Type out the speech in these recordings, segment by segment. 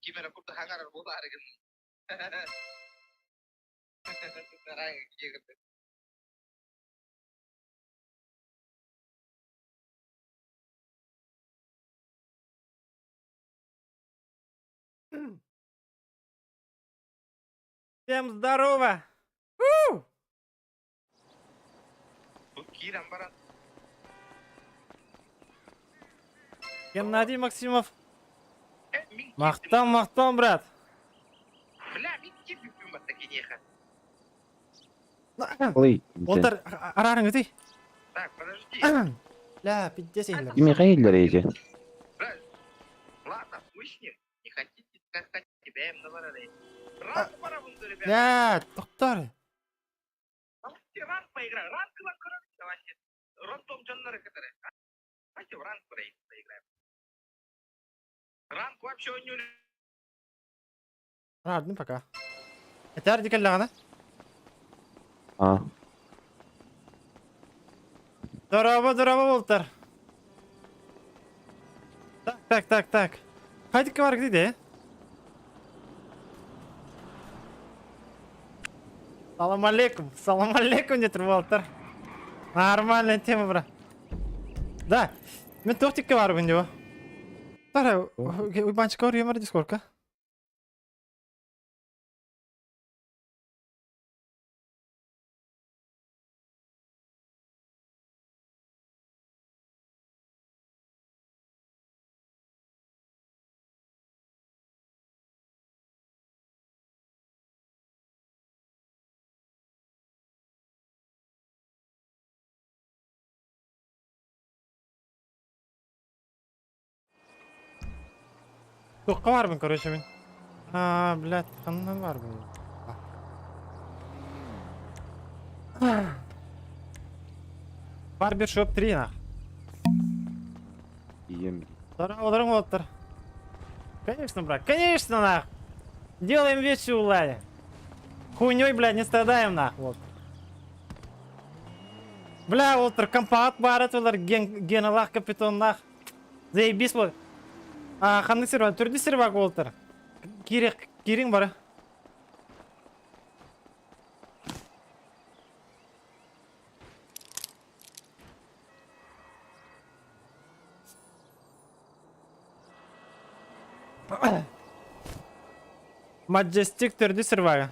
Ким эрэ курдук хаҥарар буолаарыгын. Всем здорово! Бу киирэн баран Геннадий Максимов. Э, мин киирдим. Махтан, махтан, брат. Бля, мин киирбиппин батта киниэхэ. Ой, Олтар араарыҥытый. Так, подожди. Ля, пиздец иһиллэр. Михаил Рейди. Бля, ладно, хуй с ним. Не хотите, как хотите, бэйэм да барарай. Ранг барабын да, ребята. Ля, тоқтар. Давайте ранг поиграем. Ранг ылан көрөбүт, давайте. Рандом дьоннору кытары. Давайте в ранг поиграем. Ранг вообще ойнуур Араардым пока. Этээр дикэллэҕинэ. А. Дорообо, дорообо буолтар. Так, так, так, так. Хайдыкка бар где? Салам алейкум, салам алейкум диэтир буолтар. Нормальная тема, бра. Да, мен тохтикка барбын дио. Тара, уйбанчика орьемар дискорка. Туохха баарбын, короче, мин. Аа, блядь, ханна баарбын? Барбершоп 3 нах. Ем. Здорово, уолаттар. Конечно, брат, конечно, нах. Делаем вещи, Уланя. Хуйней, блядь, не страдаем, нах, вот. Бля, уолаттар, компаат баар этилэр, ген, геналаах капитоннаах. Заебись вот. А, ханнык сир бар? Төрдүс сир бар уолаттар. Киирек, киириҥ бары. Majestic төрдүс сир бар.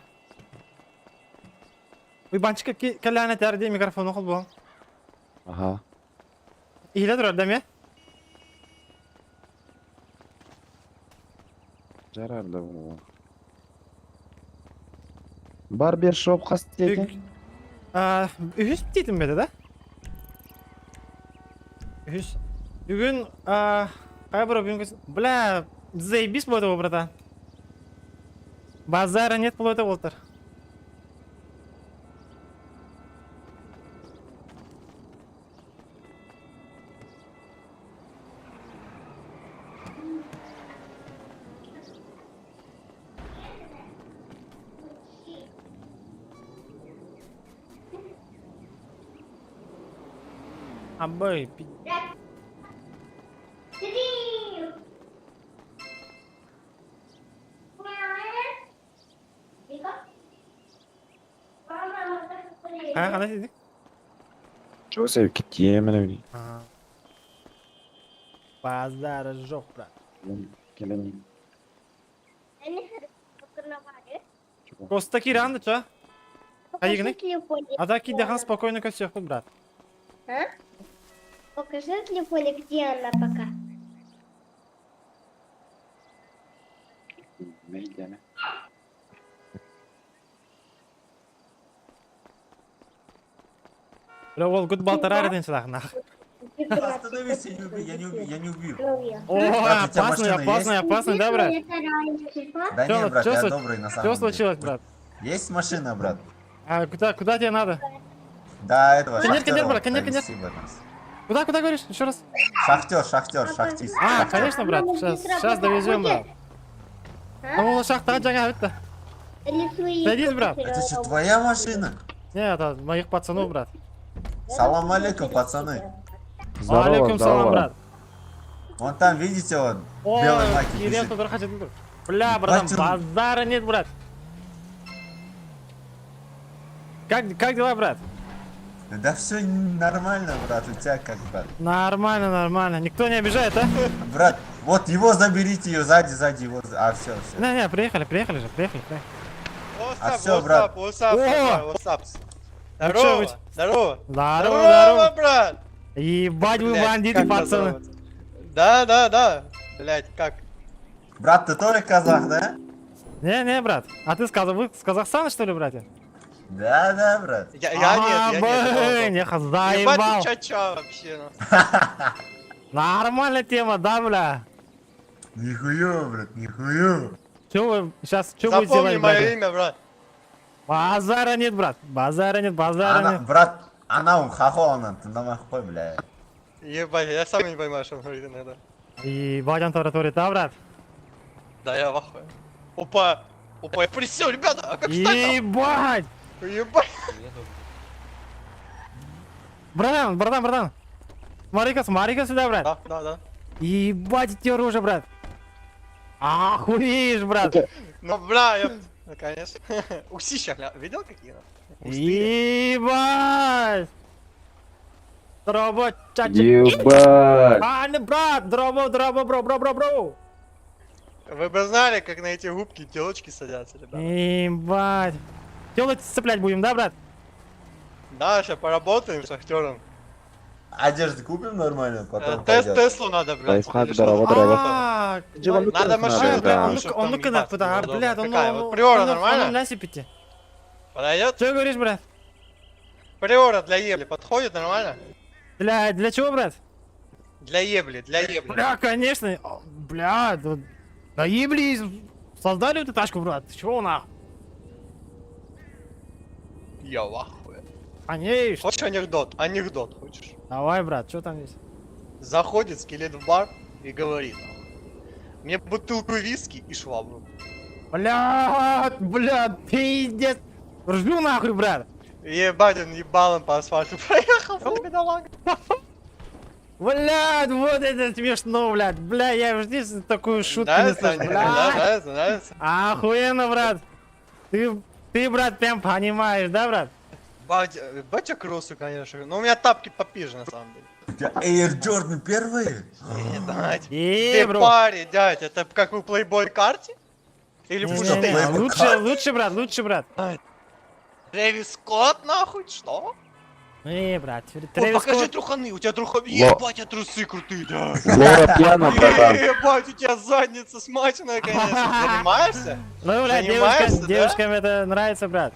Уйбанчика кэлээн этэр дии микрофону холбоон. Аха. Иһилэ турар да эмиэ? Жарар да буолуо. Барбершоп хас диэтэ? Үһүс диэтим бэтэ да? Үһүс. Бүгүн хайа бро бүгүн бля заебись буолуо братан. Базара нет буолуо буолтар. Абай, Хайа хана сидик? Joseph киттиэмэн Ага. Базара жоқ, брат. кэлэн Коста киранды, чё? Хайыгыны? А так кидехан спокойно көсөкпүт, брат. А? Покажи на телефоне, где она пока. Мэйдэмэ. Бля, ол гуд балтарар ден сылахнах. Остановись, я не убью, я не убью, я не убью. О, Брат, у тебя опасный, машина опасный, есть? опасный, да, брат? Да Чё, не, брат, чё я случ- добрый на Что самом деле. случилось, брат? Есть машина, брат? А куда, куда тебе надо? Да, этого Конечно, шахтера конечно, брат, конечно, повести бы нас. Куда, куда говоришь? Еще раз. Шахтер, шахтер, шахтист. А, шахтер. конечно, брат. Сейчас, сейчас довезем, брат. Ну, шахта жаңа бітті. Садись, брат. Это что, твоя машина? Нет, это моих пацанов, брат. Салам алейкум, пацаны. Здорово, Алейкум салам, здорово. брат. Вон там, видите, он, О, белый майке Кирилл бежит. Тодор Хачатур. Бля, братан, Ебать он. базара нет, брат. Как дела, брат? Да все нормально, брат, у тебя как, брат? Нормально, нормально. Никто не обижает, а? Брат, вот его заберите, ее сзади, сзади его. А, все, все. Не, не, приехали, приехали же, приехали, приехали. А все, брат. What's up, О! what's up? Ну чё Здорово, вы- здорово. Здорово, здорово. брат! Ебать вы Блядь, бандиты, как пацаны. поздороваться? Да, да, да. Блять, как? Брат, ты тоже казах, да? Не, не, брат. А ты сказал, вы с Казахстана, что ли, братья? Да, да, брат. Я нет, я нет. Блин, это я Ебать заебал. ты чача вообще. ну. Нормальная тема, да, бля? Нихуя, брат, нихуя. Че вы сейчас, что будете Запомни делать, мое братья? имя, брат. Базара нет, брат. Базара нет, базара Она, нет. брат, она он хохол, она, ты нахуй, бля. Ебать, я сам не понимаю, что он говорит иногда. Ебать, он тараторит, да, брат? Да, я в ахуе. Опа, опа, я присел, ребята, а как встать там? Ебать! Ебать. Братан, братан, братан. Смотри-ка, смотри-ка сюда, брат. Да, да, да. Ебать, эти оружие, брат. Охуеешь, брат. Ну, бля, я... Ну, конечно. Усища, гля, видел какие? Густые. Ебать! Дробо, чача. Ебать! А, не, брат, дробо, дробо, бро, бро, бро, бро. Вы бы знали, как на эти губки телочки садятся, ребята. Ебать. Тело цеплять будем, да, брат? Да, сейчас поработаем с актером. Одежду купим нормально, потом Э, Тес, пойдет. Теслу надо, брать. Лайфхак, Или что? здорово, здорово. А, Надо машину да. такую, Ну-ка, чтоб он там ну-ка ебаться на было а, удобно. блядь, он Какая? он- Вот Приора он- нормально? Он насыпите. Подойдет? Что говоришь, брат? Приора для ебли подходит нормально? Для чего, брат? Для ебли, для ебли. Бля, конечно. О, Бля, да, да ебли, создали эту тачку, брат. Ты чего нахуй? Я в ахуе. Конечно. Хочешь анекдот? Анекдот хочешь? Давай, брат, что там есть? Заходит скелет в бар и говорит. Мне бутылку виски и швабру. Бля, бля, пиздец. Ржу нахуй, брат. Ебать, он ебалом по асфальту проехал, бедолага. Блядь, вот это смешно, блядь. Бля, я в жизни такую шутку не Нравится, слышал. анекдот? Бля. Да, нравится, нравится. Охуенно, брат. Ты, брат, прям понимаешь, да, брат? Батя, батя кроссы, конечно. Но у меня тапки попизже, на самом деле. У тебя Air Jordan первые? Ебать. Е, Ты бро. парень, дядь, это как у Playboy карте? Или Не, что, не, не, Playboy Лучше, карте? лучше, брат, лучше, брат. Трэвис Скотт, нахуй, что? Не, брат, Ой, Трэвис покажи Скотт. труханы, у тебя труханы. Ебать, у тебя трусы крутые, да. Лора пьяна, братан. Ебать, у тебя задница смаченная, конечно. Занимаешься? Ну, блядь, Занимаешься, девушка, да? девушкам это нравится, брат.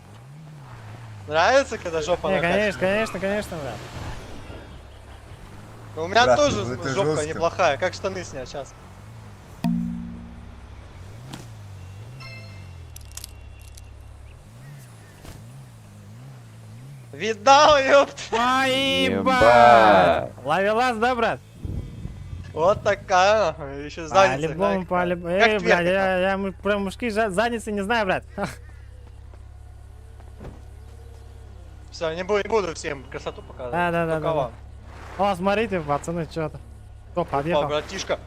Нравится, когда жопа Не, накачана? конечно, конечно, конечно, брат. Ну, у меня Брат, тоже ну это жопка жестко. неплохая. Как штаны снять сейчас? Видал, ёпт! Ай, Ебать. ебать! Ловелас, да, брат? Вот такая, еще задница. По-любому, глянь, по-любому. Как Эй, тверка блядь, я про мужские задницы не знаю, брат. Все, не буду всем красоту показывать. Да, да, да, Только да, вам. О, смотрите, пацаны, что-то. Кто О, подъехал? братишка.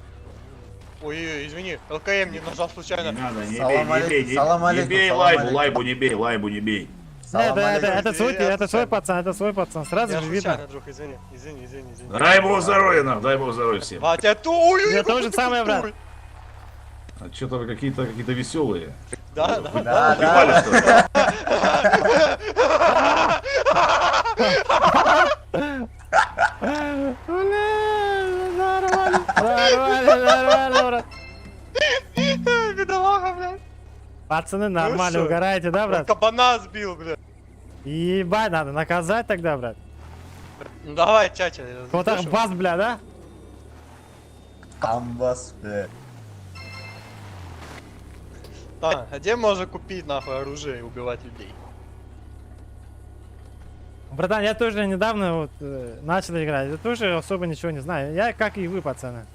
Ой, извини, ЛКМ не нажал случайно. Не надо, не Салам бей, не алейкум, бей, не, салам не алейкум, бей салам лайбу, алейкум. лайбу не бей, лайбу не бей. Салам это, алейкум. это свой, Я это свой случайно. пацан, это свой пацан, сразу Я же видно. случайно, друг, извини, извини, извини, извини. Дай бог здоровья нам, дай бог здоровья всем. Батя, ту, ой, ой, Я какой то же ты самое, брат. крутой. А что-то вы какие-то какие-то веселые. Да, да, Да, Выпивали, да. что ли? Бля, нормально, нормально, нормально, брат. Бедолага, блядь. Пацаны, нормально, Ну всё. угораете, да, Он брат? кабана сбил, блядь. Ебать, надо наказать тогда, брат. Ну давай, чача. Вот так разберёшь его. бас, бля, да? Амбас, бля. Да, а где можно купить, нахуй, оружие и убивать людей? Братан, я тоже недавно вот начал играть, я тоже особо ничего не знаю. Я как и вы, пацаны.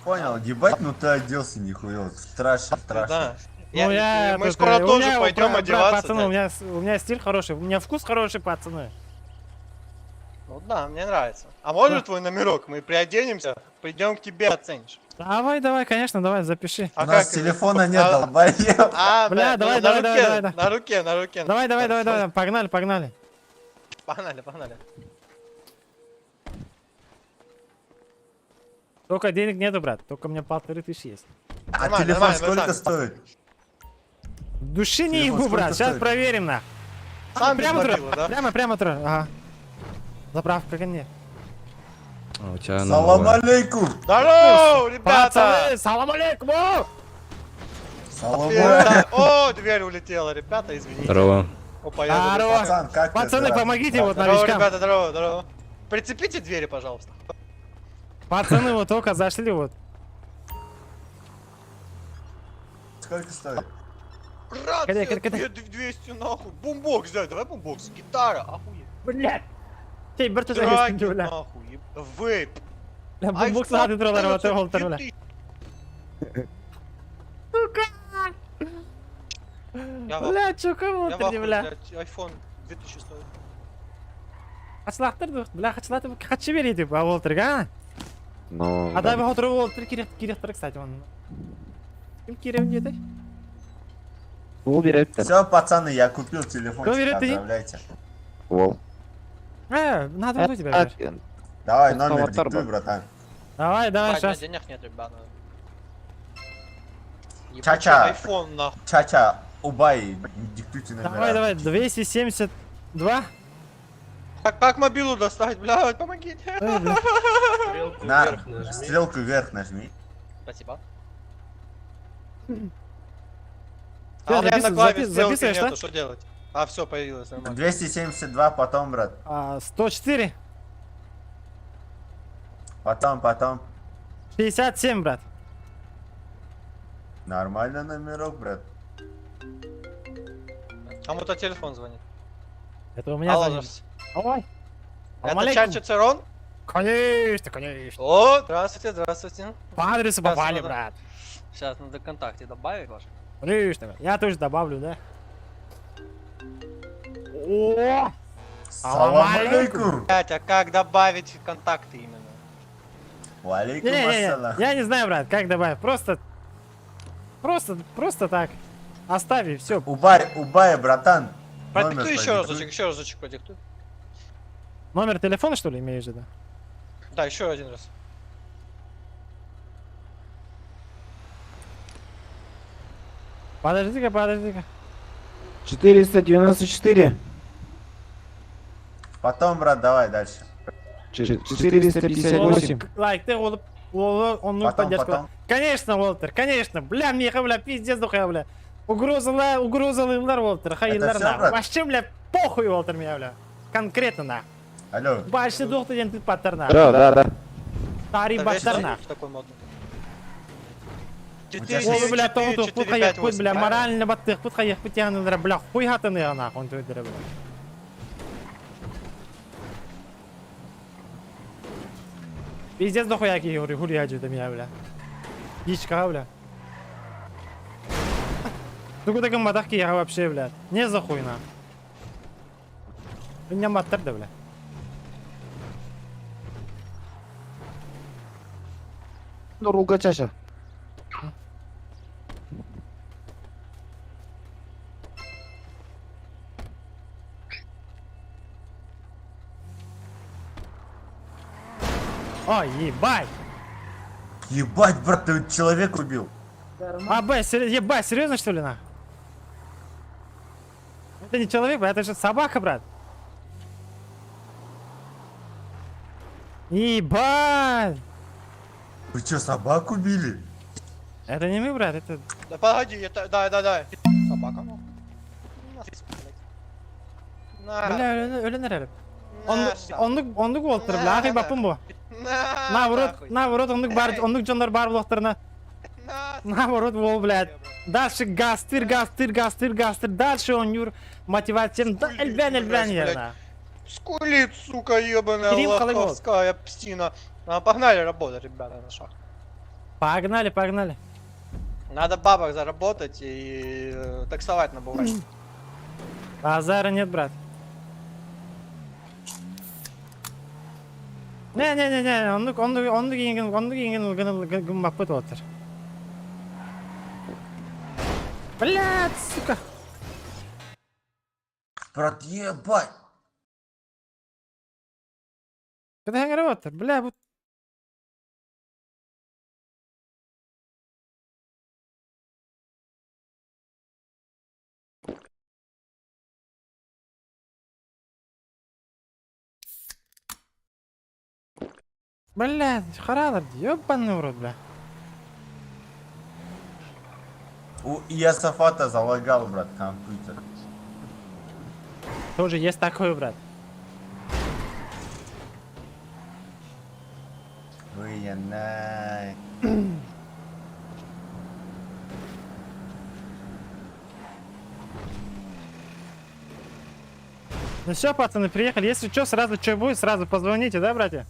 Понял, ебать, ну ты оделся нихуя. Страшно, страшно. Да. Ну, я мы тут, скоро у тоже меня, пойдем брат, одеваться. Пацаны, дядь. у меня стиль хороший, у меня вкус хороший, пацаны. Ну да, мне нравится. А можно твой номерок? Мы приоденемся, придем к тебе, оценишь. Давай, давай, конечно, давай, запиши. А У нас как- телефона нет, А, долбоеб. А, Бля, бля, давай, на давай, руке, давай, давай, На руке, на руке. Давай, давай, давай, давай, погнали, погнали. Погнали, погнали. Только денег нету, брат, только у меня 1500 есть. А Нормально, телефон нормально, сколько мы стоит? Души не Телефон ебу, брат, сколько сейчас стоит? проверим, на. Сам без Прямо туда, мобила, да? прямо, прямо туда, ага. Заправка ко мне. А у тебя Салам алейкум. Здорово, ребята! Пацаны, салам алейкум! о! Салам Ребята, О, дверь улетела, ребята, извините. Здорово. Опа, я Здорово. залетаю. Пацан, как ты? Пацаны, Здравствуй. помогите вот Здорово, новичкам. ребята, здорово, здорово. Прицепите двери, пожалуйста. Пацаны вот только зашли вот. Сколько стоит? Рация, Кидай, кидай, 200 нахуй. Бумбокс, да, давай бумбокс. Гитара, охуеть. Блядь. Тей, бір тұза Драки, кестің, бля. нахуй. Вейп. Бля, бумбокс сағат тұралар, вот, ол тұр, бля. Сука! Я в Бля, чука Я в вот, ахуе, бля. блядь, iPhone 2000 стоит. Қачылақтыр, бля, қачылатып, қачы береді, а ол тұр, а? Ну, А дай отырып ол тұр, керек, керек тұр, кстати, он. Кім керек деді? Ол береді. Все, пацаны, я купил телефончик, Кто берет, ты? поздравляйте. Ол. Надо было тебя, блядь. Давай, Это номер аватар диктуй, был. братан. Давай, давай, Ебать, у меня сейчас. денег нет, ребята. Ебучий Ча-ча. iPhone, нахуй. Чача, Убай, диктуйте номера. Давай, давай, 272. Как мобилу достать, блядь, помогите. Ой, бля. На, стрелку вверх нажми. Спасибо. Ты А у меня на запис- клаве запис- стрелки записываешь, да? нету, что делать? А, все, появилось, нормально. 272, потом, брат. А, 104, Потом, потом. 67, брат. Нормально номерок, брат. Кому-то телефон звонит. Это у меня Алло, звонит. здравствуйте. Ой. Это Алейкум. Чача Церон? Конечно, конечно. О, здравствуйте, здравствуйте. По адресу Сейчас попали, надо. брат. Сейчас надо контакте добавить ваш. Конечно, брат. Я тоже добавлю, да? О! Салам алейкум. алейкум. Блять, а как добавить контакты именно? Валейкум Не-не-не, ассалам. я не знаю, брат, как добавить. Просто, просто, просто так. Оставь и все. Убай, убай, братан. Номер Продиктуй еще продиктуй. разочек, еще разочек продиктуй. Номер телефона, что ли, имеешь в виду? Да, еще один раз. Подожди-ка, подожди-ка. 494. Потом, брат, давай дальше. 458. Лайк, ты ол, ол, он ну Потом, поддержку. потом. Конечно, Уолтер, конечно. Бля, мне, бля, пиздец, духая, бля. Угрозала, угрозалылар, Уолтер, хайылар, всё, на. брат? Вообще, бля, похуй, Уолтер, меня, бля. Конкретно, на. Алло. Башты доқты ден паттар, на. Да, да, да. Тари Это весь баттар, на. звук такой модный. У тебя 4, Ол, бля, 4, тоғытық, 4, пұт 5, қайық, пұт, 8, бля, правильно? морально баттық, пұт қайық, пұт яғынылар, бля, хуй хатыны, нахуй, он бля. Пиздец дохуя ки хури хури хаджу меня, бля. Ичка, бля. Ну куда мадахки я вообще, бля. Не за хуй на. Меня маттар да, бля. Рука чаша. Ой, ебать. Ебать, брат, ты человека убил. А, б, ебать, серьезно что ли, на? Это не человек, брат, это же собака, брат. Ебать! Вы что, собаку убили? Это не мы, брат, это... Да погоди, это, да, да, да. Собака, ну. На, блядь. На, Бля, өлен әлі. на, Онлук, онлук болтыр, бля, ахи бапын бу. на, Наоборот, нахуй. наоборот, онлук бар, онлук жондар бар блоктарына. На, Наоборот, бол, блядь. брат. Дальше газ, тыр, газ, тыр, газ, тыр, газ, тыр. Дальше он юр, мотивация, да, Скулит, эльбен, эльбен, блядь. ерна. Скулит, сука, ебаная Кирилл Халыгов. лоховская псина. А, погнали работать, ребята, на шахту. Погнали, погнали. Надо бабок заработать и таксовать на бугай. Базара нет, брат. Не не не не оннук оннук оннук иҥин оннук иҥин гын гыммаппыт уолаттар. Блядь, сука. Брат, ебать! Кытаһаҥ эрэ уолаттар, бля, бу Блядь, хараалар дии, ёбаный в рот, бля. У Иосафата залагал, брат, компьютер. Тоже есть такой, брат. Вы я най. Ну все, пацаны, приехали. Если что, сразу что будет, сразу позвоните, да, братья?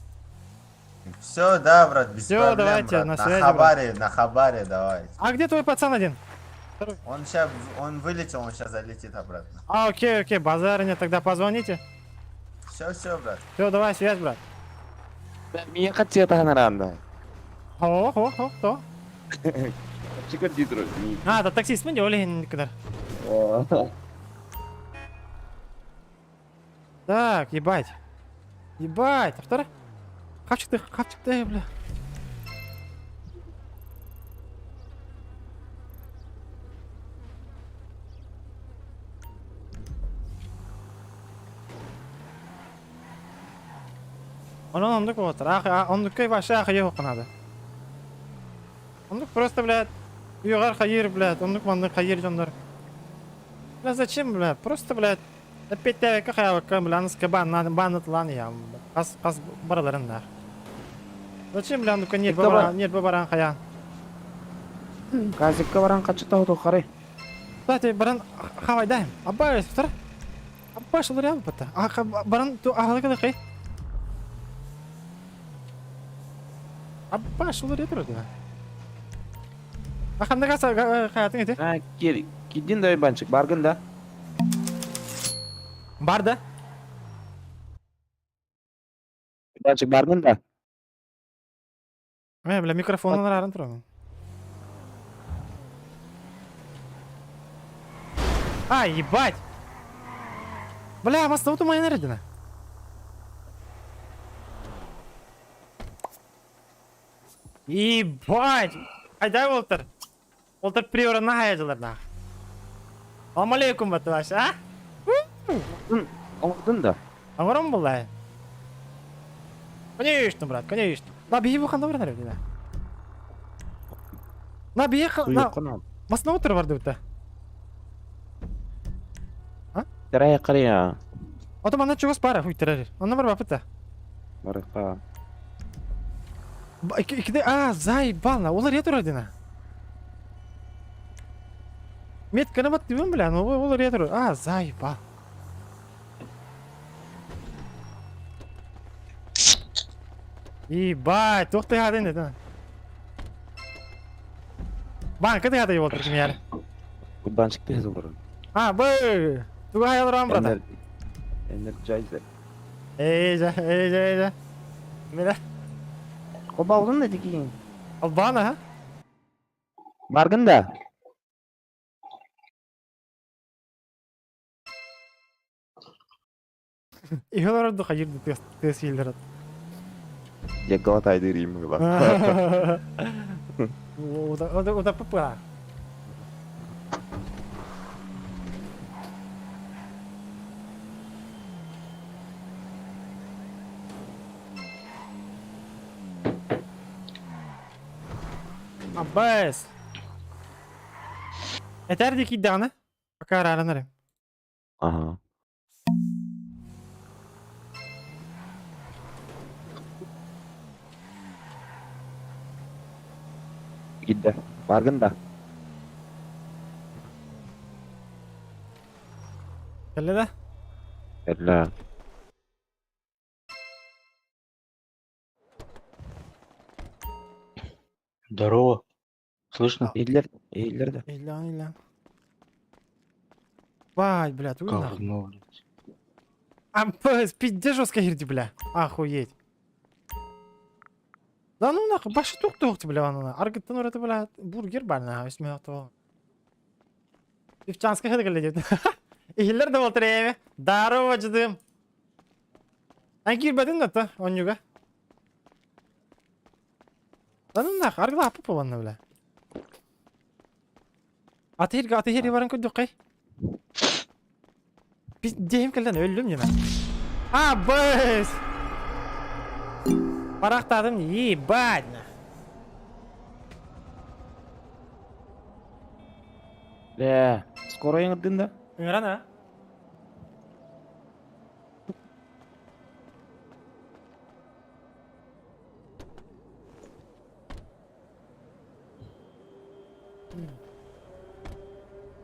Все, да, брат, без Всё, проблем, давайте, брат. на На связи, хабаре, на хабаре давай. А где твой пацан один? Он сейчас, он вылетел, он сейчас залетит обратно. А, окей, окей, базар нет, тогда позвоните. Все, все, брат. Все, давай, связь, брат. Миэхэ тиэтаһан О, о, о, то. Чикер А, это таксист, мы делали никогда. Так, ебать. Ебать, а второй? Хавчик ты, хавчик ты, бля. Онон оннук уолаттар. Ах, оннукка вообще ахайы надо. Оннук просто, блядь, үөҕэр хайыыр, блядь, оннук маннык хайыыр дьоннор. Бля, зачем, бля, просто, блядь, эппиэттээбэккэ хайаабакка, бля, аныска бааннаан бааннатылаан иһэҕин, хас хас барыларын да. Зачем, бля, оннукка ньиэрбэ баран, ньиэрбэ баран хайаан. Казикка баран хаччы тоһуту Кстати, баран хавайдаем. Абба, тур. Абба, шылырям бата. Баран ту аһылык хай. Абба, шылыря тур да. А ханныга хаятың эти? А, кидин да банчик, баргын да. Бар да. Банчик баргын да. Э, бля, микрофонун арарын турабын. А, ебать! Бля, мас утумайын эрдина. Ебать! Айдай Уолтер. Уолтер приора на хайдылар на. Салам алейкум, батылаш, а? Оңдун да. Аңырым булай. Конечно, брат, конечно. На бии бу ханда бар эрдина. На бии на масна утыр бар деп Терая кария. Ото манна чугас бара хуй терер. Онна бар бапыта. Барыка. Икиде а заебал олар ретро дина. Метканы бат дибин бля, ну олар ретро. А заебал. Ебать, туох тыгадын деді. Банка тыгады отыр ким яр. Банчик тез олар. А, бы. Туга хаялрам брата. Energizer. Эй, жа, эй, жа, эй, жа. Мira. Кобалдын да дикин. Албана, ha? Баргын да. Ихелер ду хайыр тес тес елдер. Я глотай дырим гла. Уда уда уда папа. Аббас. Этер ди кидданы. Пока араланыр. Ага. Кидде. Баргын да. Кэллэ да? Кэллэ. Здорово. Слышно? Иһиллэр, иһиллэр да. Иллан, иллан. Бай, бля, ты нахуй. Говно, блядь. А, пиздец жестко гирди, бля. Охуеть. Да ну нахуй, башы туох туох бля аны. Аргыттан ураты бля бургер бар на үсмэ то. Девчанская хады кэллэ диэт. Иһиллэр да буолтар эми. Здорово, дьыдым. Ан киирбэтин да та, онньуга. Да ну нахуй, аргыла аппы буоланна бля. Атыһырга атыһыр баран көрдөххэй. Диэм кэлэн өллүм дьэ. А, быс! Барахтадым, ебать! Бля, скоро ыҥырдын да? Ыҥыран а?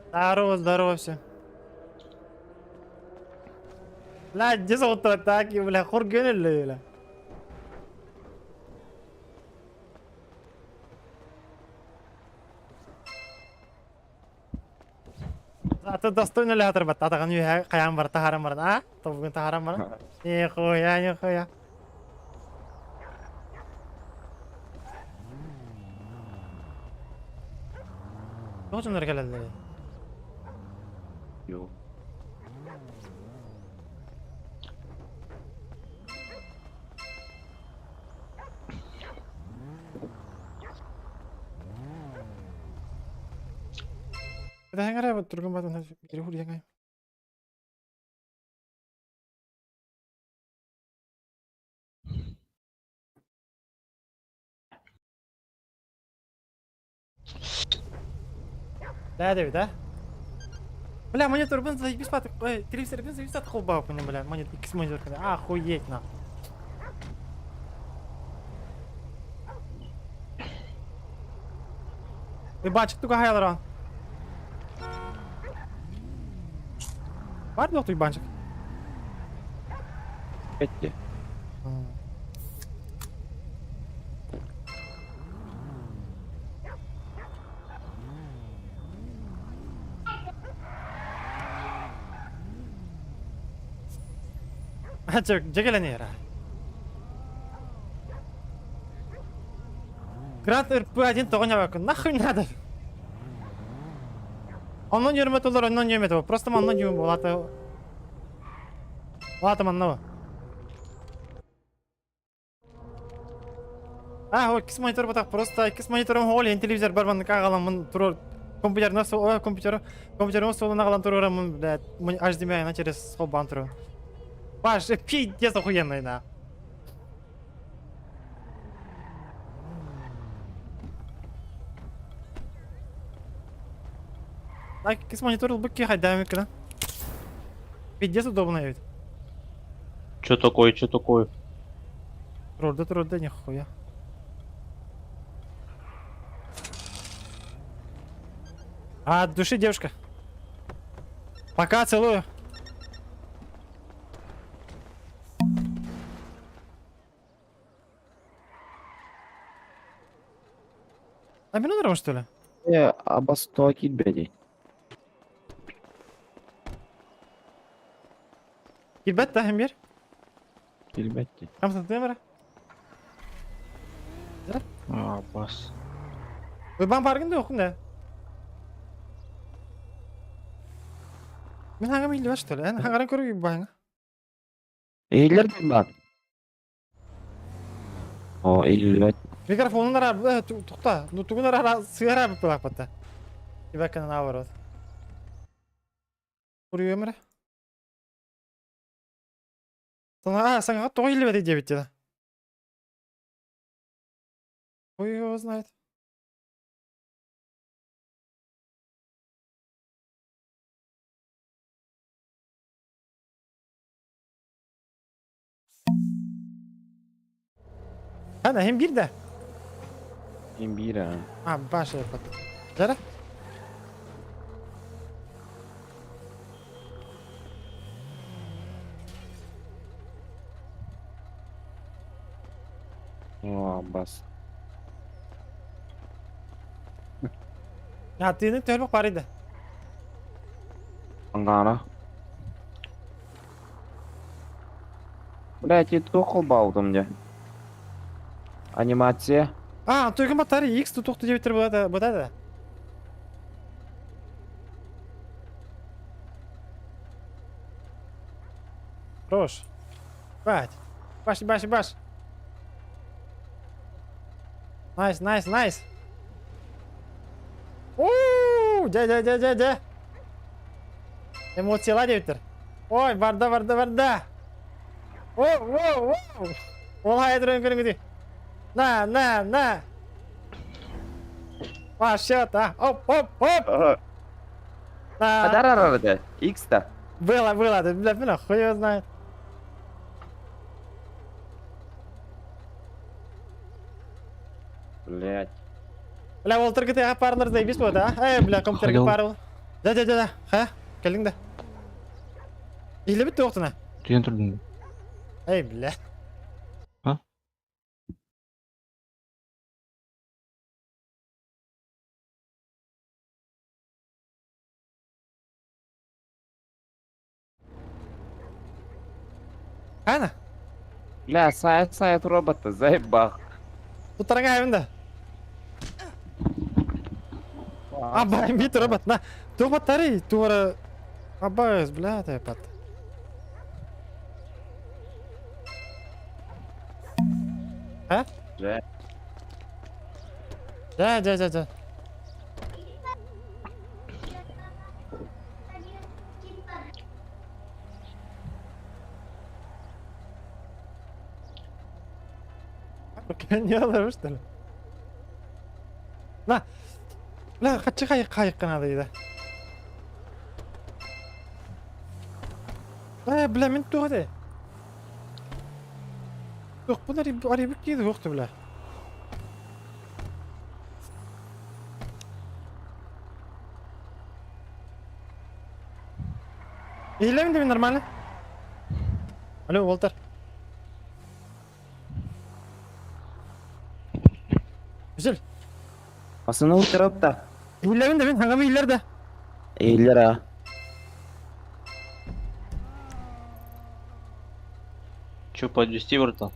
Здорово, здорово все. Бля, где золото так, бля, хор гөнелле, бля. Аты достойно ли атырбат, атаган үйе каян бар, тахаран бар, а? Тобугун тахаран бар. Нихуя, нихуя. Тоҕо дьоннор кэлэллэрий? Yok. Кэтэһэн эрэ тургун батын бири хуруйаҥай. Да, Дэвид, да? Бля, мониторбын заебись пат, ой, телевизорбын заебись пат холбааппын, бля, монит, иккис монитор охуеть на. Уйбаанчык туга хайалара? Бар дуо Уйбаанчык? Петти. Дьэ кэлэн иһэр. Град РП1 тоҕо ньабаккын? Нахуй надо? Оннон үөрмэт олор, оннон үөрмэт Просто манна дьүүм буолата. Улаата манна А, ой, иккис монитор батах просто иккис мониторум ол ен телевизор бар маннык аҕаламмын турар компьютерна ой, компьютер компьютерым суолун аҕалан туруораммын, блядь, HDMI на через холбаан турар. Паш, пиздец охуенный, на. Так, иккис монитор ылбыт киһи хайдаан кына. Пиздец удобно ведь. Чё такое, чё такое? Турда турда нихуя. А, от души, девушка. Пока, целую. А минуту, что ли? Э, абас тоҕо киирбэтий? Киирбэт да бир. Киирбэт дии. Хамсатыам эрэ. А, бас. Уйбаан паргын да да. Мин хаҥам иһиллибэт что ли? Эн хаҥаран көрү Уйбааҥҥа. Иһиллэр баар. О, иһиллибэт. Микрофонун ара тухта. Ну тугун ара сыара быппылаахпатта. Ибакка наоборот. Куруйуом эрэ. Саҥа саҥаҕа тоҕо иһиллибэтий диэбит дии. Хуй его знает. Ана, hem bir de. Им биир аа. А, баша yapат. Дара? О, абас. А, тыны төлбөх бар иде. Ангара. Блядь, и туох холбаабытым дьэ. Анимация. А, только батарея X тут 9 вот это. Хорош. Бать. Баш, баш, баш. Nice, nice, nice. Уу, дьэ, дьэ, дьэ, дьэ, дьэ. Эмоциялар диэбиттэр. Ой, барда, барда, барда. О, о, о. Ол хайа туран көрүҥүтүй. На, на, на. Вообще-то, а. Оп, оп, оп. На. Да-да-да, X-та. Было, было, бля, бля, хуй его знает. Блять. Бля, ол түргіте парлар заебись болады, а? Эй, бля, компьютерге парыл. Да, да, да, да. Ха, кэлиҥ да. Илебит туохтуна. Түгэн турдун. Эй, бля. А? Ана, Бля, сайт сайт робота, заебах. туттарга айбын да. Абай, бит робот, на. Туох баттары, туора. Абай, бля, ты пат. А? Дьэ. Дьэ, дьэ, дьэ, дьэ. Не олорор, что ли? На! Бля, хаччы хайык хайыкка надо иде. Э, бля, мин туох этэ? Туохпун арыйбыт киһи туох бля. Иһиллэбин да нормально. Алло, Уолтер. Güzel. Басына утырып та. Иһиллэбин да мин хаҥам иһиллэр да. Иһиллэр а. Че, подвести, братан?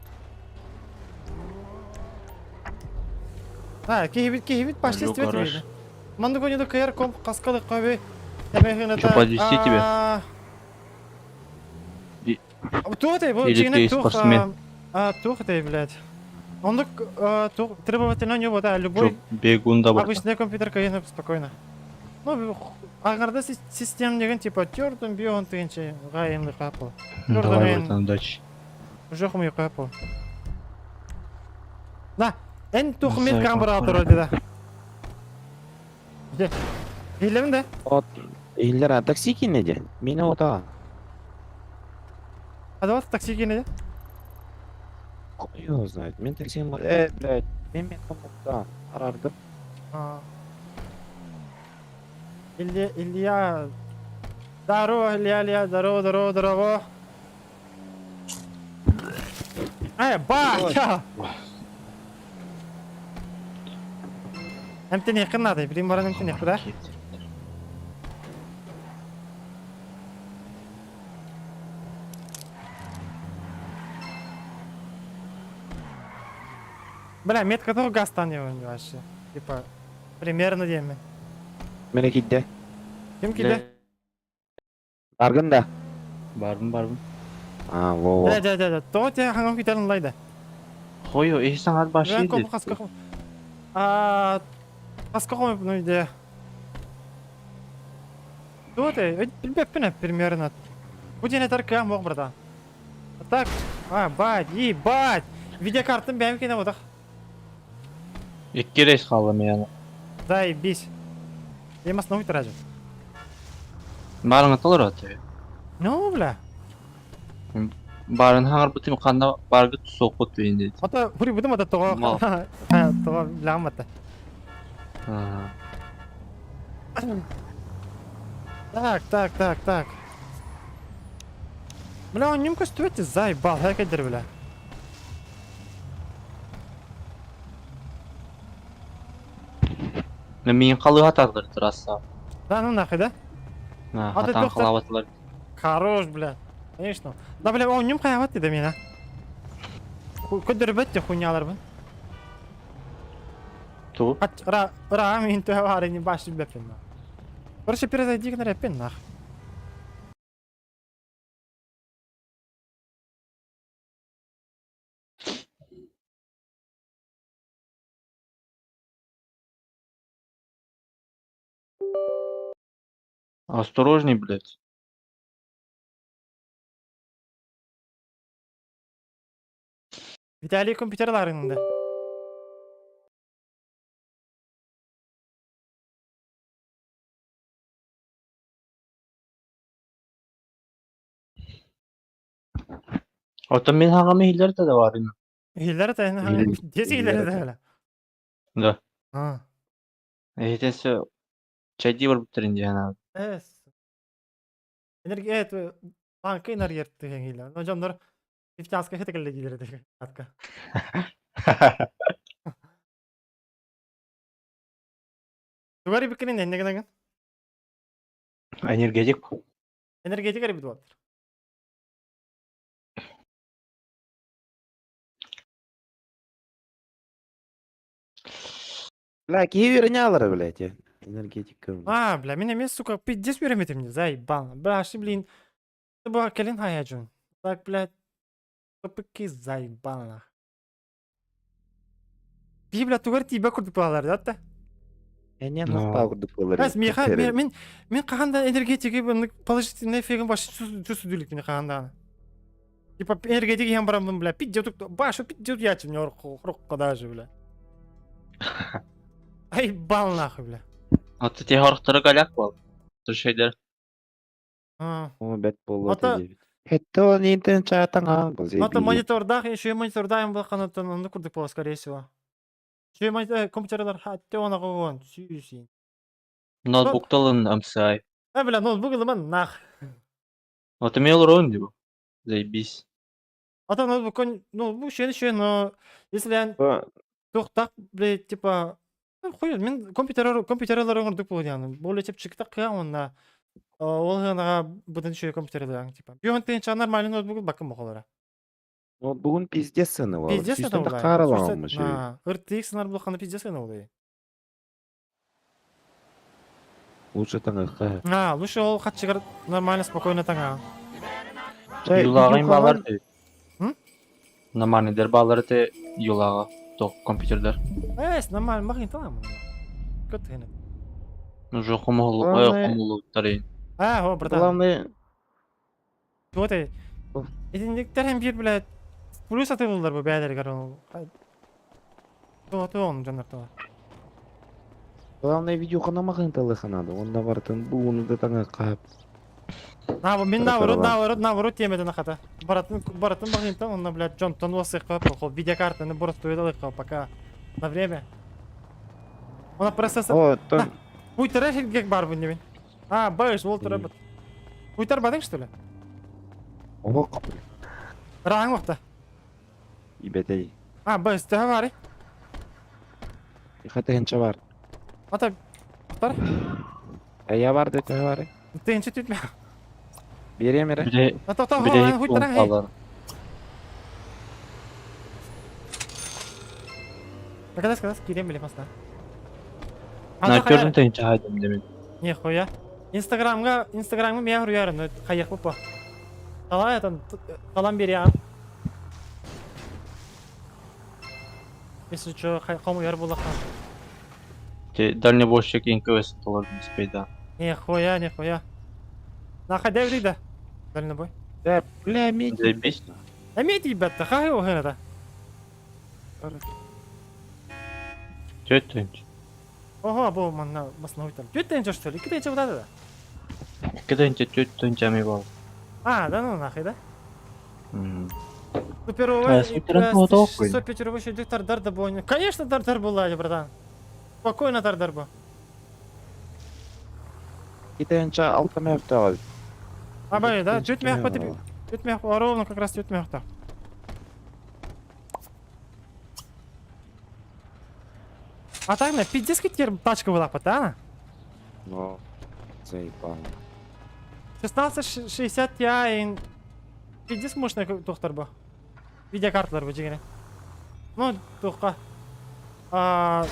А, киһибит киһибит пошли Алло, свет гараж. видно. Маннык ойнуду кыйар комп каскалы көбү. Чё, подвести тебя? И- Туох этэй бу Или дьиҥинэн ты туох спортсмен? а туох этэй блядь. Оннук туох требовательно не да любой Че, бегун да, братан? обычный компьютер кыйын спокойно. Ну, аҥарда систем деген типа төрдүн бион дегенче гайымды капыл. Давай, мен- братан, удачи. Уже хумый капыл. На, эн туох Не мет знаю, камера какой. атыр да. Де. Иһиллэбин да? От иһиллэр а такси кинеде. Мени ота. А давай такси кинеде. Хуй его знает. Мен такси э, блядь, мен мен да. Арардым. А. Илья, Илья. Здорово, Илья, Илья, здорово, здорово, здорово. Э, батя! Эмтениэххин наада, билигин баран эмтениэхпит аа? Бля, метка того газтан вообще. Типа, примерно диэммин. Мene кидде. Ким киде? Баргын да. Барбын, барбын. А, во, во. Дьэ, дьэ, дьэ, дьэ. Тоҕо те хаҥам китерин ылайда. Хойо, эһи саҥар баши Мен комп хаска хом. А, хаска хом ну иде. Туох этэй, билбэппин примерно. Бу диэн этэр кыам ох братан. А так, а, бать, ебать! Видеокартым бэйэм киэнэ ботах. Икки рейс хаалла миэнэ. Заебись. Я основной тражу. Баарыҥа толору аты. Ну, бля. Баарын хаҥарбытым ханна баргыт суохпут бэйин диэт. Ата, хури будем ата того. Мал. Того, бля, мата. Так, так, так, так. Бля, он немка стоит заебал, хакер, бля. Миин халыга тардыр трасса. Да, ну нахуй, да? А ты хатан доктор? халаватылар. Хорош, бля. Конечно. Да, бля, он немка яват да меня. Көдөрбөт те хуйнялар бын. Тугу? Ыраам иһин төһө баарын не баш билбэппин. Короче, перезайди гына нах. Осторожней, блядь. Виталий компьютерларында. Оттон мин хаҥам иһиллэр да бар ини. Иһиллэр да десять иһиллэр да. Да. А. Эһитес чайдии барбыттарын диэн аат. Эс. Энергия это банка энергия тыгын Но дьоннор нефтянская хэтэ кэллэ диилэр атка. Тугары биккинин энне гынан? Энергетик. Энергетик эрбит буолар. Бля, киһи үөрэнэ блядь. Энергетика. А, бля, мин эмиэ, сука, пиздец үөрэммитим, заебал. Бля, блин, бу кэлин хайа дьон. Так, блядь, тупики заебал нах. Биһи, бля, тугар тиийбэ курдук буолалар, да? Эне Но. нахпа курдук буолар. Эс, миэхэ, мин хаһан да энергетики положительный эффегин баш чувствую мин хаһан даҕаны. Типа энергетик иһэн бараммын, бля, пиздец, баша пиздец ячым, не ороххо даже, бля. Ай, бал нахуй, бля. Аты те хорохторо голяк бол. Туршайдар. А. О, бэт буолуо Ата- диэбит. Хетто нинтен чаатаҥа был Ата монитордаах, еще монитордаах был ханаттан онну курдук буолар, скорее всего. Еще монитор компьютерлар хатте оны гон, сүйсин. Ноутбукталын MSI. А, бля, ноутбук ылыман нах. Аты мен олорон дибу. Заебись. Ата ноутбук, ноутбук еще еще, но если я тухтах, блядь, типа, ну, хуй, мин компьютер компьютерлар оҥордук буолуо более чэпчэкитик кыаҕын уонна ол ыанаҕа быдан үчүгэй компьютердаах типа. Бион тыһыынча нормальный ноутбук бакын бохолоро. Ноутбугун пиздец сыаны буолар. Пиздец Сүүстэн это таххааралааммы ши. RTX сынар булаххана пиздец сыана буолуой. Лучше таҥахха. А, лучше ол хатчыгар нормально спокойно таҥаа. Чай, Юлааҕын баалар те. М? Нормальный баалар те юлааҕа. Тох компьютердар. Эс, нормально, махин талам. Көт генет. Уже хомолу, Главное- хомолу тарын. А, о, братан. Главное, Вот и. Итинниктэр hem биир блядь плюс атыылылар бу бэйэлэригэр ол. То то он дьоннор то. главное видеохана махын талыханады. Онда бартын бу да таҥахха. На, мин наоборот, наоборот, наоборот тиэмэтин хата. Баратын баратын багынтан онно блядь дьонтон уосыхха хол видеокартаны боростуй далыхха пока на время. Она процессор. О, то Уйтара хилгек бар бу небин. А, бэш, ол тура бат. Уйтар бадың что ли? Ох, Раң вакта. ибетей. А, бэш, төһө бары. Хатыһынча бар. Ата Тар. Ая бар да төһө бар. Тыһынча түтмэ. Берем эре. Бире Ата та бире хуйтара хей. алар. Когда сказал, кирем биле маста. На көрдүм тыһынча хайдым демен. Нихуя. Инстаграмга, Инстаграмга мен хуярым, хайых бупа. Талай там, талам берем. Если что, кому яр булахан. Те дальнобойщик НКВС толар спейда. Нихуя, нихуя. Нахай дай да. Дальнобой. Да, бля, меди. Заебись. А меди, ребята, хай его это. Төрт тыһынча. Ого, бу манна басна уйтар. Түт что ли? Китай чего да? Икки тыһынча төрт тыһынча ми бар. А, да ну нахай, да? М. Суперовый, А, суперон туһа тоох Суперовый еще тардар да бойня. Конечно, тардар была, братан. Спокойно тардар бу. Китайынча алта мөфтө ал. А, бай, да, чуть мягко тебе. Чуть мягко, ровно как раз чуть мягко. А так, на пиздец, теперь тачка была, а? Но, заебал. 1660 Ti пиздец мощный доктор бу. Видеокарталар бу жигене. Ну, тухка. А.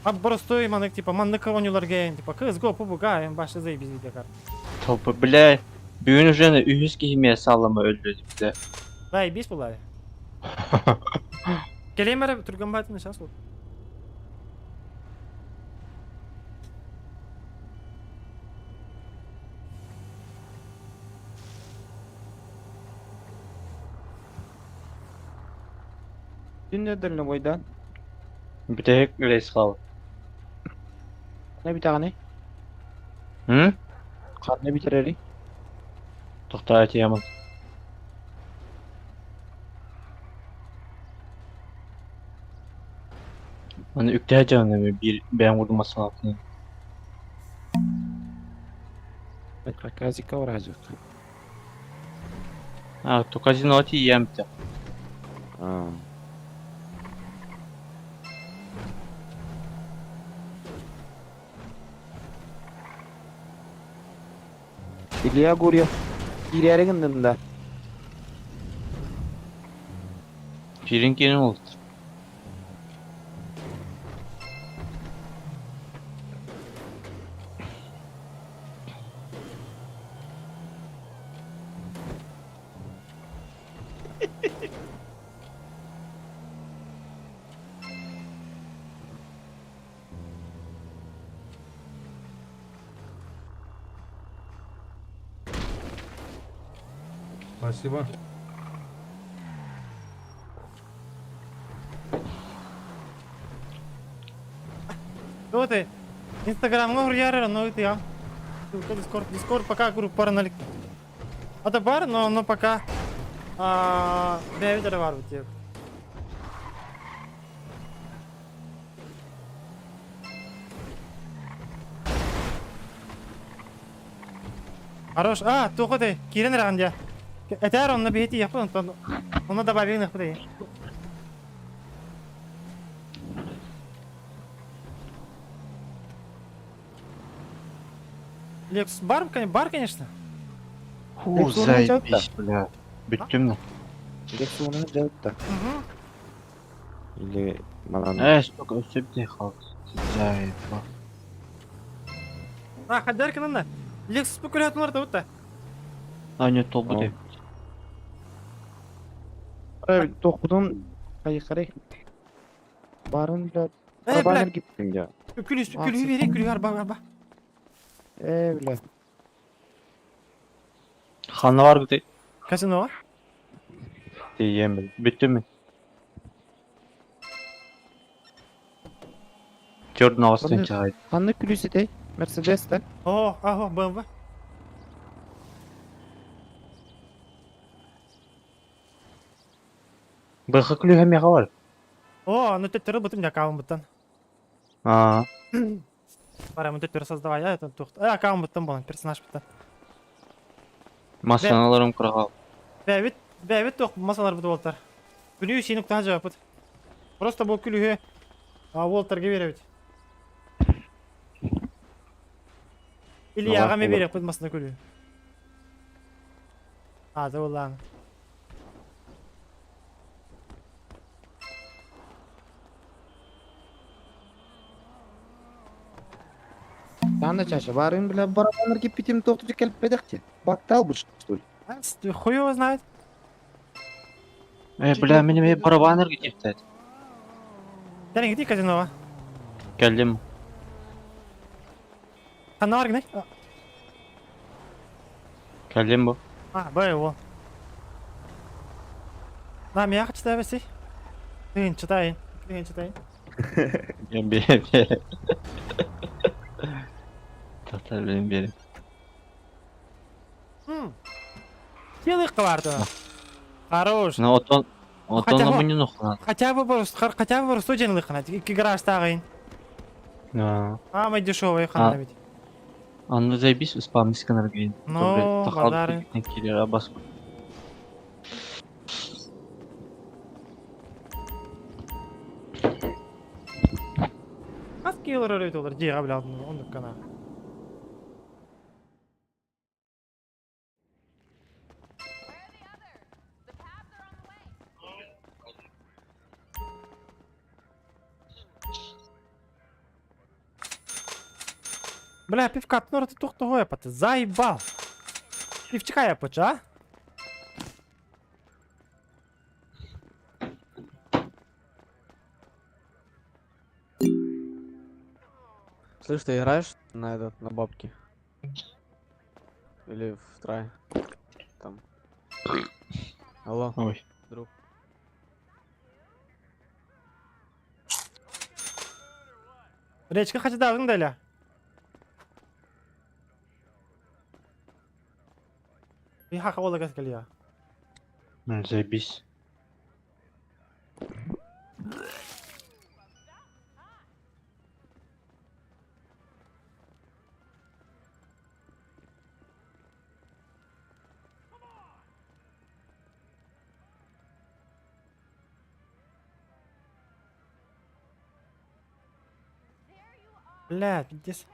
А простой маннык типа маннык оонньууларга типа CSGO, PUBG, эн башы заебись видеокарта. Толпа, бля, бүгүн уже үһүс киһи миэ саллама өлдө бля. Заебись буолай. Кэлиэм эрэ түргэн баатын сейчас вот. Түннэ дальнобойдан. Бүтэһик рейс хаалар. Не бүтәҕиний? М? Ханна бүтэрэрий? Тохтоо этиэмин. Аны үктэһэ дьаһаннам биир бэйэм курдук массыыналаахпын. Казика бараһык. А, то казино тиийэм этэ. Аа. Илья Гурьев киирээри гыннын да. Киирин киирин олут. Спасибо. Кто ты? Инстаграмҥа суруйаар но ты Дискорд, Дискорд пока группа налик. Это бар, но пока бэйбит эрэ баар бит. Хорош. А, туох этэй? Киирэн эрэҕин дьэ. Этээр онно биһи тиийэхпит онтон онно добавить гыныахпыт эйи. Лексус бар, бар, конечно. Ху, Лексуһун заебись, бля. Бүттүм да. Лексуһун дьалта. Угу. Или манан. Ээ, сука, өссө бүтэ хаалбыт. Заебал. А, хаддар кынанна. Лексус бу көрөтүлөр да бутта. А, нет, толбут О. эбит. Тохпутун хайыхарый. Барын бля. Э, бля, Барабанер киптин дьэ. күлүс күлү бери, күлү арба арба. Э, бля. Ханна бар бит. Казино. Тиийэм бил. Бүттүм мин. Черный астын Ханна- чаҕай. Ханна күлүс этэй? Мерседес да? О, аho, BMW. Быха күлүһэ миэхэ бар. О, ну төттөрү бутум я аккаунт буттан. Аа. Бара, мы төттөрү создавай, я это тухт. Э, аккаунт буттан болан, персонаж буттан. Массыыналарым кыраҕал. Бэбит, бэбит туох масалар бут болтар. Күлүү синик таһа жапыт. Просто бу күлүүһү а Уолтерге беребит. Или Ага, ягаме olur. береп масына күлүү. А, да улан. Танда чаша барын бля барабаннар киппитим тохту келип бедехти. Баттал бу что ли? Хуй его знает. Э, бля, мин эмиэ барабаннарга тиэхтээт. Кэлин иди казиноға. Кэллим. Ханна бар гынай? Кэллим бу. А, бай ол. На, мияха читай беси. Тыын, читайын. Тыын, читайын. Бе, бе. Тохтоо билин биэрим. Келык барды. Хорош. Ну, отон Хотя отон бы- мунньун охунан. Хотя бы просто, хотя бы просто ден лыхана. Икки гараж тағайын. Аа. Самый дешевый хана ведь. Анны заебись спам сканер гейн. Ну, базары. Киллера бас. Аз киллер өрөйт олар. Жиға бля, ондық қана. Бля, пивка нораты туох тоҕо Заебал. Пивчика я а? Слышь, ты играешь на этот, на бабки? Или в трай? Там. Алло. Ой. Друг. Речка хотя да, дали. И хака ола калия. Заебись. Бля, пиздец.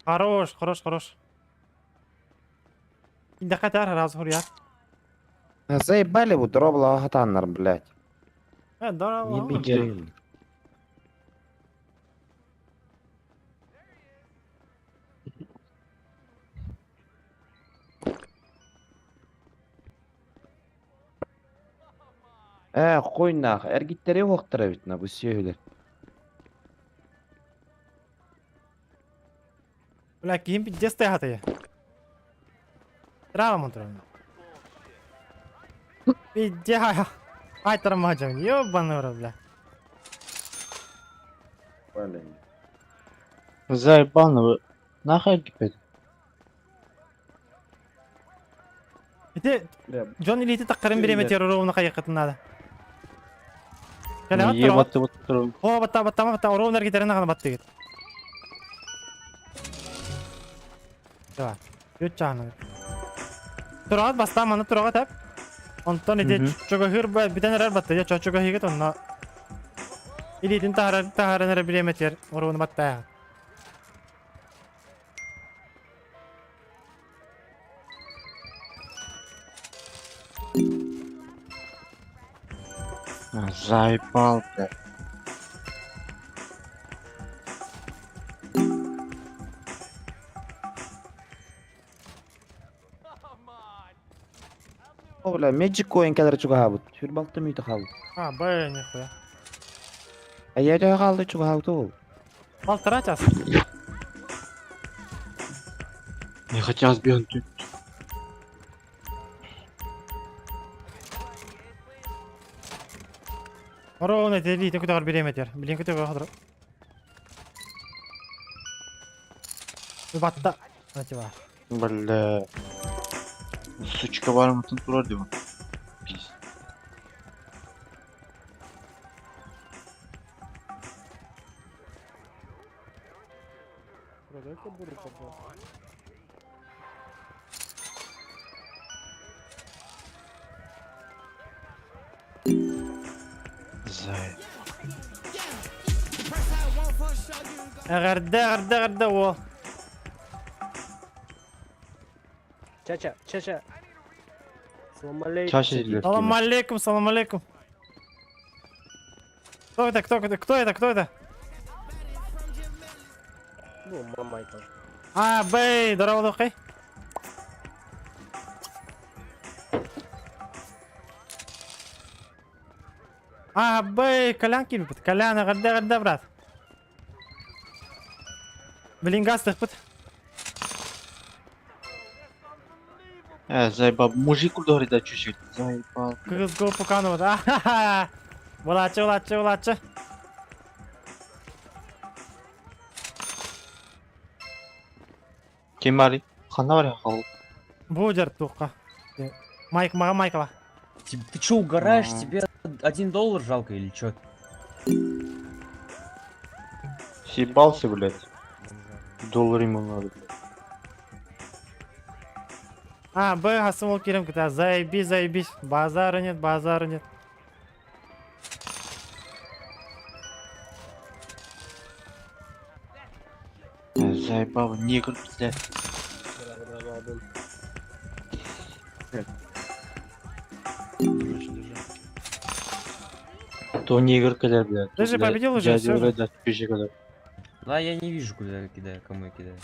Хорош, хорош, хорош. Индикатор раз хуя. Заебали вот дробла хатаннар, блядь. Да, Не беги. Хуй нах, эргиттере уақтыра бит на бу сүйөлер. Бля, ким пиздец ты хаты. Трава монтровна. Пиздец. Ай, тормажем, ёбаный в рот, бля. Блин. Заебал, ну нахуй кипет. Ити Джон илити таққарын береме терроровна қайыққытын надо. Ебать, вот О, батта, батта, батта, ровно гитерин ағана батты кет. Давай, өт жағына. Тұрағат баста, маны тұрағат әп. Онтон ити чогахыр битен эрер батты, я чогахыгет онна. Илитин тахарар тахаран эрэ биреме тер, оровна батта. Заебал, бля. О, бля, Magic Coin кәлер чугахабыт. Сүр балты мүйті қалды. А, б, нихуя. А я жа қалды чугахабыт ол. Полтора час. Не хотел сбегать. Ровно эти илитин күтәгәр биреме тер. Билин күтәгәр хадыр. Батта. Натива. Бля. Сучка бар мытын турар дима. Пиз. Зай. Әгәрдә, әгәрдә, әгәрдә ол. Чача, чача. Салам алейкум. Чаще дийлер. Салам алейкум, салам алейкум. Кто это, кто это, кто это, кто это? Ну, мамайка. А, бэй, здорово, дохай. А, бэй, Колян килбит. Колян, әгәрдә, әгәрдә, брат. Блин, газ тыкпыт. Заебал. Мужик ударит, да, чуть-чуть. Заебал. Кыз го пуканова. Ахаха. Булачы, булачы, булачы. Кем бар? Хана бар хал. Бу жер туққа. Майк, мага майкала. Ты чё, угораешь? Тебе 1 доллар жалко или чё? Съебался, блядь. Доллар ему надо, блядь. А, Б, хасым керем кіта. Заебись, заебись. Базара нет, базара нет. Заебал, негр, блядь. То негр кэлэр, блядь. Ты же победил уже, всё же. Да, чуть кэлэр. Да, я не вижу, куда я кидаю, кому я кидаю.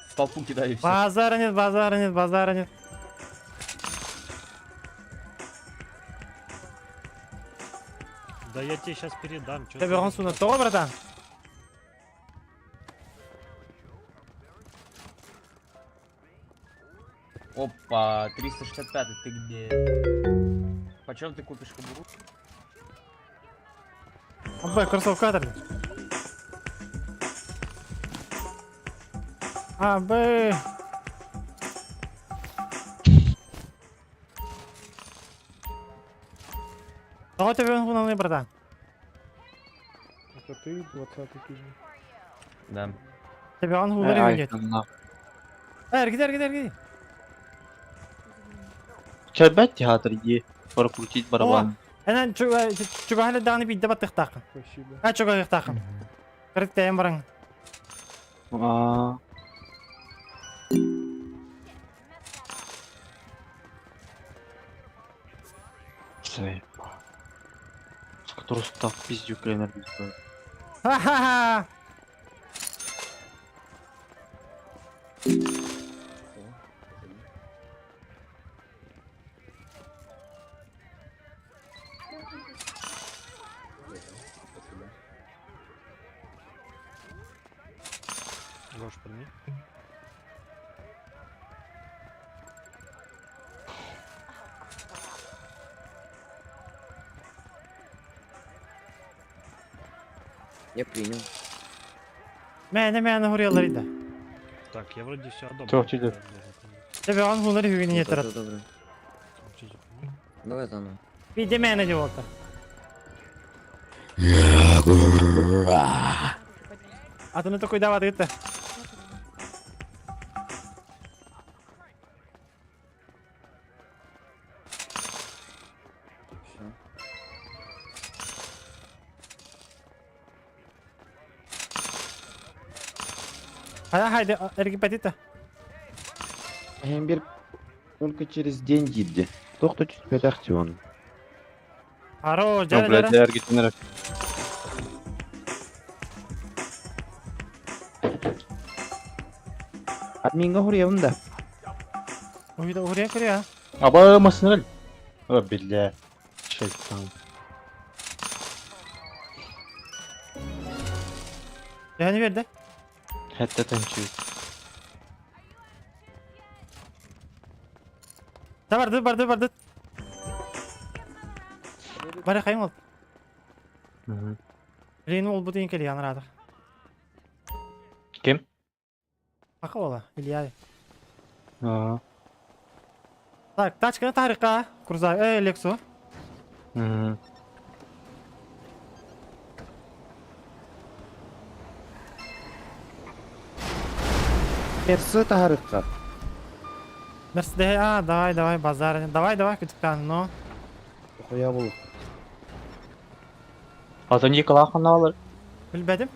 В толпу кидаю и все. Базара нет, базара нет, базара нет. Да я тебе сейчас передам. Чё Тебе он суна того, братан? Опа, 365 ты где? Почем ты купишь кобуру? Абай, кроссовка кадр. Абы. Того тебе он хуна братан. Это ты 20-й кинул. Да. Тебе он хуна нет. Эр, где, где, где? Чарбат театр иди прокрутить барабан. Эн чугахали даны бидде баттыктакын. Спасибо. А чугахтакын. Кырыктайын барың. А. Заебал. С которого став пиздю кленер Ха-ха-ха! Гош, прими. Я принял. Мәне мәне хурьялар иде. Так, я вроде все одобрил. Чё, чё, чё? Тебе он хунар хүгүн yeter. Добре. Давай заново. Бидде мәне деп oldu. Атыны такой дават гитте. Все. Хая хайды эрги петите. Эмбер только через день дидди. Тохто чуть он. Аро, Ну, жара блядь, жара. эргитинер. Админга хурьявын да. Уйда урия курия. Аба масыныр. О, бля. Шайтан. Yani verdi. Хәтта тынчы. Да барды барды барды. Бары кайын ол. Лейн ол бу дейін кели янырады. Ким? Ака ола, Илья. А. Так, тачканы тарихка. Круза, э, Лексу. Мгм. Мерсы тарихка. Мерседес, а, давай, давай, базар. Давай, давай, күтүктан, но. Хуя булып. Атын екілақын алыр. Билбедим.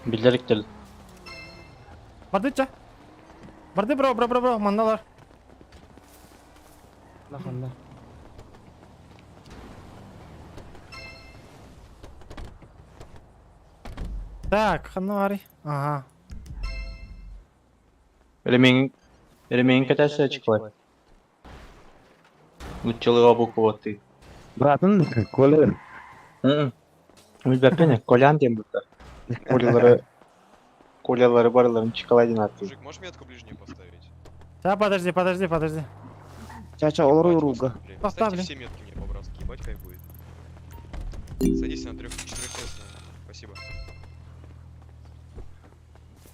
Билдерик тел. Бардыча. Барды бро, бро, бро, бро, мандалар. Лаханда. Так, ханнари. Ага. Ремень. Ремень катасы чықлай. Училыға буква ты. Братан, Коля. Билбеппен, Колян дем бұта. Колялары... Колялары барларын чықалайдын аты. Мужик, можешь метку ближнюю поставить? Сейчас, подожди, подожди, подожди. Чача олар уруга. Поставлю. Поставьте все метки мне по-братски, ебать кайф будет. Садись на трех, четырехместную. Спасибо.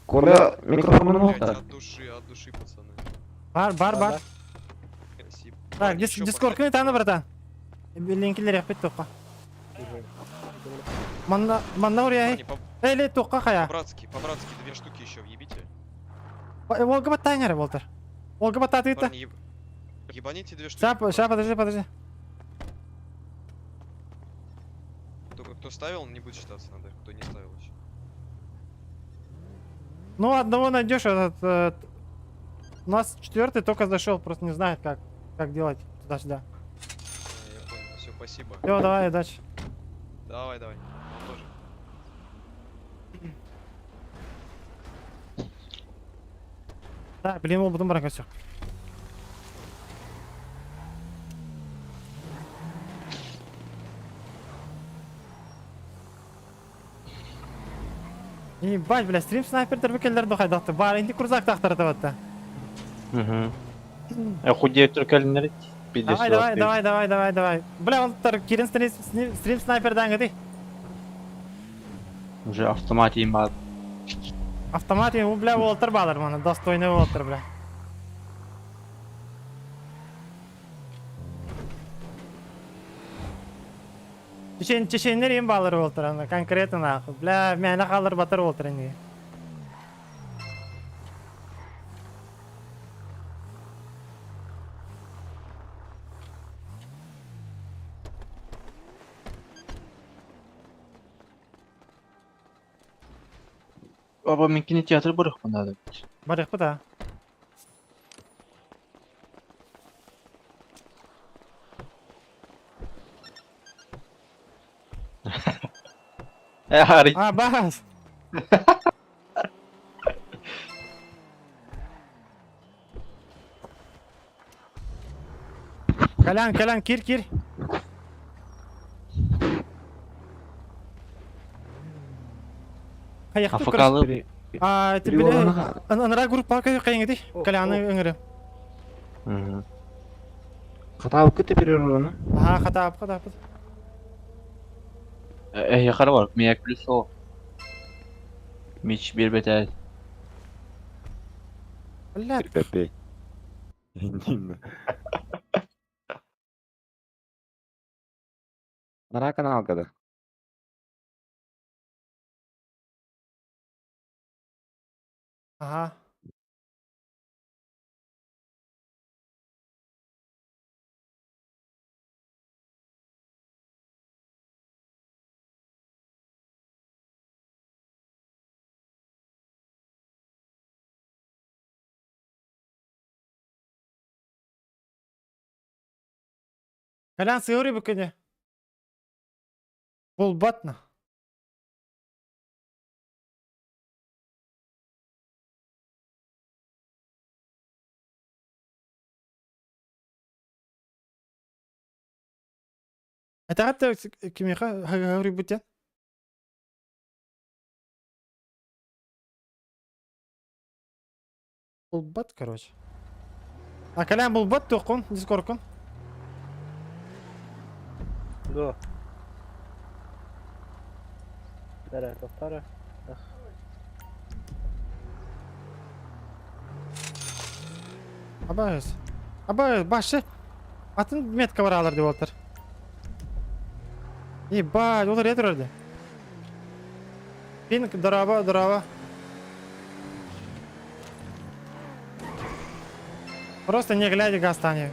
Коля, микрофонун Блять, окта. от души, от души, пацаны. Бар, бар, бар. Спасибо. Так, дискорд кını таны, братан. Линкилер япыт тоққа. Манна, манна урия. Парни, по- Эли тоққа қая. по-братски, по-братски две штуки еще въебите. Волга баттайын Волтер. Волга баттаты Парни, ебаните две штуки. Ща, ща, подожди, подожди. Только кто ставил, не будет считаться надо, кто не ставил еще. Ну, одного найдешь, этот... у нас четвертый только зашел, просто не знает, как делать туда-сюда. Я понял, все, спасибо. Все, давай, удачи. Давай, давай. Он тоже. Да, билим ол бутун баран көрсөх. Ебать, бля, стрим снайпердер бекелер дохайдахты. Бар, инди курзак тахтар табатта. Угу. Худея түркәлінер Давай, давай, давай, давай, давай, давай. Бля, он тар кирен стрим, стрим снайпердан гыды. Уже автомат има. Автомат им, бля, уолтер балар мана, достойный уолтер, бля. Чечен, чеченнер им балар уолтер, ана, конкретно нахуй. Бля, мяна халар батар уолтер инди. Баба мен кинотеатр бар надо. Барых да. Э, А, бас. Колян, Колян, кир, кир. Афакалы. А, ты бля, анара группа кайыңды, Коляны өңірі. Хатабы көтө перероланы. Ага, хатап, хатап. Э, якары бар. Мияк плюс о. Мич бир бетер. Бля, 3 5. Нара каналгада. Ага. Колян сыоры бүкене. Булбатна. Это хатта кимиха хагары бутя. Булбат, короче. А Колян булбат тоқын, дискоркун. Да. Бәрі, тоқтары. Абайыз. Абайыз, башы. Атын метка бар алар деп отыр. Ебать, олар ретро өрді. Пинг, дораба, дораба. Просто не глядя гастани.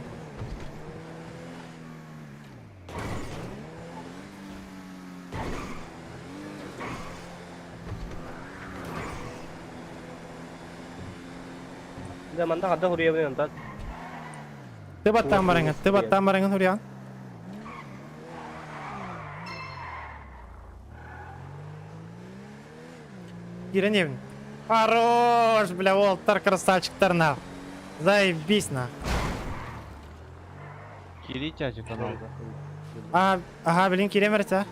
Да, манда қада хурия бен антан. Ты баттан барыңын, ты баттан барыңын Хурьян. Кирен Хорош, бля, Уолтер, красавчиктар на. Заебись на. Кири тячы каналда. А, ага, блин, кирен верте.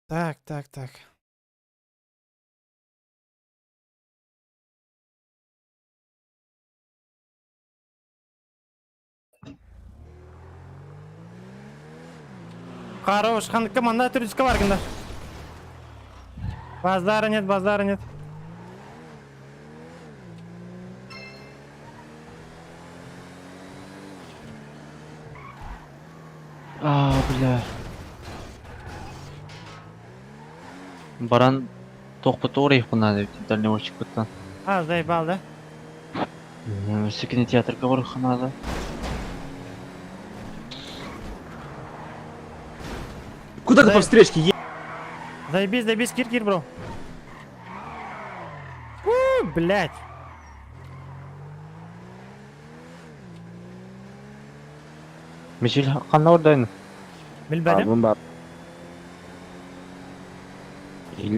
Так, так, так. Хорош, хан команда түрдүскө бар гында. Базара нет, базара нет. А, бля. Баран тоқпы торых надо, дальневочек быттан. А, заебал, да? Өсі кинотеатрга бар надо. Куда ты по встречке е... Заебись, заебись, кир, кир, бро. У, блядь. Мишель ханна ордайын? Билбэтим. Баарбын бар.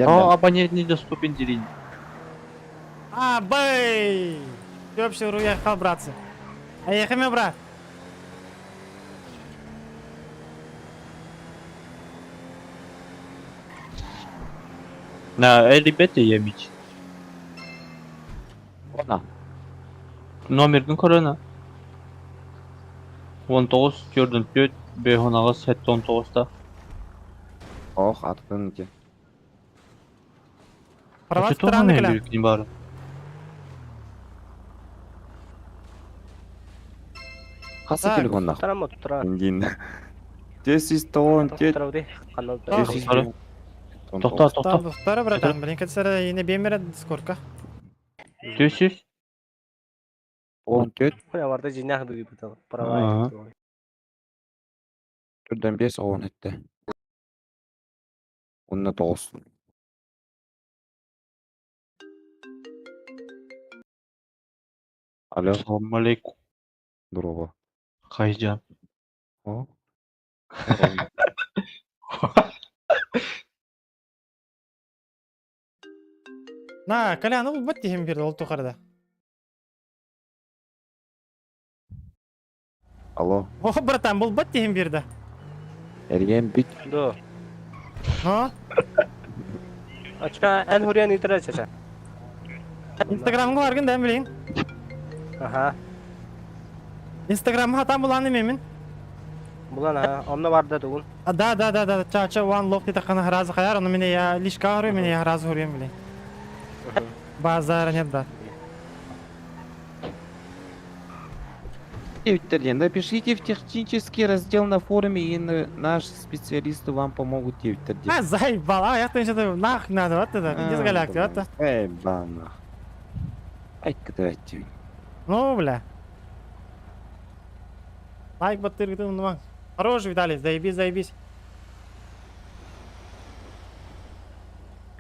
О, абонент недоступен дерин. А, бэй! Ты вообще уехал, братцы. Поехали, брат. На, ребята, я мич. Она. Номердин корона. 19 44 5 79 та. Ох, аттын ки. Права страны кля. Бар. Хасы телефонна. Ингин. Тесис тоон тет. Тохта, тохта. Тохтара, братан, блин, кәтсәрә ене бемерә дискордка. Төсүз. Он төт. Түрден бес он этте. Онна тоғыз. Алло. Салам алейкум. Здорово. Кайжан. О. На, Колян, ну бат дихим бирде ол тухарда. Алло. О, братан, был бат дихим бирде. Эрген бит. Да. Но? Ачка эн хурьян интернет чача. Инстаграмга баргын да билин. Аха. Инстаграмга хатан буланы мемин. Булан а, онно бар да тугун. А, да, да, да, да, чача one love дита хана разы хаяр, но меня я лишка говорю, меня я разы говорю, блин. Базара нет, брат. Напишите в технический раздел на форуме, и наши специалисты вам помогут. А, заебал, а, я там что-то нах надо, вот это, пиздец галактик, вот это. Эй, банах. Ай, катайте. Ну, бля. Лайк баттыр, ну, Хорош, Виталий, заебись, заебись.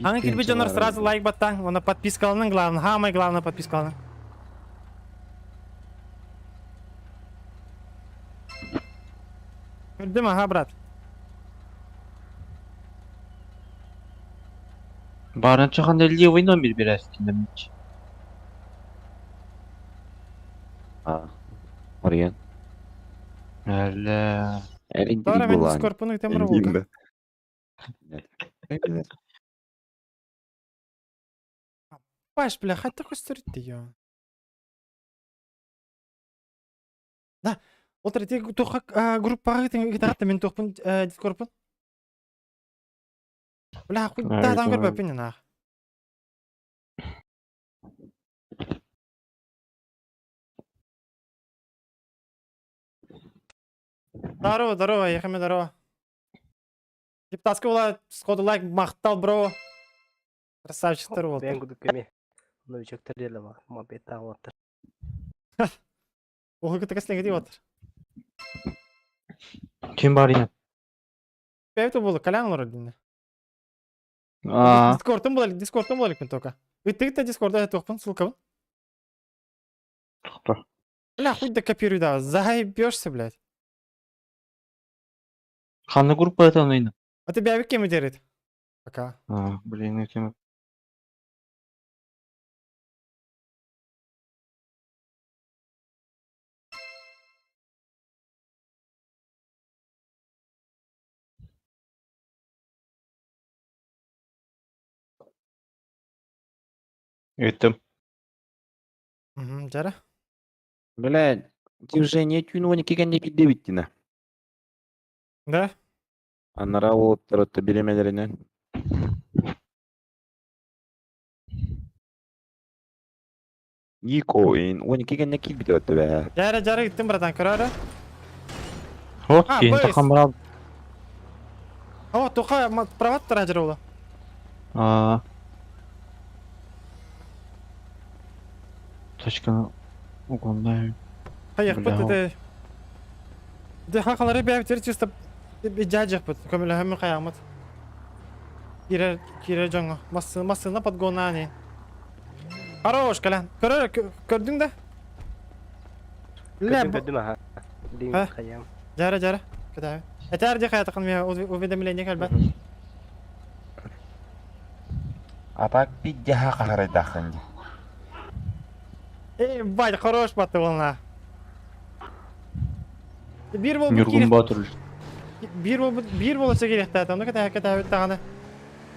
Аны кирби дьоннор сразу лайк баттаң, оны подпискалының главное, самое главное подпискалының. Көрдүм, ага, брат. Барынча ханда левый номер берәсің мич. А, Марьян. Әллә. Тора мен Дискордпын темір болды. Паш, бля, хоть такой сторит ее. Да, отыр те туха группаға гитарата мен тухпын Дискордпын. Бля, хуй да там көрбө пенен ах. Здорово, здорово, ехаме здорово. Депутатский була сходу лайк мактал, бро. Красавчиктар болды. Бен кудук эми. Новичоктор деле бар. Мопед тагып Охы кытык эслеге деп отыр. Ким бар ен? Бәйті болды, Колян олар динне. А, Дискордтан болalik, Дискордтан болalik мен только. Үттігітті Дискордта тоқпын, ссылка тоқта. Бля, хуй да копируй да, заебешься, блядь. Қандай группа это ойны? А ты бәбік кем өтереді? Пока. А, блин, өтем. Өттім. Мгм, жара. Блядь, ты уже не тюнуни кигенде кидде биттина. Да? Анара олуттар отта билемелеринен. Никоин, он кигенде килбит отта бә. Жара, жара гиттим, братан, көрәрі. Вот, А, кейін бейс. тақам брал. О, тоқа, провод тұра жара ола. А. Точканы угондай. Қаяқ Бля, бұт, это... Де хақалары бәбітер чисто жажық бұт, көмілі хөмі қаяғымыт. Кирер, кирер жоңы. Массына подгона не. Хорош, Колян. Көрөр, көрдің да? Бля, Көрдүм, көрдүм, аха. Линк А? хаям. Дьара, дьара. Кытаабы. Этээр дии хайатахын миэ уведомление кэлбэт. А так пиддяха хаһарайдааххын дии. Эй, бать, хорош баты волна. Биир буолбут Ньургун киирэх... Боотур. Биир буолбут биир буолаччы киириэхтээтэ. Ону кэтэһэ кэтэһэбит даҕаны.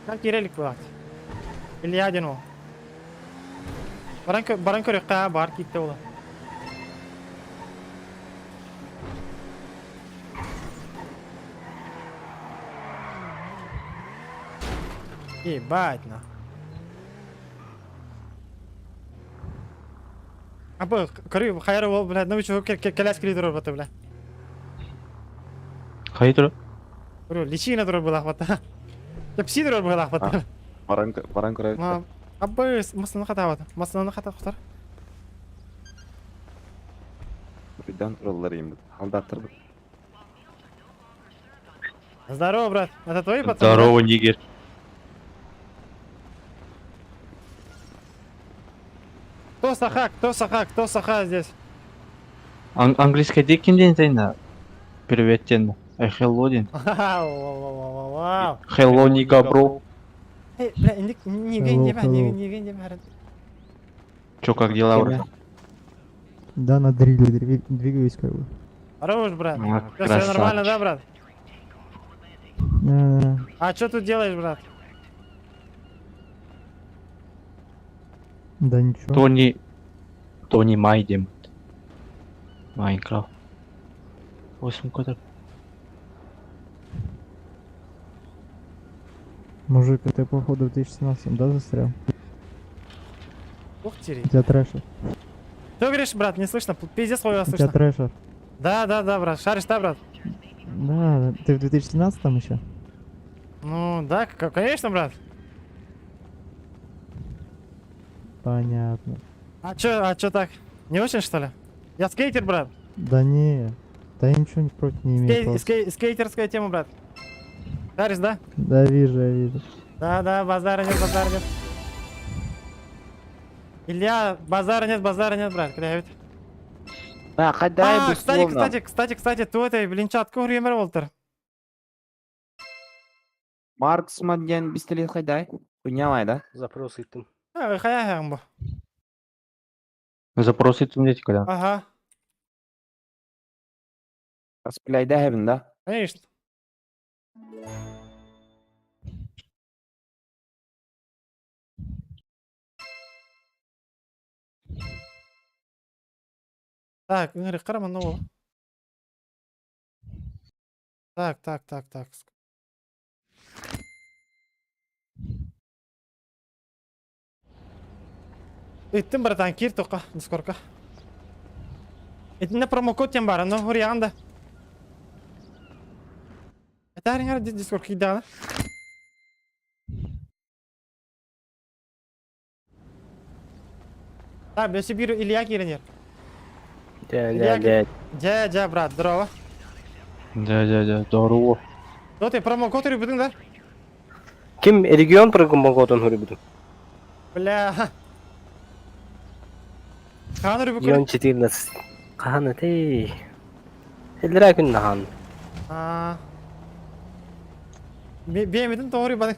Нам киирэ илик буолаат. Илья диэн уол. Баран, баран көрүөххэ баар киирдэ буола. Ебать на. Абы, көрү, хайара ол, бля, ну чего, кэлэс кили турар бата, бля. Хайы турар? Көрү, личина турар была бата. Пси турар была бата. Баран баран көрөбүт. Абы, масына хатабат. Масына хата хотар. Birden тураллар им. Алдаттырбыт. Здорово, брат. Это твои пацаны? Здорово, нигер. Кто саха, кто саха, кто саха здесь? Ан английский дикин день тайна. Привет, тен. Эй, hello, день. Вау, вау, Hello, nigga, bro. Эй, бля, не не не не не не не Чё, как дела, брат? Да, на дриле двигаюсь как бы. Хорош, брат. А, Все нормально, да, брат? Да. А что тут делаешь, брат? Да ничего. Тони... Тони Майдем. Майнкрафт. 8 кадр. Мужик, ты походу в 2017, да, застрял? Ух ты. У тебя трэшер. Что говоришь, брат, не слышно? Пиздец хуево У тебя слышно. трэшер. Да, брат. Шаришь, да, брат? Да, ты в 2017 еще? Ну, да, конечно, брат. Понятно. А чё так? Не очень, что ли? Я скейтер, брат. Да не, да я ничего не против не имею. Скей, скей, скейтерская тема, брат. Шаришь, да? Да, вижу, я вижу. Да, базара нет, базара нет. Илья, базара нет, брат. Когда я Да, кайдай А, кстати, кстати, кстати, кстати, ты этой блинчатку Юмер Волтер. Марксман диэн пистолет хайдай. Хуйнялай, да? Запрос ыттым. А, хая бу. Запрос этим дети, когда? Ага, Распыляйда хэбин, да? конечно. Так, Игорь, карма нового. Так, так, так, так. Иттим, братан, кир тока, дискорка. Итинне промокод тем бар, но хурьян да. Это аринgar дискорд кидана. Так, бесе бир Илья киренер. Дя, дя, Дя, дя, брат, здорово. Да, да, да, здорово. Ну ты промокод рыбы, да? Ким регион промокодун хурибутун? Бля. Хан рыбы. Регион 14. Хаан ты. Элдера күн хаан. А. Бемедин doğru bana.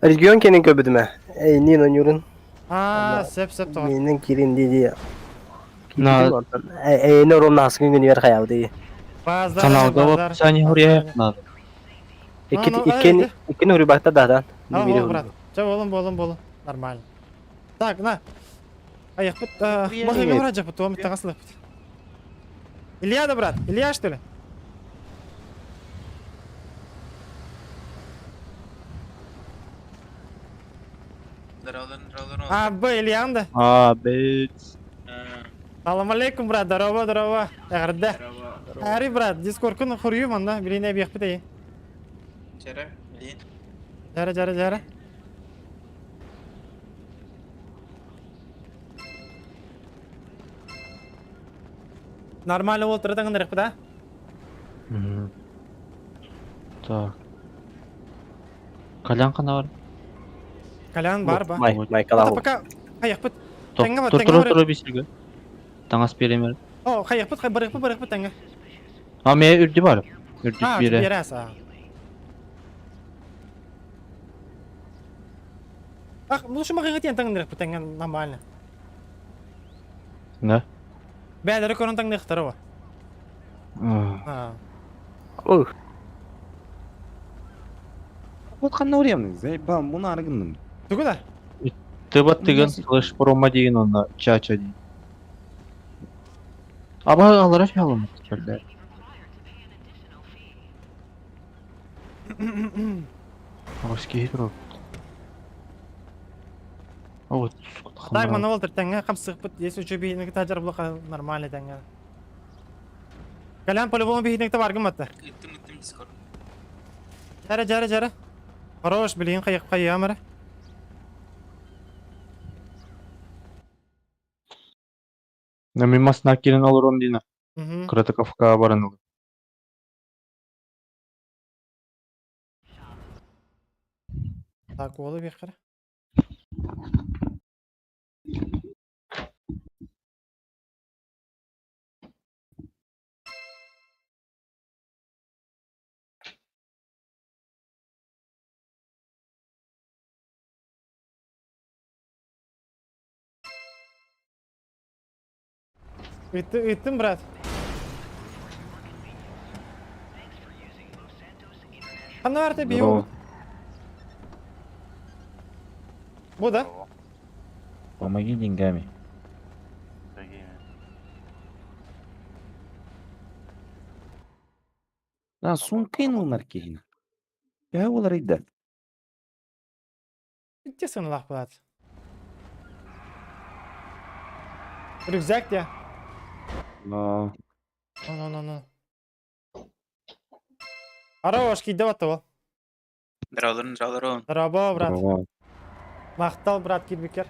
Регион кенен көбүдүмө. Эй, Нина Нюрин. А, сеп сеп doğru. Менин кирин диди. На- Эй, не ром насын күн бер хаябды. Базар. Каналда в описании хурья надо. Икки Ну, ну, икки икки хурибакта дадан. А, ол, брат. Ча болым болым болым. Нормально. Так, на. Аяқ бит. Махы гора жапы, туам тагасылып. Илья да, брат? Илья, что ли? А, Б, Илья, да? А, бит. Салам алейкум, брат. Здорово, здорово. Эгерде. Ари, брат, дискордкун хурью манда, билине бияқ бит. Жара, жара, жара. Нормально болып тұрады аңдарық да? Так. Колян қана бар? Колян бар ба. Май, Это Майкал. пока аяқ бит. Топ, Теңге бар, тур теңге тур бар. тур бисерге. Таңас беремер. О, хайыхпыт, барыхпыт, барыхпыт тэҥҥэ. А мэ үрдү бар. Үрдү А, биэрэ. биэрэ аса. Ах, лучше махыҥа тиэн таҥнырыхпыт тэҥҥэ нормально. Да. Бээлэри көрөн таҥныахтара во. А. Ух. Вот ханна уремный, заебал, мунары гынным. Тугу да? Тыба тыгын слэш промо деген онна чача дейін. Аба алара шалым. Бля. Русский хитро. А вот, сука, Так, мана ол тэҥҥэ хамсыхпыт, если учу биһиник тажар булаха нормально тэҥҥэ. Калян по-любому биһиник бар гымматта. Ыттым ыттым дискорд. Жара, жара, жара. Хорош, блин, хайых хайамара. Мен масына келин олором дейін. Мгм. Кратаковка баран. Так, олы бихара. Ыттым, брат. Ханна барта бию. Бу да? Помоги деньгами. Да, сумкин улар киһин. Төһө улар ыйда? Итте сыналах брат. Рюкзак те. Но Ну, ну, ну. Хорош, кийде баттı Дралырын дралырын. Здорово, брат. Махтал, брат, кирбикер.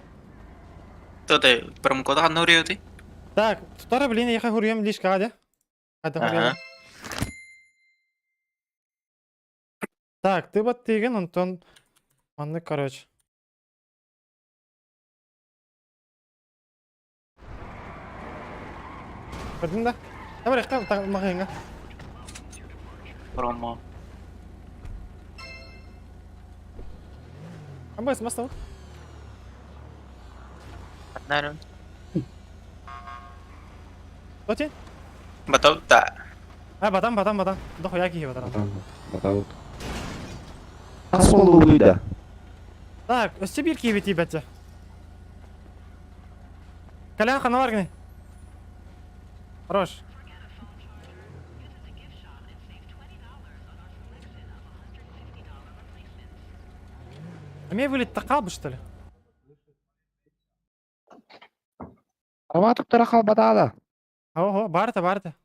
Тодай промокод ханна уриоти? Так, тутара, блин, я хурьем лишь каде. Када Так, ты вот тиген, Антон. Анны, короче. Көрдүң да? Давай, рехта, мағыңа. Промо. Амбай, смастал. Наверное. Оти? Батау да. А, батам, батам, батам. Дохуя кихи батам. Батаут. Асол ыйда. Так, өссө бир киһи тиийбэтэ. Колян хана бар гыны. Хорош. А мне вылет такал что ли? Ава туктара халбатаада. Ого, барта, барта.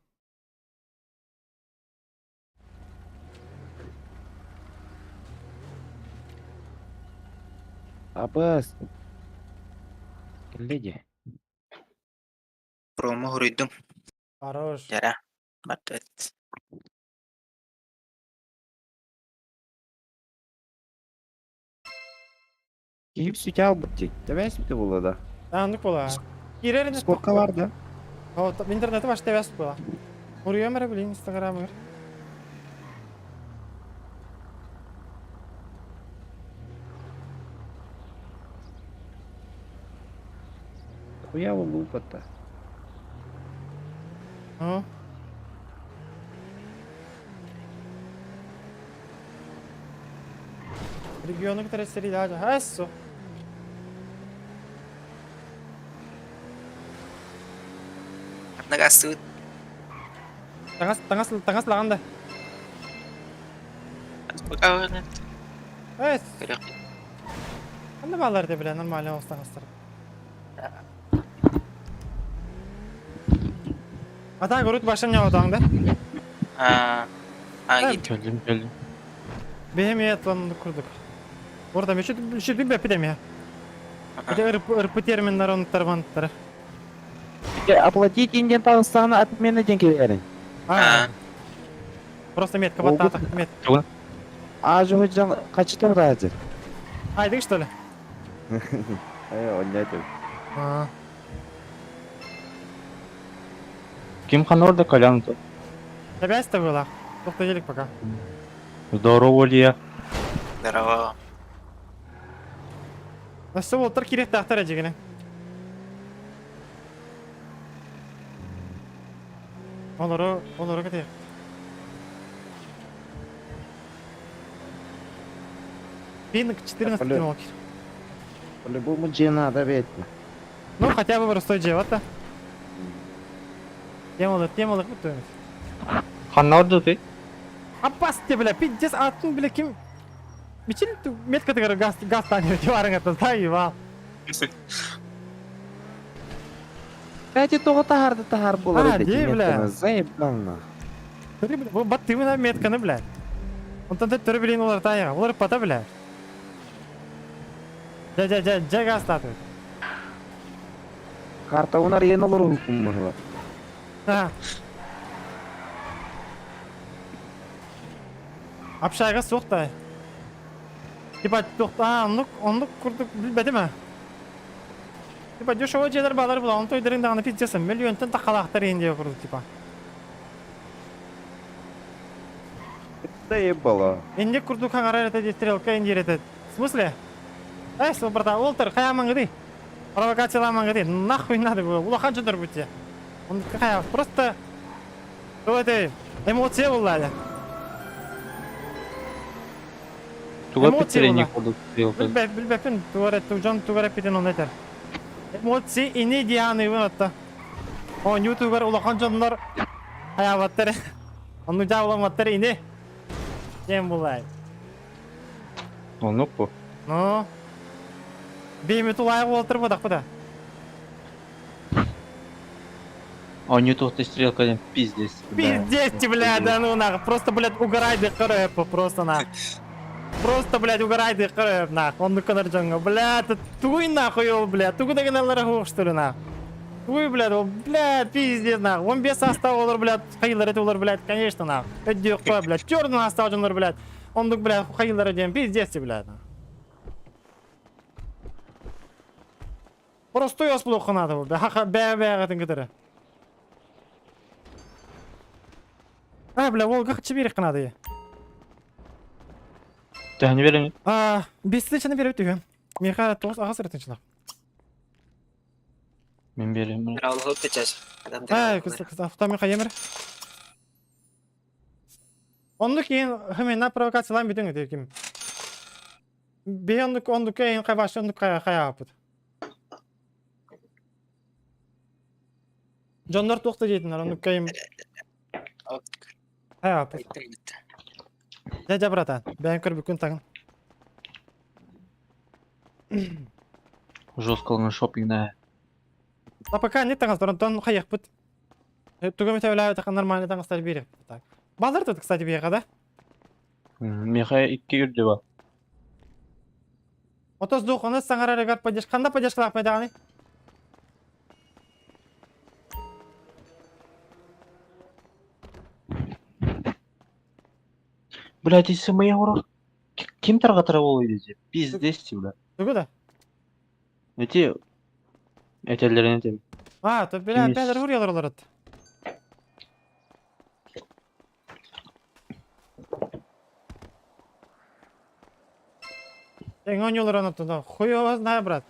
Абыс. Леди. Промо хуруйдум. Хорош. Жара. Баттет. Киһип сүтэ албыт Тэбэс бите була да. А, ну кола. Кирерин. Сколько бар да? О, интернеты ваш тэбэс була. Уруйом блин, инстаграмыр. Хуя лупата. Ну. Регионы, которые стреляют. Ассо. Нагасты. Таңас, таңас, таңас лаганда. Эс. Анда балар деп биле нормально болсо таңастар. Ата көрүт башын не отаң да? А, а гит. Келдим, келдим. Бехем ет курдук. Орда мен үшүт билбеп битем я. Ити ырпы терминдер онуттар банттар. Оплатить инден тагыстаны отмена ден келерин. А. Просто метка баттата, мет. А жан качытар да азыр. Айдык что ли? Э, ойнайтым. А. Ким ханна барда Колян то? Связь то была. Только елик пока. Здорово, Илья. Здорово. Өссө уолтар кириэхтээхтэр эдьигини. Олору, олору кэтиэх. Пинг 14 кино. По-любому дьиэ надо ведь. Ну, хотя бы простой дьиэ, вот Темалык, темалык бүтүн. Ханна барда ты? Аппасте, бля, пиздец, атын, бля, ким... Мичил меткатыгар газ, газ таанер барың это, заебал. Кстати, тоҕо таһарды таһар буолар А, этэ дии, бля. Заебал на. Төрү, бля, бу баттыымына метканы, бля. Онтон төттөрү билин олар тайга, олар пата, бля. Дьэ, дьэ, дьэ, дьэ газ тааты. Картабын арыйан олоруһуккун быһыла. А. Общага суох да. Типа туох оннук оннук курдук билбэтим а. Типа дешево дьиэлэр баалар була, онто өйдөрүн даҕаны пиздец миллионтан тахалаахтар иһин диэ курдук типа. Да ебало. Инник курдук хаҥарар этэ дии стрелка индиир этэ. В смысле? Эй, братан, Уолтер, хайаамаҥҥытый? Провокациялаамаҥҥытый? Нахуй надо было, улахан дьоннор бутте. Он какая, просто... Что это? Эмоция была. Туга Эмоция питтерени була. курдук стрелка. Билбэп, билбэппин, тугар дьон тугар эппитин оны этэр. Эмоции ини дианыыбын отто. Оонньуу тугар улахан дьоннор хайаабаттар. Онну дьаабыламматтар ини. Диэн булай. Оннук бу. Ну. Бейми тулайық уолтыр бодақпы да. Оонньуу туохта стрелка диэн пиздец. Пиздец, бля, да ну нах. Просто, блядь, угорай дыкырып, просто нах. Просто, блядь, угорай дыкырып, нах. Он кыныр дьоҥҥо, бля, тугуй нахуй ол, бля, тугу да гыналлара хуох, что ли, нах. Тугуй, блядь, ол, бля, пиздец, нах. Он без состава олар, блядь, хайылар это олар, блядь, конечно, нах. Өйдүөххэ, блядь, черный состав дьоннор, блядь. Оннук, блядь, хайылара диэн, пиздец, блядь. Простой ас булуохха наада бу. Бэҕэ-бэҕэтин кытары. А, бля, Волга хачы биэриэххэ наада Төһөнү береҥ? А, бестичаны беребит үһү. Миэхэ тоҕус аҕыс ырытынчылах. Мин берем. А, кыз кыз автомобиль хайемер. Оннук иин хымена провокациялаан бүтүҥ этэ ким. Бэйэ оннук оннукка иин хайбашы оннук хайааппыт. Дьоннор туох да диэтиннэр оннукка иин хайааппыт. Дьэ дьэ братан, бэйэҥ көрбүккүн таҥын. Жестко шоппинг А пока не таҥастар, онтон хайыахпыт. Тугу эмит сөбүлээбэтэххэ нормальный таҥастар биэриэхпит так. Баалар тут, кстати, биэхэ да? Миэхэ икки үрдү бар. Отос духуну саҥарарыгар поддержка. Ханна поддержкалаах даҕаны? Блядь, если моя урок... Ким тарҕатара буолуой дии? Пиздец, бля. Тугу да? Эти... Этэллэрин этим. А, то бля, Кимис? бээлэр уруйалар олорот. Эҥ оонньуулар онотон, хуй его знает, брат.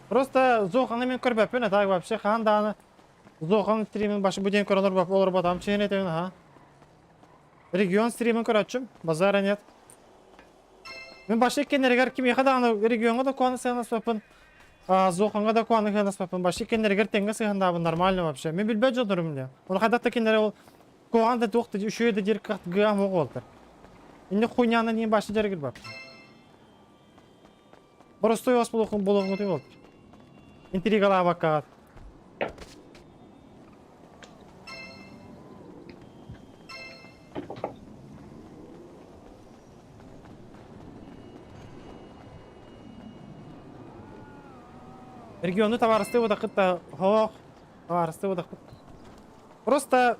Просто Зоханы мин көрбөппүн, а так вообще хаан даҕаны Зохан стримин башы бу диэн көрөн олорботам чиэн этебин, аха. Регион стримин көрөөччүм, базара нет. Мин башы иккеннэригэр кимиэхэ даҕаны региоҥҥа да куһаҕаны сыһыаннаспаппын, Зохаҥҥа да куһаҕаны сыһыаннаспаппын, башы иккеннэригэр тэҥҥэ сыһыаннаабын нормально вообще. Мин билбэт дьоннорум диэн. Ону хайдах да кинилэри ол куһаҕан да туох да үчүгэй да диир кыаҕым суох буолтар. Инник хуйняны нии башы дьарыгырбап. Боростуой ос буолуоххун буолуоххун буолтар. Интригалаабаккаҕыт. Региону табаарыстыы бодаххыт да хоох табаарыстыы бодахпыт. Просто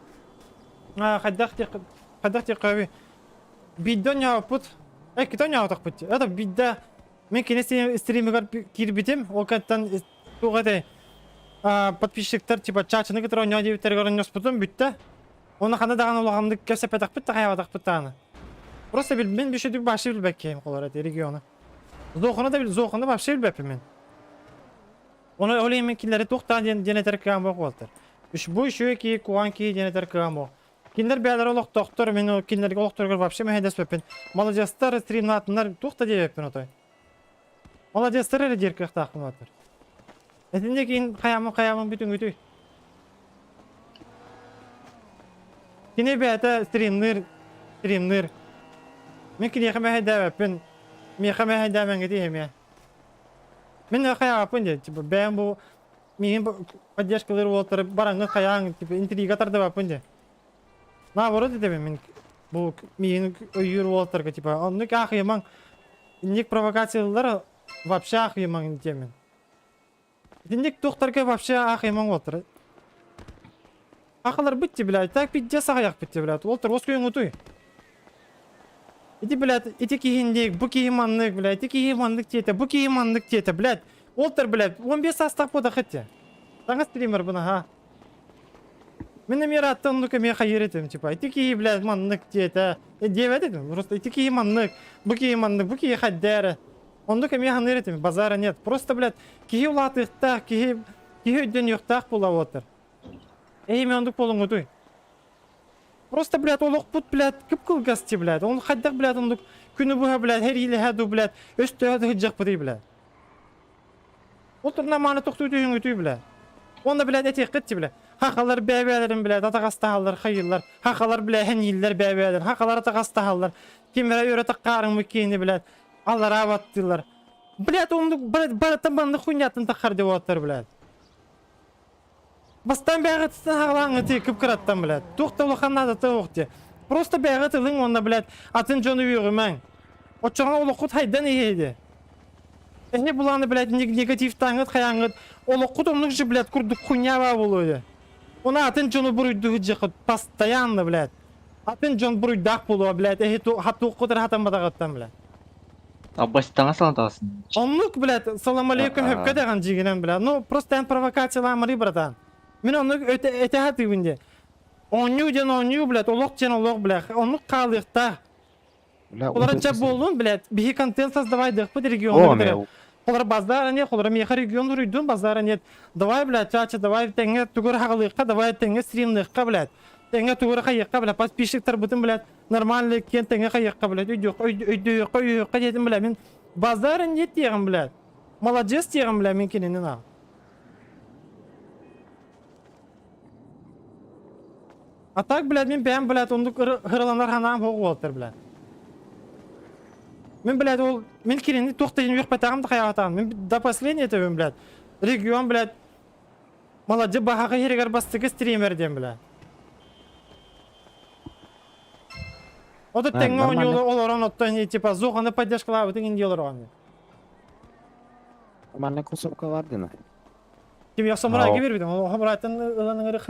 хайдах хайдах диэххэ биирдэ оонньообуппут иккитэ оонньообутахпыт это биирдэ мин кини стримигэр киирбитим ол кэнниттэн туох этэй. Подписчиктар типа чаачыны кытары оонньоо диэбиттэригэр оонньоспутум бүттэ. Уонна ханна даҕаны улаханнык кэпсэппэтэхпит да хайаабатахпыт даҕаны. Просто мин бүшүдүк вообще билбэккиэм холор эти региона. Зохуну да Зохуну вообще билбэппин мин. Оны ол иһин мин кинилэри туохтаан диэн диэн этэр кыаҕым суох буолтар. Бу үчүгэй киһи, куһаҕан киһи диэн этэр кыаҕым суох. Кинилэр бэйэлэрэ олохтоохтор, мин ол кинилэргэ олохторугар вообще мэһэйдэспэппин. Маладьыастар, стримнаатыннар, туох да диэбэппин отой. Маладьыастар эрэ диир кыахтаахпын оттор. Итинник иһин хайаамын хайаамын бүтүҥүтүй. Кини бэйэтэ стримныыр, стримныыр. Мин киниэхэ мэһэйдээбэппин, миэхэ мэһэйдээмэҥҥитий эмиэ. Мин хайаабаппын диэн, типа бэйэм бу миигин поддержкалыыр уолаттары бараҥҥын хайааҥ, типа интрига тардыбаппын диэн. Наоборот этэбин мин бу миигин өйүүр уолаттарга типа оннук аахыйымаҥ, инник провокациялар вообще аахыйымаҥ диэмин. Итинник туохтарга вообще аахыйымаҥ уолаттары. Ахаларбыт ти, блядь, так пиздец аҕыйахпыт ти, блядь. Уолтар уоскуйуҥутуй. Ити, блядь, ити киһинник, бу киһи маннык, блядь, ити киһи маннык диэтэ, бу киһи маннык диэтэ, блядь. Уолтар, блядь, 15 саастаах буотахыт ти. Таҥас стример бына, Мин эмиэ ырааттан оннук эмиэ хайыыр этим, типа, ити киһи, блядь, маннык диэтэ. Э, диэбэт этим, просто ити киһи маннык, бу киһи маннык, бу киһи хайда эрэ. Оннук эмиэ ханыыр этим, базара нет. Просто, блядь, киһи улаатыахтаах, киһи киһи өйдөнүөхтээх буола уолаттар. Эһи оннук буолуҥҥутуй? Просто, блядь, олохпут, блядь, кып-кылгас ти, блядь. Он хайдах, блядь, оннук күнү быһа, блядь, хэриилэһэ ду, блядь, өстөһө да сылдьыахпытый, блядь. Ол турнамааны тохтуу түһүҥүтүй, блядь. Уонна, блядь, этиэххит ти, блядь. Хахалар бэйэ-бэйэлэрин, блядь, атаҕастаһаллар, хайыыллар. Хахалар, блядь, хэнииллэр бэйэ-бэйэлэрин. Хахалар атаҕастаһаллар. Ким эрэ өрө таххаарыҥмыт киһини, блядь, аллараа баттыыллар. Блядь, оннук, блядь, барыттан маннык хуйняттан таххар деп уолаттар, блядь. Бастаан бэйэҕититтэн хаҕылааҥҥытый кып-кыраттан, блядь. Туох да улахан наадата суох дии. Просто бэйэҕит ылыҥ уонна, блядь, атын дьону үөҕүмэҥ. Оччоҕо олоххут хайдан иһиэ дии. Эһи булааны, блядь, негативтааҥҥыт хайааҥҥыт олоххут оннук же, блядь, курдук хуйня баа буолуо дии. Оны атын дьону буруйдуу сылдьыаххыт постоянно, блядь. Атын дьон буруйдаах буолуо, блядь, эһи туоххут эрэ хатамматаҕыттан, блядь. Аббастаҥа салатаҕасın. Оннук, блядь, салам алейкум хөпкө даҕан дьиигинэн, блядь. Ну, просто эн провокациялаамарый, братан. Мин оннук өтө этэ сатыыбын дии. Оонньуу диэн оонньуу, блядь, олох диэн олох, блядь. Оннук хаалыахтаах. Бля, Олор чап буоллун, блядь, биһи контент создавайдыахпыт региону кытары. Олор базара нет, олор миэхэ регион уруйдун, базара нет. Давай, блядь, чача, давай тэҥҥэ тугур хаҕалыахха, давай тэҥҥэ стримныахха, блядь. Тэҥҥэ тугур хайыахха, блядь, подписчиктарбытын, блядь, нормально киэн тэҥҥэ хайыахха, блядь, өйдүөххэ, өйдүөххэ, өйүөххэ диэтим, блядь, мин базара нет диэҕим, блядь. Молодец диэҕим, блядь, мин кинини наа. А так, блядь, мин бэйэм, блядь, оннук ырыланар санаам суох уолаттар, блядь. Мин, блядь, ол, мин кинини туох да иһин үөхпэтэҕим да хайаатаҕым. Мин до последнего этебин, блядь. Регион, блядь, молодец, баһаҕа иһэригэр бастакы стример диэн, блядь. Ото тэҥҥэ оонньуу олорон оттон типа зоханы поддержкалаабытыҥ индия олороҕун. Нормальная кусовка бардына. Ким я самурайга бербитим, ол самурайтан ылан ыҥырых.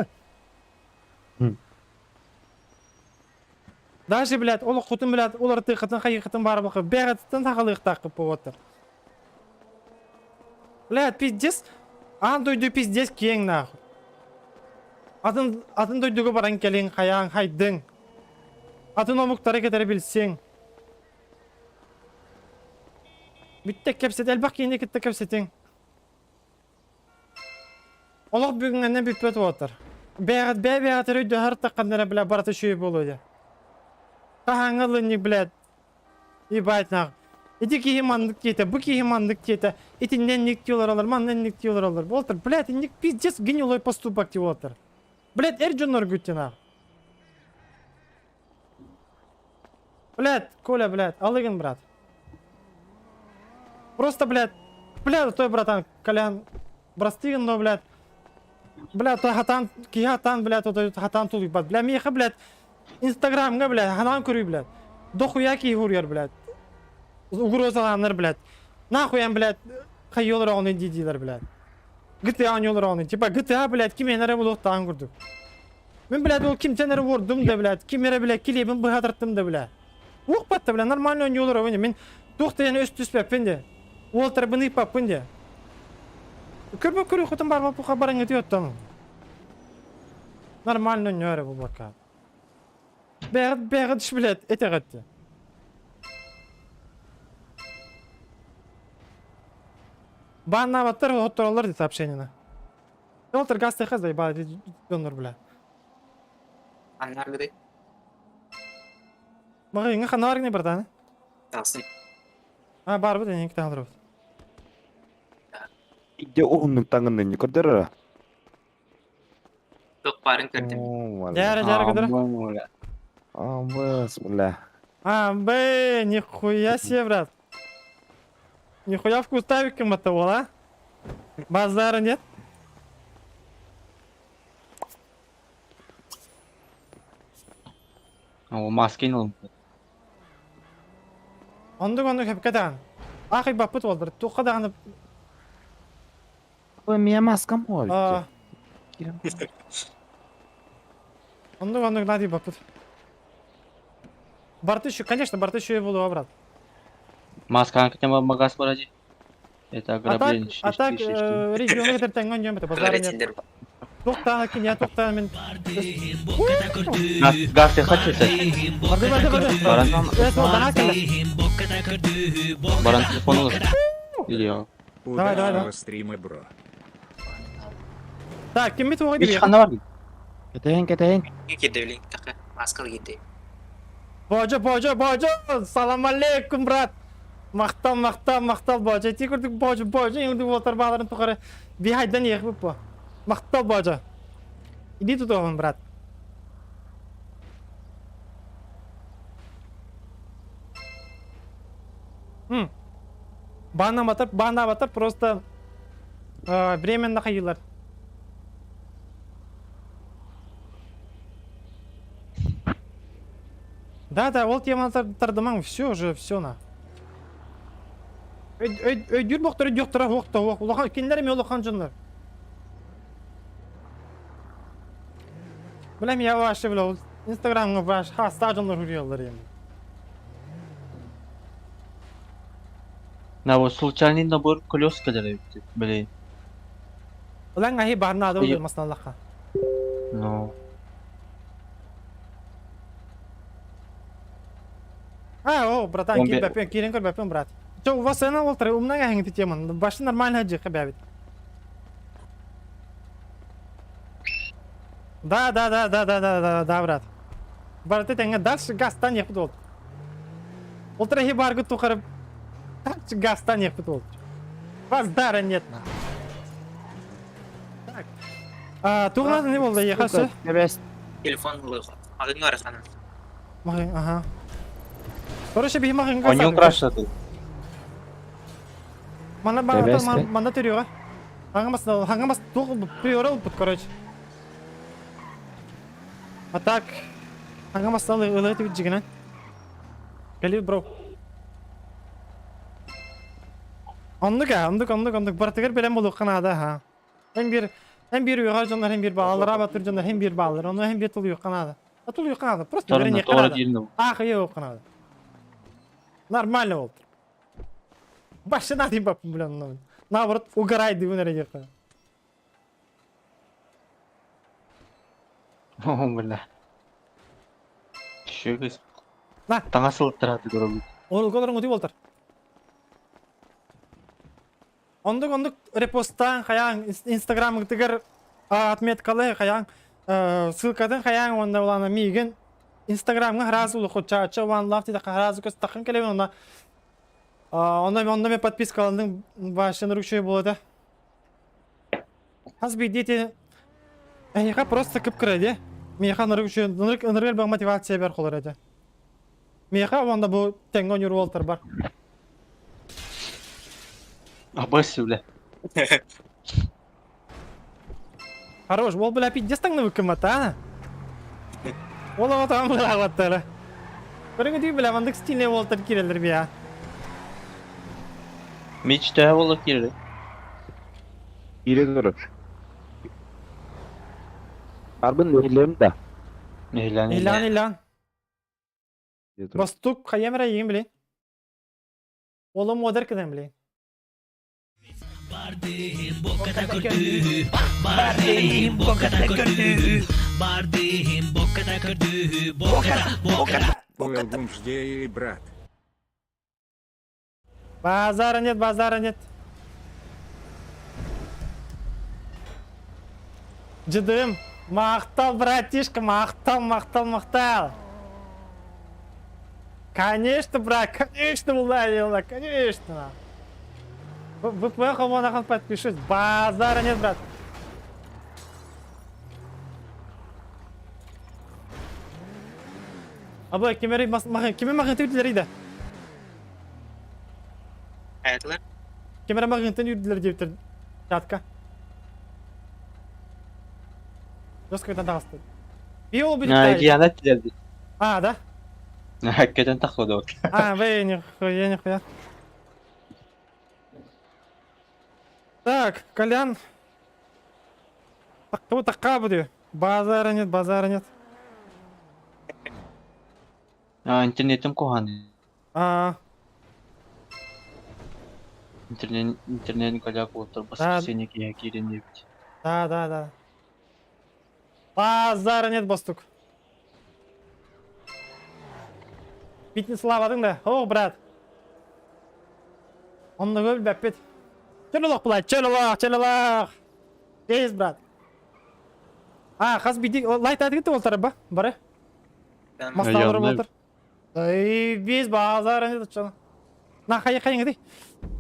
Даже, блядь, олоххутун, блядь, уларытыаххытын хайыаххытын баар буолха, бэҕэтиттэн сахалыахтааххыт буолуоттар. Блядь, пиздец, аан дойду пиздец киэҥ нахуй. Атын, атын дойдуга баран кэлиҥ, хайаан хайдыҥ. Атын омуктары кытары билсиҥ. Бүттэ кэпсэт, элбэх киһини кытта кэпсэтиҥ. Олох бүгүҥҥэнэн бүппэт уолаттар. Бэйэҕит бэйэ-бэйэҕитигэр өйдөһөр тахханна эрэ, бля, барыта үчүгэй буолуо дии. Хаһааҥҥы ылынньык, блядь, ебать нах. Ити киһи маннык диэтэ, бу киһи маннык диэтэ, итиннэ инник дии олороллор, манна инник дии олороллор. Уолаттар, блядь, инник пиздец гнилой поступок дии уолаттар. Блядь, эр дьонноргут дии нах. Блядь, Коля, блядь, алыгын, брат. Просто, блядь, блядь, той, братан, Колян, прости, но, блядь, блядь, той хатан, киһи хатан, блядь, той хатан тулуйбат. Бля, миэхэ, блядь, инстаграмҥа, блядь, ханаан көрүй, блядь. Дохуя киһи уруйар, блядь. Угрозалааннар, блядь. Нахуян, блядь, хайыылар оҕону дии-диилэр, блядь. GTA оонньуулар оҕону. Типа GTA, блядь, ким эрэ булуохтаан курдук. Мин, блядь, ол кимтэн эрэ уордум да, блядь, ким эрэ, блядь, килиэбин быһа тартым да, блядь. Уох батта, блядь, нормально оонньуулар ойне. Мин туох да өс түспэппин де. Уолтарбын ыыппаппын де. Көрбө көрүөхүтүн бар бука бараҥҥыты оттон. Нормально ньөрө бу бака. Бэҕит бэҕит билет этэҕит. Бааннаабаттар оттороллор дии сообщениены. Ол газ техас заебали дьоннор бля. Аннаргыды. Мага ханна баргын братан? Тасый. А барбыт эни киталдырбыт. Иде уһуннук таҥыннын көрдөрөр. Тук барын көрдүм. Дяры дяры көрдөрөр. Абыс, бля. А, б, нихуя себе, брат. Нихуя в куставике мотовол, а? Базара нет? О, маски не Ондук ондук хепкетан. Ахый баппыт болдыр. Туққа дағаны... Ой, меня маска молит. Ондук ондук нади баппыт. Барты еще, конечно, барты еще и буду, брат. Маска хотя магаз поради. Это А так, ограбление. а так, регионы тертеңген жем, это базара нет. Тоқтан әкен, я тоқтан мен. Газ я хочу это. Барды, барды, барды. Баран. Баран. Баран телефон уже. Или я. Давай, давай, давай. стрима, бро. Так, ким бит оғы Үч хана бар. Кетейин, кетейин. Кирди билин така. Маскал кирди. Божа, божа, божа. Салам алейкум, брат. Мақтал, мақтал, мақтал, божа. Ти көрдік, божа, божа. Енді отыр баларын тұқары. Бихайдан ехіп бо. Мақтал, божа. Иди тут оғын, брат. Бана батыр, бана батыр, просто временно хайылар. Да, да, ол теманы тардымаң, все уже, все на. Өйдүр боқтыр, өйдүр оқты, оқ. Кинлер ме улахан жоннор. Билем я вообще, бля, Инстаграмга ваш, хаста жоннор хүрüyorlar yani. На вот случайный набор колес келер блин. Улан ахи барна ады ол масналлаха. Ну. А, о, братан, кир бәпен, кирен көр бәпен, брат. Чо, у вас она олтыр, умна гәһиң теман. Башы нормально жи хабябит. Да, да, да, да, да, да, да, да, брат. Брат, ты теңе дальше газтан ехпит ол. Олтыр хи баргы тухарып, дальше газтан ехпит ол. Баздара нет на. Так. А, туган не болды, ехасы? Телефон лыхо. Агын арасана. Ага. Короче, бихи махын Он не украшен. Мана мана мана төрüyor. Хангамас хангамас тух приорал пут короче. А так хангамас стал ылыт бит жигенен. Кели бро. Оннук а, оннук оннук оннук бартыгар белен болу канада ха. Hem bir hem bir yugar canlar hem bir bağlar abatır canlar hem bir bağlar. Onu hem bir tul yok kanada. А тул yok kanada. Просто Doğru, doğru değil mi? Ах, yok kanada. Нормально oldu. Başına diyeyim bak блин. Наоборот, угорай деймін әрі О, бля. Еще гыз. На. Таңасыл тұрады көріп. Ол голорың өтіп олтыр. Ондук ондук репосттан хаяң Инстаграмың тигер отметкалы хаяң ссылкадан хаяң онда улана миген Инстаграмга разы улы чача one love диде разы көз тақын келебен онда онда онда мен подпискаландың башын рукшой болады. Хас бидете Эйха просто кып кіреде. Меха нырык үшін нырык нырык мотивация бер қолар еді. Меха онда бу теңгон юру олтыр бар. Абасы, бля. Хорош, ол бля пиздец таңны выкымат, а? Ол ама там бля Көріңі дүй бля, мандык стильный олтыр кирелер бия. Мечта болу керек. Ире durur. Арбын нехилем да. Нехилен. Илан, илан. Бастук хаямра егин биле. Олым одер кеден биле. Базара нет, базара нет. Дьыдым, махтал, братишка, махтал, махтал, махтал. Конечно, брат, конечно, уловила, конечно. ВП холбонахан подпишись. Базара нет, брат. Абы кимери кими махын үрдүлэр иде. Кимери махын үрдүлэр диэбиттэр чатка. Жестко тағысты. Биол будет. Гиана тилерди. А, да? Hakikaten takladı o. А, вы нихуя, нихуя. Так, Колян. Так, вот такая будет. Базара нет, базара нет. А, интернетим куханы. А, Интернет, интернет коляк олтыр. Воскресенье кия кирен деп. Да, да, да. Базара нет, бастук. Битин славадың да. О, брат. Онны көл бәппет. Чөл олақ бұлай, чөл олақ, чөл олақ. Есть, брат. А, хас биди, лайт айтып кетті олтар ба? Бары? Масталдырып отыр. Ай, без базара нет, чё. На, хай, хай, гди.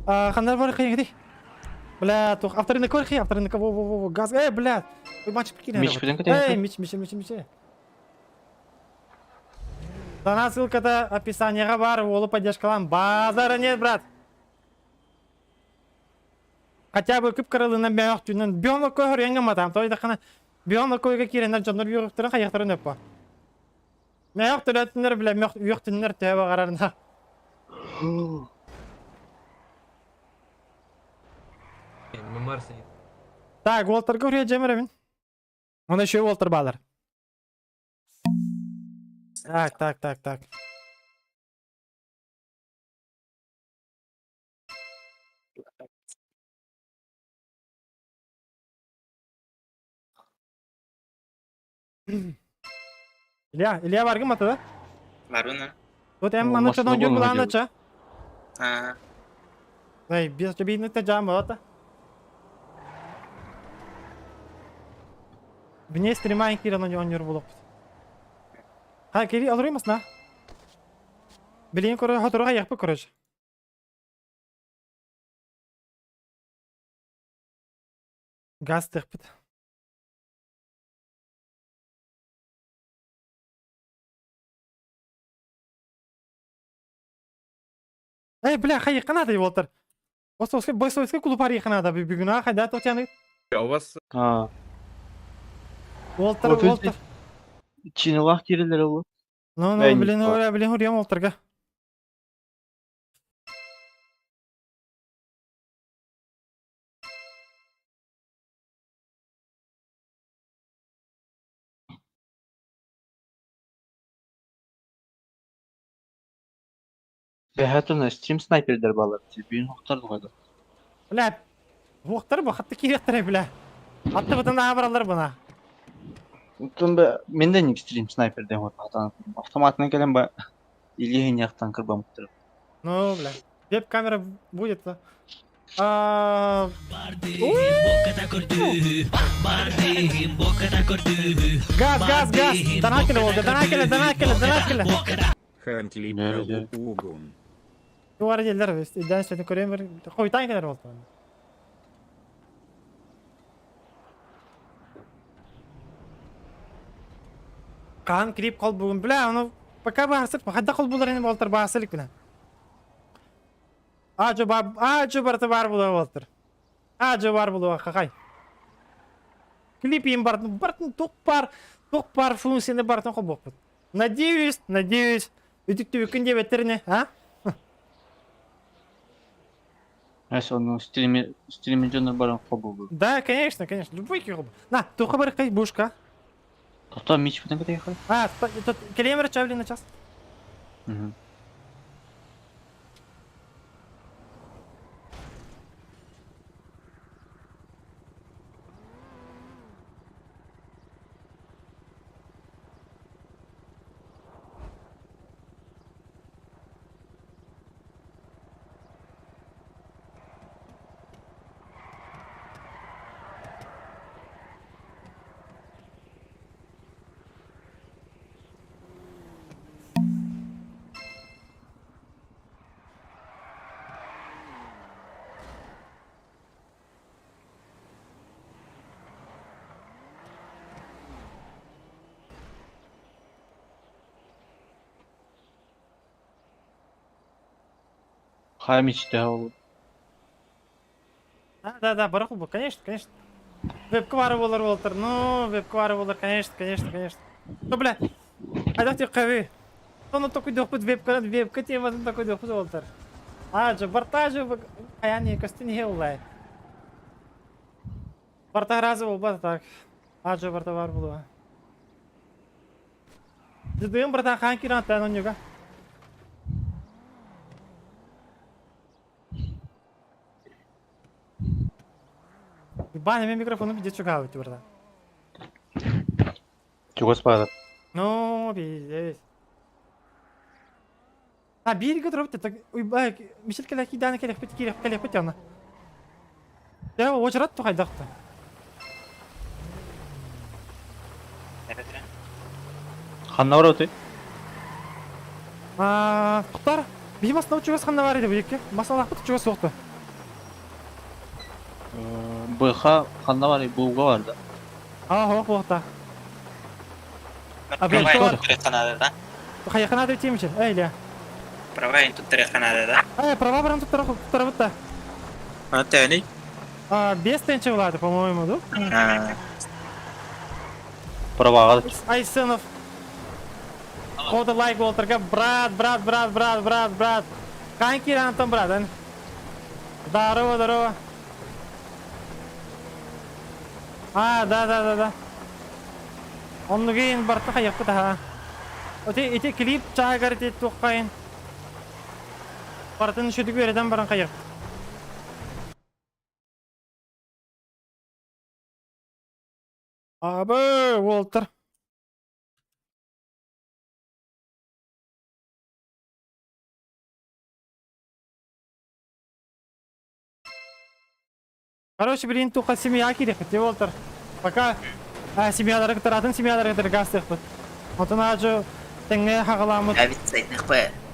А, хандар бар, хай, гди. Бля, тух, авторынок көр, хай, авторынок, во, во, во, во, газ, эй, бля. Ой, мальчик, прикинь, Мич, Эй, мич, мич, мич, мич. Дана ссылка-то описаниеға бар, олы поддержкалан. Базара нет, брат. Хотя бы күп кырылынан бәяқ түнен бионлы көһөр яңа матам. Той да кана бионлы көйгә киреннәр жоннор юктырын каяктырын өппа. Мәяқ төләтүннәр белә мәяқ юктүннәр төбә карарына. Так, Уолтер көрө жемеремин. Оны еще Уолтер балар. Так, так, так, так. Илья, Илья баргын мата да? Барбын. Вот эм О, аны чадан машина жүр болған буланы хотя ча. А, Эй, без тебе не жам болот. Бне стримайн киран он жүр болуп. Ха, кири алырымыз на. Билин көрө хотурга якпы короче. Газ тыкпыт. Эй, бля, хай канада Уолтер. Бойцовский, бойцовский клуб ари канада бүгүн а хайда тотяны. А у вас А, Уолтер, Вот Уолтер. Чинылах кирелер олу. Ну, ну, Бәйник блин, бар. ура, блин, урьям Уолтерга. Бәһәтүнә стрим снайпердер балар. Бүйін оқтарды қойды. Бля, уоқтар бу, хатты киректер, бля. Атты бутын абралар буна. Тумба мен де ник стрим снайпер деп отқан. Автоматына келем ба. Илген яқтан кырбам тұрып. Ну, бля. Веб-камера будет. А, Газ, газ, газ. Донатили, Волга, донатили, донатили, донатили. Да, да. Дуар делер, ден сөйтін көрем бір. Қойтан келер болды. Қан кирип қол бүгін, бля, оны пока барсып, қайда қол болар енді болтыр, басылық бля. Ажы бар, ажы барты бар болуға болтыр. Ажы бар болуға, қақай. Клип им бар, бартын тоқ бар, тоқ бар функцияны бартын қол боқпыт. Надеюсь, надеюсь, үтікті үкін деп еттеріне, а? Әс оны стриме стриме жонор баран қобу. Да, конечно, конечно, любой кироб. На, тоқа бар қай бушка. Тоқта мич бүтін кете хай. А, келемір чавли на час. Мгм. Хайа мечта ол. Да, да, да, барах бу, конечно, конечно. Вебка бары болар болтар, ну, вебка бары болар, конечно, конечно, конечно. Ну, бля, айдах ти қави. Соны такой дохпут вебка, вебка темасын такой дохпут болтар. А, же, барта же, аяни, костин хеулай. Барта разы болбат так. А, же, барта бар болуа. Дыдым братан хан киран тан онюга. Баня, мен микрофону где чугавать, братан. Чего спада? Ну, пиздец. А, биир көтөрөбүт так уйбай мишел кэлэ кидааны кэлэхпит киириэх кэлиэхпит онно. Дьэ, уочарат тухайдахта. Ханна барабыт Аа, Куттар, биһи масна чугас ханна бар иде бу Масалаахпыт чугас суохту. БХ ханна бар, БУга бар да. Аа, хоох буохта. А, Права Хайахана деп тиемичи, эй, Илья. Права туттарыханада да. Эй, права баран туттарабыт да. Аны төөнүй? А, без тенче булады, по-моему, да? Праваға Айсенов. Кода лайк болтырга, брат, брат, брат, брат, брат, брат. Кан киран брат, эн? Здорово, здорово. А, да, да, да, да. Оннугин барта хайаппыт аха. Оте ити клип чаагар ити туққайын. Бартын шүдүк береден баран хайап. Абы, Уолтер. Короче, блин, туха семья кирехти, Уолтер. Пока а, семьялары кытаратын семьялары кытар газ тыхпыт. Вот она же теңге хагаламыт. А ведь сайт хп.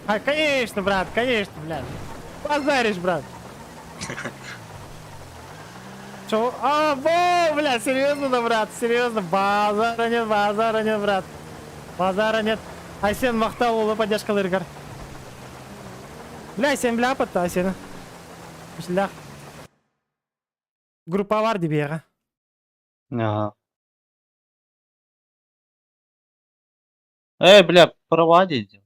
А, конечно, брат, конечно, блядь. Базаришь, брат. Чё? А, во, бля, серьезно, да, брат, серьезно. Базара нет, базара нет, брат. Базара нет. Айсен мактал улы поддержка лыргар. Бля, Айсен, бля, апатта, Айсен. Бля. Группа бар дебеға. Ага. Эй, бля, права дедим.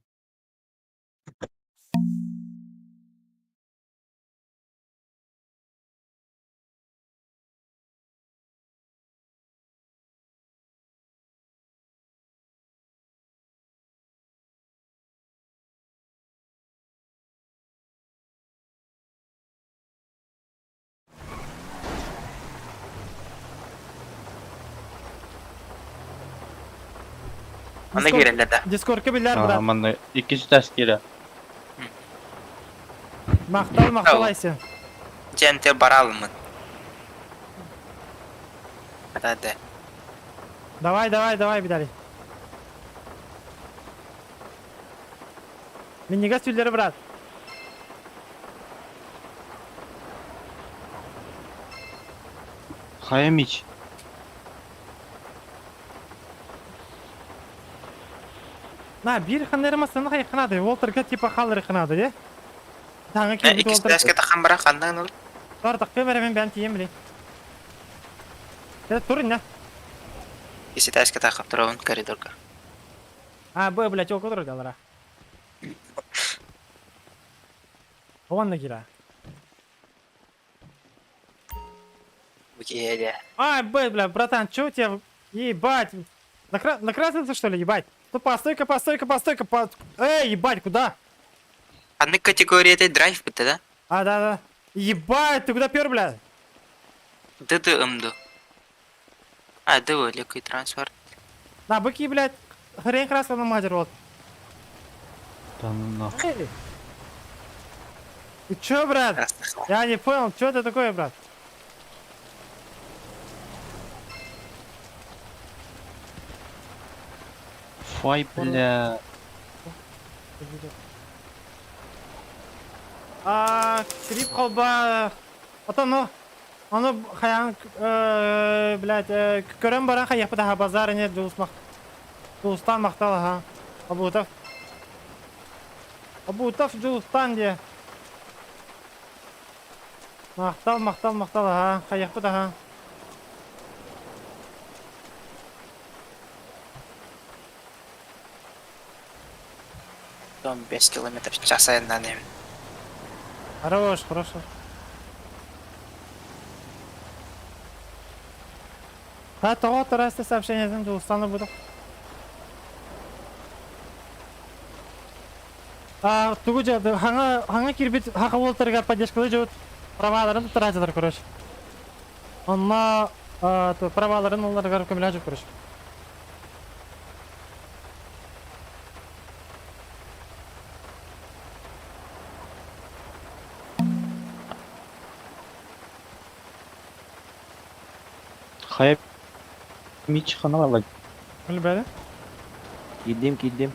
Аны киреллер да. Дискордка биллер, Ага, брат. манна икки тас кире. Мактал, мактал, Айсен. Женте баралымын. Да, да. Давай, давай, давай, Видали. Минига сүллері, брат. Хайа мич. На, бир ханнары масаны хай ханады. Уолтерга типа халлары ханады, де? Таңы кийбит Икки Уолтер. тәскә тахан бара ханнан ул. Бар такпы беремен бән тием биле. Э, тур инна. Икки тәскә тахып торабын коридорга. А, б, блядь, ол көтөр далара. Оған кира. Букеде. Ай, б, бля, братан, чё у тебя? Ебать. Накрасился, что ли, ебать? Ну, постой-ка, постой-ка, постой-ка, по... Эй, ебать, куда? Ханны категория драйв битте да? А, да, да. Ебать, ты куда пер, бля? ДД ымду. А, ДВ, легкий транспорт. На, быки, блядь, хрень краска на мазер, вот. Да ну нахуй. Эй. Ты чё, брат? Я не понял, чё это такое, брат? Фай, бля. А, крип холба. Ото ну, ону хаян, блядь, көрөн баран хаяппыт аха базар не дулусмах. Дулустан мактал аха. Абутов. Абутов Дулустан де. Махтал, махтал, махтал, аһа. Хайахпыт аһа. Дом 5 километр в час айаннаан иһэбин. Хорош, хорошо. Ха, тоҕо тарасты сообщениетын Дьулустан ылбытым. А, тугу дьэ, хаҥа, хаҥа киирбит хаха уолтарыгар поддержкалыы дьыбыт праваларын туттарааччылар, короче. Онно праваларын ылларыгар көмөлөһө короче. Хайа мич ханала Билбэдим. Киирдим, киирдим.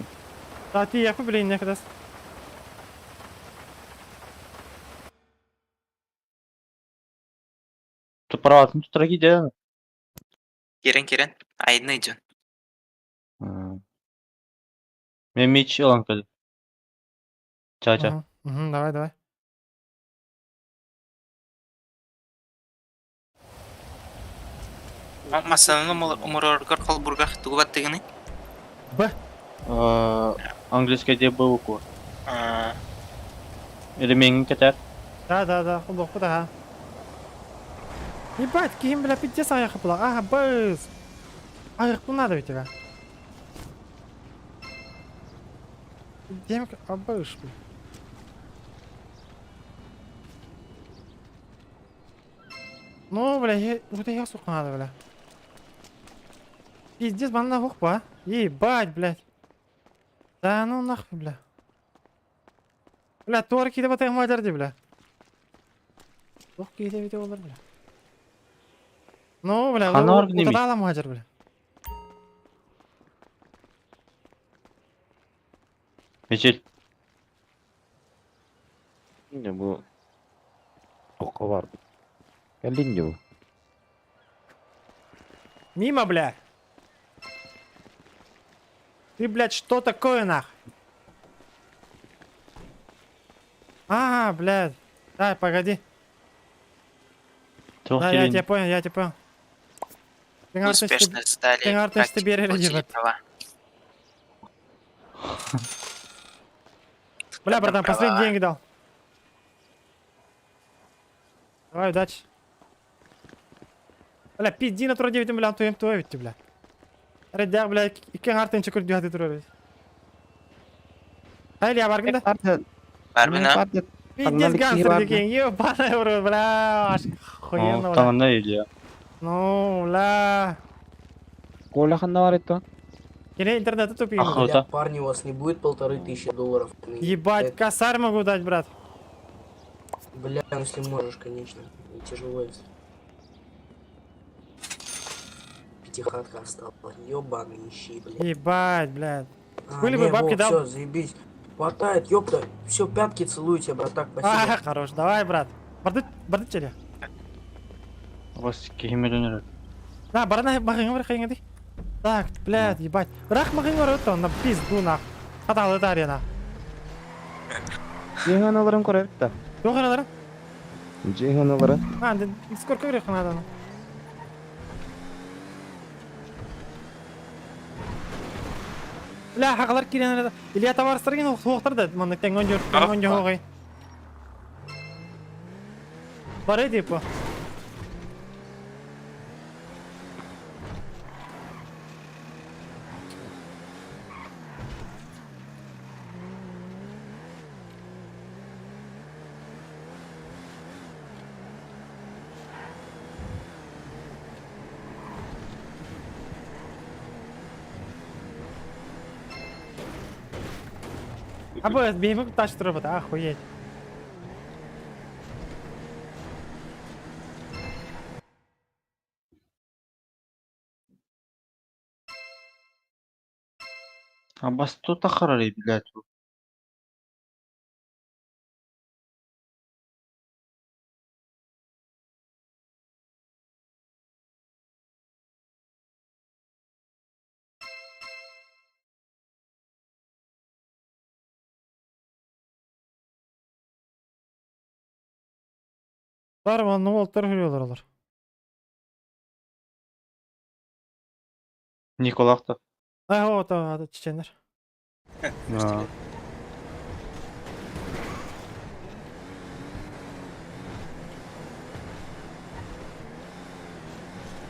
Тати якы билейин не кадас. Праватын тутара киирдэ. Кирен кирен. Айдын дьон. Мен мич ылан кэлдим. Ча-ча. Давай, давай. Массананы умуроргор холбургах тугу баттыгыный? Б. Английская де Б буква. Ремень кэтэр. Да, да, да, холбохпут аха. Ебать, киһим, бля, пиздец аяқы була. Ага, быз. Аяқпын надо ведь тебя. Демк, абыш, бля. Ну, бля, я, вот я сука надо, бля. Пиздец, банна хухпа. Ебать, блядь. Да ну нахуй, бля. Бля, туар киде батайым мадер бля. Туох киде бите олар, бля. Ну, бля, Ханор гнемит. утадала мадер, бля. Мечель. Не бу Тоққа бар. Кэллин дии бу. Мимо, бля. Ты, блядь, что такое, нах? А, блядь. Дай, погоди. Да, я тебя понял, я тебя понял. Ты Успешно сдали Ты практику, получили права. Бля, братан, последние деньги дал. Давай, удачи. Бля, пизди на тура 9, бля, туем туя ведь, бля. Редяк, бля, икки артын чекур дюхаты тура ведь. Ай, я баргын да? Барбина. Пиздец гангстер деген, ебаный в рот, бля, аж охуенно, бля. Таҥна Илья. Ну, бля. Коля ханна бар ito? Кене интернеты тупи. Охота. Парни, у вас не будет $1500? Ебать, косарь могу дать, брат. Бля, ну если можешь, конечно. Не тяжело если. Пятихатка осталась. Ёбаный ищи, бля. Ебать, блядь. А, Были бы не, бабки во, дал. Все, заебись. Хватает, ёпта. Все, пятки целую тебя, братак, спасибо. А, хорош, давай, брат. Барды, барды челе. Вас киһи На, барана мағыңа бар қайыңа дей. Так, блядь, ебать. Бірақ мағыңа бар өтті, на пизду нах. Хаталы дарья Жиһан аларын көрөр да. Жоқ аналары? Жиһан аларын. А, сколько грех надо? ну? Бля, хақалар кирен Илья товарыстар соқтыр да, мында тең он жүр, он жүр оғай. Бар еді, по. А б, беймік таш тұрып, охуеть. Абас тут ахарары, блядь. Бар онно уолтар хүрүөлөр олор. Николах та. А, вот, а, чеченнер.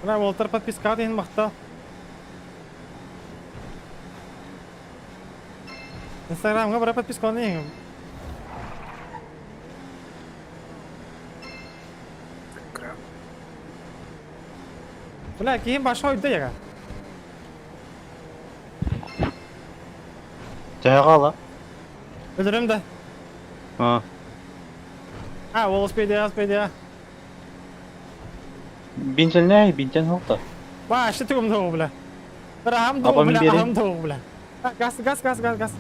Мына уолтар подпискаҕа иһин махтал. Инстаграмҥа бара подпискаланы иһин. Бля, киһим баша ойда яга. Төһөҕө ала? Өлөрөм да. А. А, ол успейдия, успейдия. Бинтенләй, бинтен холта. Ба, что ты умный, бля. Рахам Апа доо, мин бля, биэрин. ахам доо, бля. А, Газ, газ, газ, газ, газ.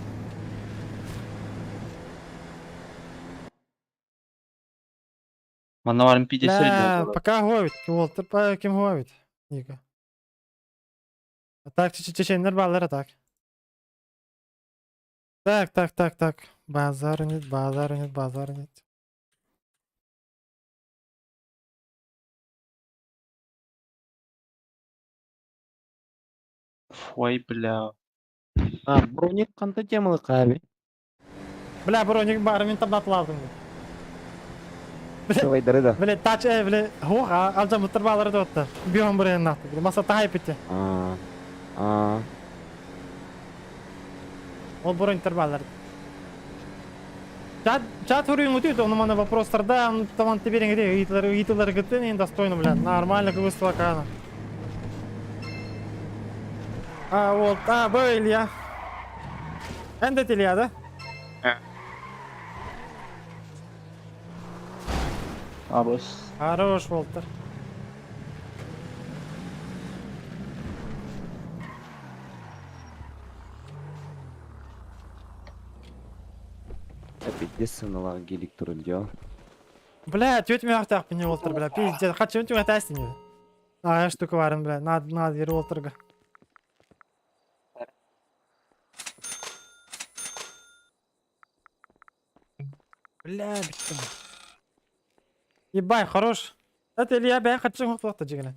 Манна барым пидесер Бля, пока говит, Уолтер, по кем говит? Ника. А так, чеченнер баллар, а так. Так, так, так, так. Базар нет, базар нет, базар нет. Ой, бля. А, броник қандай темалы қаби? Бля, броник бар, мен там атладым. Бля, Давай, дары да. бля, тач, бля, хух, алжа мутыр баллар да отты. Бион бұрын нақты. Бля, маса тахай пите. А, а, Ол брониктер баллар. Чат, чат үрүң өтөйт, оны мана вопростарда, таман тебереңде, ыйтылар, ыйтылар гытын, енді достойно, бля, нормально кыбыстыла кана. А, вот, а, б, Илья. Эндет Илья, да? Абыс. Хорош, Волтер. Пиздец, гелик турылдё. Бля, тетя меня ахтах не Волтер, бля, пиздец, хочу тебя тестить. А, я штука варен, бля, надо, надо, ер Волтерга. Бля, бит. Ебай, хорош. Это Илья, бля, хочу хлопта джигана.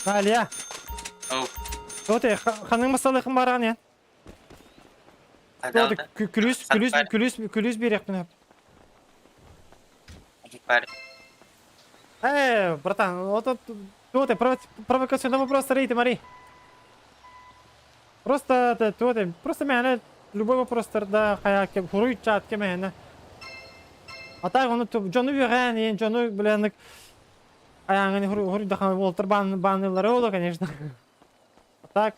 А, Илья. Оу. Вот я, ханың масалықым барған я. Қайда Вот, күлүс, күлүс, күлүс, күлүс берекпін. Бар. Братан, вот вот, вот, провокационный вопрос, рейты, Мари. Просто, это, вот, просто меня любой вопрос, да, хая, хуруй чат, кеме, А так, он, жону верен, жону, блин, аяңын хуруй, хуруй, да, Волтер бан, банылары олы, конечно. А так,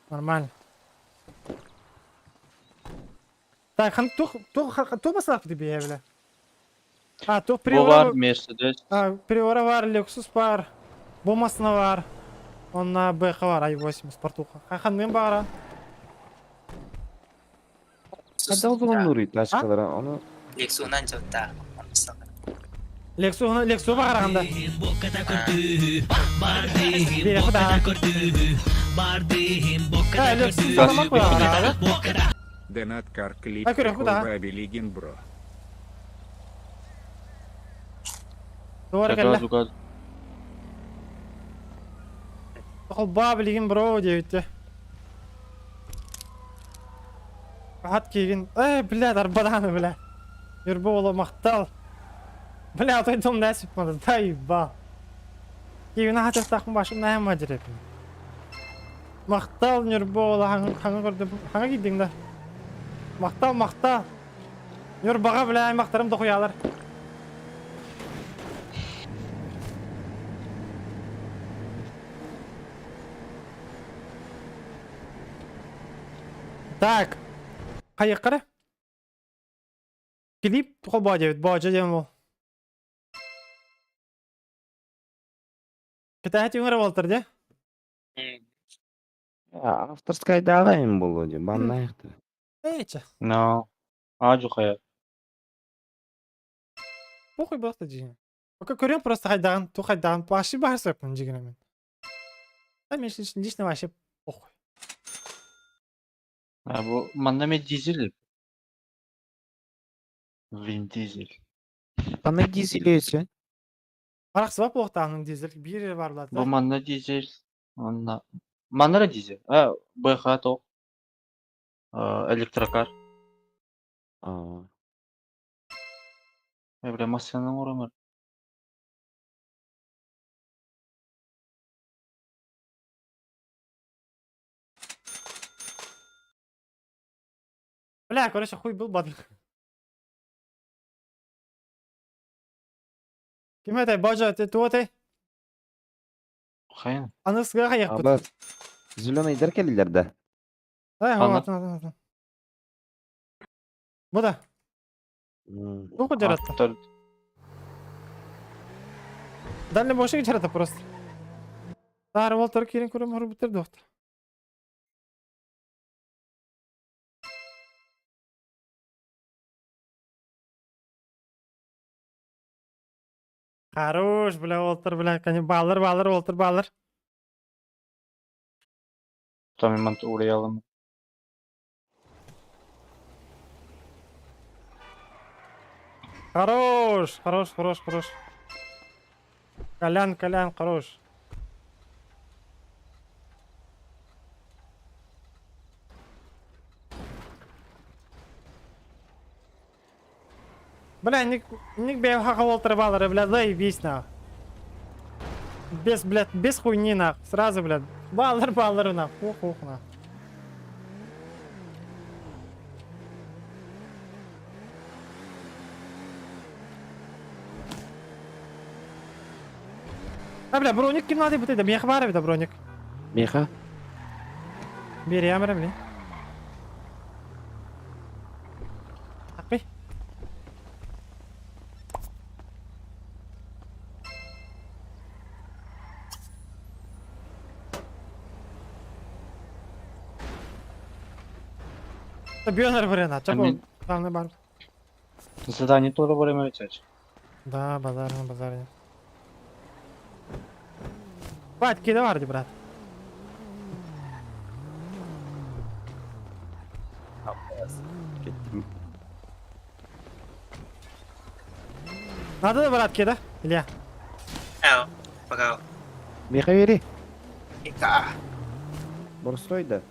нормально. Так, хан, тух, тух, тух масалах тебе, бля. А, тух Бу приора... бар, Мерседес. А, Приора бар, Lexus бар, Бомасына бар. Онна БХ бар, i8 спортуха. Ханның бара. Қайда олдугун нури тачкалара, оны Лексуынан жаута. Lexus, Lexus бар анда. Бери куда? А, Lexus саламак бар. Донат кар клип А, көрө, куда? Билигин бро. Doğru келді. Газу, газу. Холба билигин бро дейбитте. Ат кийгин. Эй, бля, арбаданы, бля. Юрбу ола мактал. Бля, той дом нәсіп мады, да ебал. Кийгин ат тақым башым нәм мажыреп. Мактал Нюрбу ола хаңы көрдүм. Хаңы кийдиң да. Мактал, мактал. Нюрбага, бля, аймактарым дохуялар. Так. Кайыккара? Клип холба дебит, божа дем ол. Китайти үңір болтыр, де? Авторская дагы эми болду де, баннайықты. Эйче. Но. А, жухая. Похуй болты жиң. Пока көрүөн просто хайдаҕын, туох хайдаҕын вообще баһар сөппүн дьигинэ мен. Да, мен лично вообще похуй. А бу манна эмиэ дизель. Вин Дизель. Ханна дизель өсө? Арахсыбат буолуохтааҕын дизель биир эрэ баар Бу манна дизель. Манна. Манна эрэ дизель. А, БХ тоқ. Электрокар. Аа. Э, бля, массыынаны оҥоромор. Бля, короче, хуй был бадын. Ким этэй, Божа, ты туох этэй? Хайан. Аны сыга хайыахпыт. Аба зеленыйдар кэллилэр да? Эй, Аны. атын, атын, атын. Бу да. Туох дьаратта? Аттар. Дальний больше дьаратта просто. Таар уолтар киирэн көрөм хорбуттар дуохта. Хорош, бля, уолтар, бля, конечно, баалар, баалар, уолтар, баалар. Там мант уурайалым. Хорош, хорош, хорош, хорош. Колян, Колян, хорош. Бля, ник, ник бэйэм хаха уолтара баалара, бля, заебись нах. Без, блядь, без хуйни нах, сразу, блядь. Баалар, баалар нах, ух, ух нах. А, бля, броник ким надо будет, да меха баар эбит, броник. Меха? Биэриэм эрэ, били. Аппый. Бионер вариант, чакол, Амин. главный бар. Задание тоже во время лететь. Да, базарно, базарно. Бать, кидай брат. Кеттим. Надо, брат, кида? Илья. Эл, пока. Меха бери. Ика. Борстой да.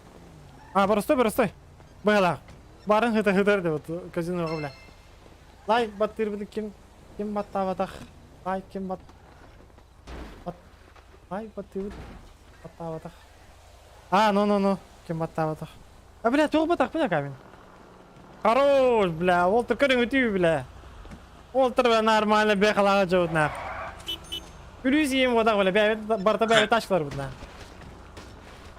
А, боростой, боростой. Быһалаах. Барын хыта хытар деп вот казиноға, бля. Лайк баттырбыны ким ким баттаабатах. Лайк ким бат бат лайк баттырбыт баттаабатах. А, ну ну ну, ким баттаабатах. А, бля, туох батах, бля, камень. Хорош, бля, Уолтер көрүҥ үтүү, бля. Уолтер, бля, нормально бэхалаҕа дьоут нах. Күлүүс ием бодах, бля, бэйэбит барыта бэйэбит тачкаларбыт нах.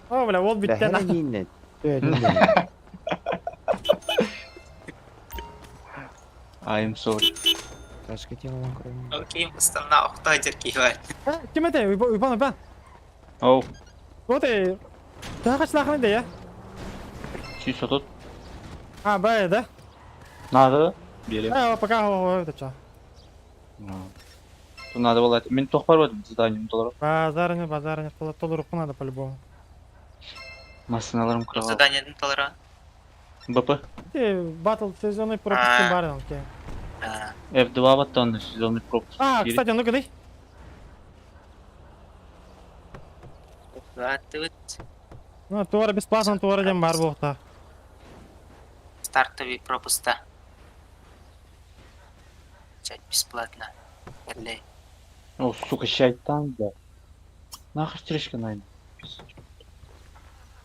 О, бля, ол Бля, бүттэ нах. хэр ииннэ. Төһөтүн I'm sorry. Ташка тема көрөм. Окей, устанна охтой деркивай. Ким этэй? Уйбан, Уйбан. Оу, Вот и... Төһө хачылаахыный да, я? чисто тут. А, б, да? Надо. Бери. Э, пока, о, это чё? Ну. Тут надо было... Мен тоқ бар беді заданием долларов. Базарня, базарня, толлару надо по-любому. Машиналарым кырға. Задание толора. БП. Ты батл сезонный пропуск А. бар, окей. F2 баттан сезонный пропуск. А, Бери. кстати, ну-ка дай. Тут Ну, туара бесплатно, туара дем бар буохта. стартовый пропуска. Чать бесплатно. Эрлей. О, сука, шайтан, да. Нахуй стрижка найду.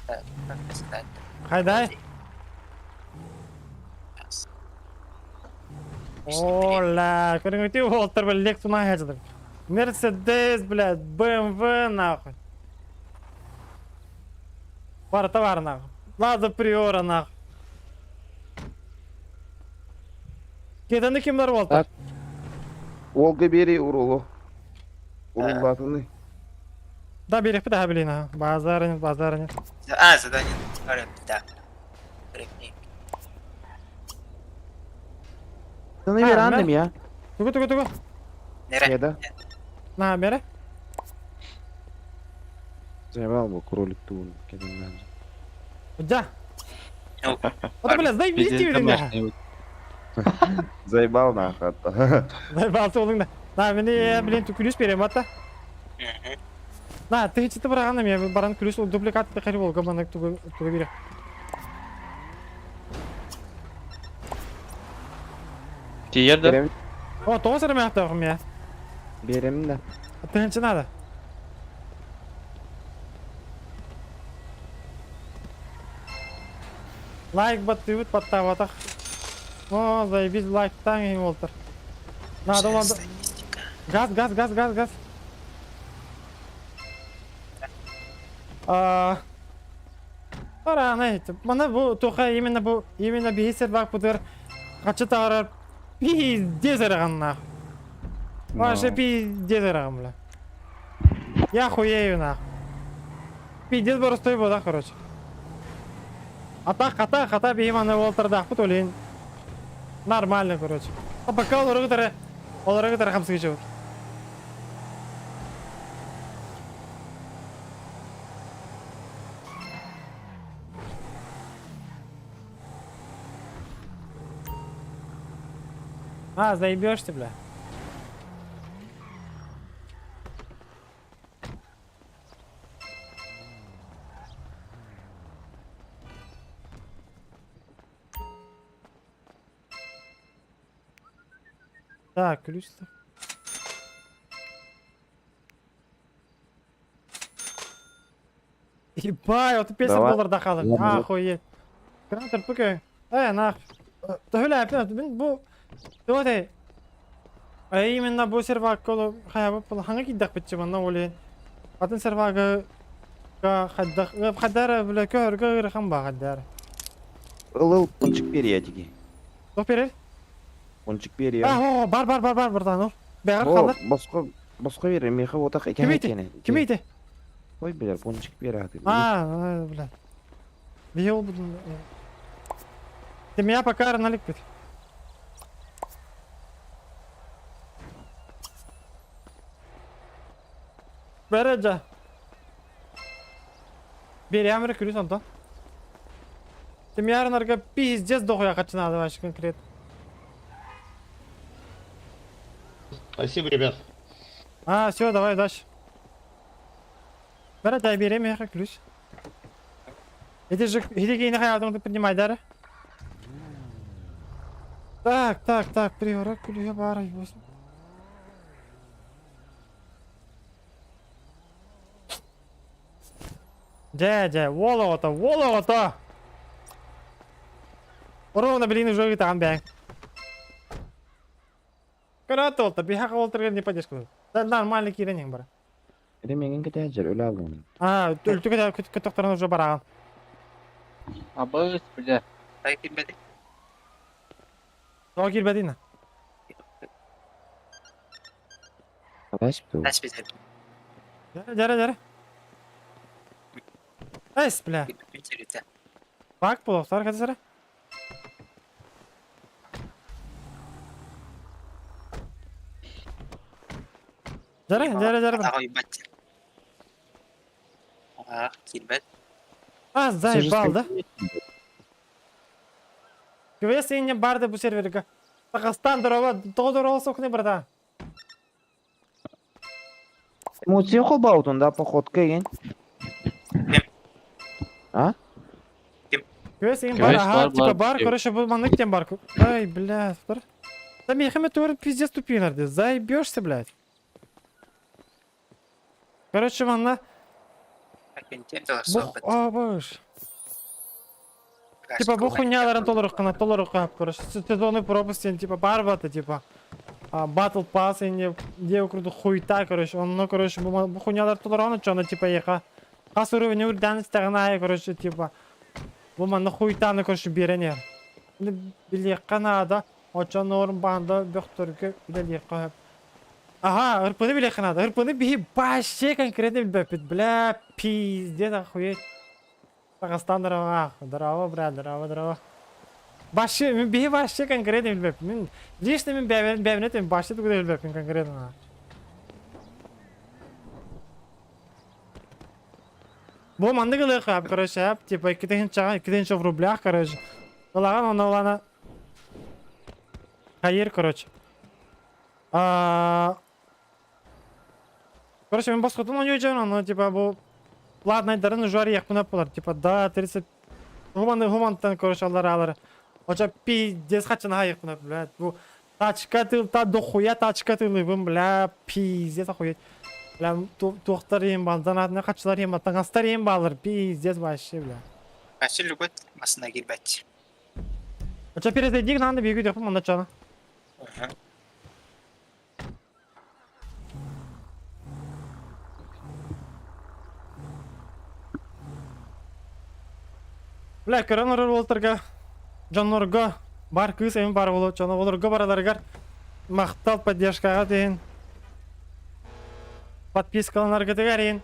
Так, как сказать? Хайдай. Оля, көрүҥ үтүү уолтар, бля, Лексус хачыдыр. Мерседес, блядь, БМВ, нахуй. Бар товар, нахуй. Лада Приора, нахуй. Кетені кимдер уолтар? Олга бери урулу. Уруллатыны. Да, берег да, блин, а. Базар нет, базар нет. А, задание да. Репник. Таны А, бер андым я. Тугу, тугу, тугу. Нере. Еда. На, бери. Заебал бы кролик туун кэлиннээн. Да. Вот, бля, заебись Пиздец тебе, бля. домашний. Заебал нахуй. Заебал ты, да. На, мне, блин, ты ключ берем, ата. На, ты читы бараган мен баран ключ дубликат ты волга мана тугу тугу бере. Тиер да? Берем, О, тоғыз эрэ мээхтээхим я. берем да. Тыһынчы надо. Лайк баттыбыт баттаабатах. О, заебись лайктаң иһин буолтар. Надо надо. Статистика. Газ, газ, газ, газ, газ. А, Ара, мана бу туха именно бу именно биһи сервак бутыр хачы таарар пиздец эрэ Вообще пиздец эрэ бля. Я хуею нах. Пиздец боростой бода, короче. Ата хата хата биһи маны уолтардаахпыт олин. Нормально, короче. А пока олору кытары олору кытары хамсыгычыбыт. А, заебешься, бля. Так, ключ-то. Ебать, вот 50 Давай. доллар дахалым. Ладно. Охуеть. Гранатор пукай. Э, нах. Төһөлә мин бу Туоте. А именно бу сервак колу хая бу хаңа киддак битчи манна оле. Атын сервагы ка хаддак хаддара биле көр көр хам ба хаддар. Ыл ыл пончик берия диги. Тоқ берер? Пончик берия. А, о, бар бар бар бар братан. О. Бәгәр О, калды. боско боско бере меха отак Ким экен әйтте? экен. Ким әйтте? Ой, билер, пончик бере аты. А, бля. Бил буду. Ты меня пока налик бит. Береджа. Берем күлүс онтон. Ты меня нарга пиздец дохуя хочу надо вообще конкретно. Спасибо, ребят. А, все, давай, удачи. Бері дай берем я ключ. Эти же, иди кейini хаятыңды принимай, да? Так, так, так, приворот ключа бар, восемь. Дьэ, дьэ, уол оҕото, уол оҕото! Ровно, блин, уже ыытаҕын бэйэҥ. Көрөөт уолта, биһиэхэ уолтарга не поддержка. Да, нормально киирэн бар. Эре меңин кетәҗер өлә алдым. А, өлтүгө көтөхтөрөн уже бараҕын. Абыс, бля. Тай килбэти. Тоҕо киирбэтин? Калаш бу. Тас битер. Дьэрэ, дьэрэ. Эс, бля. Битер. Бак буолуохтар кэтисэрэ. Дьэрэ, дьэрэ, дьэрэ. Атаҕа уйбат. А, килбэт. А, заебал, да? КВС не барды бу серверге. Татарстан дорова, тоҕо дорова сокны брата. Эмоция холбаутун да походка ген. А? КВС ин бар, КВС ага, бар, типа бар, бар, короче, бу маннык тем бар. Ай, бля, тур. Да мехами тур пиздец тупинар, заебешься, блядь. Короче, манна, бу, а, быш. Типа бу хуйняларын толорук кына, толорук короче, сезонный пропуск, сен, типа, бар бата, типа. Батл пасс, не, где круто хуйта, короче, он, ну, короче, бу бу хуйнялар толораны, чё, типа, еха. Хас уровень урдан стагына, короче, типа. Бу манна хуйтаны, короче, берене. Биле канада, очо норм банда бөхтөргө биле кап. Ага, РПны биле канада, РПны би вообще конкретно билбеппит, бля, пиздец, охуеть. Татарстан здорово, здорово, брат, здорово, здорово. Башы, мин биһи башы конкретно билбэппин. Мин лично мин бэйэбин бэйэбин этим башы тугу да билбэппин конкретно. Бу маннык ылыахха, короче, типа 2000 2000 в рублях, короче. Ылаҕан онно ылана хайыр, короче. А, короче, мин босхотун ойуучан, ону типа бу платнайдарын уже арыйахпын аппалар, типа да 30 гуманы гумантан, короче, аллараалары. Оча пиздец хаччын хайыхпын, блядь, бу тачка тыл та дохуя тачка тылыбын, бля, пиздец охуеть. Бля, туохтар иһин балдан атына хаччылар иһин таҥастар иһин баалар, пиздец вообще, бля. Качы любит масына кирбэт. Оча перезайди надо бегу деп мында чана. Бля, көрөн орор уолтарга, дьоннорго бар кыыс эми бар болот, дьоно олорго бараларыгар махтал поддержкаҕа тиһин подпискаланаргытыгар иһин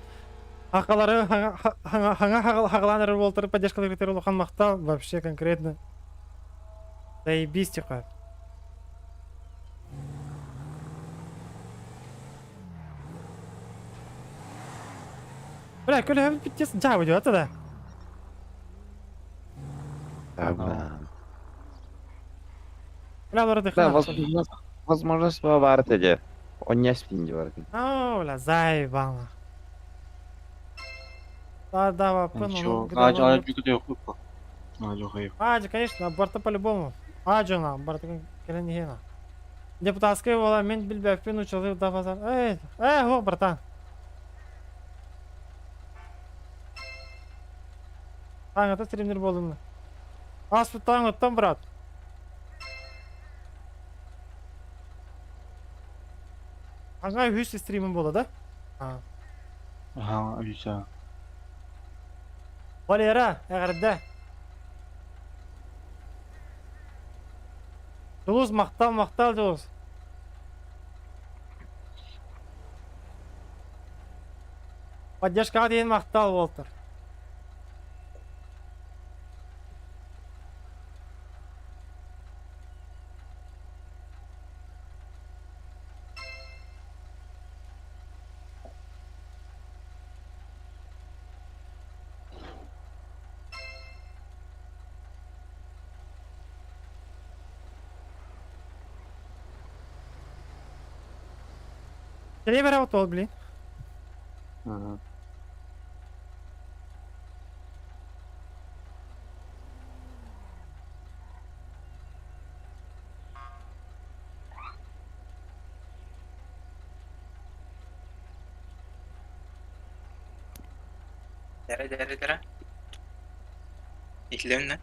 акалары хаҥа хаҕалаан эрэр уолтары поддержкаларгытыгар улахан махтал вообще конкретно заебись тихо. Бля, көлөһөбүт бүттес дьаабы диэт да. Да, бля. Бля, олору Да, дыхана. возможность, возможность баар этэ. Онньа спин диэн. О, бля, заебало. Да, да, вапын, Ничего. А, а, где хуй А, Леха, Аджа, конечно, барта по-любому. Аджа на, барта кэлэн иһиэ Депутатскай буола мин билбэппин учалы да базар. Эй, эй, о, братан. Таңата стримнер болдум. Аспы таңыттан, брат. Аңа үс стримим болды, да? А. Ага, все. Валера, эҕэрдэ. Дулус, махтал, махтал, Дулус. Поддержкаҕа диэн махтал, Уолтер. Телевера вот блин. Ага. Дәрә, дәрә, дәрә. Иһилэннэ.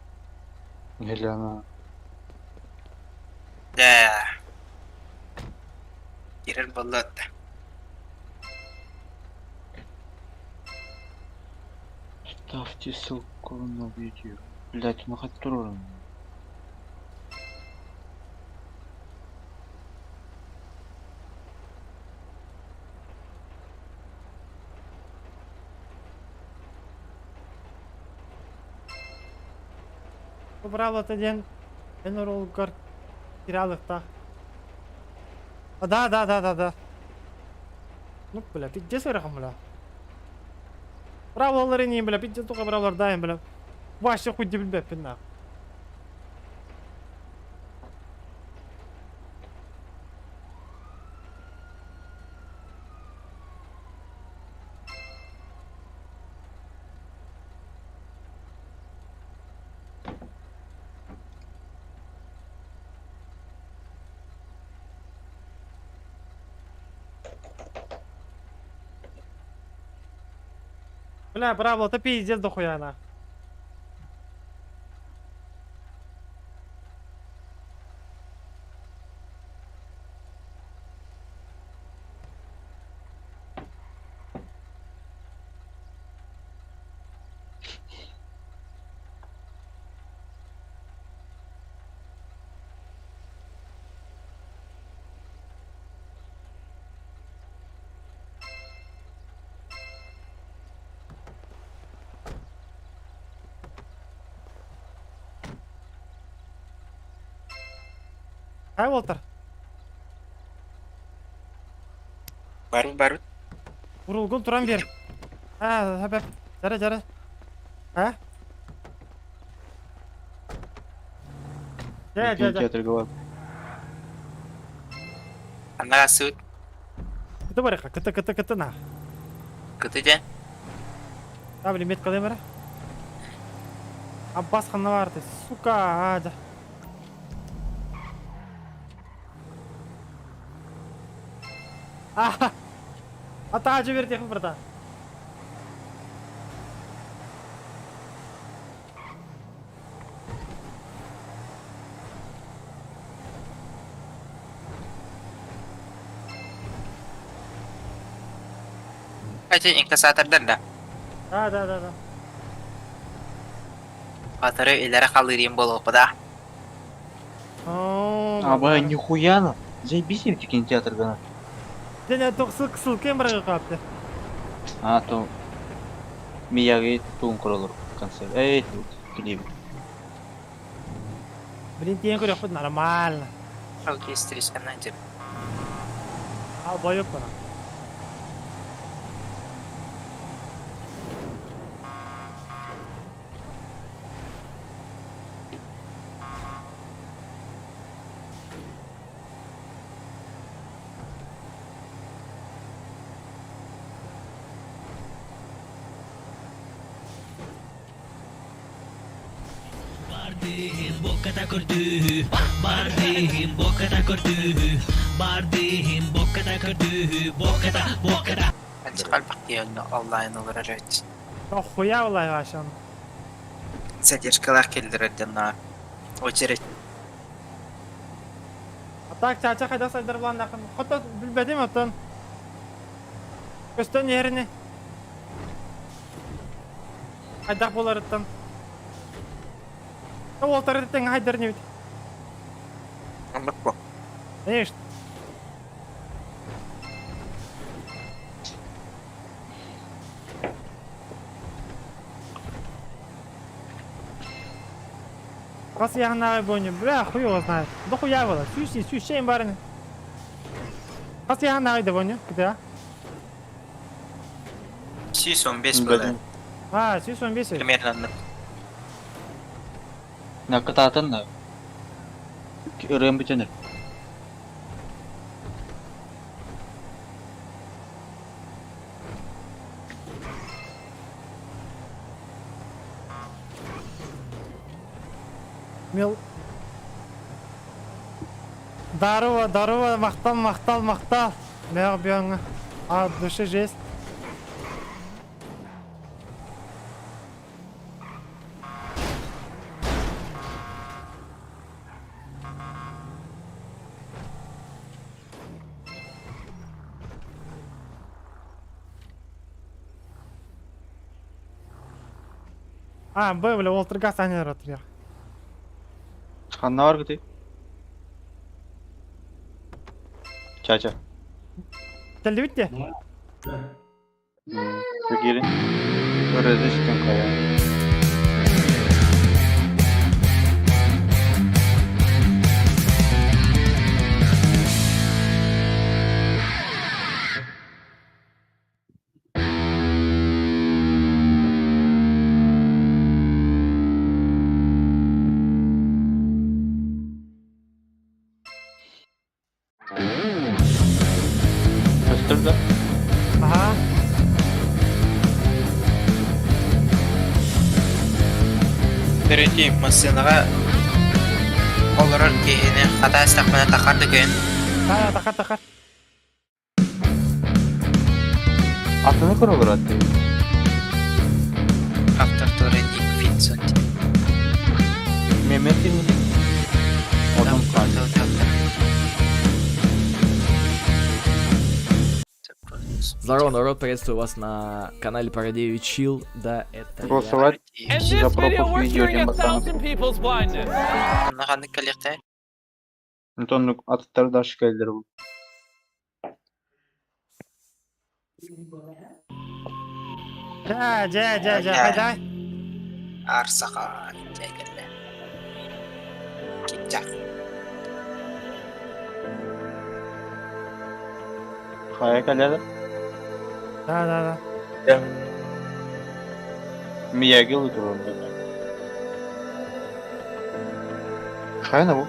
Елена. Да. Кирер боллатта. Ставьте ссылку на видео. Блять, ну хоть туру. Браво диэн эн оролугар киралыктаах. А, да, да, да, да, да. Ну, бля, пиздец ырахан, бля. Браволар не, бля, пиздец только браволар даем, бля. Вообще хуй дебил нах. Бля, браво, это пиздец дохуя нах. Хай Уолтер. Барбыт барбыт. Урулгун туран бер. А, хөп, Жара, жара. А? Жа, жа, жа. Кинотеатрга бар. Аннага сыт. Кыты барыха, кыты, кыты, кыты на. Кыты ден. Та, блин, мет калым бара. Аббас ханна барды, сука, а, жа. А, Ата жибер дехин бирда. Хотя инкассатордар да. Да, да, да, да. Батыры илere халырыйм болуоппуда. А, бля, нихуя на. Заебись им кинотеатрга на. Ден тоқ ссылка бар капты. А, то... Мияги туун королор концерт. Эй, тут клип. Блин, тиен көрөкпүт нормально. Окей, стрижканан деп. Ал боюп бана. Анчыкал бакты онлайн олорор эбит. Хуя булай вашан. Задержкалар келдирер на очередь. А так чача хайда сайдар булан нахын. Хото билбедим отон. Көстөн yerine. Хайдах боларыттан. Ол тарыттан хайдар не бит. Оннук бу. Конечно. Хас яғынағы бойынша, бля, хуй его знает. Да хуя было, сүүс, сүүс, шейін барын. Хас яғынағы да бойынша, кіті, а? 115 было. А, 115. Примерно. На кататын да. Ырым бүтөнөр. Мил. Дарова, дарова, мақтал, мақтал, мақтал. Мег бьяңа. А, души жесть. А, Б, бля, Уолтер Гас анер отыр. Ханна бар кыты. Чача. Келді бітті? Көгерин. Өрөзү үстүн кая. Көстөр да. Ага. Третий массынаға олорор киһини хата астахпына тахар да көйін. Та, тахар, тахар. Атыны көрөлөр атты. Автор Торре Ник Винсент. Мемет эмне? Одон кан. Здорово, народ, приветствую вас на канале Парадею Чил. Да, это я. Голосовать за пропуск видео диэн бастаан. Оннаҕаннык кэлиэхтэй. Антон аттар дальше келдер бу. Жа, жа, жа, жа, хайда. Арсаха кэллэ. Китчах. Хайа кэлэр? Да, да, да. Мияги лутурун. Хайна бу?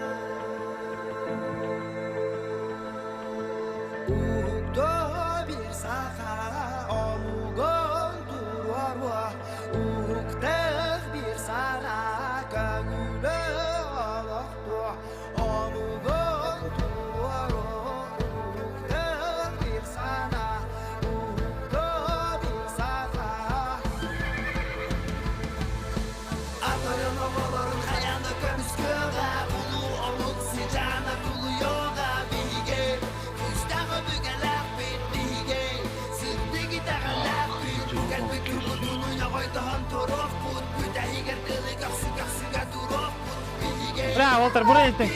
Бля, Уолтер, бу иһиттиҥ.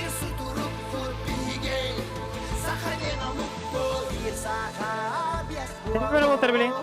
Бля, Уолтер, блин.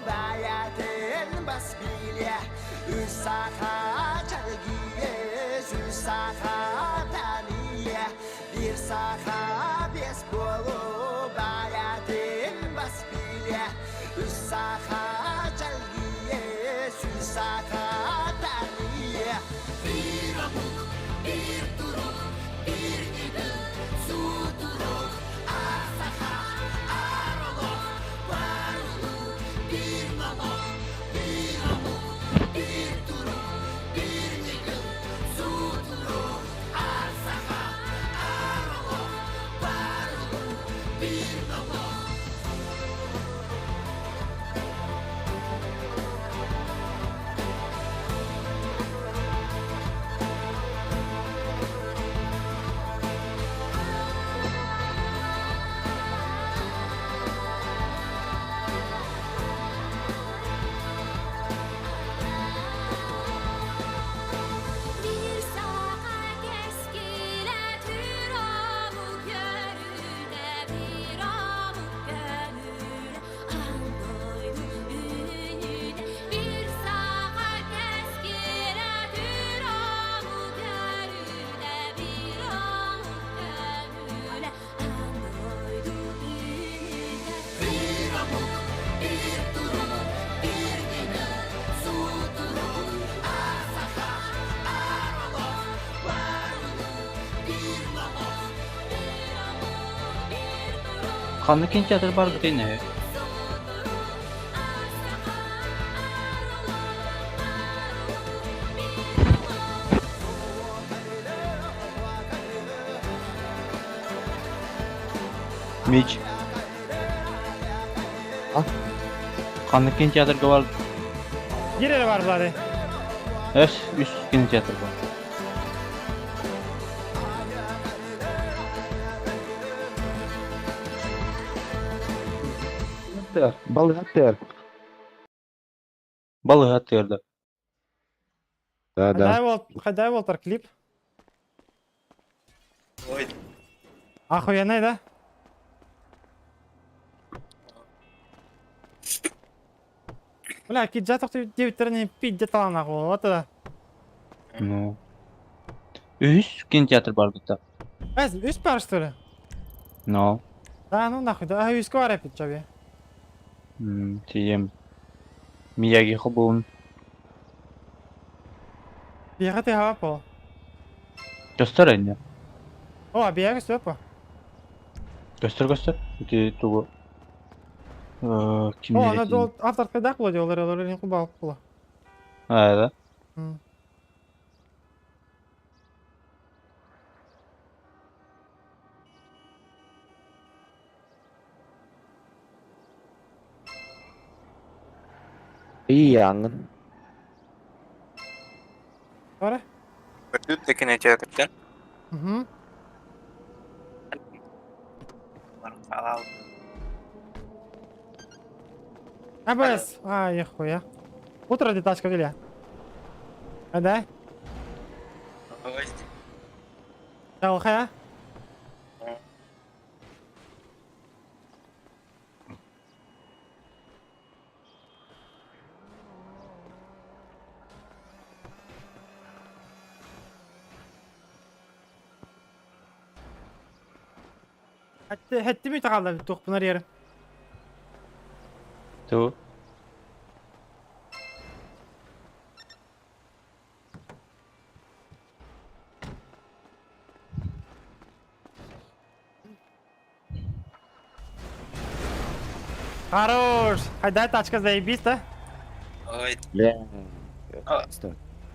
Ханна кинотеатр бар бит не? Мич. А? Ханна кинотеатрга бар. Гир бар булар. Эс, үс кинотеатр бар. Балгатер. Балыга тырды. Да, да. Хайдай Уолтер клип. Ой. Охуенный, да? Бля, киджа тохты девяттерне пиздец нахуй, вот это. Ну. Үс кинотеатр бар бит. Эс, үс пар, что ли? Ну. Да, ну нахуй, да, үс квара пит чабе. Тием. Мияги хобун. Бега ты хава пол. Göster anne. О, бега все по. Göster göster. Ити тугу. О, Кимнер она дол автор когда кладе, олар олар не кубал пула. А, да? Ияңын. Бара? Тут да кинотеатрдан. Угу. АБС. А, ехуя. Утро где тачка вели. А да? Чалха. Хәтте ми тағалда туқ бұнар ері. Ту. Хорош! Хайда тачка заебись, да? Ой, Бля.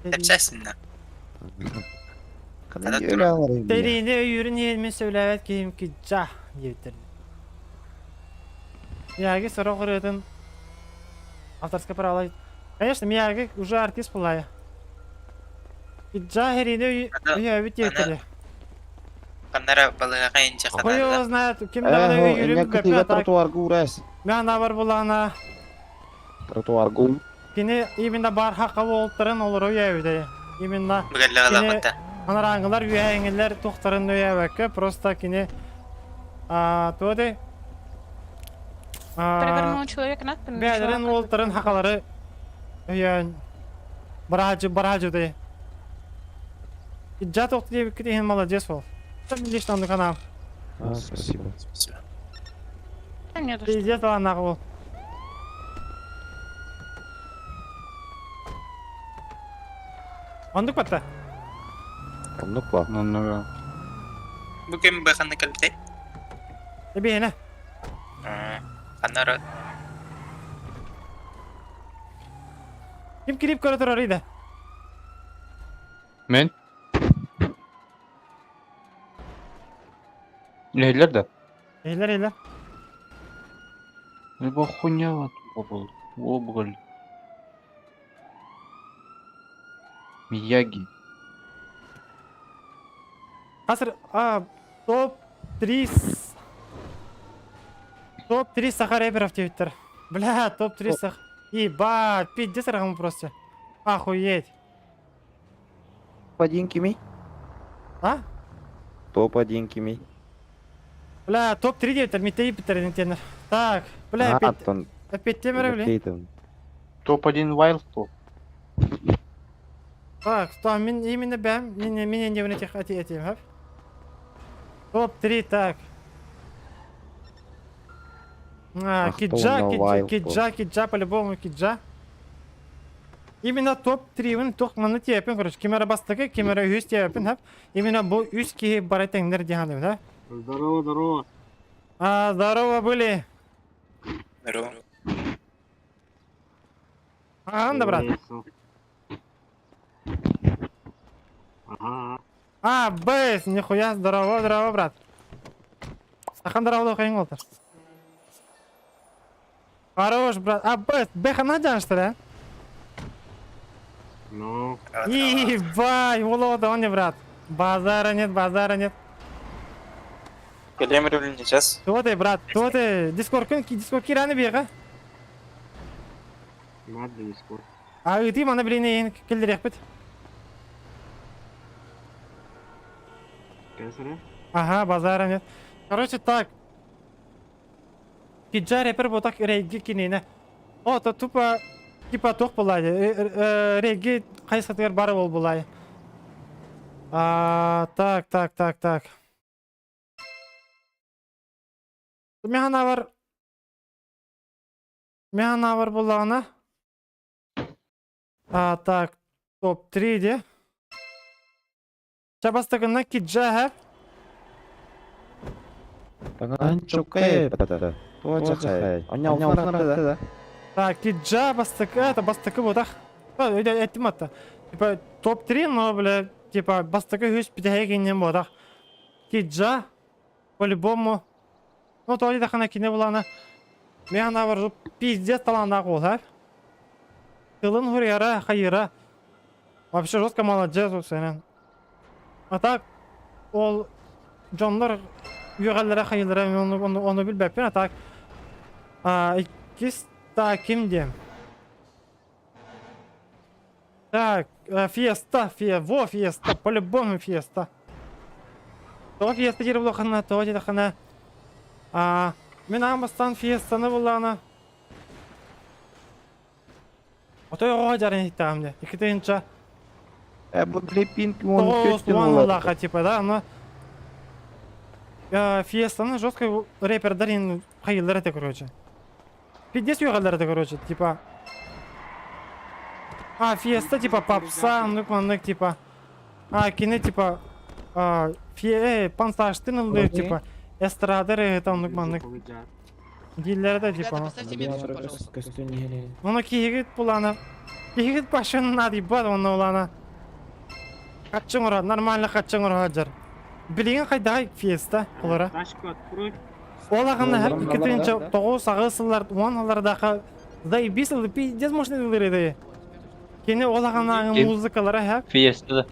Эпсэсинна. Тэриини өйүүрүн иһин мин сөбүлээбэт киһим киджа диэбиттэр. Мияги сорох ырыатын авторское право. Конечно, Мияги уже артист была. Киджа хэриини өйөөбүт диэбиттэр. Ханнара балыга инче Хуй его знает, ким даҕаны өйүүрүн билбэппин, а так Тротуарга уурас. Мен бар булаана Тротуарга Кини именно бар хакка буолтарын олору өйөөбүтэ. Именно кини анарааҥылар үөһээҥилэр тухтарын өйөөбөккө просто кини туо дей Перевернул человека на спину. бэйэлэрин уолтарын хакалары өйөөн бараажы бараажы Иджа тохту диэбиккит иһин молодец бол. Лично оннук анаам. А, спасибо. Спасибо. Нет, Пиздец талааннаах уол. Оннук батта. Оннук ба. Оннук. Бу ким быханны кэлбитэй? Эбиэнэ. Ханнара Ким кирип көрө турар иде? Мен? Нелер да? Эйлер эйлер. Либо хуйня вот был. Обголь. Мияги. Хасыр а топ-3 топ-3 саха рэперов диэбиттэр. Бля, топ-3 сах. Ебать, пиздец рахым просто. Охуеть. Топ-1 кимий? А? Топ-1 кимий? Бля, топ-3 диэбиттэр, митей биттэр тенер. Так, бля, А, тон. опять темер, бля. Топ-1 Wild топ. Так, что, мин именно бэм, мин мин не этих эти эти, хап. Топ-3, так. А, А кто Киджа, на Киджа, Wild Киджа, Киджа, по-любому Киджа. Именно топ-3, мен тоқ маны тиепин, короче, кемера бастығы, кемера үс тиепин, хап. Именно бұл үс кихи бар этеңдер дияны, да? Здорово, здорово. А, здорово были. Здорово. А, да, брат. Ага. А, бэс, нихуя, здорово, здорово, брат. Сахан здорово, хайын олтыр. Хорош, брат. А, бэс, бэха на что ли, а? Ну. Ебать, волода, он не брат. Базара нет, базара нет. Кэлем сейчас. Кто ты, брат? Кто ты? Дискорд, дискорд кираны бега. Надо дискорд. А ты мана блин, келдерек бит. Кесаря? Ага, базара нет. Короче, так. Киджа рэпер вот так регги кинене. О, то тупо типа тох булай. Регги хайсатыгар бары бол булай. А, так, так, так, так. Механа бар. Механа бар буллагына. А, так, топ-3 де. Чабастыгына киджа хэп. Так, киджа бастыкы, это бастыкы бодах. Эттим атта. Типа топ-3, но, бля, типа бастыкы хүс питәһәгеннән бодах. Киджа по-любому. Ну, то да хана кине буланы. Мен ана бар пиздец таландағы ол, а? Тылын хурьяра, хайыра. Вообще жестко молодец ол сенен. А так, ол дьоннор үөҕэллэрэ хайыылара оны, оны, оны билбэппин, а так а, иккис так ким диэм. Так, фиеста, фие, во фиеста, по-любому фиеста. То фиеста диир буоллаххына, то диэтэххинэ. А, мин аан бастаан фиестаны буллаҕына. Отой оҕо дьарын иһиттэҕим дии. Икки тыһыынча тоҕус типа, да, но фиестаны жестко рэпердар хайыллар этэ, короче. Пиздец үөҕэллэр этэ, короче, типа. А, фиеста, типа, попса, оннук-маннык, типа. А, кини, типа, а, фе, э, пансаштын ыллыыр, типа, эстрада ырыаһыта оннук-маннык. Дииллэр этэ, типа. Ону киһигит булана, киһигит башын надыйбат, онно улана. Хаччы оҥоро, нормально хаччы оҥоро сылдьар. Билигин хайдаҕай фиеста, олора? Тачку открой. Ол аҕына 2009 сыллар 10 сыллардаахха заебись ылы пиздец можно ылыр Кини ол аҕынааҥы музыкалара һэ. Фиеста да.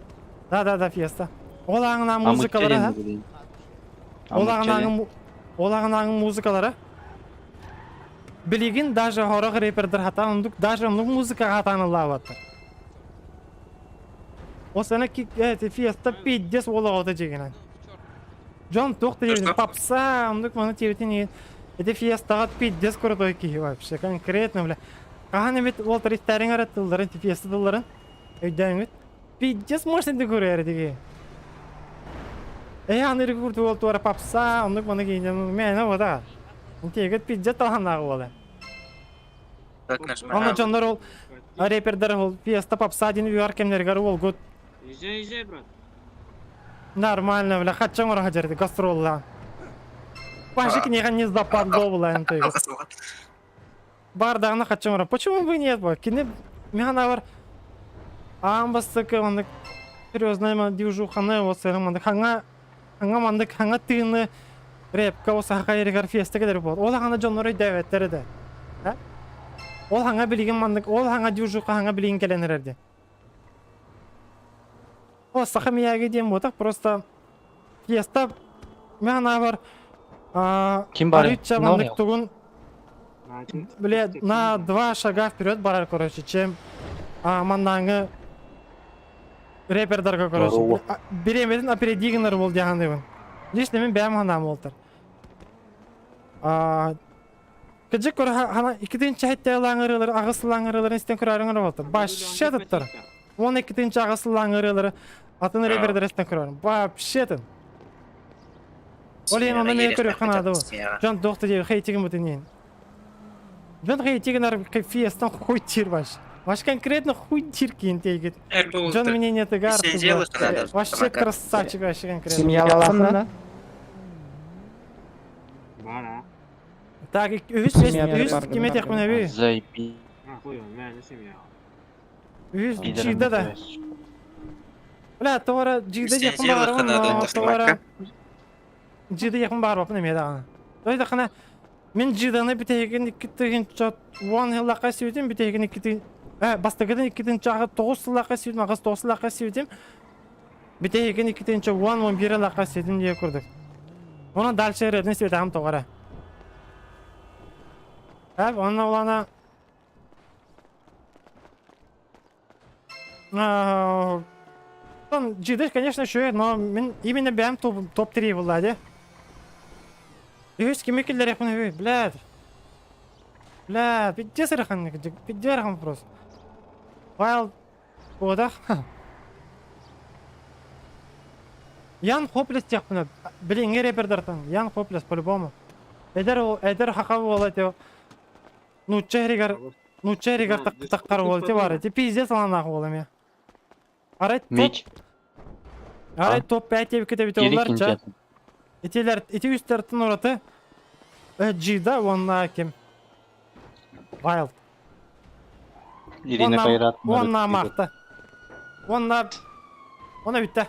Да да да фиеста. Ол аҕынаа музыкалара һэ. Ол аҕынааҥы ол аҕынааҥы музыкалара. Билигин даже хорох рэпердер хатаан ондук даже оннук музыкаҕа хатаан ыллаабаттар. О сана фиеста пиздец уол оҕото дьигинэн. Дьон туох да диэбитин попса, оннук маны диэбитин иһин ити фиестаҕа пиздец крутой киһи вообще конкретно бля. Хаһан эмит уол туристариҥ эрэ тылларын, фиеста тылларын өйдөөҥүт. Пиздец мощный декорер диги. Э аны курдук уол туора попса, оннук маны киинен мээнэ бода. Интиэгит пиздец талааннаах уола. Онно дьоннор ол рэпердер ол фиеста попса диэн үөр кэмнэригэр уолгут Езжай, езжай, брат. Нормально, бля, хаччаң ора хадьарды гастроллаан. Пашик киниэхэ не западло булаан тойгут. Бардаҕына хаччаҥ ора. Почему бы нет бо? Кини механавар аан бастакы маннык серьезная ма движуханы вот сыһын маннык хаҥа хаҥа маннык хаҥа тыыны рэпка ол саха эригэр фиеста кэлэр буол. Ол хаҥа дьоннор өйдөөбөттөр этэ. Ол хаҥа билигин маннык ол хаҥа движуха хаҥа билигин кэлэн эрэр диэн. О, саха Мияги диэн буотах, просто фиеста мен анаабар Ким бар? арыычча маннык тугун бля на два шага вперед барар, короче, чем маннааҥы рэпердарга, короче. Бириэмэтин опереди гынар буол диэханыбын. Лично мен бэйэм ханаам буолтар. Кыдьык көрө хана иккитинчи хэттэ лаҥырылары аҕыс лаҥырыларын истэн көрөрүҥ эрэ буолта. Вообще туттар. 12 аҕыс лаҥырылары атын рэпердер истэн көрөрүм. Вообще тын. Ол иһин онно мен көрүөххэ наада бу. Дьон туох да диэби хейтигин бутун иһин. Дьон хейтигин фиестан хуй тир баш. Ваш конкретно хуй тир киин тейгит. Дьон мнение тыгар. Вообще красавчик вообще конкретно. Семьялаахына? Бара. Так, үһүс үһүс ким этиэхпин эбий? Заебись. Үһүс Джида да. Бля, тоҕо Джида диэхпин баҕарабын, но тоҕо Джида диэхпин баҕарбаппын эмиэ даҕаны. Той даҕаны мин Джиданы бүтэһигин икки тыһыынча уон сыллаахха сүүтүм, бүтэһигин икки бастакытын 2009 сыллаахха сүүтүм, 8 сыллаахха сүүтүм, бүтэһигин 2010-11 сыллаахха сүүтүм диye курдук. Онон дальше ырыатын светаҕым тоҕо эрэ. Эп, онно улана Джидыш, конечно, еще, но мин именно бэйэм топ-3 буолла дии. Үһүс кими киллэриэхпин үһү, блядь. Бля, пиздец ырахан, пиздец ырахан вопрос. Файл Куотах. Ян Хоплес диэхпинэ, билиҥҥи рэпердартан Ян Хоплес по-любому. Эдэр эдэр хаха буола ити нуучча эригэр нуучча эригэр таххар уол ити баар ити пиздец аланаах уол эмиэ. Арай топ Мич. Арай топ 5 диэбиккит эбитэ олар ча. Итилер ити үстэртэн ураты Джида уонна ким? Wild. Ирина Кайрат. Уонна Марта. Уонна Она бүттэ.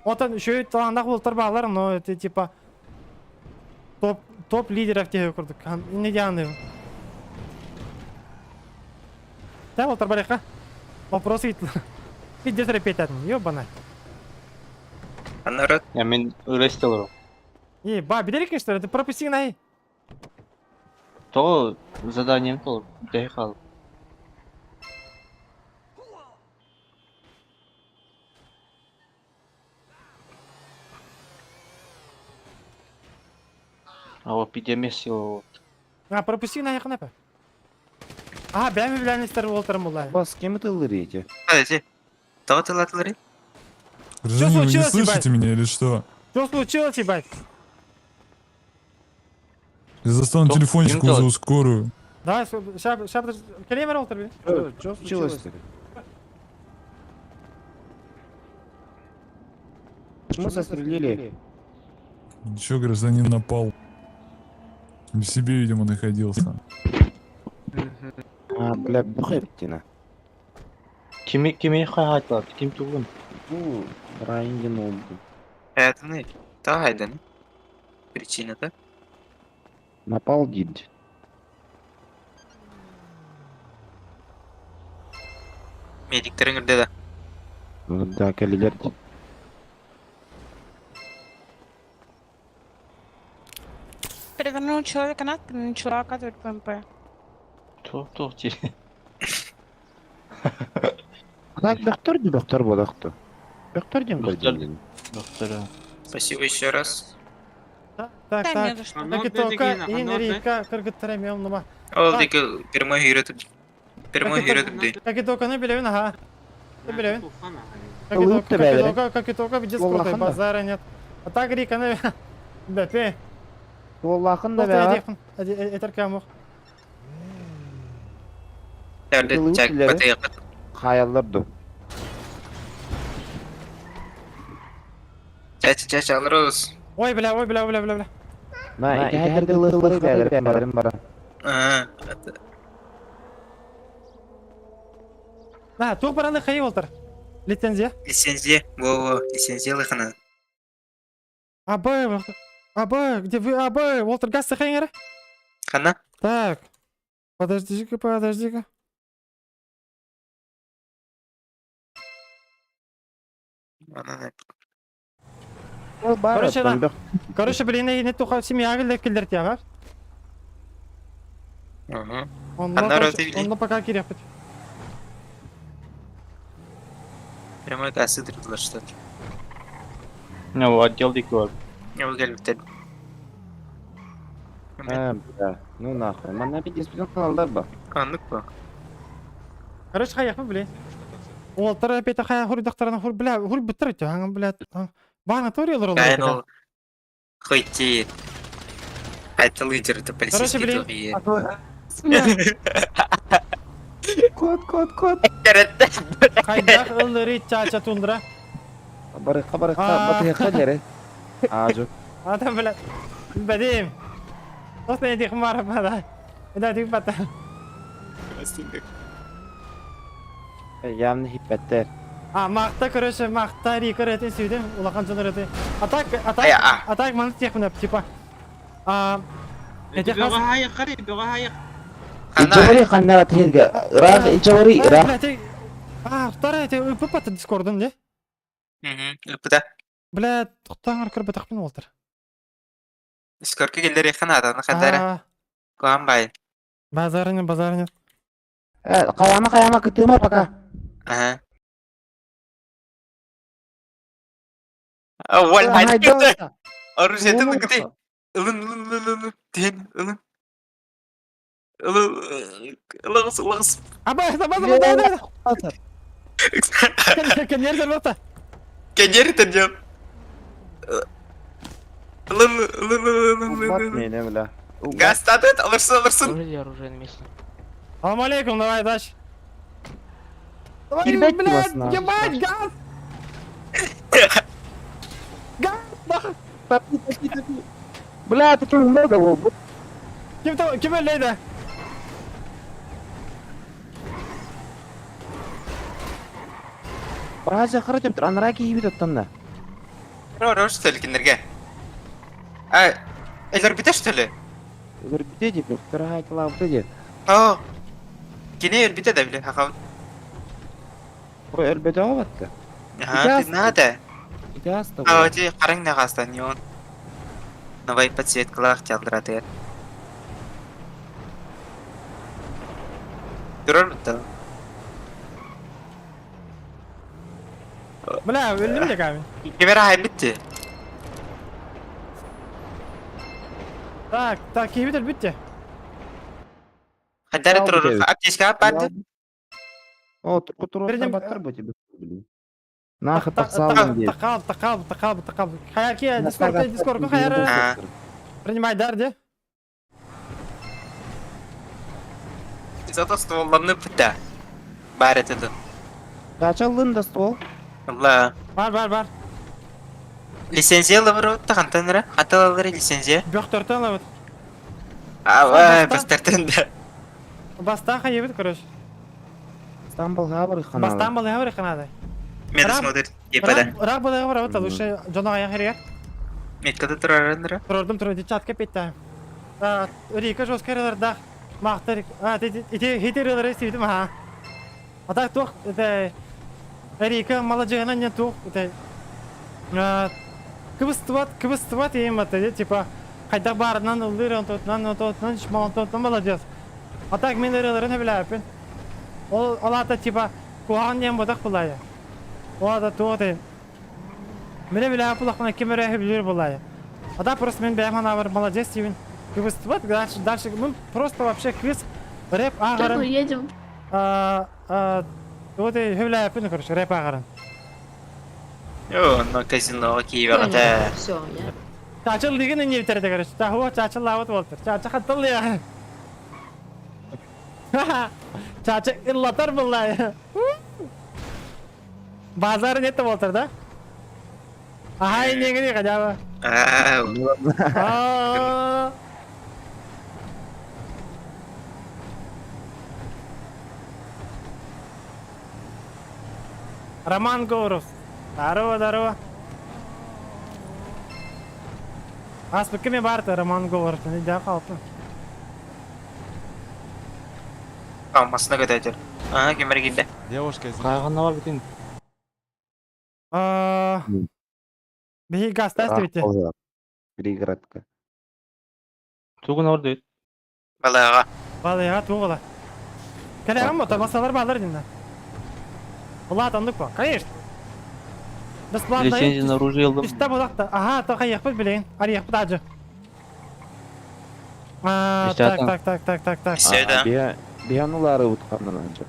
Отон үчүгэй талааннаах уолтар баалар, но это типа топ топ лидеров теһи курдук. Не дианы. Да, уолтар барыха. Вопрос ыйыттылар. Пиздец репетатын, ёбана. А народ? Я мен ырыстылар. И, ба, билер что ли? Ты пропусти най. То заданием то доехал. А вот эпидемия вот. А, пропусти на яхнепе. А, бәме биләнистер уолтарым булай. Бас, кем это лырите? Подожди. Кто ты латлари? Что Гражданин, вы не случилось, слышите ебать? меня или что? Что случилось, ебать? Я застану телефончик, вызову скорую. Давай, сейчас, сейчас, подожди. Келемер олтыр бе. Что случилось-то? Почему застрелили? Ничего, гражданин напал. В себе, видимо, находился. А, бля, бухайптина. Kimi kimi hayatlar? Kim tuğun? Bu Ryan'ın oldu. Это не. Та гайден. Причина, да? Напал дид. Медиктерин үрдэ да. Ну да, кэлилэр дид. Перевернул человека на спину и начала оказывать ПМП. Tuh tuh ти. Так, доктор ди, доктор бодохто. Доктор дем Доктор. көрдүм. Доктор. Спасибо еще раз. Так, Да не так. за что. Какитока, Инрика, кыргыттар эми оннума. Ол Так. диги прямой үйрөтүп. Прямой үйрөтүп ди. Какитоканы билебин, ага. Ты билебин. Улыб Какитока, тебелери. какитока, какитока, пиздец крутой, Оллахын да. базара нет. А так Риканы, бәпе. Оллахын да Доктор, бә. этер кемох. Тәрде Улыб чак теләре. батыйгыт. Хаяллар ду. Чача чача алырыз. Ой, бля, ой, бля, бля, бля, бля. На, икәһәрде лыхлых бәлерем барым бара. Аа. На, тух бараны хай олтыр. Лицензия. Лицензия. Во-во, лицензия лыхына. Абы, абы, где вы, абы, Уолтер газ сахайнгера? Хана? Так. Подожди-ка, подожди-ка. Ананы. Короче, да. Короче, блин, не туха семья гелдер килдер тяга. Ага. Он, Анна короче, Роза он пока кирепет. Прямой газ ыдырдылар что-то. Ne o отдел diki var. Ол келбиттер. А, бля, ну нахуй. Манна пиздец алдар ба. Аннык ба. Короче, хаяқпы, блин. Уолтер опять хая хур докторна хур, бля, хур быттыр тяга, бля. Бана торилар ол. Кайын ол хойти. Это лидер, это Короче, полицейский блин. другие. Кот, кот, кот. Хайдах ыллыри чача тундра. Барыха, барыха, А. батыха дери. А, жок. Адам, бля. Бадим. Тост не дих мара бада. Да, дих бата. Явно хиппеттер. А, мақта, короче, мақта рикор этин сүйдім, улахан жонор эти. А так, а так, Ай, а. а так, маны тех типа. А, эти хас... Ичавари ханнара тирге. Рах, ичавари, А, рах. бля, ты... А, вторая, ты уппата дискордын, не? Ыпыда. Бля, тоқтаңыр кірбі тақпын олтыр. Скорка келдер хана аны хандара. А, Куан бай. базарыны, базарыны. Каяма, каяма, кытыма пока. Ага. Awal hadi. Оружие ты где? Ылын ылын ылын ылын тен ылын. Ылын ылын ылын. Аба, аба, аба, аба, аба. Кенер зарбата. Кенер тен Ылын ылын ылын Бат ылын. мени, бля. Газ татыт, алырсын алырсын. оружие на месте. Салам алейкум, давай, дальше. Давай, Ебать блядь, вас нахуй. ебать, газ! Газ, нахуй. Топи, топи, топи. Бля, ты много был. Ким то, ким өллейді? Бразия харачым, анраки хибит оттанна. Ро, что ли, киндерге? А, элер бите, что ли? Өлбүтэ деп, вторая бите. О. Кине өлбите да биле, хаха. Ой, өлбөтө батты. Ага, ты надо. Идеаста. А, ти караң нагаста неон. Новай подсветкалар чалдыраты. Турар битте. Бля, өлдім де камень. Кемера хай битте. Так, так, кейбит өлбітте. Хадара турар. Аптечка барды. О, турку Перед ним- баттар бу тебе. Нахы тақсалым деп. Тақал, тақал, тақал, тақал. Хаяр ки, дискорд, дискорд, хаяр. А. Принимай дар, де? Зато стволланып да. Баар этэ да. Дача ыллын да ствол. Ла. Бар, бар, бар. Лицензия ылабыр хантан эрэ? Хантан ылаллар лицензия? Бөхтөртөн ылабыт. А, бөхтөртөн да. Бастаан хайыбыт, короче. Бастаан балыһа бар ханада. Бастаан балыһа бар ханада. Медосмотр типа да. Рак балыһа бар абыт, лучше дьоно аяқ хэригэр. Меткада тураран Турардым, турар, чатка петта. Рика жестко рылардаах. Махтар, а, ити хитер рылары сибитим, аха. А так туох, это Рика маладьыһынан не туох, это кыбыстыбат, кыбыстыбат иим это, типа хайдах баарынан ыллыыр, онтотунан, онтотунан, онтотунан молодец. А так мин ырыаларын сөбүлээбиппин. Ол ол аата типа куһаҕан диэн буотах булаайа. Ол аата туох этэй? Мин билээбит булахпына ким эрэ сөбүлүүр булаайа. А так просто мин бэйэм санаабар молодец диибин. Кыбыстыбат, дальше, дальше, мы просто вообще кыыс рэп ааҕарын Уедем. Вот и сөбүлээбиппин, короче, рэп ааҕарын. О, но казиноға Киеваҕа Все, я. Чаачыл лигин иннибитэрдэ, короче. Таһуа чаачыллаабыт буолтар. Чаача хатталлыа. Чаача ыллатар буллай. Базар нет буолтар, да? Аха, иннегини хотя бы. А. Роман Говоров. Здорово, здорово. Аспыкка мен барты Роман Говоров. Не дя қалпы. Алмасына көтәтер. Ага, кемер килде. Девушка, Кайгына бар битин. Биһи газ бите. Пригородка. Тугун бар дейт. Балаға. Балыға туғыла. Кәләгән бу, масалар балар динде. Влад, андык ба? Конечно. Бесплатно. Лицензия на оружие ылдым. Үстә булакта. Ага, та кайыкпыт билеген. Арыякпыт ажы. А, так, так, так, так, так, так. Все, да. Бианулары уткандан анча.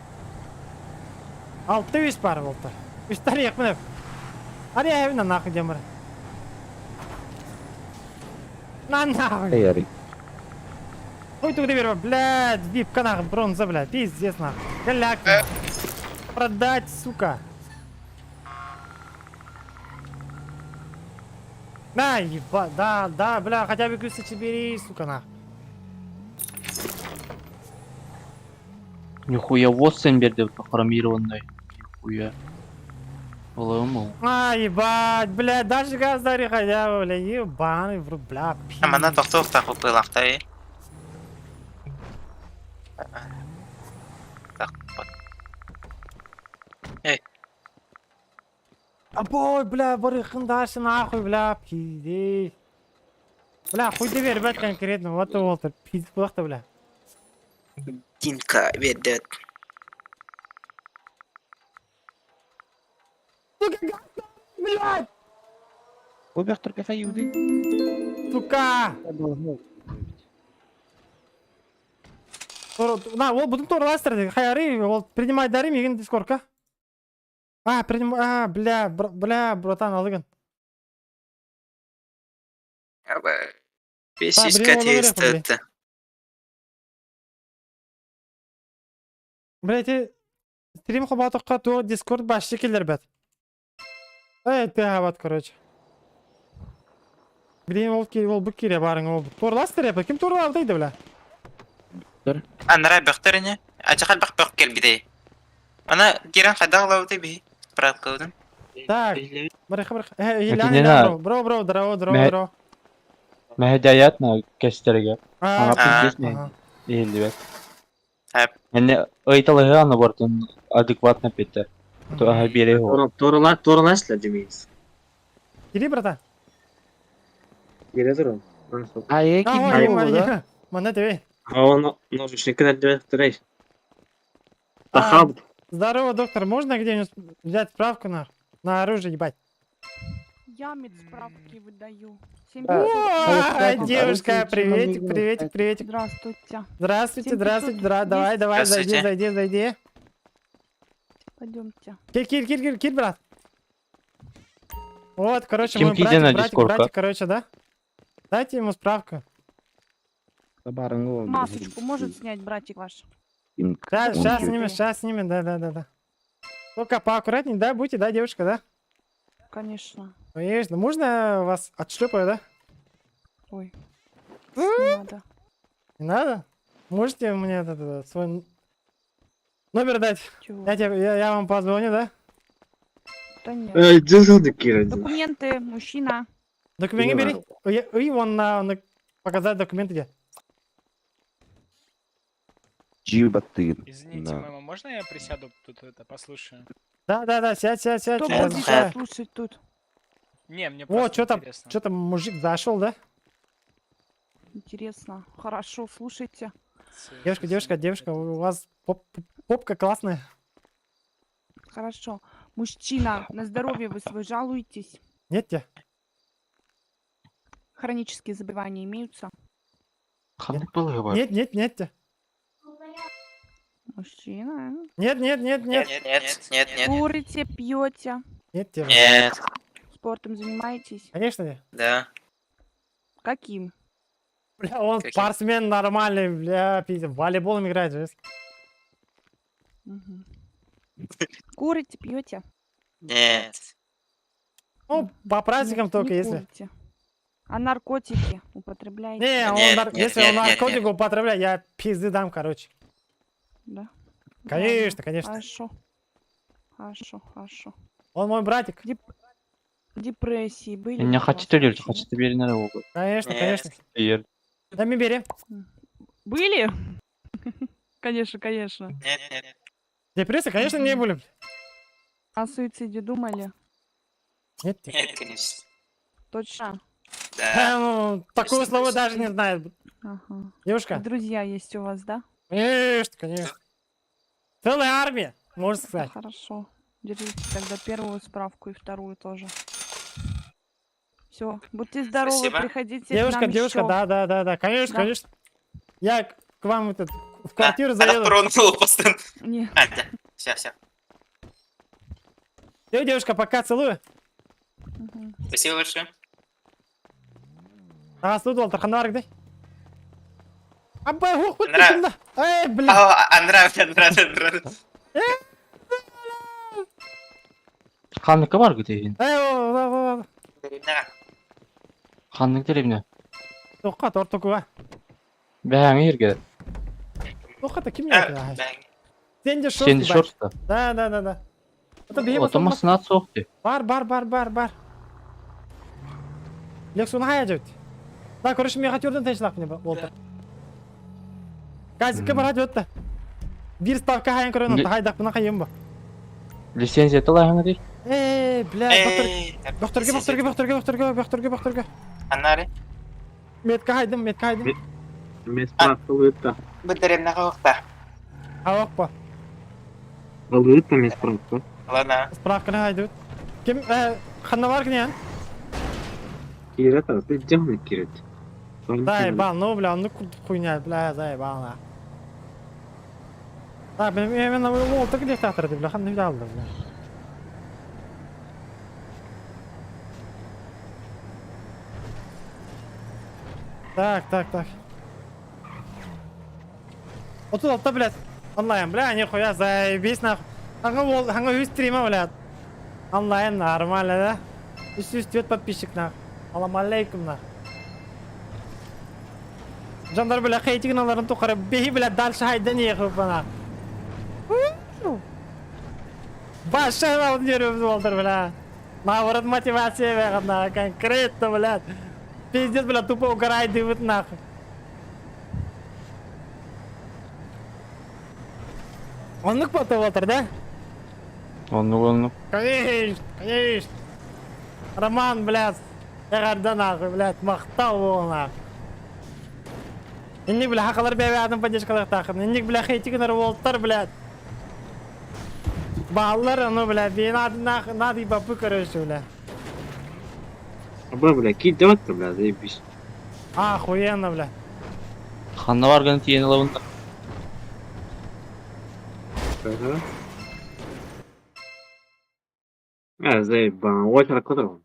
Алты үс бар болду. Үстә арыякпын. Арыя хебин нахуй демир. На нахуй. Эй, Хуй ты бер, блядь, випка нахуй, бронза, блядь, пиздец нахуй. Голяк. Продать, сука. На, еба, да, да, бля, хотя бы кусочек бери, сука, нахуй. Нихуя вот сен берди хромированный. Нихуя. Балым ул. А, ебать, бля, даже газ дари хотя бы, бля, ебаный, в рот, бля, пи. Амана тоқтоқ тақып пылақтай. Так, Эй. Абой, бля, барыхын дальше нахуй, бля, пиздец. Бля, хуй ты ребят, конкретно, вот и вот, пиздец, плохо, бля. Динка ведет. Сука, блядь! Убег только фаюды. Сука! На, ол будун турластыр, хаяры, ол принимай дарим, егин дискордка. А, приним, а, бля, бля, братан, алыгын. Бесиска тесті. Бля, эти стрим хобатыққа то дискорд башчы келер бәт. Эй, ты хабат, короче. Блин, ол ки, ол бұк кере барың, ол торластыр епі, ким торлап дейді, бля? Анара бөхтеріне. Ачақал бақ бөх кел бидей. Ана гиран қадағлауды би. Брат қылдым. Так, барыха, барыха. Эй, Илья, Илья, бро, бро, бро, здорово, здорово, здорово. Мәһәдәят на кәстерге. Аңа пиздец мен. Иһиллибэт. Эне ыйталыһы аны бартын адекватно петте. То аха бире хо. Торла торлашла демейсиз. Кири, брата. Кире турун. А эки да? Мана тебе. А он ножичник турай. Здорово, доктор, можно где-нибудь взять справку на оружие, ебать? Я медсправки выдаю. О, девушка, приветик, приветик, приветик. Здравствуйте. Здравствуйте, здравствуйте, давай, давай, зайди, зайди, зайди. Пойдемте. Кир, кир, кир, кир, кир, брат. Вот, короче, мой братик, братик, братик, короче, да? Дайте ему справку. Масочку может снять братик ваш? Сейчас, сейчас снимем, сейчас снимем, да, да, да, да. Только поаккуратнее, да, будете, да, девушка, да? Конечно. Конечно. Можно вас отшлепаю, да? Ой. Не надо. Не надо? Можете мне этот, свой номер дать? Чего? Я вам позвоню, да? Да нет. Эй, дезодекирать. Документы, мужчина. Документы бери. И вон на показать документы где. Джибатын. Извините, мама, можно я присяду тут это послушаю? Да, сядь, сядь, сядь. Кто я будет разрешаю. слушать тут? Не, мне О, просто что там, интересно. что там мужик зашел, да? Интересно. Хорошо, слушайте. Девушка, девушка, девушка, у вас попка классная. Хорошо. Мужчина, на здоровье вы свой жалуетесь? Нет тебе? Хронические заболевания имеются? Ханнык балыгы бар. Нет, нет, нет тебе. Мужчина. Нет, нет, нет, нет. Нет, нет, нет, нет. Курите, пьете, Нет тебе. Нет. спортом занимаетесь? Конечно нет. Да. Каким? Бля, он Каким? спортсмен нормальный, бля, пиздец, волейболом играет же. Мгм. Курите, пьете? Нет. Ну, по праздникам Нет, только, не если. курите. А наркотики употребляете? Не, он Нет, нет, если нет, он нет, наркотик нет. употребляет, я пизды дам, короче. Да. Конечно, Ладно, конечно. Хорошо. Хорошо, хорошо. Он мой братик. Депрессии были? Не у вас хочу төлөр, вообще, хочу нет? берин ара Конечно, Нет. конечно. Егер. Да мы бери. Были? Конечно, конечно. Нет, нет. Депрессии, конечно, не были. О суициде думали? Нет, тебе. Нет, конечно. Точно? Да. Ну, такого слова даже не знает. Ага. Девушка. Друзья есть у вас, да? Конечно, конечно. Целая армия, можно сказать. Хорошо. Держите тогда первую справку и вторую тоже. Все, будьте здоровы, Спасибо. приходите к Девушка, нам девушка, ещё. да, конечно, Да. конечно. Я к вам этот, в квартиру Она заеду. тронула просто. Не. А, да. Все, все. Всё, девушка, пока целую. Мгм. Спасибо большое. А, тут Тарханарк, да? Абай, хух, хуй, Нра- ты Эй, бля. А, Андра, Андра, Андра. Ханныкы бар гүтеген. Эй, о, о, о, о. Да. Ханнык деревне. Тоққа, тортукуға. Бәңе ерге. Тоққа, ким А, не да. Сенде шорт. Сенде шорт Да, да, да, да. Это бейм Ото масына соқты. Бар, бар, бар, бар, бар. Лексун хая жөт. Да, короче, мен хотел тенчлак мне болды. Газикке барат өтті. Бір ставка хайын көрін, хайдақ бұна қайым ба. Лицензия талайыңы дей. Эй, бля, доктор, Эй, докторге, докторге, докторге, докторге, докторге, докторге. Анари. Метка хайдым, метка хайдым. Мен справка ылыытта. Бу деревне кавыкта. Авақ па. Ылыытта мен справка. Ладно. Справканы хайды. Ким, ханна бар кіне? Кирет, а ты делай кирет. Заебал, ну, бля, ну хуйня, бля, заебал, на. Да, мен именно ол так где театр, бля, хан не взял, бля. Так, так, так. Вот тут, алта, блядь, онлайн, бля, нихуя, заебись, нахуй. Ага, ол, ага, үс стрима, блядь. Онлайн, нормально, да? Үс үс подписчик, нахуй. Алам алейкум, нахуй. Жандар, бля, хейтинг аларын тухары, беги, бля, дальше хайда не бана. Баша болдыр, бля. Наоборот, мотивация, бля, на, конкретно, блядь. Пиздец, бля, тупо угорай, дывыт, нахуй. Оннук потом да? Оннук, оннук. Конечно, конечно. Роман, блядь, эҕэрдэ нахуй, блядь, махтал буол нахуй. Инник, бля, хакалар бэбэ поддержкалыктаахын. Инник, бля, хейтигинер уолтар, блядь. Баллар, ну, бля, би надо, нахуй, надо ебапы, короче, бля. Аба, бля, ки делать-то, бля, заебись. Охуенно, бля. Ханна барган тиен алабында. Ага. А, заебал. Очередь которого?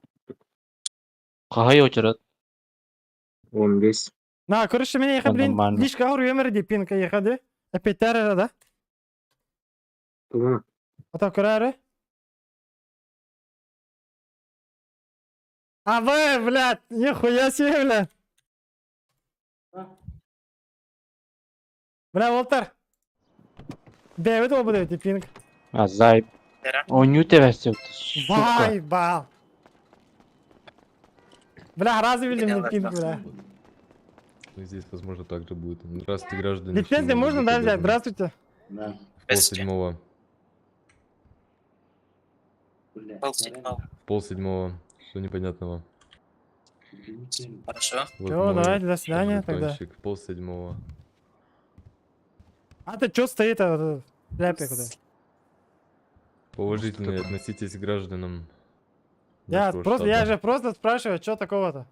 Кахай очерет. 15. На, короче, меня ехать, блин, Нормально. лишка ауыр өмір деп пинка ехады. Эппиэттээр эрэ да? Тугу? Ото көрөөрү. А вы, блядь, нихуя себе, блядь. Бля, Волтер. Дэвид ол будет пинг. А, зай. Оню тебя сука. Бай, бал. Бля, разве видели мне пинг, бля? Ну, здесь, возможно, так же будет. Здравствуйте, граждане. Лицензию можно, да, взять? Здравствуйте. Да. В 6:30. 6:30. В 6:30. Что непонятного? Хорошо. Вот Всё, мой давайте, до свидания тогда. жетончик. 6:30. А ты чё стоит, а, вот этот, шляпе куда? Положительно относитесь к гражданам. Я нашего просто, я штата. же просто спрашиваю, что такого-то?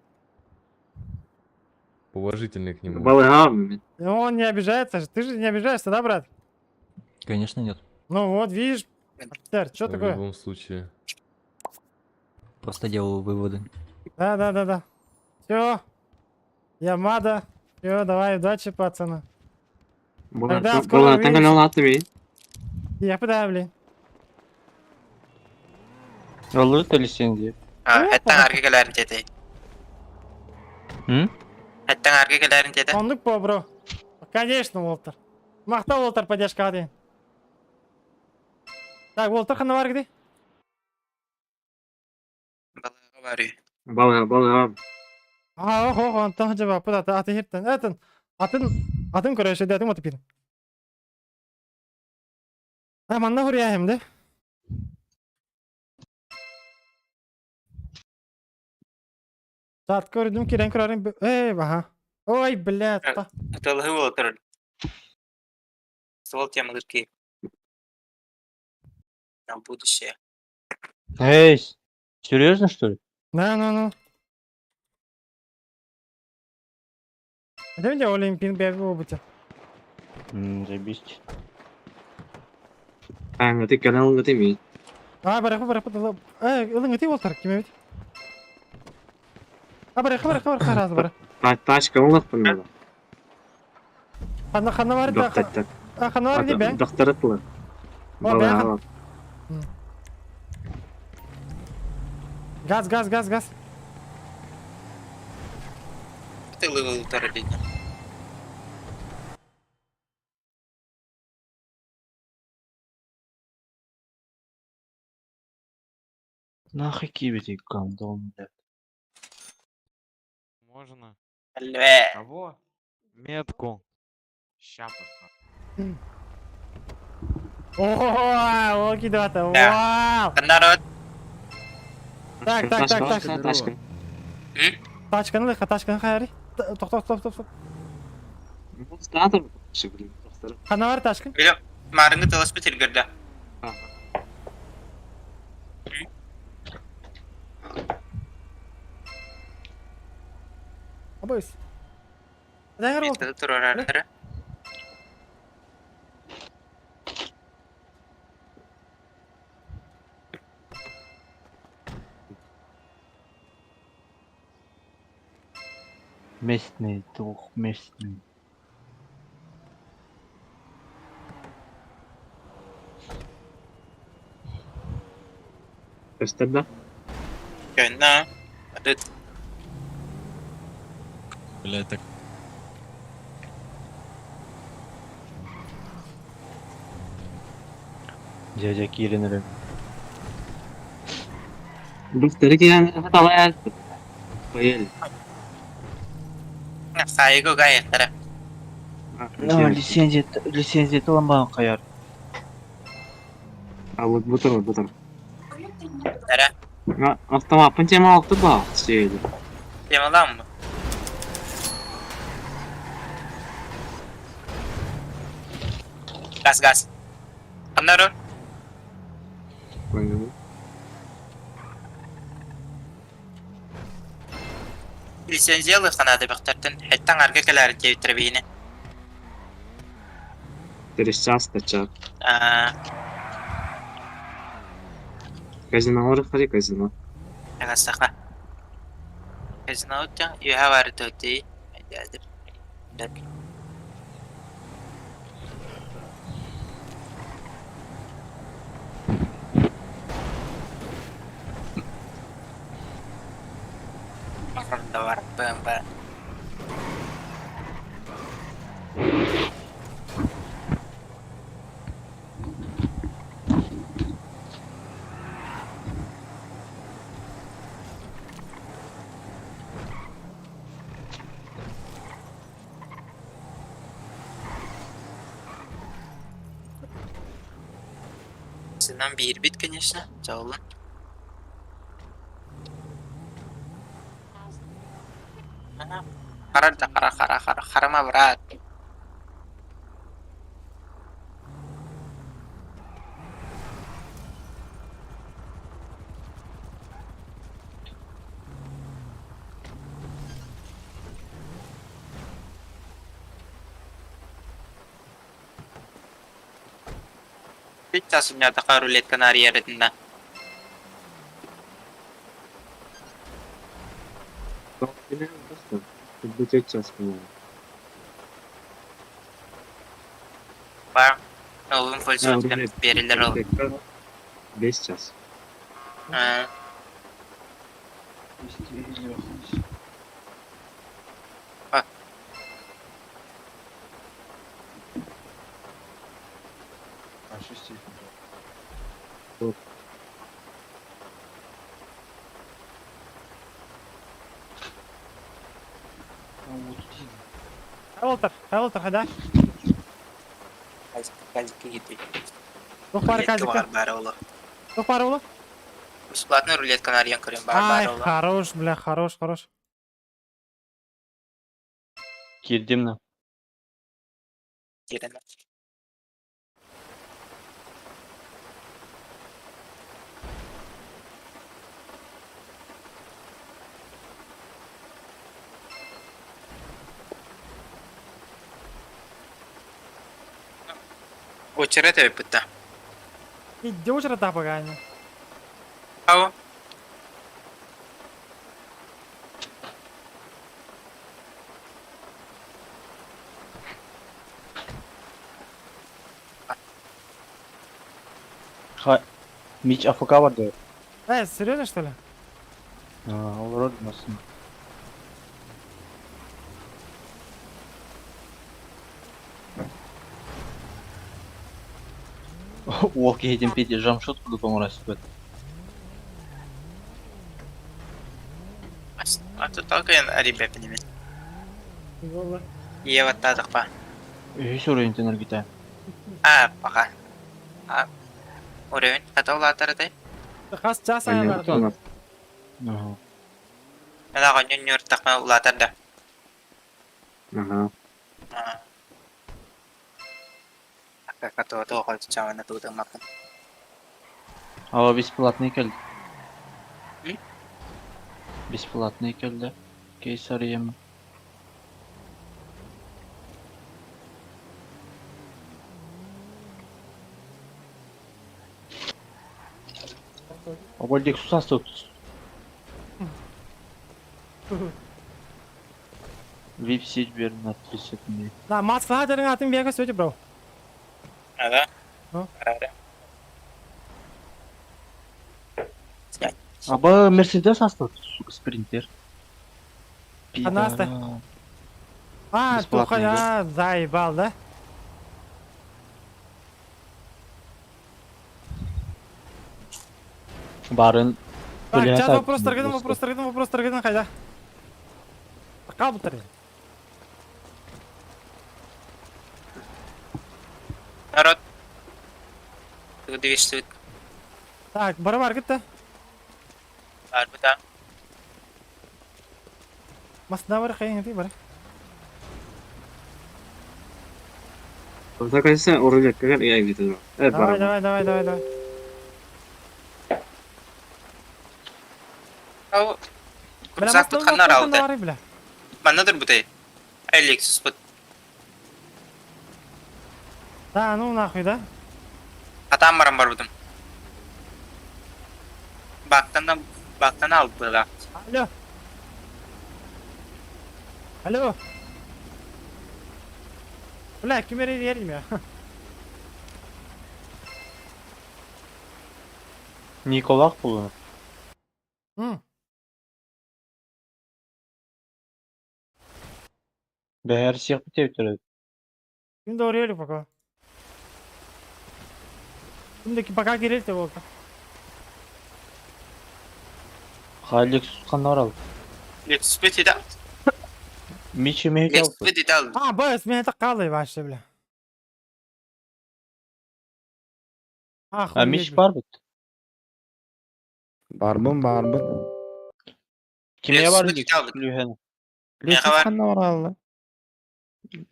Положительный к нему. Балыга. И Он не обижается же. Ты же не обижаешься, да, брат? Конечно нет. Ну вот, видишь, офицер, что В такое? любом случае. Просто делаю выводы. Да, да, да, да. Все. Ямада. Все, давай, удачи, пацаны. Тогда скоро Балыга увидимся. таңгалатыбы. Я пытаю, блин. Алыт лицензия. Хәттән аргы кэлэрин тете. М? Хәттән аргы кэлэрин тете. Ондук по, бро. Конечно, Уолтер. Махта Уолтер поддержка один. Так, Уолтер хана бар где? Балыга бары. Балыга, балыга. А, ох, ох, Антон жаба, пыта, аты хиртен. Этен, атын, атын көрөшө, атын мотопин. А, манна хурия хемде. Саат көрдүм, кирен көрөрүм. Эй, баха. Ой, блядь. та. Атылы болтыр. Ствол темалырки. На будущее. Эй, серьезно что ли? Да, ну, ну. Где Олимпин бебе Заебись. Аңгаты каналыңгаты ми. А, бараху, бараху, э, ылыңыты болтар, ким эбит? А, бараху, бараху, бараху, раз, бара. Тачка оңлаппын да. Ханна, ханна бар да. Доктор. А, ханна бар бе. Доктор О, бе. Газ, газ, газ, газ. Тылы болтыр дейdi. Нахуй кибети гандон, блядь. Можно? Әлбә. Кого? Метку. Ща поставлю. О, окей, да, Да. вау. Народ. Так, так, так, так. Тачка. Тачканы лыха, тачканы хайри. Тоқ, тоқ, тоқ, тоқ, тоқ. Статор. Блин, доктор. Ханна бар тачка. Биле, марыңы талаш бит илгердә. Абайс. Дагар бол. Методы турар. Местный, двухместный. Көстөр да? Көннә. Адыт. Бля, так Дядя Кирин, рэ. Доктор кирен талай. Поели. Сайгы гайыктара. Ну, лицензия, лицензия таламбан каяр. А вот бутыр, бутыр. Нәре? Автомат тема алты ба. Сейді. Темаламмы? Газ, газ. Аннары? Понял. Лицензиялы ханады бактартын. Хәттән аргы кэлэр дип бейне. Через час тача. А, Казино хари казино. Агасаха. Казино you have our duty. Товар БМВ. Ценам биирбит, конечно, дьоллун. Хара да хара хара хара харама брат. Сейчас у меня такая рулетка на арьердна. Бар. Олун пользователям берилер ол. Бес час. А, а, Хавалтар, хавалтар, хада. Казик, казик киһи. Туох баар Рулетка казикка? бар бар оло. Туох баар ола? Бесплатный рулетка нарыйан көрөн бар Ай, бар оло. хорош, бля, хорош, хорош. Киирдим на. Киирэн. Очерет эбиппит Иди уже рта поганя. Ау. Ха... Мич АФК бар да. Э, серьезно что ли? Олорор басын. Уол киһитин пити жамшот курдук оҥоро сыппыт. А тут только я ребят не Ева тадықпа. Үһүс уровень энергите. А, пока. А, уровень готов латардай. Хас час айналар. Ага. Мен нюр тақма улатарда. Ага. Катова тоға чавана тудың мақын. Ава бесплатный келди. М? Бесплатный келди. Кейсария. Обольдик сусас тут. Вип сить бер на 30 дней. Да, Москва дерин атын бега сөйте, бро. Ага. Ну? Ага. Аба Мерседес астат, сука, спринтер. Анаста. Пидорас. А, Бесплатный, туха, а, заебал, да? Барын. Так, Бля, сейчас так, вопрос таргетен, просто. вопрос таргетен, вопрос таргетен, хайда. Кабытыр. Народ. Движется. Так, бары бар кетті. Бар бұда. Масына бар, қайын кетті, бары. Закажи рулетка, я где-то. Давай, давай, давай, давай, давай. Ау. Бля, Крузак масына тұтқаннар алды. бар, бля. Манадыр бұдай. Лексус бұд. Да, ну нахуй, да? Атам барам бар бұдым. Бактан бактан алып бұда. Алло. Алло. Бля, кім ерім я? Николах булу. М. Бэһэр сиэхпит эбитэр. Ким да орыйа пока. Ким да пока кирилте болта. Ха Lexus ханна барал? Lexus бит ида. Мичи мехи Lexus бит ида. А, бс, мен это калай вообще, бля. А Мич бар бит. Барбын, барбын. Кимге бар Lexus бит Lexus Лүһен? Lexus ханна баралла?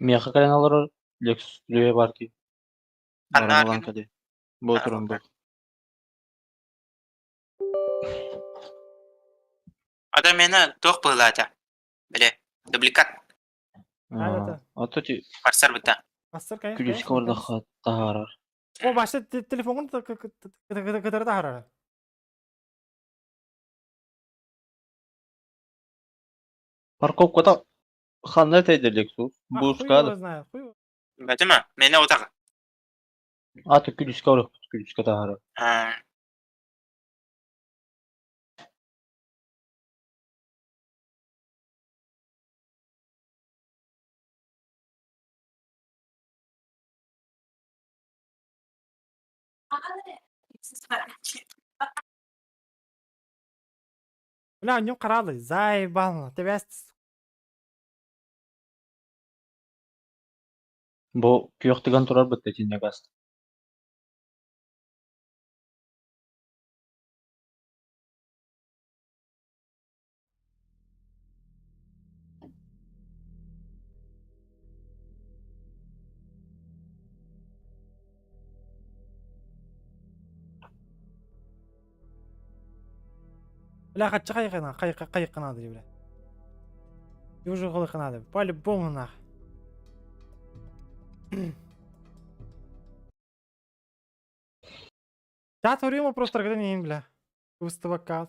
Меха кэлэн олорор Lexus Лүһэ бар дии. Ханна Баран бар ылан кэлиэ. Бу туран бу. Ата мена туох быһылаата. Биле, дубликат Ото ти барсар быта. Бастыр, конечно. күлүскэ ордоххо таһаарар. О, башта телефонун кытары тахарар. Парковката ханна этэйдер Lexus? А, хуй его Буускада. знает, хуй его. Бэтима, мена утага. Аты күлүскэ орохпут күлүскэ таһаарар. А, Бля, у него кораллы, заебал, тебя Бу күөх тыган турар бытта итиннэ газ. Бля, хаччы кайкына, кайкы кайкына ди, бля. Южы кылыкына ди. По-любому нах. Чат время просто когда не бля. Выставка.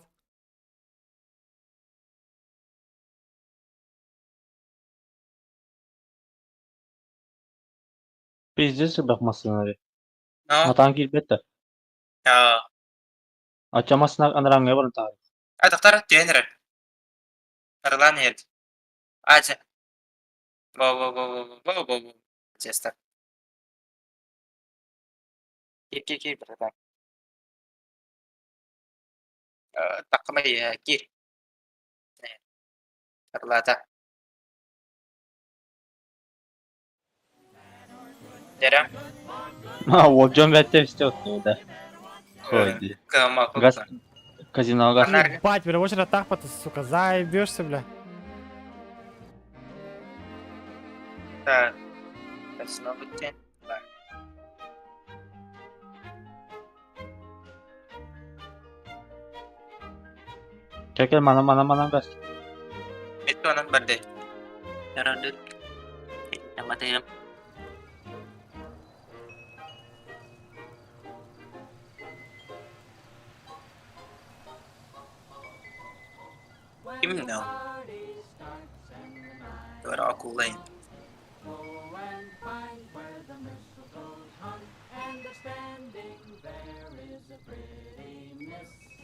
Пиздец элбэх массыынары. Но, Матаан киирбэт да. а, Ача массыына анараҥҥа баран таһаар. а доктор тренер. Орлан ед. Ача. Во во во во во во во. Честно. Кир кир кир братан. Такмай кир. Орлата. Дера. А, уолдьон бэттэ истэ да. Ходи. Кама Газ казино газ. Ебать, бля, очередь так ты, сука, заебешься, бля. Так. Казино бутен. Кекел мана мана мана газ. Itu anak berde. Dara dut. Nama tayam. Kim no? Dara aku lain.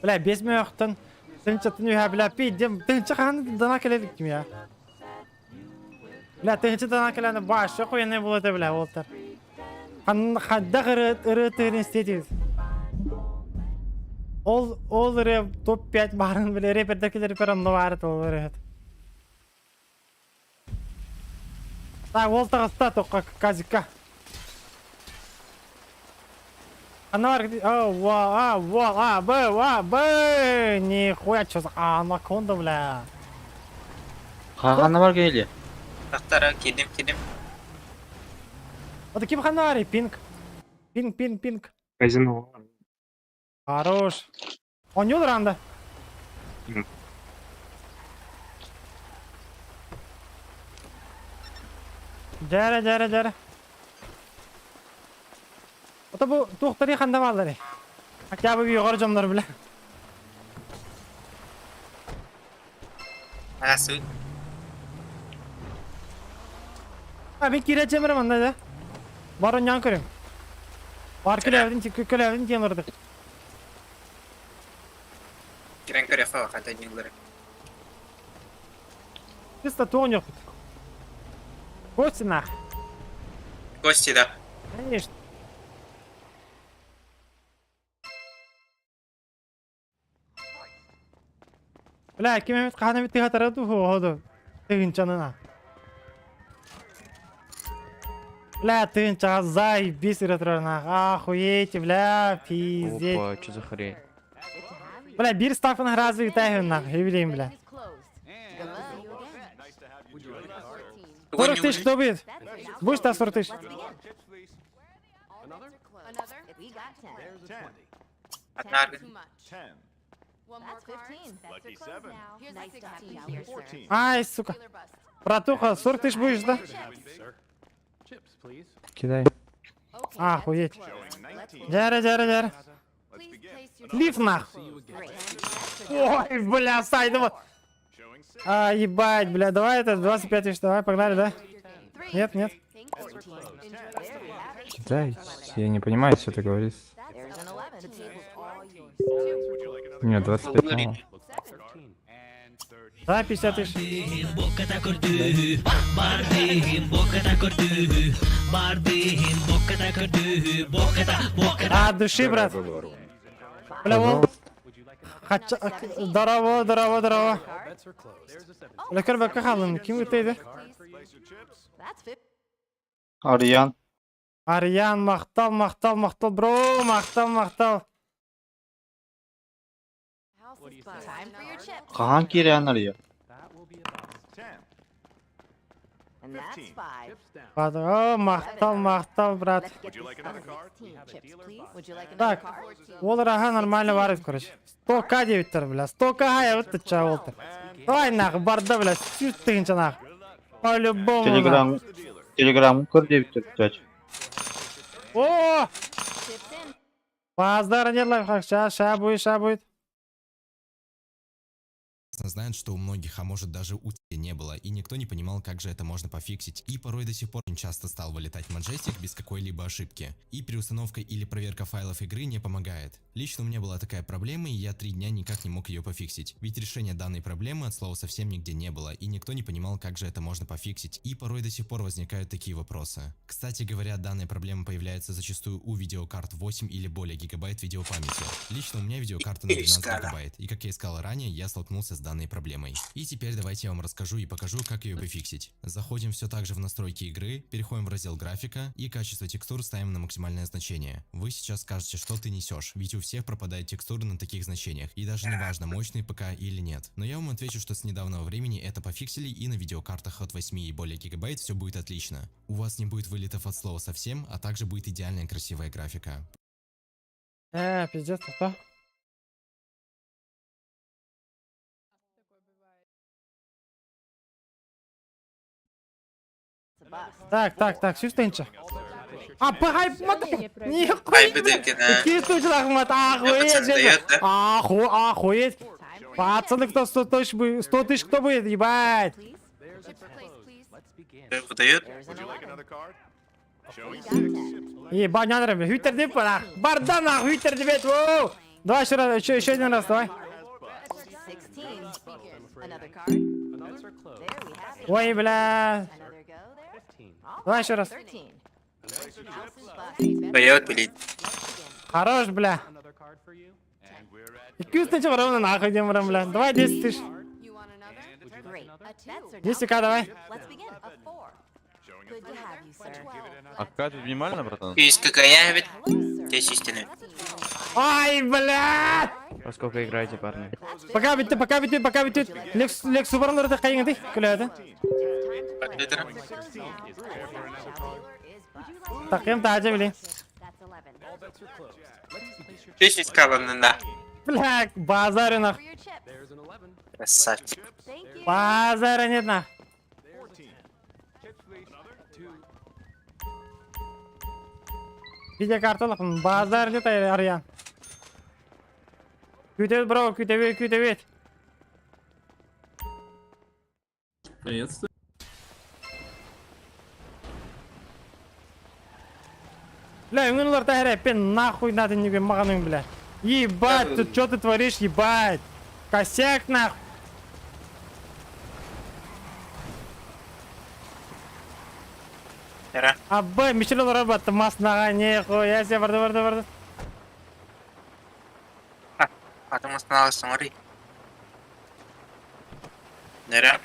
Бля, без мёхтан. Тынча тын бля, пидем. Тынча хан дана келедик ким я. Бля, тынча дана келени баш, охуенный было это, бля, Волтер. Хан хадда ыры ыры тырын стетиз. Ол ол рэп топ-5 барын бля, рэпер рэпер онно бар ол рэп. Так, Волтер аста тоққа казика. Анар, о, ва, а, ва, а, б, ва, б, нихуя, чё за анаконда, бля. Ханна бар кели. Доктора кидим кидим. Вот ким ханари, пинг. Пинг, пинг, пинг. Казино. Хорош. Он не ранда. Жара, жара, жара. Ото бу тухтари ханда баллары. Хотя бы югары жомнор бля. Асу. А мен кире жемерем анда да. Барон ян көрөм. Бар көлөбүн көлөбүн темирдик. Кирен көре фа хата нилер. Чисто тоң жок. Кости нах. Кости, да. Конечно. Бля, ким эмит хаһан эмит тыһатара дуу оһоду. Тыһынчанына. Бля, тыһынчаҕа заебись ыра турар нах. Охуеть, бля, пиздец. Опа, что за хрень? Бля, биир ставканы разве тайһын нах, билейм, бля. 40 тысяч кто будет? Будешь та 40 тысяч? Одна. Ай, сука. Братуха, 40 тысяч будешь, да? Кидай. Охуеть. Дяря, дяря, дяря. Лифт нах. Ой, бля, сайда вот. А, ебать, бля, давай это 25 тысяч, давай, погнали, да? Нет, нет. Кидай. Я не понимаю, что ты говоришь. Нет, 25 мало. Давай 50 тысяч. От души, брат. Бля, вон. Хача... Здорово, здорово, здорово. Бля, көр халын, ким өтейді? Арыйан. Арьян, махтал, махтал, махтал, бро, махтал, махтал. Хаһан киирээн Арыйан? О, махтал, махтал, брат. Так, ол раха нормально варит, короче. 100к девиттер, бля, 100к я вот ча олтыр. Давай нах, барда, бля, сүүс тыһыынча нах. По-любому. нах. Телеграм Телеграмын көр диэбиттэр чач. О! Базара нет лайфхак, ща, ща будет, ща будет. Знают, что у многих, а может даже у тебя не было, и никто не понимал, как же это можно пофиксить. И порой до сих пор очень часто стал вылетать Majestic без какой-либо ошибки. И переустановка или проверка файлов игры не помогает. Лично у меня была такая проблема, и я 3 дня никак не мог ее пофиксить. Ведь решения данной проблемы от слова совсем нигде не было, и никто не понимал, как же это можно пофиксить. И порой до сих пор возникают такие вопросы. Кстати говоря, данная проблема появляется зачастую у видеокарт 8 или более гигабайт видеопамяти. Лично у меня видеокарта на 12 гигабайт, и как я и сказал ранее, я столкнулся с данной проблемой. И теперь давайте я вам расскажу и покажу, как ее пофиксить. Заходим все так же в настройки игры, переходим в раздел графика и качество текстур ставим на максимальное значение. Вы сейчас скажете, что ты несешь, ведь у всех пропадают текстуры на таких значениях, и даже не важно, мощный ПК или нет. Но я вам отвечу, что с недавнего времени это пофиксили и на видеокартах от 8 и более гигабайт все будет отлично. У вас не будет вылетов от слова совсем, а также будет идеальная красивая графика. Пиздец, что? Так, так, так, сүүс тыһыынча. А, пахай, Нихуя! Ай, бедекина. Какие тучи, Ахмат, охуеть, Пацан дает, да? Охуеть! Пацаны, кто 100 тысяч будет? 100 тысяч кто будет, ебать? Выдает? Ебать, надо, бля, хютер деп, нах. Барда, нах, хютер деп, воу! Давай еще раз, еще, еще один раз, давай. Ой, бля. Давай еще раз. Дает, блин. Хорош, бля. 200 тысяч ровно нахуй идем, бля. Давай 10 тысяч. 10к давай. А какая тут минимально, братан? Есть какая ведь? Здесь истины. Ай, бля! Во сколько играете, парни? Пока бит, пока бит, пока бит. Лекс, Лекс убарныр кайыңды, күләді. Литр. Такым тажы биле. 10 каланына. Бля, базары нах. Красавчик. Базара нет нах. Видеокарта лакын, базар нет Арьян. Күтебит, бро, күтебит, күтебит. Приветствую. Бля, үңілер тәһәрәппен нахуй надо не маған бля. Ебать, тут что ты творишь, ебать? Косяк нахуй. Аббай, Мишель олорор батты маснаға, нихуя себе, барды, барды, барды. Атын мастаналы саңырый. Нere?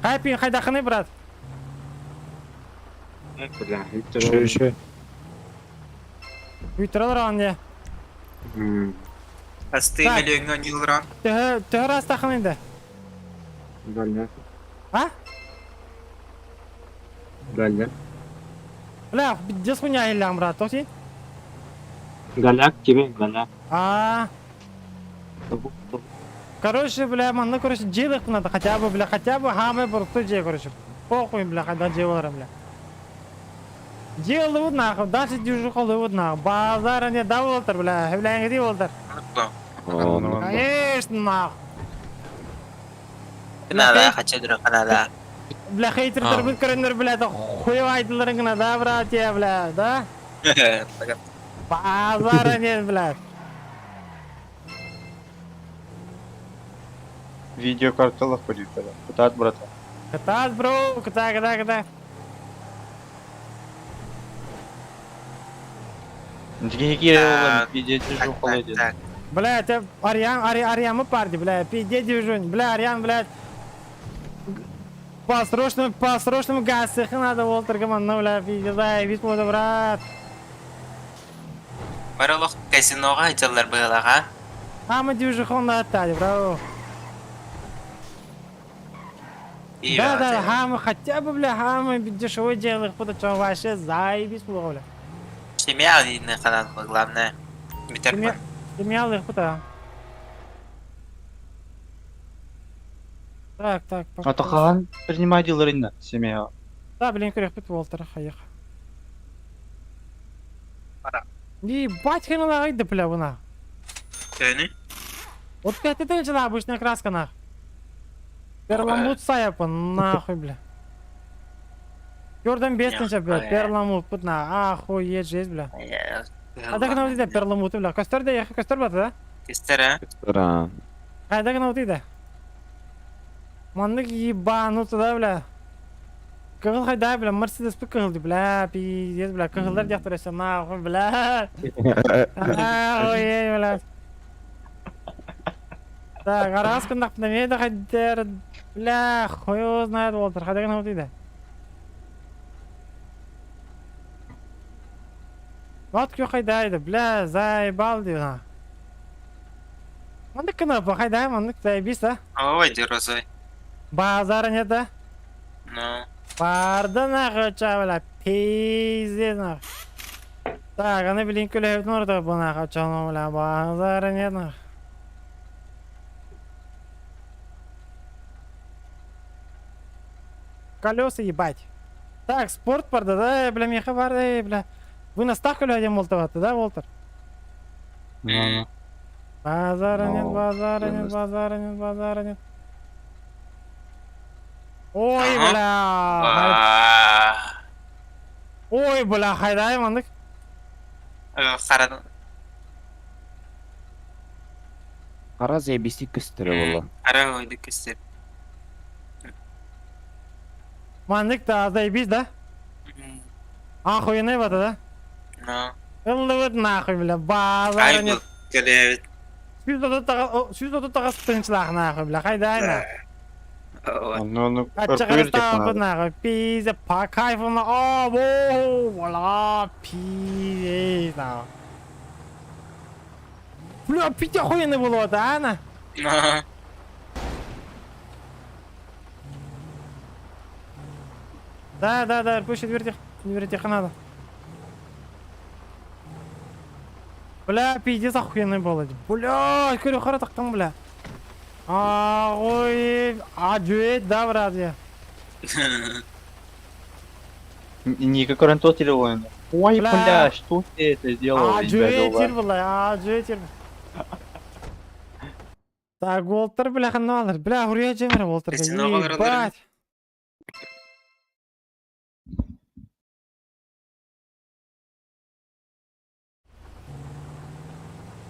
Хайпин, хайдахыны, брат? Бля, Еще, еще. Бүтір олорон не. Асты Так. миллионга нилран. Төһө, төһө растахын инде. Галя. А? Галя. Бля, пиздец хуйня илям, брат, тоқти? Голяк тебе, голяк. А. Короче, бля, манна, короче, джилых надо, хотя бы, бля, хотя бы хамы бурту же, короче. Похуй, бля, когда джиларым, бля. Джилы нахуй, дальше дюжу холы нахуй. Базара не да болтар, бля, бля, где болтар? Конечно, нахуй. Канада, хочу Канада. Бля, хейтерлер бүт көрөннөр, бля, да хуй айтыларың да, братья, бля, да? Базара нет, бля. Видеокарталах полетела. Кутат, братан. Катат, бро, ката, ката, ката. Бля, это Ариан, Ари, Ариан, мы парди, бля, пиздец движунь, бля, Ариан, блядь. По срочному, по срочному газ надо, Уолтер, ну, бля, пиздец, да, вид брат. Баролох казиноға жаллар быылаға. А мы движухон на оттали, бро. Да, да, хамы, хотя бы, бля, хамы дешевой делай, потому что вообще заебись было, бля. Семья не канал, главное. Семья, семья их пута. Так, так, А то хан принимай дилерина семья. Да, блин, көрек бит Уолтер, хайық. Ебать, хрена да, бля, вона. Төні? Вот пять это начала обычная краска, нах. Перламут саяпа, нахуй, бля. Көрдім бестінші, бля, перламут, пут на, охуеть, жесть, бля. А так на вот перламут, бля. Костер да, ехай, костер бата, да? Костер, а? Костер, а. А так на вот иде. Маннык ебануться, да, бля. Кыгыл хайда, бля, Мерседес пы кыгылды, бля, пиздец, бля, кыгылдар дияқтыраса, нахуй, бля. Охуеть, бля. Так, арас күндақ да хайдер, бля, хуй его знает, Уолтер, хайда гына вот иде. Вот кю хайда иде, бля, заебал ди, на. Мандык кына, хайда, мандык заебись, да? Ой, розовый. Базара нет, да? Ну. Барды нахуй, ча, бля, пиздец, нахуй. Так, аны блин күләп норда бу нахуй, ча, бля, базара нет, нахуй. Колеса ебать. Так, спорт барды, да, бля, меха барды, бля. Вы на ставку людям молтоваты, да, Волтер? Ну. Базара нет, Ну, базара я нет, на- базара нет, базара нет. Ой, Ага. бля. Ой, бля, хайдай, мандык. Қарадан. Қара заебись көстері было. Қара ойды кестер. Мандык да заебись, да? Охуенный вот, да? Ну. Вот нахуй, бля, базара Ай, нет. бұл келе. 139 тынчлах нахуй, бля, хайдай на. Ну, ну, Ачча нахуй, пиздец, по кайфу на, о, во, бля, пиздец, нахуй. Бля, пить охуенный было, да, на? Ну. Да, да, да, пусть дверь дверь тихо надо. Бля, пиздец охуенный был. Бля, көрі қара тақтың, бля. Охуеть, а да, брат, я. Никакой рантот телефон. Ой, Бля. бля, что ты это сделал? А, жүйет бля, а, жүйет Так, Уолтер, бля, ханналар. Бля, урия жемер, Уолтер. Ебать.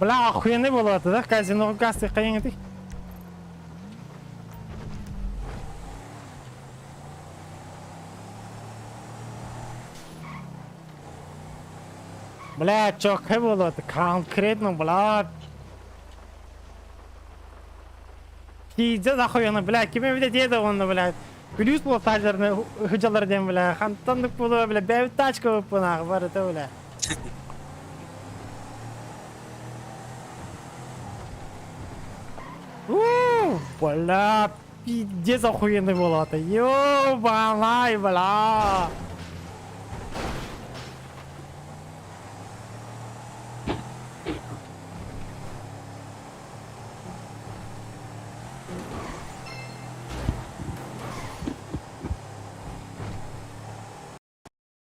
Бля, охуенный был это, да? Казино газ ты ты. Бля, чоккай буолуо, конкретно, бля. Пиздец охуенно, бля, ким эбитэ диэ да уонна, бля. Күлүүс буол таажарны хыдьалар диэн, бля, хантаннык буолуо, бля, бэйэбит тачка быппынаах барыта, бля. У, бля, пиздец охуенный буолуо, ёбаный, бля.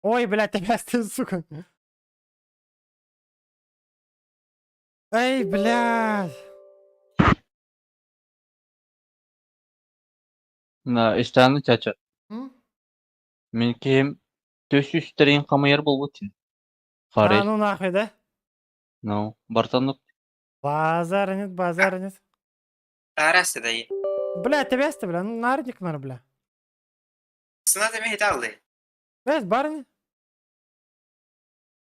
Ой, блядь, опять ты, сука. Эй, блядь. На истаны чача. М? Мин киһим төс үстэрин хамыйар буолбут. А, Харый. ну нахуй, да? Ну, бартаннык. Базар нет, базар нет. Арасы да. Бля, тебя бля, ну нарник нар, бля. Сына да мехит алды. Бәс, барыны.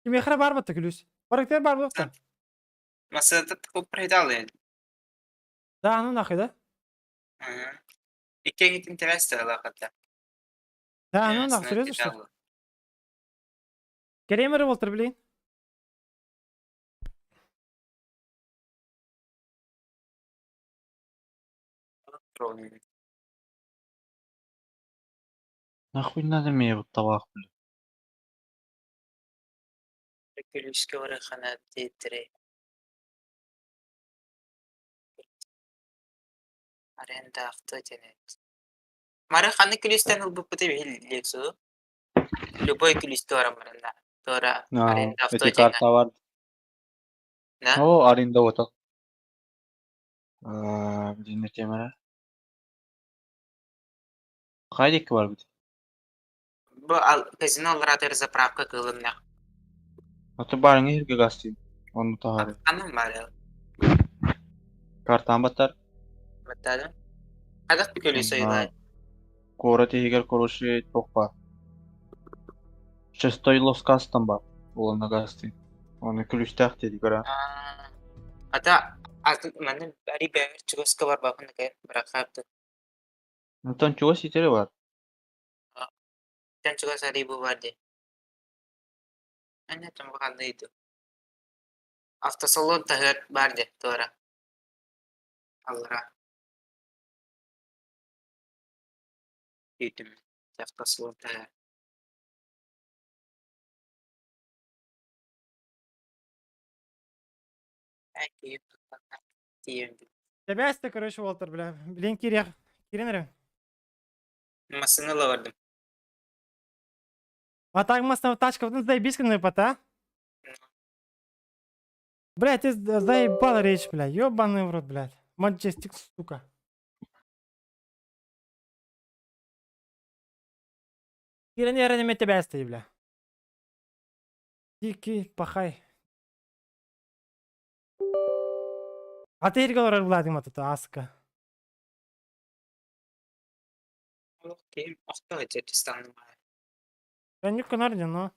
Ким ехра бар бата күлүс. Барыктер бар бата. Масына купры алды. Да, ну нахуй, да? Иккен интерес алаката. Да, ну нахуй, серьезно, что ли? Керемер болтыр, блин. Нахуй надо мне вот табак, бля. Күлүскө барахана театре. Аренда авто тенет. Мары ханы күлүстен ылбыппыты бихил лексу. Любой күлүстө барамарында. Тора А, аренда авто эти тена. карта бар. Да? О, аренда вот так. А, блин, темера. Хайдик бар бит. Бу ал казино алратыр заправка кылынна. Аты барыңы ирге гастин. Оны тахары. Анын бар. Картан батар. Баттады. Хадак күлүсө илай. Кора тегер короче токпа. Шестой лос кастан бар. Оланы гастин. Оны күлүстәк деди кара. Ата атын маны бari бәр чугаска бар бакын ке бракапты. Антон чего ситере бар? Тен чугас ари бу бар де. Ане там кандыйды. Автосалон тахыр бар де тора. Алра. Үтүм. Автосалон тахыр. Тебя короче, Уолтер, бля. Блин, Киря. Кирин Масыны лавардым. А так масна тачка, ну заебись, на пота. Бля, ты заебал речь, бля. Ёбаный в рот, блядь. Маджестик, сука. Кирин, я тебя стоит, бля. Дикий, пахай. А ты говорил, Владимир, тут аска. Окей, охто жетистаным. Я не канарди, но.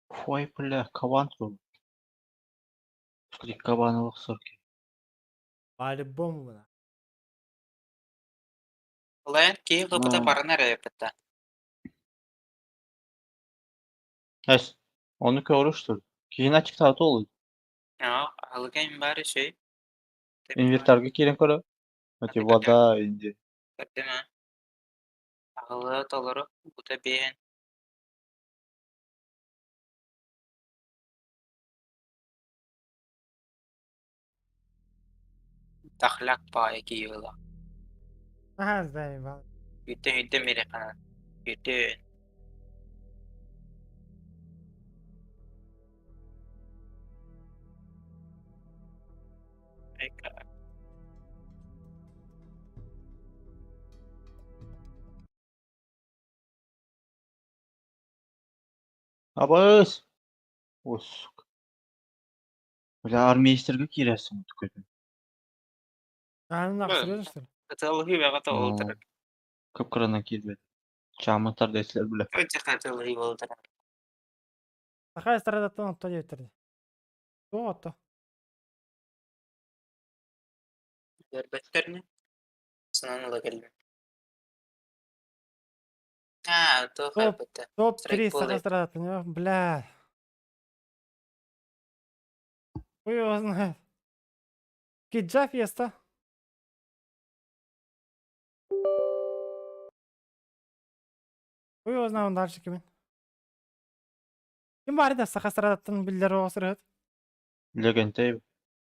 Фой, бля, кабан сол. Кабанылык сорки. По-любому, бля. Лайн ки гыпыта Ну. барына репетта. Эс, оны көрүштүр. Кийин ачык тааты олу. А, алган бары şey. Инвентарга кирен көрө. Эти вода инди. Көрдүм. Агылы толору бута бен. Тахлак пай киюла. Ага, заебал. Үтен үтен мере кана. Үтен. Абыс! Ой, сука. Бля, армейстерга киирэрсиҥ көтүн. А, нахуй, серьезно, что ли? Атылыһыы бэҕэтэ Ну, олтарар. кып-кыранан киирбэт. Чааммыттар да этилэр бля. Өтөх атылыһыы болтарар. Саха эстрадаттан отто диэбиттэр. Туох отто? Көрбөттөрүнэ. Сынан ыла кэллим. А, туох Топ, көрбөттөр. топ-3 саха эстрадаттан, бля. Хуй его знает. Киджа феста. Хуй его знает, он дальше кимин. Ким баар да саха эстрадаттан биллэр оҕо сырыһыт. Легентэй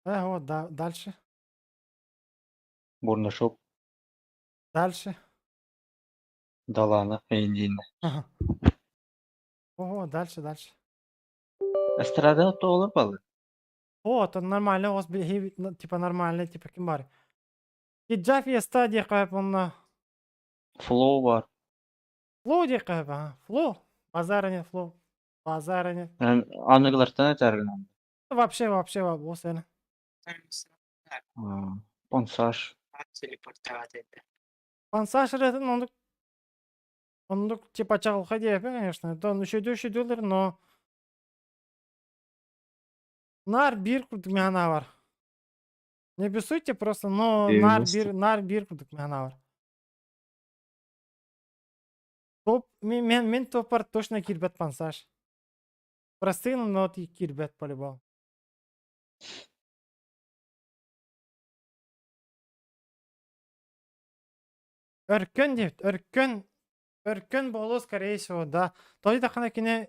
Э, вот, да, дальше. Бурнашов Дальше. Далана Эйндиинэ. Ага. Ого, дальше, дальше. Эстрада оттоҕолор балык. Вот, он нормальный, у вас типа нормальный, типа ким бар. Киджа феста диэххэ онно. Флоу бар. Флоу диэххэ ага. Флоу. Базара нет, флоу. Базара нет. Аныгылартан этэргин. Вообще, вообще, вообще. Понсаж. Телепортовать это. Пансаш ырыатын оннук оннук типа чаҕылхай диэппин, конечно. Это он үчүгэй үчүгэйдэр, но наар биир курдук мэхэнэ бар. Не обессудьте просто, но наар 90. биир наар биир курдук мэхэнэ бар. Топ мин мин мин топпар точно киирбэт пансаж. Простые, но киирбэт по-любому. Өркөн диэбит, өркөн өркөн буолуо скорее всего, да. Тоҕо диэтэххинэ кини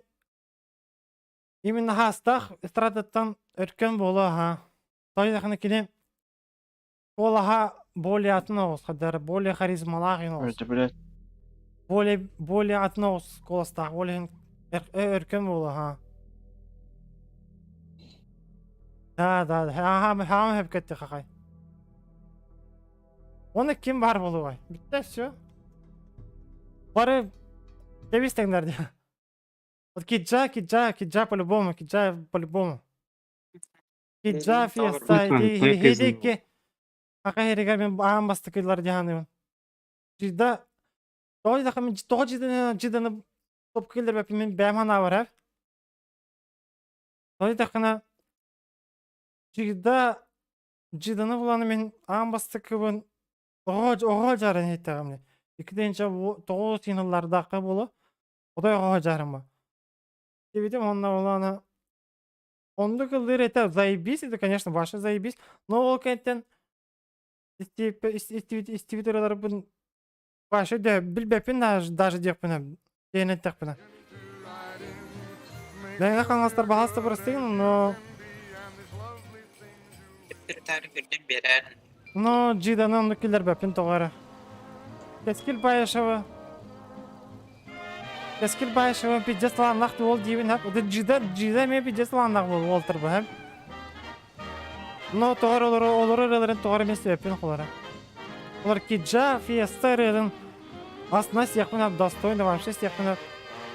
именно хаастаах эстрадаттан өркөн буолуо аһа. Тоҕо диэтэххинэ кини куолаһа более атын оҕус хаддара, более харизмалаах иһин оҕус. Это, блядь. Более более атын оҕус куоластаах, ол иһин өркөн буолуо аһа. Да, да, аха, хаама хөпкөттө хахай. Оны ким бар болуой? Бүтте все. Бары кэбис тэҥнэр дии. Вот Киджа, Киджа, Киджа по-любому, Киджа по-любому. Киджа феста хидики. Ака херигер мен аан бастыкылар диханыбын. Жида тоҕо диэтэххэ мин тоҕо жиданы жиданы топ киллэрбэппин мин бэйэм санаабар эр. Тоҕо диэтэххинэ жида жиданы буланы мин аан бастакыбын оҕо оҕо дьааран иһиттэҕим дии. Икки тыһыынча тоҕус сыллардаахха буолуо. Отой оҕо дьаарыма. Диэбитим уонна улаана оннук ыллыыр этэ заебись это конечно ваше заебись но ол кэнниттэн истибит ырыаларбын вообще да билбэппин даже даже диэхпинэ диэн эттэхпинэ Мэҥэ Хаҥаластар баһаалыста бырастыгын но но Джиданы оннук киллэрбэппин тоҕо эрэ Кэскил Баишева Кэскил Баишева пиздец талааннаах уол диибин хап это Джида Джида эмиэ пиздец талааннаах уол уолтар бу хэм но тоҕо эрэ олору олору ырыаларын тоҕо эрэ эмиэ сөппүн холоро олор Киджа Фиеста ырыатын астына сиэхпин хап достойно вообще сиэхпин хап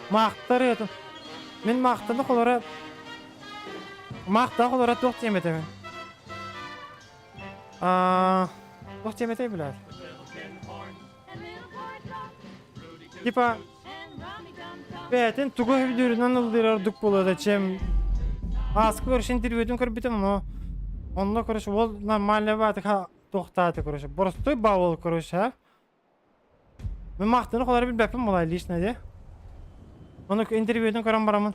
Маахта ырыатын мин маахтаны холоро маахтаах олоро туох диэм этэбин Аа, туох диэм этэй блядь Типа бэйэтин тугу өйдүүрүнэн ыллыыр ордук буолуо да чем ааскы көрүш интервьютун көрбүтүм но онно короче ол нормально баатыка туохтааты короче боростуой баал короче а Мин махтаны холары билбэппин буолай лично де. Ону интервьютун көрөн барамын.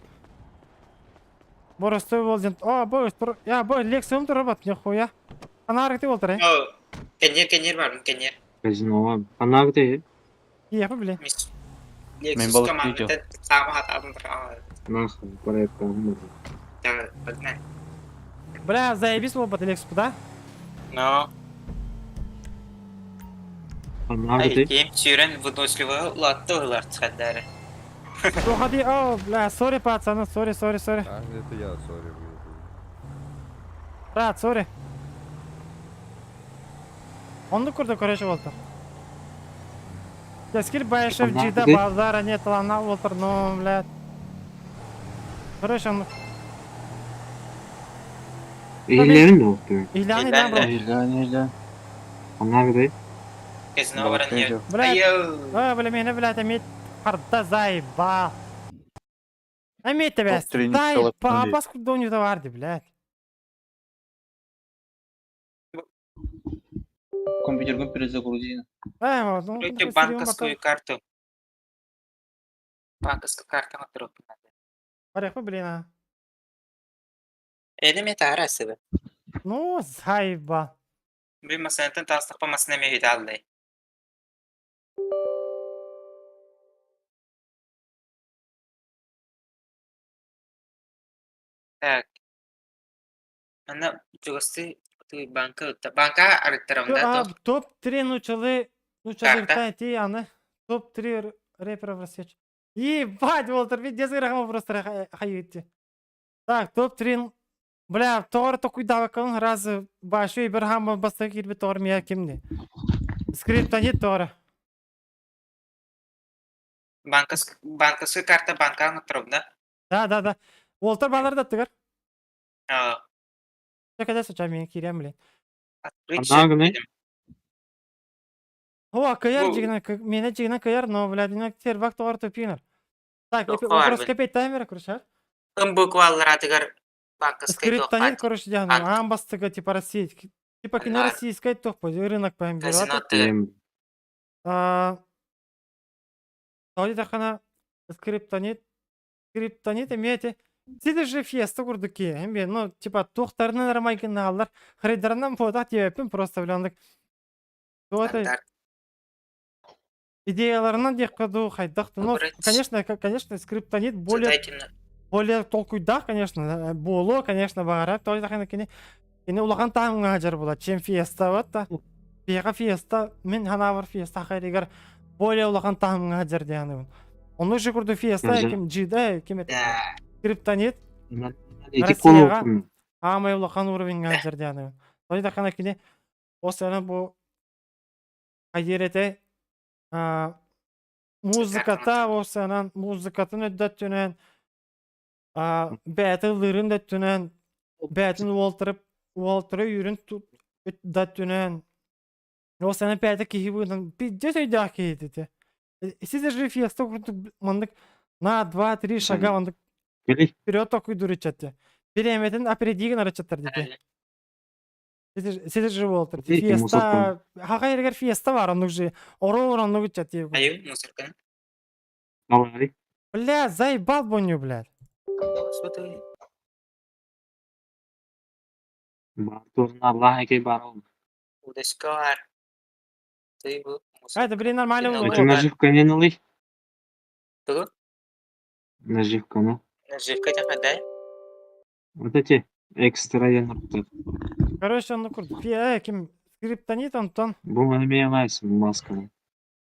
Боростуой бол диэн о бу я бу лекциям турабат нихуя. Анаарыкты болтар э. Кэннер кэннер барбын кэннер. Казино. Анаагды. Иэхэ биле. Мен Lexus балык командата видео. саама хатаатын тұра. Нахуй, проект. Да, погнали. Бля, заебись буолбат Lexus, да? Но. Анаагды. Кем сүүрэн выносливый улаатты ылар цхаддары. Проходи, о, бля, сори, пацаны, сори, сори, сори. А, это я, сори. Брат, сори. Оннук курдук короче буолта. Кэскил Баишев Джида базара нет таланна буолтар, но, блядь. Короче, оннук. Иһиллэбин да оттуй. Иһиллээн иһиллээн бро. Иһиллээн иһиллээн. Онна гыдай. Казино баран иһэр. Блядь. А, бля, меня, блядь, эмиэ харда заебал. Эмиэ тэбэс. Заебал, паскуда у него товар, блядь. Компьютерга перезагрузи. Э, вот, ну, Откройте банковскую карту. Банковскую карту открыть надо. Порядок, блин, а. Эдем это арасыбы. Ну, заебал. Бу масынатын таастахпа масына мехит аллай. Так. Ана чугасты ты банка банка арыттарамда А, топ-3 нучалы, нучалы Карта. ти аны. Топ-3 рэперов России. Ебать, Волтер, ведь дезгы просто хайытти. Так, топ-3 Бля, тор такой давакын раз башы Ибрахам баста кирби тор мия кимди. Скриптонит тора. Банковская карта банка аңыттырымда. Да, да, да. Волтер балар да тыгар. А, Когда соча мен кирем, блин. открыть Ана счет гынай. дедим. О, каяр Бу- жигина, мене жигина каяр, но, блядь, ина сервак тор тупинер. Так, Тоққа вопрос бар, кепет таймера, короче, а? Кым буквалар банковской Скриптонит, короче, диана, Ант. амбастыга, типа, Россия. Типа, кино Нар. российская топ, рынок пойм Казино ты. Толи тахана скриптонит, скриптонит имеете. Сиди же фиеста курдуки, эмбе, ну, типа, тухтарны нормайкин аллар, хрейдарынан бода теппин просто блядь. То это идеяларынан дек каду хайдах, ну, Выбрать. конечно, конечно, скриптонит более Задайте более толкуйда, конечно, боло, конечно, багара, толи тахана кини кини улахан таамга жар була, чем фиеста вот та. Бега фиеста, мен ханавар фиеста хайригар более улахан таамга жар дияны. Оны же курду фиеста, Мгм. ким жида, ким это Да. скриптонит, Эти Россияга колу. амай улахан уровеньга жар дияны. Толи тахана кини осана бу хайерете музыката осанан музыкатын өддөттүнен бәті лырын дөттүнен бәтин уолтырып уолтыры үйрін дөттүнен осана бәті кихи буынан пиздец өйдә кихи Сиз же фиеста мындык на 2-3 шага мындык Кели. вперед такой дурычатты. Береметин опередигин арачаттар дети. Сиз же уолтыр. Дети, Фиеста хака ергер фиеста бар онук же. Оро оронук чатты. Аю, мусорка. Алари. Бля, заебал боню, блядь. Господи. Бар турна Аллах эке бар ол. Удашкар. Ты бу А, это, блин, нормально Кино было. Эти наживка не налый. Тугу? Наживка, ну. Наживка тахадай. Вот эти экстра я наркотик. Короче, он курд. Ким скриптонит, Антон. Бу маны мен алайсың масканы.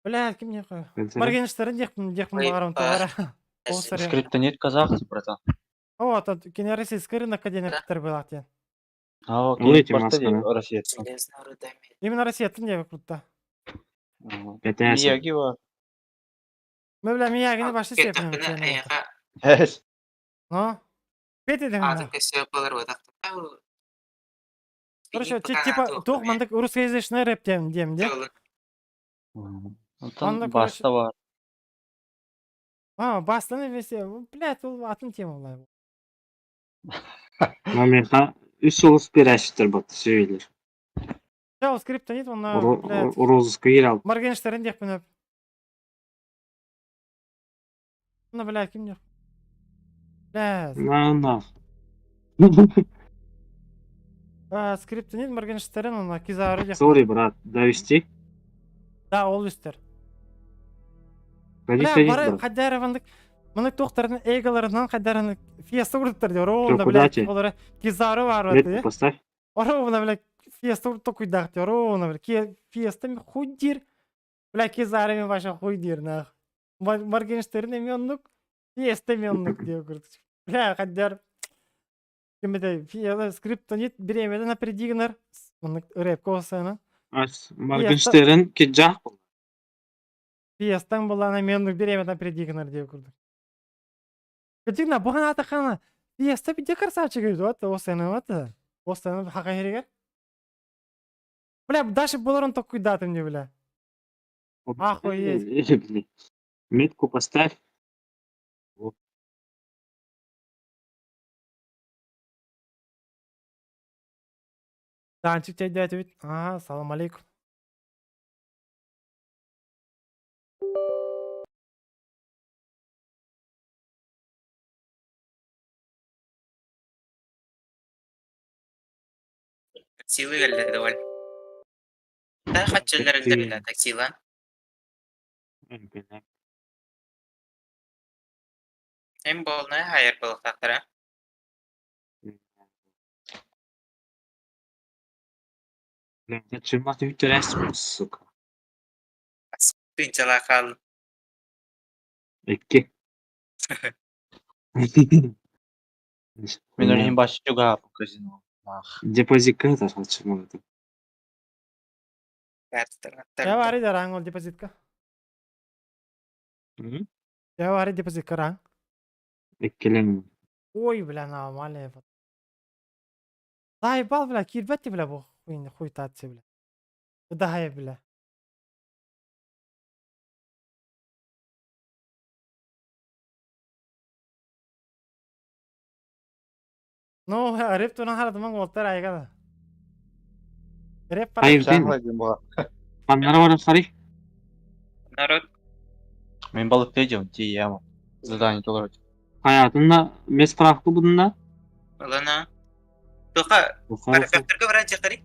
Бля, ким не хуй. Концерт. Моргенштерн дехпин, дехпин Ой, барам а. товара. О, сорян. Скриптонит казах, братан. О, тут кино российский рынок один Питер был, а А, Ну, эти окей, маски, да. Россия. Железная руда. Именно Россия, ты не круто. Пятясен. Мияги бар. Мы, бля, Мияги башты Кеттахына сепнем. аяга Эс. Ну? Пети атын көсө болар бодак. Короче, типа, тух мандык русскоязычный рэп тем, дем, де? Онтон Онда, короче- баста бар. А, бастаны весе, блядь, ол атын тема булай. Мамеха үс олус берәшиттер бат сөйлер. Я, ол скриптонит, он, блядь, Розыск ир ал. Моргенштерн дехпин. Ну, блядь, ким не? Блядь. На на. А, скриптонит Моргенштерн, он Кизару дехпин. Сори, брат, довести. Да, ол үстер. Садись, Бля, садись, бары брат. хаддаравандык мына тохтарын эгаларынан хаддараны фиеста урдуттар деп ровно Чё, куда блядь те? олар Кизару бар Ветку вот поставь. ровно блядь фиеста урдуп куйдак деп ровно блядь фиеста ми хуйдир бля Кизару ми баша хуйдир нах Моргенштерн эми оннук фиеста ми оннук деп курдук бля хаддар кимете фиеста скриптонит беремеден опередигнер мына рэп косана Ас Моргенштерн кеджах. Фиестан была мен беремеден опередигнер деп курдук Кытыгна бухан атахана. Фиеста бите красавчик идет, вот осена вот. Останып хака херигер. Бля, даже болорон токуйдатым не, бля. Охуеть. Метку поставь. Танчик чайдатыбит. Ага, салам алейкум. Таксилы кэллэ доволь. Да хаччылар өлдөрүлэ таксила. Эм болная хайыр болуктактара. Чымат үттерәсме, сука. Тынчала кал. Икки. Мен өрүһүн башчуга казино. Депозитка это хачымат. Я вари да ранг ол депозитка. Я вари депозитка ранг. Иккилен. Ой, бля, нормально. Заебал, бля, кирбетти, бля, бу хуйня, хуй татси, бля. Куда бля. Ну, реп туна харадыман олтар айгада. Реп пара. Hayır değil mi? Аннары барып сарый. Народ. Мен балык дедим, тием. Задание толорот. Hayatında mes farklı bununla. Олана. Тока, парапектырга баран чакыры.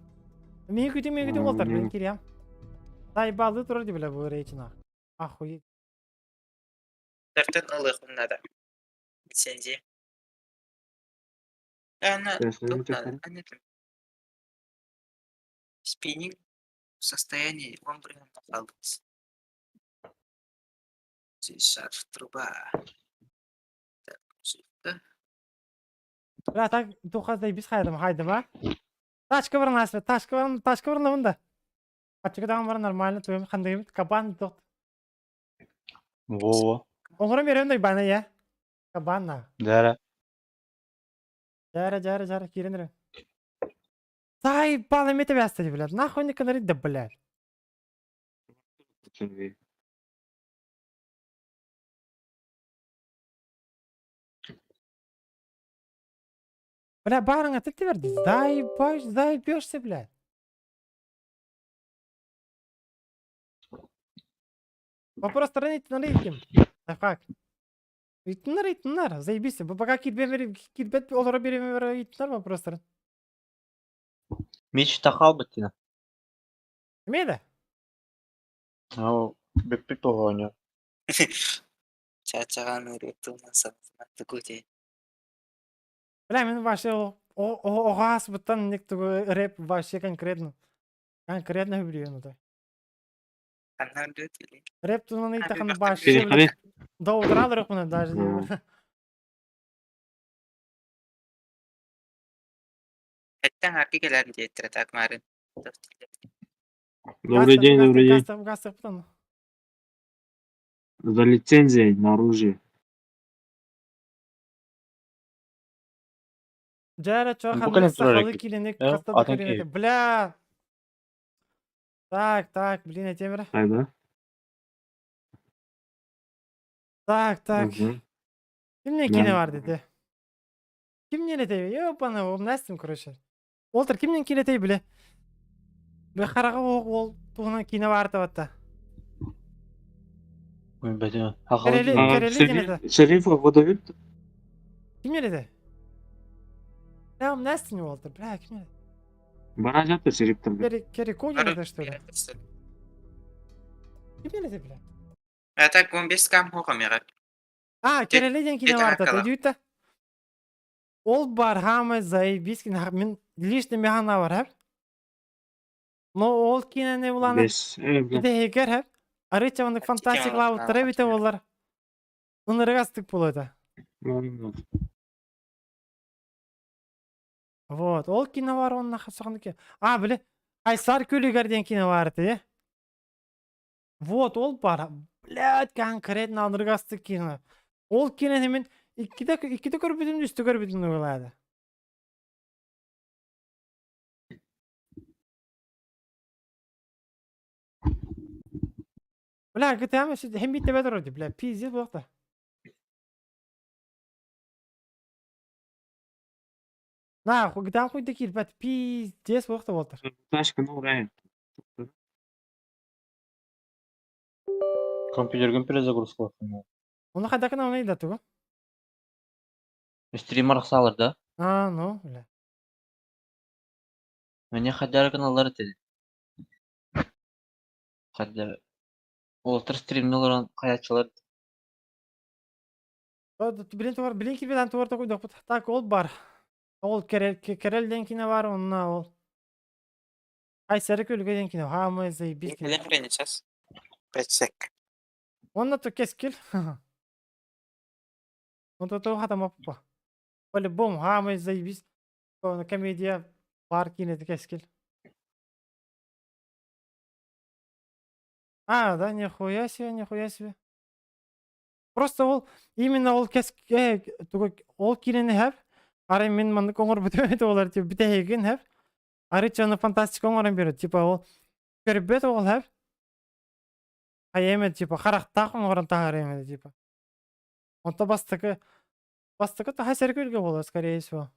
Мен күтем, мен күтем олтар, мен кирям. Заебалды турар бля бу рейчина. Охуеть. Тартын ылык надо. Лицензия. Ана, тут надо, ана там. Спиннинг в состоянии он блин находится. Здесь шарф, труба. Так, да. Бля, так тухаздай биз хайдым, хайдым, а? Тачка бар насып, тачка бар, тачка бар мында. Тачка дагы бар нормально, туйм кандай кабан тохт. Во. Оңоро берем бана я. Кабан на. Дәрә. Жара, жара, жара, киренер. Заебал эме тебе астады, блядь. Нахуй не канарит, да, блядь. Бля, барыңа ты берди. Заебаешь, заебешься, блядь. Вопрос стороны на Лайфхак. Итнер, итнер, заебись. Пока китбе китбет олора береме итнер вопростар. Меч тахал баттина. Эмеде? Ау, беппи погоня. Чачаган ырытынан сатты Бля, мен вообще огас буттан ник рэп вообще конкретно. Конкретно люблю да. Рэп тунан итахан вообще до утра дрых даже. Эттен арки келерин диеттер так марын. Добрый день, добрый день. За лицензией на оружие. Жара чохан сахалы киленек кастада. Бля. Так, так, блин, темір. Қайда? Так, так. Кимнен кине бар деди? Кимнен этеби? Ёпана, ол нәстім, короче. Олтыр кимнен кине этеби биле? Бе хараға ол туғынан кине бар табатта. Керели, керели кине Шерифа выдают? Кимнен эте? Бля, нәстім олтыр, бля, кимнен? Бара жатыр шерифтер. Кери, кери кони это что ли? Кимнен эте, бля? А так 15 кам хокамера. А, керели ден кине бар та, дүйті. Ол бар хамы заебись, мен лично механа бар, хәп. Но ол кине уланы. Бес. Биде егер хәп. Арыча онды фантастик лавы тыра бите олар. Унырыга стык болады. Вот, ол кино бар онна хасағындыки. А, биле, Айсар көлігер ден кино бар те. Вот, ол бар. Блядь, конкретно унырыга стык кино. Ол кино мен иккиде иккиде көрбүдүм, үстү көрбүдүм ойлады. Бля, GTA һин биир тэбэ турар дии, бля, пиздец буолта. На, GTA хуйда киирбэт, пиздец буолта буолтар. Тачка новая. Компьютерген перезагрузка Оны хайдакын оны да тугу? Стрим арахсалар да? А, ну, бля. Мне хадяр каналлар этedi. Хадяр. Уолтер стримни олорон хаячылар. Билин туар, билин кирбеден туар токуйдохпут. Так, ол бар. Ол керел, керел диэн кине бар, онна ол. Айсары көлгө диэн кине, хаамы заебись кине. Время сейчас. 5 сек. Онна то кескил. Онто то хатама папа. По-любому, хаамы заебись. Комедия бар кине кескил. А, да, нихуя себе, нихуя себе. Просто ол, именно ол кес, ол кинени хэп, ары мин маннык оҥорбут олар типа бүтэһигин хэп, ары чаны фантастика оҥорон берет, типа ол көрбөт ол хэп, хайа типа харахтаах оҥорон таһаар эме типа. Онто бастакы, бастакы таха сэргүлгэ буолар, скорее всего.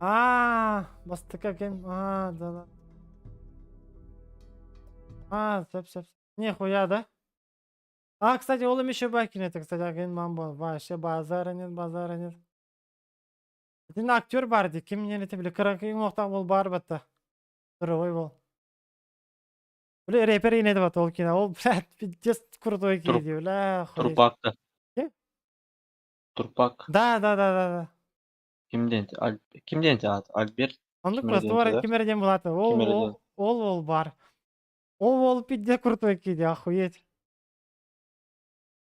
А, бастакы кем? А, да, да. А, сөп, сөп. Нихуя, да? А, кстати, ол еще бакин это, кстати, аген мамбо. Вообще базара нет, базара нет. Итиннэ актер баар дии, ким диэн этэ били кыракый уҥуохтаах уол баар батта. Здоровый уол. Били рэпер инэ бат ол кино. Ол, блядь, пиздец крутой киһи дии, бля, охуеть. Турпак да. Ким? Турпак. Да, да, да, да, да. Ким диэн Аль... Ким диэн аат? Альберт Оннук ким эрэ просто диэн бар да? ким эрэ диэн булаата. Ол Ким эрэ ол диэн. ол уол баар. Ол уол пиздец крутой киһи дии, охуеть.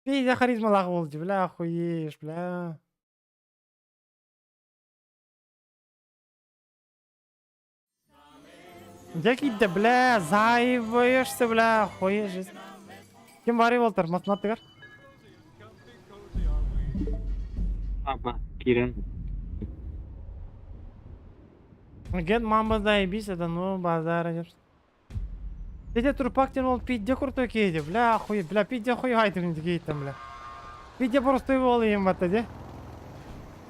Пиздец харизмалаах уол дии, бля, охуеешь, бля. Дьэ киирдэ, бля, заебаешься, бля, охуеть жизнь. Ким барый буолтар, математигар? Аба, киирэн. Ген мамба заебись, это ну базара нет. Дядя Турпак диэн ол пиздец крутой киһи, бля, охуй, бля, пиздец хуй хайдын там, бля. Пиздец просто его им это, де?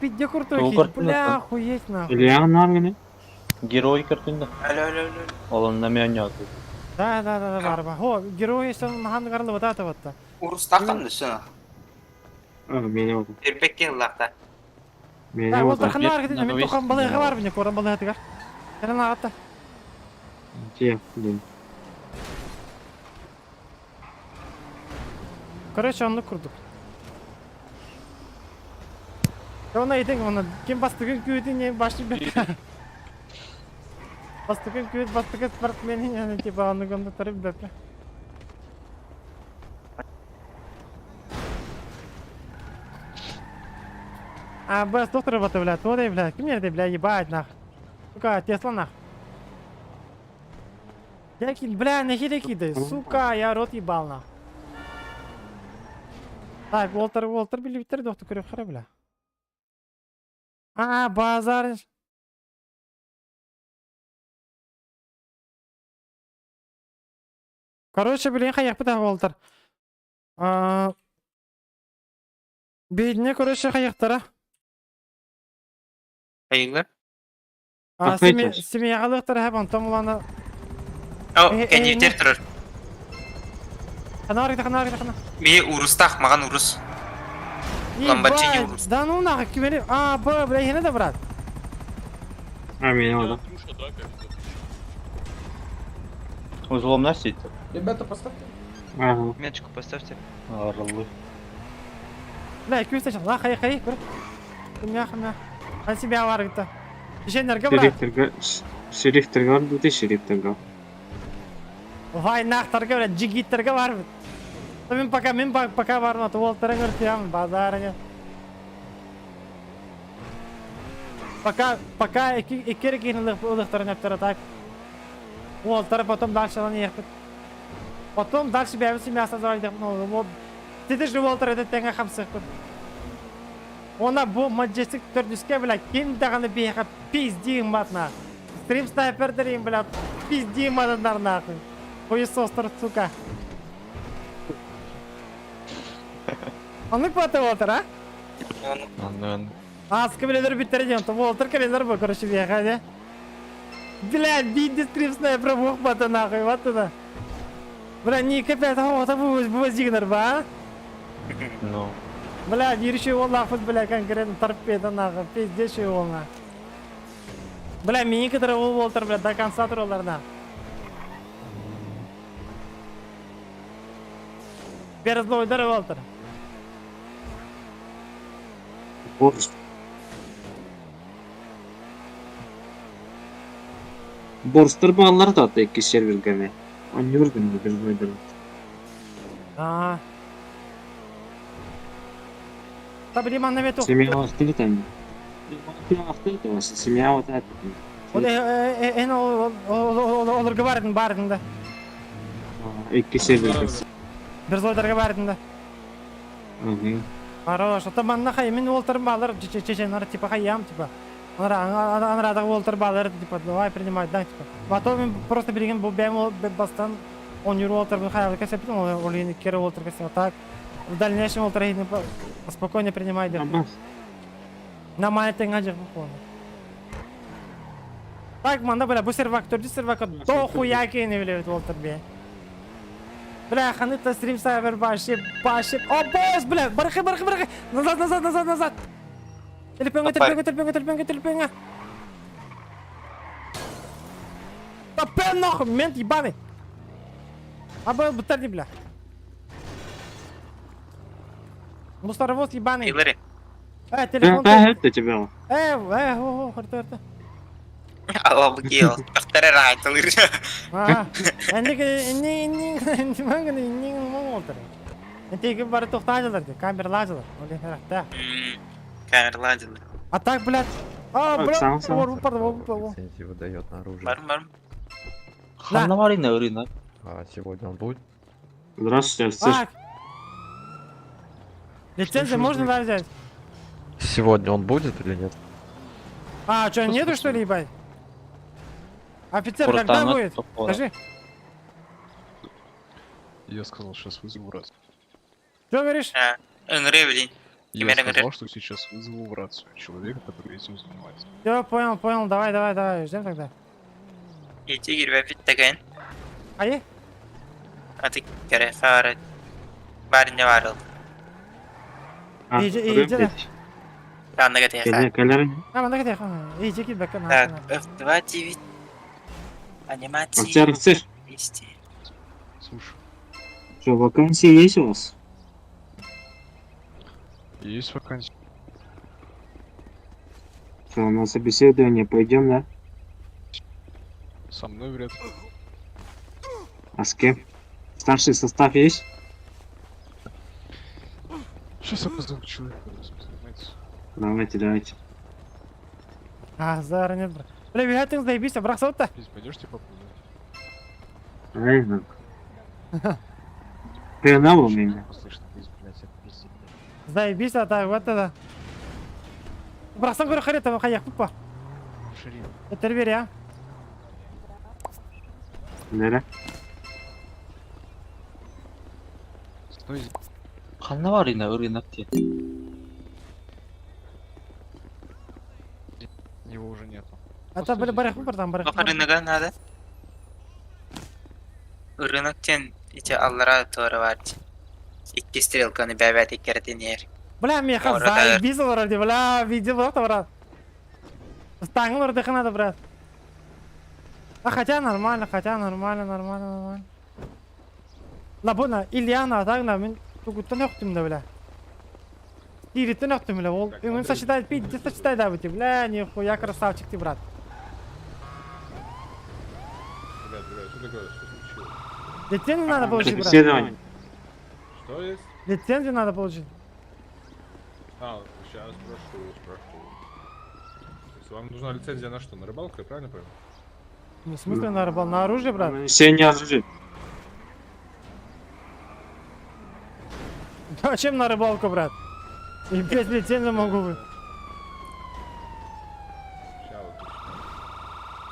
Пиздец крутой Тугу киһи, картина бля, охуеть нахуй. Илья Наргины. Герой картина. Алло, алло, алло. Ол онно мионньооту. Да, да, да, да, бар, бар. О, герой есть он нахан гарлы вот это вот. Урустахан да Меня вот. Ирбекке лахта. Меня Да, вот. вот ханар где мен тохан балыга бар мне, коран балыга тигар. Кэлэн аҕатта. Где, блин. Короче, оннук курдук. Оны этең, оны ким бастыгын күүтүн, не башы бет. Бастыгын күүт, бастыгы спортсмен, не типа оны гонды тарып бөпе. А, бс, доктор бата, бля, то бля, ким нерде, бля, ебать, нах. Сука, Тесла, нах. Я ки, бля, нахер кидай, сука, я рот ебал, нах. Так, Уолтер, Уолтер, билибиттер, доктор көрүп хара, бля. А, базар. Короче, блин, хайахпыта Уолтер. А, Бедне, короче, хайахтара. Айыңлар. А, семьягалыктар хэп, онтон улана. О, кэннитер турар. Ханар, ханар, ханар. Би урустах, маган урус. Ламборджини урус. Да ну нахуй, кимери. А, б, бля, хene да, брат. А, меня вот. Узлом сидит. Ребята, поставьте. Ага. Меточку поставьте. Орлы. Бля, күйсте шах. Ла, хай, хай, бр. Мя, мя. Ан себя бар гитта. Ишенерге, брат. Шериф Тергал. Шериф Тергал, ты шериф Тергал. Вай, нахтарга, бля, джигиттерге бар. Мен пока, мен пока бармат, Уолтерын өртüям, базарыня. Пока, пока икки ылыктарын өптөрө так. Уолтер потом дальше не ехать. Потом дальше бэйэбит семья создавать ну, Сити же Уолтер это тэҥэ хамсыахпыт. Уонна бу Majestic төрдүскэ, бля, ким даҕаны биһиэхэ пиздиим матна. Стрим снайпердэрим, бля, пиздиим матыннар нахуй. Хуесостар, сука. Оннук бата Уолтер, а? Аннан. Ааскы билэлэр бүттэрэ диэн, Уолтер кэлэлэр бу, короче, биһиэхэ, не? Бля, биирдэ стрим снайпера буох бата нахуй, вот туда. Бля, Ника пять оҕото бу ба, а? Ну. Бля, биир үчүгэй уоллаахпыт, бля, конкретно торпеда нахуй, пиздец үчүгэй уолна. Бля, мини кытары уол буолтар, бля, до конца тураллар на. Березлойдар буолтар. Борстар бааллар да икки серверге ме. Аннюр гын безлойдар. А. Та били манна мету. Семья ахтылы там. Семья вот это. Ол эн олорго бардын бардын да. Икки серверге. Берзлойдарга бардын да. Угу. Хорош. Ата манна хай мин уолтар баалар чеченнар типа хайям типа. Анара уолтар баалар типа давай принимать да типа. Потом мин просто билигин бу бэм бастан он юр уолтар бу хайалы кесепин ол кере уолтар кесеп так. В дальнейшем уолтар спокойно принимай деп. Нормально тэҥ ажых бу. Так, манда бля, бу сервак, төрдүс сервак дохуя кени билебит уолтар бе. Бля, ханыта стрим сайвер башып, башып. О, босс, бля, бархы, бархы, бархы. Назад, назад, назад, назад. Телепеңе, телепеңе, телепеңе, телепеңе, телепеңе. Да пен нахуй, мент ебаный. А бутарди, бля. Мусоровоз ебаный. Илари. Телефон. Да, это тебя. О, харта, харта. Алабы киэл. Тахтара райтылыр. А, энди энди энди энди манганы энди моңолтар. Энди бары тоқтажылар, камералажылар. Оле характа. Камералажылар. А так, блядь. А, блядь, Сам, сам. вор, вор, вор, вор. Лицензию выдает на оружие. Барым, барым. Ханна бар ина ырына. А сегодня он будет? Здравствуйте, офицер. Так. Лицензию можно да, взять? Сегодня он будет или нет? А, что, нету что ли, ебать? Офицер, когда будет? Скажи. Я сказал, сейчас вызову рацию. Что говоришь? Ыҥыры блин. Я сказал, что сейчас вызову в рацию человека, который этим занимается. Все, понял, понял, давай, давай, давай, ждем тогда. Ити кирбе деген. Ай? Аты кере сары. Барыня бар ол. Иди, иди. Анна кете. Кэлэр. А, манда кете. Иди кит бэкэ. Так, F2 TV. Анимация. Офицер, офицер. 200. Слушай. Что, вакансии есть у вас? Есть вакансия. Что, на собеседование пойдем, да? Со мной вряд ли. А с кем? Старший состав есть? Сейчас я позову человека, который этим занимается. Давайте, давайте. А, зара нет, брат. Бля, бегать заебись, бірақ сауытта. Здесь пойдешь типа позвать? Правильно. Ты на меня? Слышно, здесь, блядь, это пиздец. Заебись, а так, вот это. Бірақсан көрі қарет, қаяқ пупа. Шериф. Это бер, а? Да. Стой здесь. Ханна бар ина ырына те. Его уже нету. Это, бля, барах пупа там, барах. Рынога надо. Рыноктен ити аллара туары бар. Икки стрелканы бәбәт иккертин ер. Бля, меха Ора да. заебись, вроде, бля, видео вот, брат. Стангл вроде надо, брат. А хотя нормально, хотя нормально, нормально, нормально. Лабона, Ильяна, так на, мен тугуттан өктүм да, бля. Ириттен өктүм, бля, ол, он сочетает, пиздец сочетает, да, бля, нихуя красавчик ты, брат. Ребят, ребят, что такое? Что случилось? Лицензию надо получить, брат. Собеседование. Что есть? Лицензию надо получить. А, сейчас спрошу, спрошу. То есть вам нужна лицензия на что? На рыбалку, я правильно понял? Ну, в смысле на рыбал? На оружие, брат? Нанесение оружия. Зачем на рыбалку, брат? И без лицензии могу быть.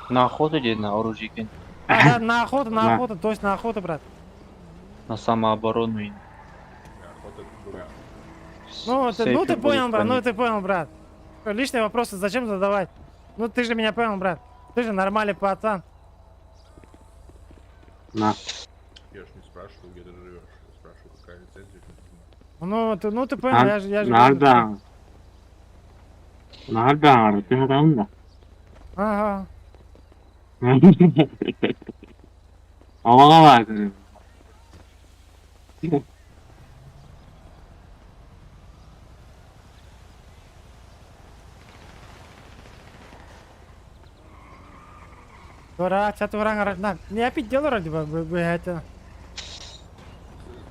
На охоту дед, на оружие кен. А, да, на охоту, на На. охоту, точно на охоту, брат. На самооборону. и Охота другая. Ну, ты, ну сейфе ты будет понял, брат, ну хранить. ты понял, брат. Личные вопросы зачем задавать? Ну ты же меня понял, брат. Ты же нормальный пацан. На. Я ж не спрашиваю, где ты живешь. Я спрашиваю, какая лицензия тебе нужна. Ну ты понял, я же Nerede? Nerede ağrıdı da? Ага. Havalı var. Дурак, сейчас уран, на. Не, опять дело вроде бы, бы это.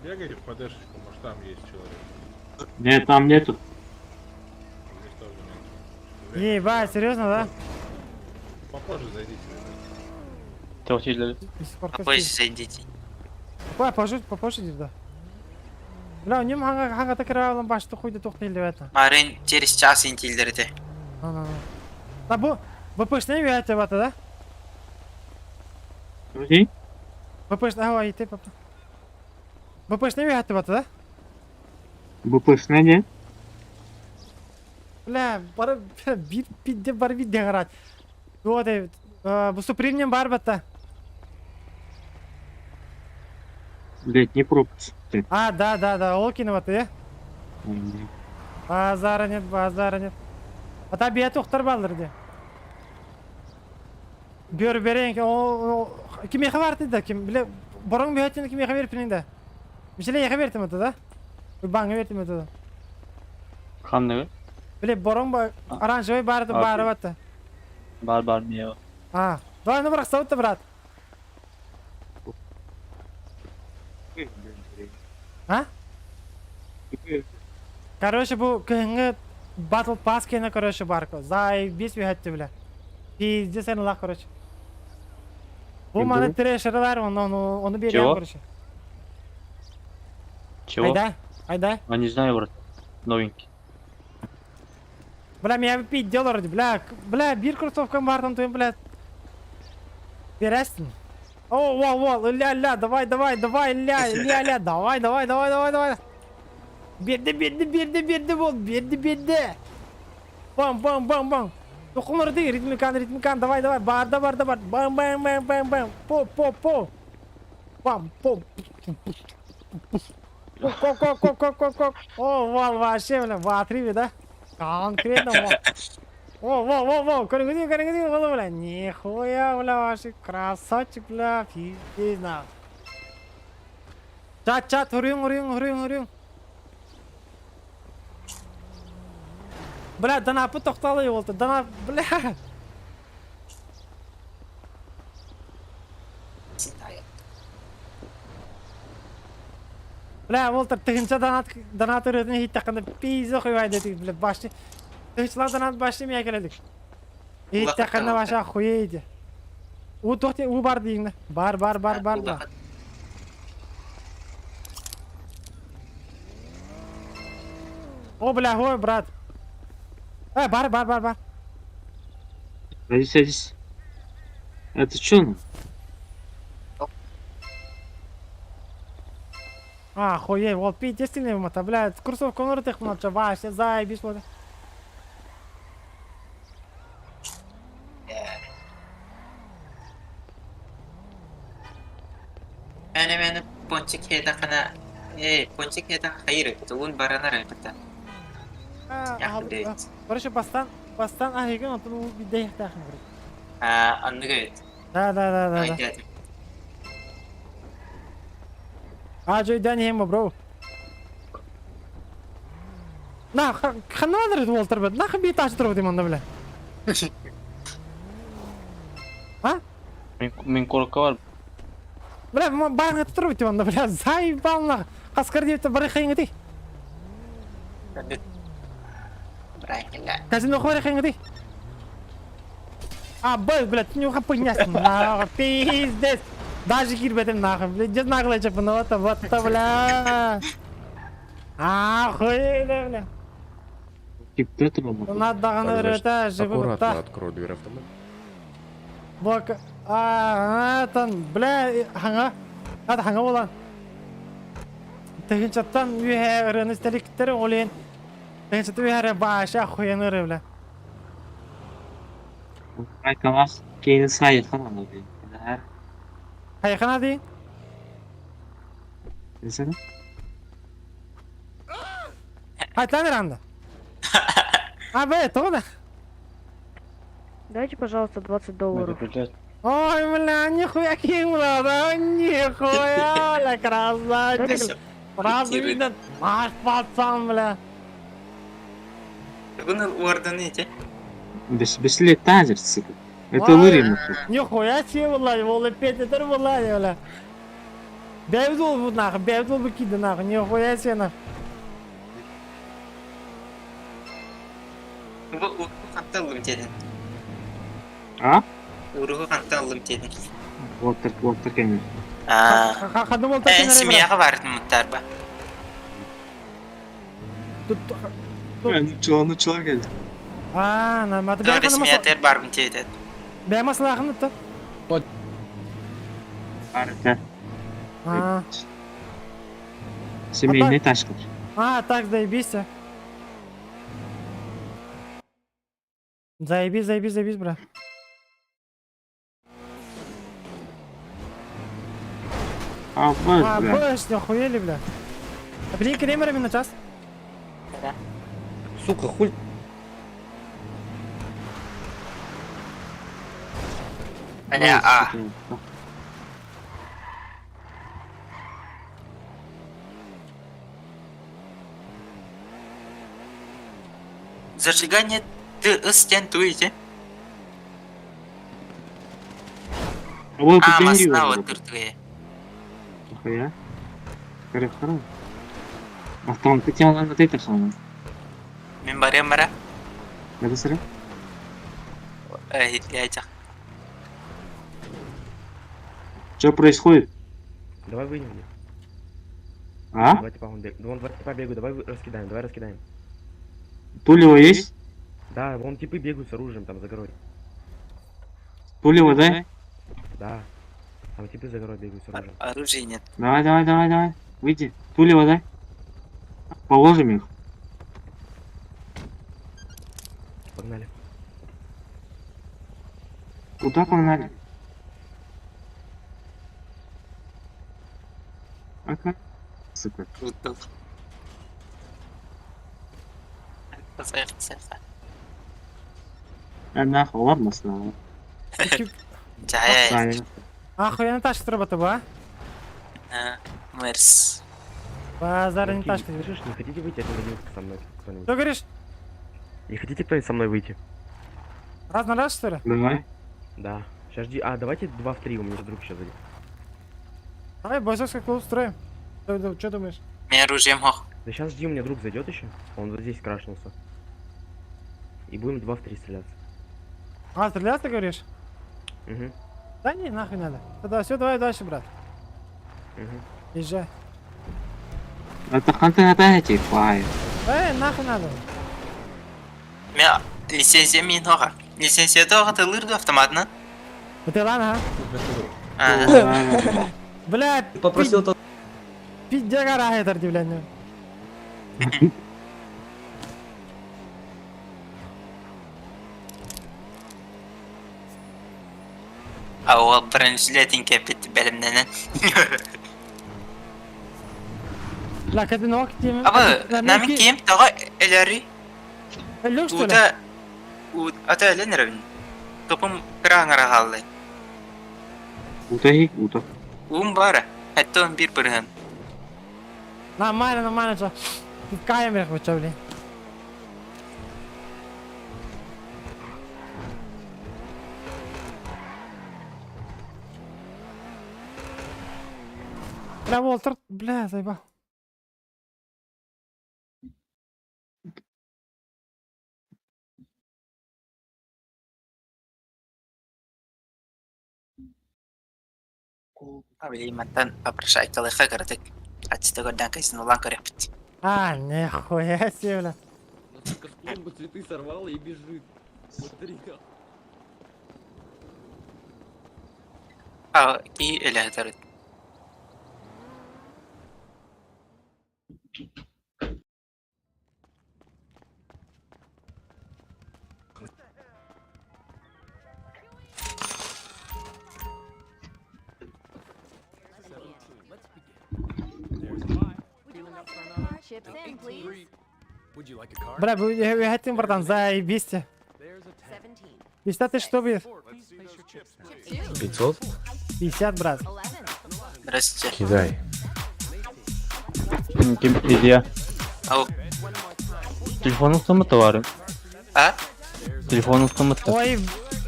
Сбегайте в ПДшечку, может там есть человек. Нет, там нету. Здесь тоже нет. Ебать, серьезно, да? Попозже зайдите. Тохтилер. Попозже зайдите. Ой, попозже, попозже, да. Бля, у него ханга ханга так ралом баш то хуй да тухны или это. Марын через час интилдерде. Ну, ну, ну. Да бу, БПшный вяте вата, да? Друзей? БПшный, ага, и ты папа. БПшный вяте вата, да? БПшный не? Бля, бары, бля, бир пидде бар видде гарат. Вот, бу супримнем бар бата. Блять, не пропуск. А, да, да, да, Олкин вот, э? Базара нет, базара нет. А та бия тухтар балдыр де. Бер берен, о, ким яха бар да, ким, бля, борон бия ким яха берip да. Мишеле яха бертим это, да? Банга бертим это да. Ханны. Бля, борон ба, оранжевый бар, А, бар, вот. Бар бар мия. А, давай, ну, брат, брат. А? Короче, бу кыһыҥҥы Battle Pass кene, короче, барко. Заебись үһәтте, бля. Пиздец, лах, короче. Бу маны трешерлар, он, он, оны берем, Чего? короче. Чего? Айда, айда. А не знаю, брат. Новенький. Бля, меня пить дело, бля, бля, бир кроссовкам бартом твоим, бля. Берестин. О, во, во, ля, ля, давай, давай, давай, ля, ля, ля, давай, давай, давай, давай, давай. Берди, берди, берди, берди, бол, берди, берди. Бам, бам, бам, бам. Токумар ди, ритмикан, ритмикан, давай, давай, барда, барда, бар, бам, бам, бам, бам, бам, по, по, по. Бам, по. Ко, ко, ко, ко, ко, ко. О, вал, вообще, бля, в отрыве, да? Конкретно, во. О, во, во, во, коригуди, коригуди, во, бля, нихуя, бля, вообще, красавчик, бля, пиздец, на. Чат, чат, урюм, урюм, урюм, урюм. Бля, дана тоқталы болды, дана, бля. Бля, Волтер, тыгынча донат, донат үретін хит тақында пиздец хуйвай дедік, бля, башты. Тыгынчалар донат башты мия келедік. Хит тақында башы охуейді. У тоқте, у бар дейін. Бар, бар, бар, бар, бар. О, бля, ой, брат. Э, бар, бар, бар, бар. Садись, садись. Это чё? ну? А, охуеть, вот пиздец сильный мата, бля, кроссовка он рытых мына, вообще заебись, вот. Мені мені пончик хеда хана. Эй, пончик хеда хайыр, тугун баранар это. Короче, бастан, бастан, а, еген, онтон у бидде яхтахын, короче. А, анныгы. Да, да, да, да, да. А, жой, да, не ема, бро. На, ханадыр Уолтер, бля, нахуй бит ачы тұрып деймін бля. А? Мен корка бар. Бля, бағын тұрып деймін бля, заебал нах. Қасқыр деп бір қиын дей. Казино хори қиын дей. А, б, бля, ты не ухапынясың, нахуй, пиздец. Даже кирбетим нахуй, бля, где наглая чапана, вот, вот, бля. Охуенно, бля. Надо даҕаны ырыата живы Аккуратно бытта. открою дверь автомобиля. Бок, а, там, бля, хаҥа, ат хаҥа буолан. Тыһыынчаттан үөһэ ырыаны истэликтэр ол иһин тыһыынчаттан үөһэ эрэ баша охуенно ырыа, бля. Хайхана дии? Хайтан эранда. А, б, тоҕо да? Дайте, пожалуйста, 20 долларов. Ой, бля, нихуя кинула, да, нихуя, бля, красавчик. Сразу видно, наш пацан, бля. Бүгүн уорданы эти. Это вырим. Нихуя себе, бля, волопед, это бля, бля. Бэйбит ол нахуй, бэйбит ол киды нахуй, нихуя себе нахуй. Бу уруһу хантан ыллым диэтин. А? Уруһу хантан ыллым диэтин. Уоттар, уоттар кэннин. Аа. Ханна болта Эн семьяҕа баар муттар ба. Нуччалар кэлdi. А, на маты Doğru семьятер барбын диэтет. Бэйэ маслахын тутта. Арыта. А, Семейный ташкар. а, так, заебись. Заебись, заебись, заебись, брат. А, А, бля. бэш, не охуели, бля. А блин, кремерами на час? Сука, хуй. Бля, а. Зажигание ты стен туете. А А, масна вот туртуе. Нахуя? Хорошо. Автомат темаларына тетер соны. Мен барыам бара. Это сыры? Хитлячах. Что происходит? Давай выйдем. А? Два типа он бег... Вон два типа бегают, давай раскидаем, давай раскидаем. Тулево есть? Да, вон типы бегают с оружием там за горой. Тулево, дай? Да. Там типы за горой бегают с оружием. Оружия нет. Давай, давай, давай, давай. Выйди. Тулево, дай. Положим их. Погнали. Куда погнали? Ага. Сука. Круто. Сайха. А нахуй, ладно, снова. Чая. Охуенно тачка срабатывала, А, Мерс. а? Базар не Мужики, тачка. Слышишь, не хотите выйти один один со мной кто-нибудь? Что говоришь? Не хотите кто-нибудь со мной выйти? Раз на раз, что ли? Давай. Да. Сейчас жди. А, давайте 2 в 3, у меня друг сейчас зайдет. Давай бойцовский клуб строим. Что думаешь? Мен оружием хох. Да сейчас жди, у меня друг зайдет еще. Он вот здесь крашнулся. И будем 2 в 3 стреляться. А, стреляться, говоришь? Угу. Да не, нахуй надо. Тогда все, давай дальше, брат. Угу. Езжай. Это ханты опять пай. Эй, нахуй надо. Мен лицензия мин хоха. Лицензия тоға тылырды автоматынан. Это ладно, А, а? Блядь. Попросил тот. Пиздец, гора это, блядь. ну. А ол бронежилетин кепет бәлемненен. Бля, кабинок, тем. Абы, намин кием тоға эләри. Люк, что ли? Ута у ата элен Топум кыраңара халлы. Ута хик, ута. Ум бара. Хәтта он бир бирһен. Нормально, нормально, что. В камерах вы чё, блин. Бля, Уолтер, бля, заебал. Абы мантан попрошайкалыха кырдык. Ачты көрдән кайсын улан көрөппүт. А, нихуя себе, бля. Клумбу цветы сорвала и бежит. Смотри. А, и электр. Бля, вы хотим, братан, заебись. 50 тысяч что будет? 500? 50, брат. Здравствуйте. Кидай. Ким Илья. Ау. Телефон автомата бар. А? Телефон автомата. Ой,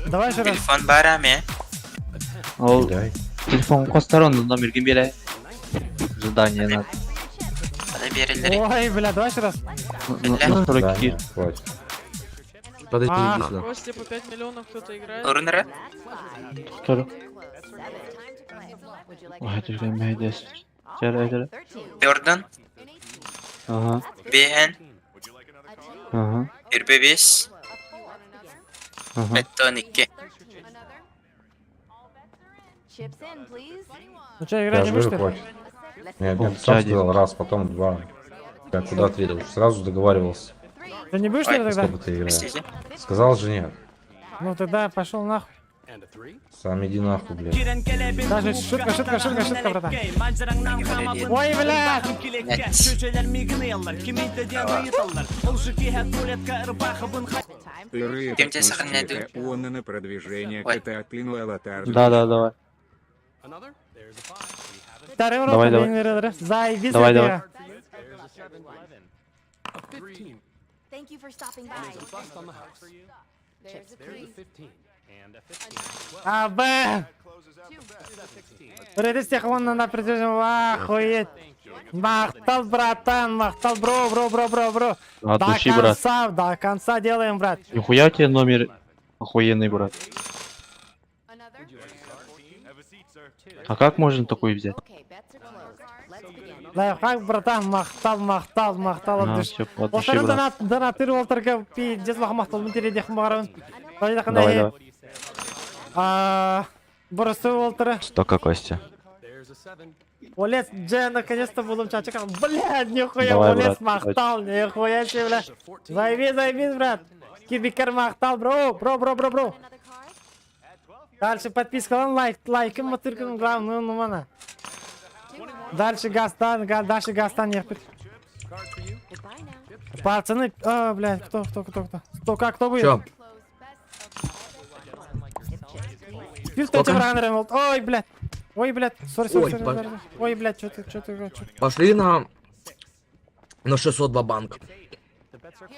давай еще раз. Телефон барами. Ол телефон костар онда номерге бере. Задание надо. Аны берелер. Ой, бля, давай еще раз. Настройки. Хватит. Подожди, Ах. иди сюда. Костя по 5 миллионов кто-то играет. Орунара? Тур. Ой, это же мейдес. Жара, жара. Jordan. Ага, Бehen. ага, 25. ага. 12. Ну что, играть Я не же будешь, говорю, что ли? хватит. Нет, О, нет, сам дядя. сказал раз, потом два. Я куда три? Уж сразу договаривался, Ты не будешь, что ли, тогда? сколько ты играешь. Простите. Сказал же нет. Ну тогда пошел нахуй. Сам иди нахуй, блядь. Даже шутка, шутка, шутка, шутка, братан. Ой, блядь! Лры, Кем тебя сохранять? он на продвижение Ой. КТА Аватар. Да, да, давай. Второй Давай, рот, давай. блин, Заебись, Давай, это давай. я. А, Б! Рыды всех вон на определенном, охуеть. Махтал, братан, махтал, бро, бро, бро, бро, бро. От До души, брат. конца, до конца делаем, брат. Нихуя у тебя номер охуенный, брат. А как можно такой взять? Лайфхак, братан, махтал, махтал, махтал от А, души. всё, от души, Олтарын брат. донат, донатыр олтырга пиздец лах махтал, мен тередех барабын. Давай, давай. А, Просто олтыры. Столько, Костя. Олец, Дже, наконец-то буду чачиком. Блядь, нихуя, Давай, Олец брат, махтал, нихуя себе, бля. Займи, займи, брат. Кибикер махтал, бро, бро, бро, бро, бро. Дальше подписка, лан, лайк, лайкым, матыркым, главное, ну, мана. Дальше Гастан, дальше Гастан, не Пацаны, а, блядь, кто, кто, кто, кто? Кто, как, кто будет? Чё? Сколько? Ой, блядь. Ой, блядь, сори, сори, Ой, сори, сори. Ой, блядь, чё ты, чё ты, чё ты? Пошли на 600 банк.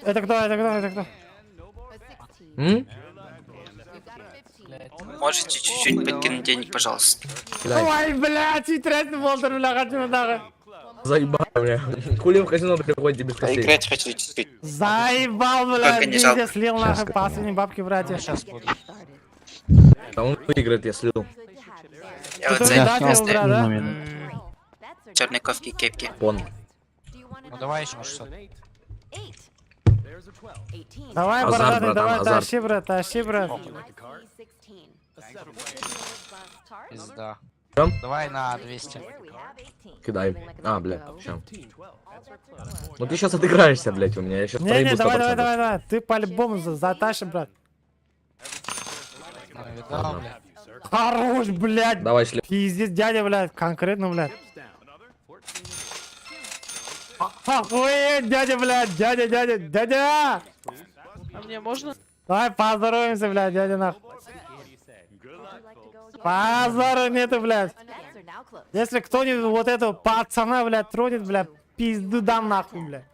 Это кто, это кто, это кто? М? Можете чуть-чуть подкинуть денег, пожалуйста? Кидай. Ой, блядь, интересный болтер, бля, хочу нахуй. Заебал, бля. Хули в казино приходите без костей? Поиграть хочу чуть-чуть. Заебал, блядь, Только не жалко. пиздец, слил нахуй последние бабки, братья. Да он выиграет, я слил. Я вот Ты за тоже это датил, не бра, да? знаю. Черной ковки кепки. Пон. Ну давай еще 600. Давай, Азарт, бородатый, братан, давай, азарт. тащи, брат, тащи, брат. Пизда. Чё? Давай на 200. Кидай. А, бля, ща. Ну ты сейчас отыграешься, блядь, у меня. Я сейчас Не, не, проебу давай, давай, 100%. давай, давай. Ты по-любому затащи, брат. Ладно. Хорош, блядь. Давай, шлеп. Пиздец, дядя, блядь, конкретно, блядь. Охуеть, дядя, блядь, дядя, дядя, дядя! А мне можно? Давай поздороваемся, блядь, дядя, нахуй. Базара нету, блядь. Если кто-нибудь вот этого пацана, блядь, тронет, блядь, пизду дам нахуй, блядь.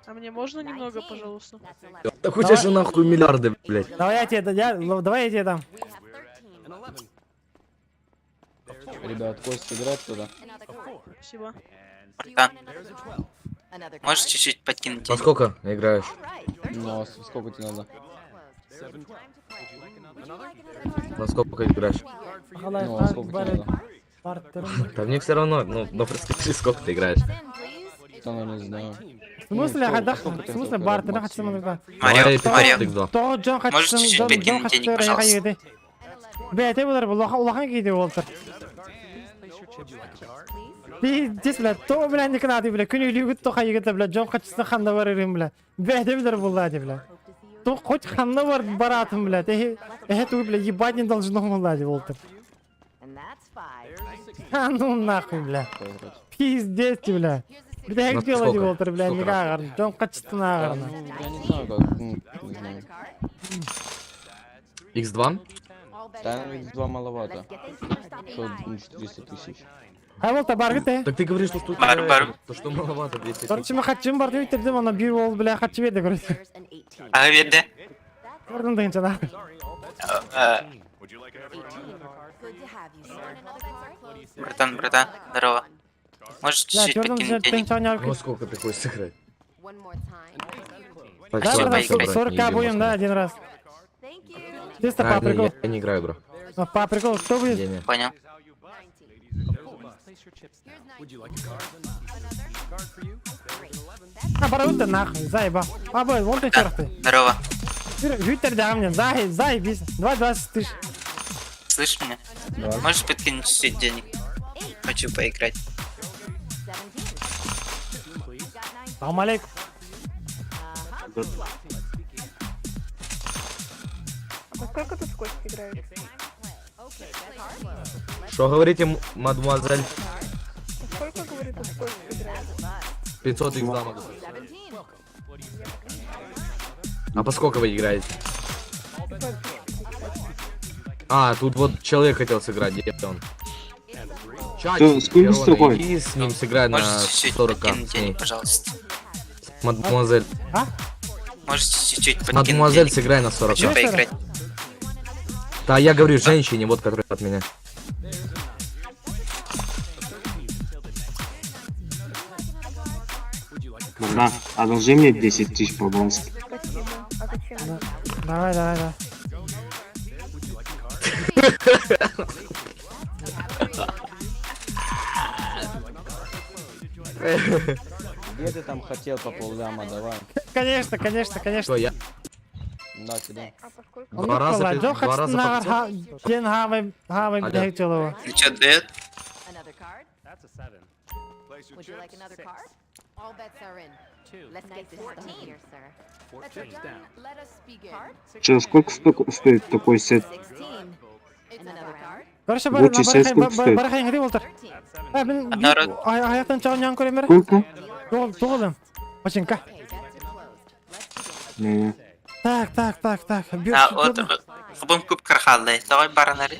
А мне можно немного, пожалуйста? Да хоть же нахуй миллиарды, блядь. Давай я тебе, я, давай я тебе дам. Ребят, Костя играет туда. Спасибо. Братан, можешь чуть-чуть подкинуть Во денег? сколько играешь? Ну, а сколько тебе надо? Во сколько играешь? Ну, а сколько тебе надо? Бартер. Да мне все равно, ну, но просто скажи, сколько ты играешь. Да, ну, не знаю. В смысле, хайдах? В смысле, бартер хачсын да. Давай Марио. 500 x2. То Джон Можешь хачсын, чуть-чуть Джон Джон подкинуть денег, хачсын пожалуйста? хайды. Бля, ты булар улахан улахан киди болтыр. Пиздец, бля, то, бля, не канады, бля, күн үлүгүт то хайыгыта, бля, Джон хачсын ханда бар ирим, бля. Бля, ты булар булла, бля. То хоть ханна бар баратым, бля, ты это, бля, ебать не должно было, болтыр. А ну нахуй, бля. Пиздец, ты, бля. Бля, Ну, как делать сколько? болтыр, бля, не Сколько раз? гагар. Джон хачсын Да, агарна. ну, я не знаю, как, ну, не знаю. X2? Да, ну, X2 маловато. Что, ну, 400 тысяч. Хай болта бар гите. Так ты говоришь, что что у Бар, тебя бар. это, то что маловато 200 тысяч. Короче, мен хатчым бар деп иттердим, ана бир бол, бля, хатчы берди, короче. А берді. Көрдүң дегенче, да. Э, Братан, братан, здорово. Можешь Бля, чуть-чуть көрдүң подкинуть денег? Ну, сколько приходится сыграть? Так, Да, ладно, братан, всё, брат, не 40 ебем будем, да, вас. один раз. Чисто А, по не, приколу. я не играю, бро. Ну, По приколу, кто будет? Не, не. Понял. А, барабын нахуй, заеба. А, бой, вон ты черт ты. Здорово. Витер да мне, зай, заебись. 2,20 тысяч. Слышишь меня? Можешь подкинуть чуть-чуть денег? Хочу поиграть. Салам алейкум. А сколько тут в кости играют? Что говорите, мадемуазель? Сколько, говорит, тут в кости играют? 500 x2 могу. А по сколько вы играете? А, тут вот человек хотел сыграть, где он? Чатик, сколько Верона, стоит? иди с ним сыграй на Можешь чуть-чуть 40 подкинуть с ней. денег, пожалуйста? Мадемуазель. Можешь чуть-чуть подкинуть Мадемуазель, денег? сыграй на 40 Хочу поиграть. Да, я говорю женщине, вот которая от меня. Да, одолжи мне 10 тысяч по-братски. Спасибо. А зачем? Давай, давай, давай. Где ты там хотел по полляма, давай. Конечно, конечно, конечно. Что, я? Да, кидай. А по сколько? Два раза, Джон два раза по 500? Ден хамай, хамай, Алло. блядь, тело. Ну что, дает? Че, сколько стоит такой сет? Короче, Вот и сет сколько стоит? барахай гри болтыр. А, мен Народ. аяқтан чағын көрем Сколько? Тоғылым. Починка. Не, Так, так, так, так. А, вот, Хабым көп кырхалды. Давай баранары.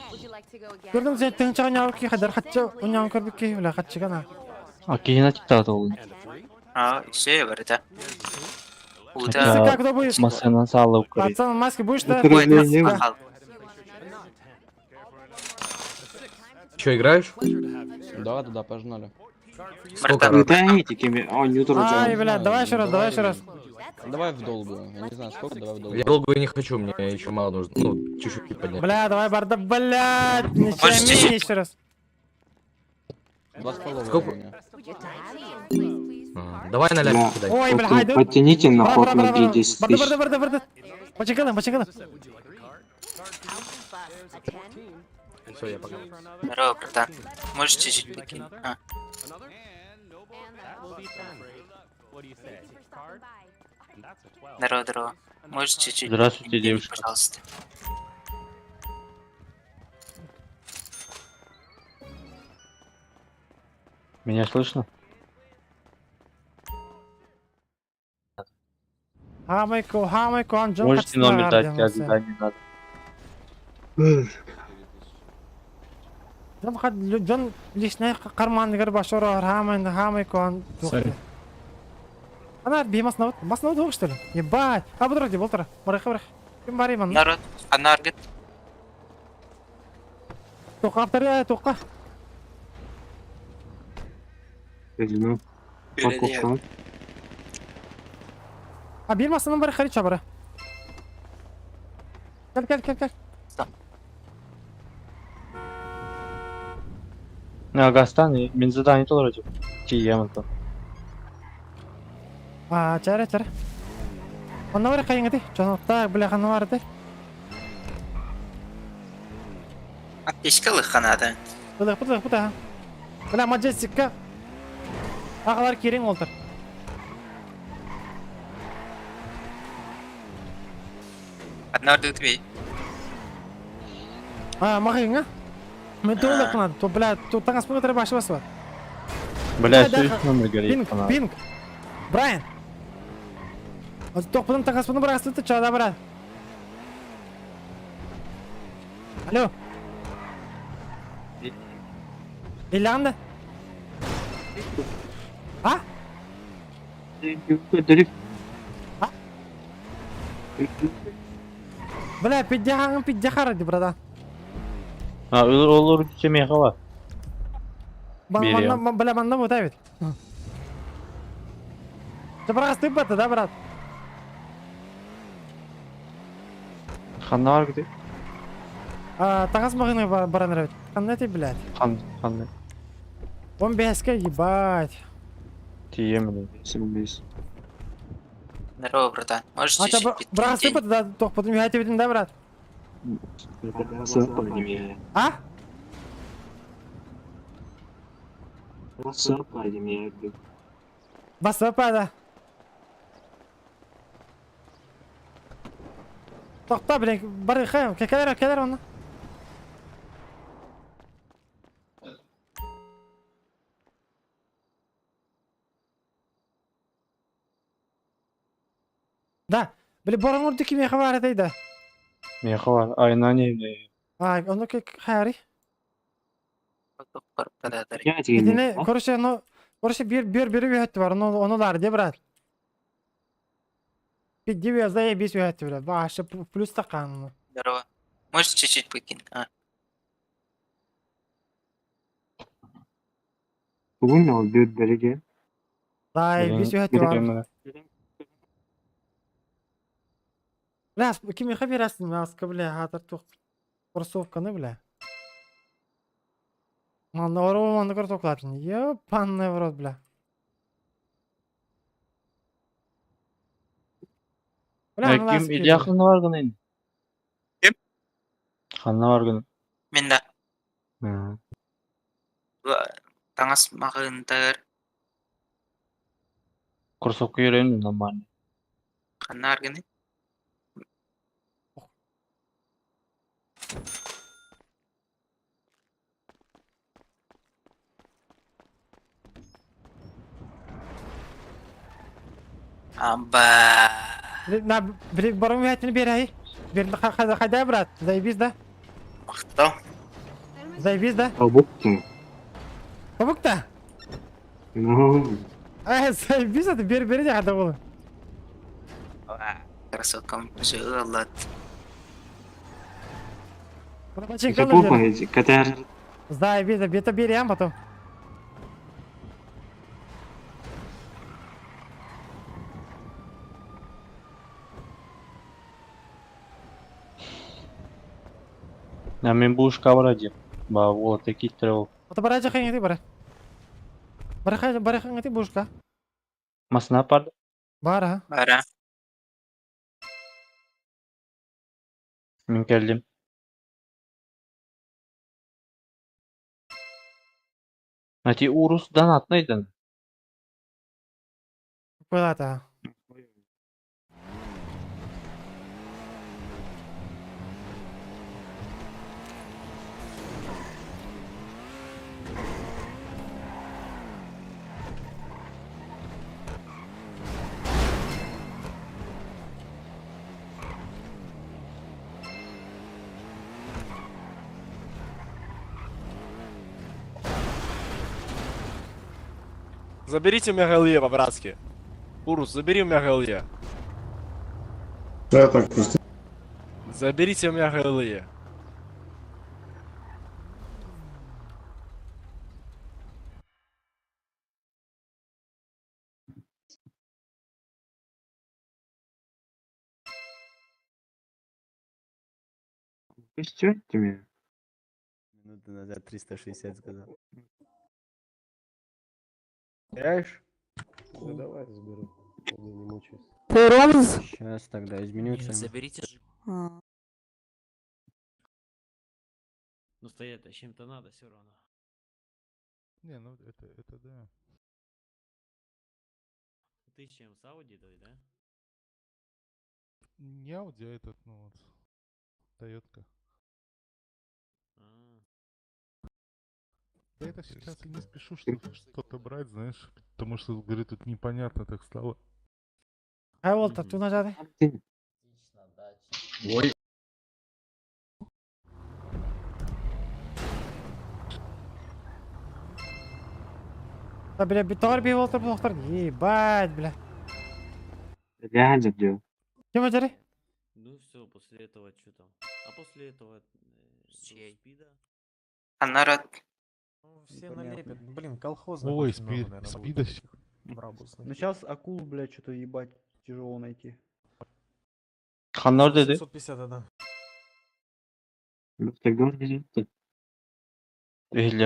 Көрдүң сен тың чағын яуы ки хадар хатчы унян көрбік ки бля хатчы гана. А кихина тиктата oldu. А, все, барыта. Ты Уда. как кто будешь? Масына салып көрейін. Пацан, маски будешь, да? Ой, Отравление. Ахал. Че, играешь? Да, да, да, погнали. Сколько Братан, раз? Ай, бля, давай еще раз, давай еще раз. Давай в долгую. Я не знаю сколько, давай в Я долго не хочу, мне еще мало нужно. Ну, чуть-чуть поднять. Бля, давай, барда, блядь, Можешь ничего чуть-чуть? еще раз. Два с половиной Сколько? у меня. Ага, Давай на ляп кидай. Ой, бля, хайду. Подтяните на Бра, ход бра, на бра, бра. 10 Барда, тысяч. барда, барда, барда. Почекалым, почекалым. Все, я погнал. Здорово, братан. Можешь чуть-чуть подкинуть? А. Здорово, здорово. Можешь чуть-чуть Здравствуйте, подкинуть денег, девушка. пожалуйста? Меня слышно? Хамайко, хамайко, анжон Можете номер дать, я да, не надо. Жон хад жон лишне карман башора хамай, хамайко, ан. Сори. Ана бимас навыт, бас навыт что ли? Ебать. А будрак де болтара. Барах, барах. Ким бариман? Народ, анаргет. Тоқа автория, тоқа. Ну, покупка. А бир масының бары харича бара. Кел, кел, кел, кел. Агастан, мин задание толору тиийэм онтон. А, чара, чара. Онно бар хайыңыты? Чонуктаах, бля, ханна барды? Аптечка лыхханаата. Ылыхпыт, ылыхпыт, аха. Бля, Маджестикка. Аҕалар киириҥ уолтар. Ханна бардыгыт бей? А, махыҥа. Мен туоллахпын надо. То, бля, тут таҥаспын кытары башы бас бар. Бля, Да, сүүс номер горит. Пинг, пинг. Брайан. Тохпутун таҥаспын бырастыты чада бара. Алло. Иллаҕын да? А? А? Бля, пиддяхаҥын пиддяхара ди, братан. А, олор меха бар. Манна, бля, манна вот эбит. Ты бырастыппата, да, брат? Ханна бар где? А, таҥас маҕаһыына баран эрэбит. Ханна этэй, блядь? Хан, ханна. Он бэскэ, ебать. Тиийэм, 75. Здорово, братан. Можешь А, чуть-чуть бырастыппата, да, тохпутун үһэтибитин, да, брат? А? Басапа, да. Тохто, блин, бары хайм, кэлэр, кэлэр онно. Да, били борон урду кимиэхэ баар этэй да? Меха бар. Айна не. А, ону хайари? Итини, короче, ну, короче, бир бир бири үһөттү бар, ону ону лар де, брат. Пидди заебись үһөттү, брат. Башы плюс такан. Здорово. Можешь чуть-чуть покинуть? А. Заебись үһөттү бар. Бля, кимиэхэ биэрэсин маска, бля, хатыр тух кроссовканы, бля. Манна ороо манна кроссовкаларын. Ёбаный в рот, бля. Бля, Ким Илья ханна бар гын? Ким? Ханна бар гын. Мен да. Таҥас маҕаһыынтагар Кроссовка үйренdim нормально. ханна аргыны? Аба. На, били барым үһөттүн берәй. Бир хайда, брат? Заебись, да? Мактал. Заебись, да? Побукта? Ай, заебись, это бер бери хада болу. Кроссовкам жığылат. Заебись, да, это берем потом. А мен бушка бар деп. Ба, вот такие трел. Ото бара жакын бара. Бара бара хаңати бушка. Масына барды. Бара. Бара. Мен келдим. Ати урус донатныйдын. Куда-то. Заберите у меня ГЛЕ по-братски. Урус, забери у меня ГЛЕ. Да, так просто. Заберите у меня ГЛЕ. Минуту назад 360 сказал. Теряешь? Ну давай заберу. Тогда не мучайся. Ты Ромз? Сейчас тогда изменю цену. Заберите же. Ну стоять-то чем-то надо все равно. Не, ну это да. Ты чем, с Ауди той, да? Не Ауди, а этот, ну вот, Тойотка. А. Да это сейчас я не спешу что-то брать, знаешь, потому что, говорю, тут непонятно так стало. Хай Уолтер, ту нажады. Ой. Да, бля, битор би Уолтер Уолтер. Ебать, бля. Реально, бля. Кем өтері? Ну все, после этого что там? А после этого Чей? спида. А народ. Все налепят. Блин, колхозных Ой, очень много, наверное, спида будет таких брабусных. Ну сейчас акул, блядь, что-то ебать тяжело найти. Ханнар dedi. 751. Ehli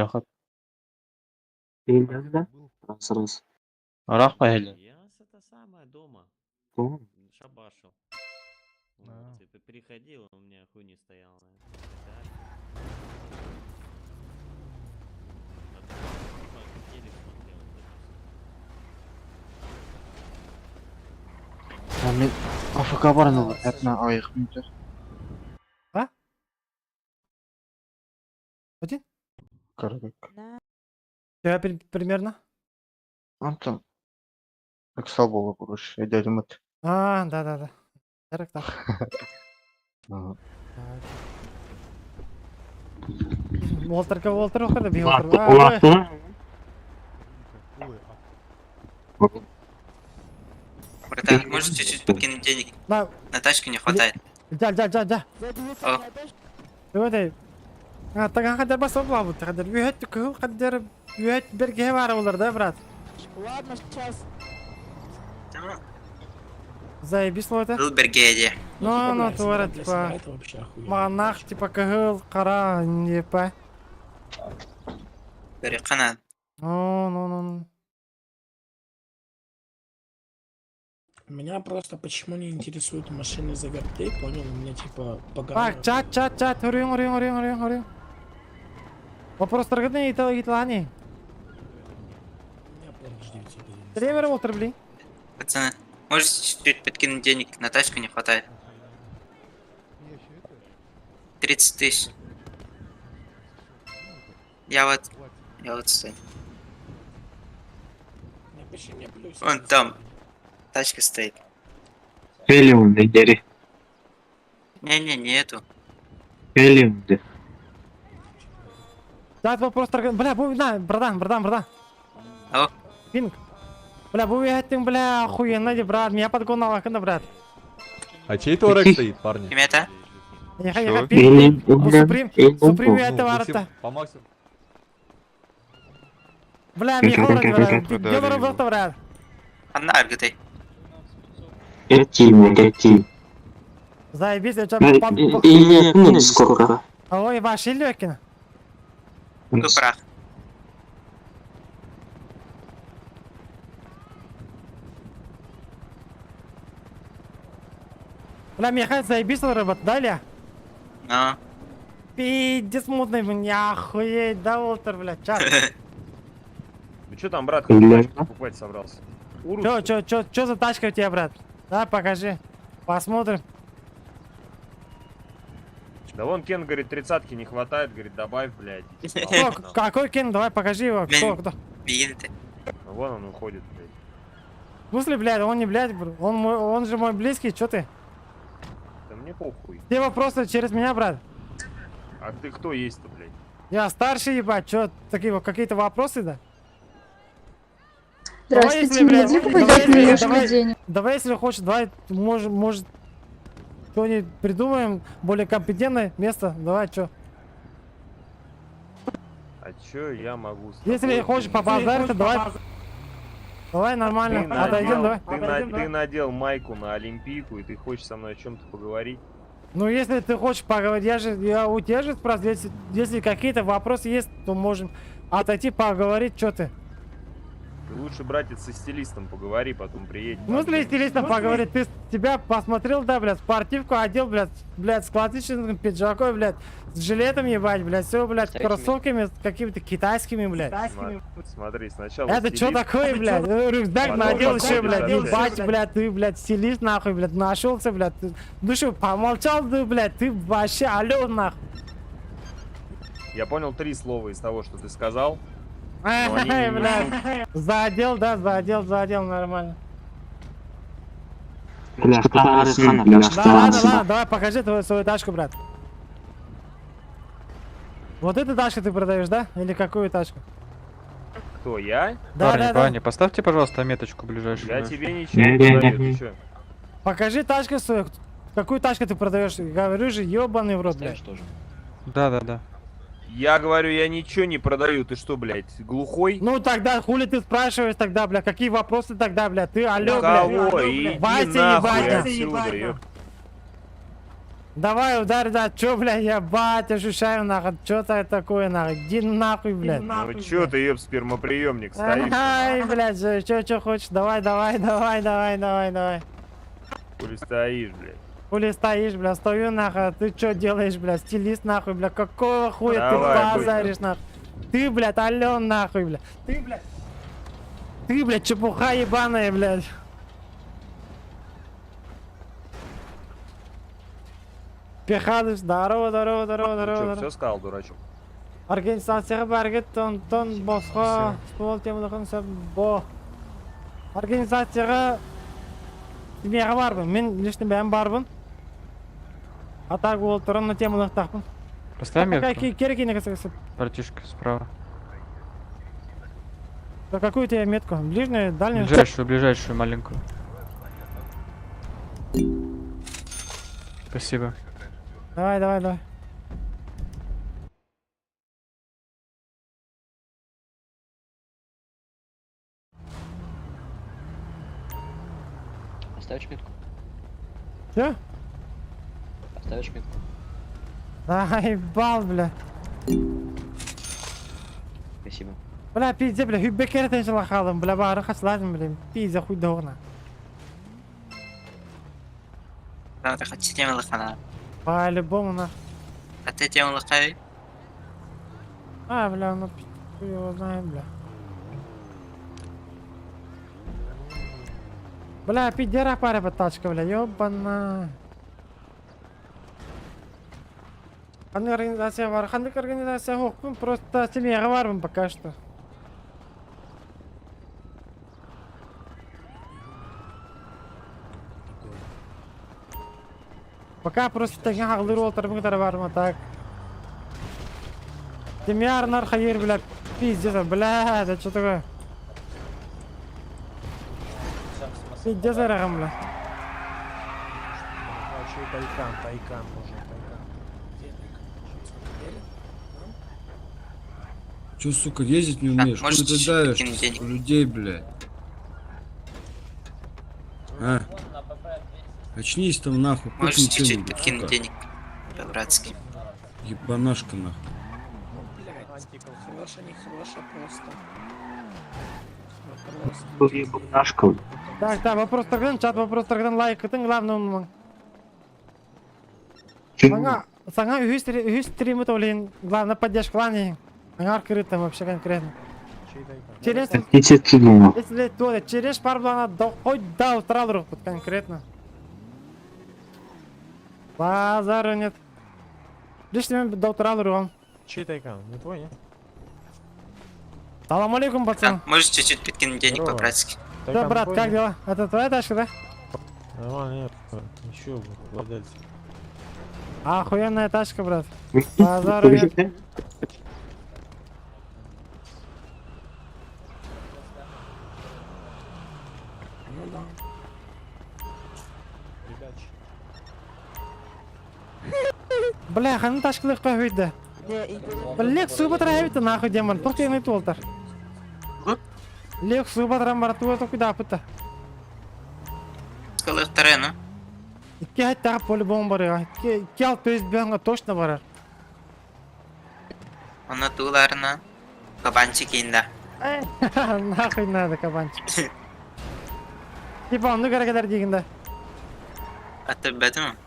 Арах пахели. Я с это самое дома. Шабашил. А. Вот, типа, переходил, у меня хуй не стоял. Типа, телек смотрел, допустим. Мен АФК бар этна айық мүнтер. А? Один? Карадак. Я примерно? Антон. Ыксал бола короче, дядя Мыт. А, да-да-да. Так, так. Ага. Уолтерка, Уолтер, Уолтер, би Уолтер. Братан, можешь чуть-чуть подкинуть денег? На. На тачку не хватает. Да, да, да, да. О. Давай, А, так хадер бас обла бут. Хадер үйөт кыл хадер үйөт берге бар олар да, брат. Ладно, сейчас. Заебись это. Был Бергеде. Ну, ну, туара, типа. Манах, типа, кыгыл, кара, не па. Берекана. Ну, ну, ну, ну. Меня просто почему не интересуют машины за вертей, понял? У меня типа поганая... Так, чат, чат, чат, урюм, урюм, урюм, урюм, урюм. Вопрос торгны и то, и тлани. У меня Porsche 911. Тревер Уолтер, блин. Пацаны, можете чуть-чуть подкинуть денег? На тачку не хватает. 30 тысяч. Я вот стою. Напиши мне плюс. Вон там тачка стоит. Хелиум, дери. Не-не, не эту. Хелиум, Чат, вопрос торгны. Бля, бу, на, братан, братан, братан. Алло. Пинг. Бля, бу үйеттің, бля, охуенно, брат, меня подгонал, акында, брат. А чей Туарек стоит, парни? Имя это? Ехай, ехай, пинг, пинг. Бу Суприм, Суприм это варта. По максимуму. Бля, мне холодно, брат. Гёбара был брат. Анна Арготой. Заебись, я Э, чё, сколько? Ой, ваш Илюкин. Ну, прах. Бля, Михаил, заебись, работа, далее. Ну. Пиздец мутный, мне охуеть, да, Уолтер, бля, чат. Ну что там, брат, какую тачку покупать собрался? Урус? Чё, чё, чё, чё за тачка у тебя, брат? Да, покажи. Посмотрим. Да вон Кен говорит, тридцатки не хватает, говорит, добавь, блядь. Кто, какой Кен? Давай покажи его. Кто, кто? Бегин ты. Вон он уходит, блядь. В смысле, блядь, он не блядь, бро. Он мой, он же мой близкий, чё ты? Да мне похуй. Все вопросы через меня, брат. А ты кто есть-то, блядь? Я старший, ебать, чё, такие вот какие-то вопросы, да? Давай, Здравствуйте, если, блядь, мне друг давай, пойдет если- немножко давай, денег. давай, если хочешь, давай, может, что-нибудь придумаем, более компетентное место, давай, чё. А чё я могу с Если тобой хочешь побазариться, давай, давай нормально, Ты отойдем, надел, давай. ты надел майку на Олимпийку, и ты хочешь со мной о чем-то поговорить? Ну, если ты хочешь поговорить, я у тебя же спрашиваю, если какие-то вопросы есть, то можем отойти поговорить, что ты. Ты лучше, братец, со стилистом поговори, потом приедь. В смысле стилистом поговорить? Ты тебя посмотрел, да, блядь, спортивку одел, блядь, блядь, с классическим пиджаком, блядь, с жилетом ебать, блядь, все, блядь, с кроссовками, с какими-то китайскими, блядь. Смотри, сначала Это что стилист, такое, блядь? Рюкзак Потом надел еще, подходишь, блядь, общаешься. ебать, блядь, ты, блядь, стилист, нахуй, блядь, нашелся, блядь. Ты- Ну что, помолчал ты, блядь, ты вообще алё, нахуй. Я понял три слова из того, что ты сказал. Но они Эй, не блядь, несут. задел, да, задел, задел, нормально. Да, ладно, ладно, давай покажи твою свою тачку, брат. Вот эту тачку ты продаешь, да? Или какую тачку? Кто, я? Да, парни, да, да. парни, поставьте, пожалуйста, меточку ближайшую. Я тебе ничего не продаю, ты чё? Покажи тачку свою. Какую тачку ты продаешь? Говорю же, ебаный в рот, блядь. Да, да, да. Я говорю, я ничего не продаю, ты что, блядь, глухой? Ну тогда хули ты спрашиваешь тогда, бля, какие вопросы тогда, бля? Ты алло, Кого? бля. Иди Вася, нахуй ебать. отсюда, ёп. Давай, ударь, да, чё, бля, я бать ощущаю, нахуй, чё это такое, нахуй, иди нахуй, блядь. Ну чё ты, ёб, спермоприемник, стоишь? Ай, блядь, чё, чё хочешь, давай, давай, давай, давай, давай, давай. Хули стоишь, блядь? Хули стоишь, бля, стою нахуй, а ты чё делаешь, бля, стилист нахуй, бля, какого хуя Давай, ты быстро. базаришь, нахуй? Ты, блядь, алё, нахуй, бля. Ты, блядь, ты, блядь, чепуха ебаная, блядь. Пехадыш, здорово, здорово, здорово, Ну здорово, чё, здорово. все сказал, дурачок? Организацияга баргет тон босхо ствол темалыгын сөп бо. Организацияга Мега барбын, мен лично бәм барбын. А так ол туран темалык тақпын. Поставь метку. Керек ене кісі. Братишка, справа. Да какую тебе метку? Ближнюю, дальнюю? Ближайшую, ближайшую маленькую. Спасибо. Давай, давай, давай. Оставишь метку? Все? Оставишь метку? Заебал, бля. Спасибо. Бля, пизде, бля, хүббекер тенші бля, бары хаслазым, бля, пизде хуй доғына. Да, хотите темалыхана. По-любому, на. А ты темалыхай? А, бля, ну, хуй его знает, бля. Бля, пидера пара тачка, бля, ёбана. Қандай организация бар? Қандай организация жоқпын, просто семьяға бармын пока что. Пока просто деген ағылыр отырмын ғытары бармын, так. Семья арнар хайыр, бля, пиздец, бля, это что такое? Пиздец, арағым, бля. Тайкан, тайкан нужен, тайкан. Чё, сука, ездить не умеешь? Хуй можешь ты давишь кинуть денег? людей, блядь? А? Очнись там нахуй, Можешь пукни чуть-чуть чем-нибудь, подкинуть сука. денег? По-братски. Ебанашка нахуй. Блядь, хорошая, нехорошая просто. Вопрос. Так, так, вопрос тогдан, чат вопрос тогдан, лайк ытын, главное умың. Саңа, саңа үхіс стримы толин, главное поддержка лани. Аңар кырыты вообще конкретно. Через... Если то, через пару плана до хоть до утра друг, вот конкретно. Базару нет. Лично мен до утра друг. Чей тайкан? Не твой, нет? Салам алейкум, пацан. Можешь чуть-чуть подкинуть денег Здорово. по-братски? Да, брат, как дела? Это твоя тачка, да? Нормально, нет. Еще владельцы. Охуенная тачка, брат. Базару нет. Ну да. Бля, ханын тачкалык көйдө. Лек суу батыра эбит нахуй демон. Тоқ тегин туолтар. Лек суу батыран бар туа тоқ куда апыта. Скалыхтары, ну? Икки хаттага по-любому бар я. Икки алт өз бәңге точно барар. Оны тууларына. Кабанчик инда. Нахуй надо кабанчик. Типа оннук эрэ кэлэр диигин да. Аттарбатым.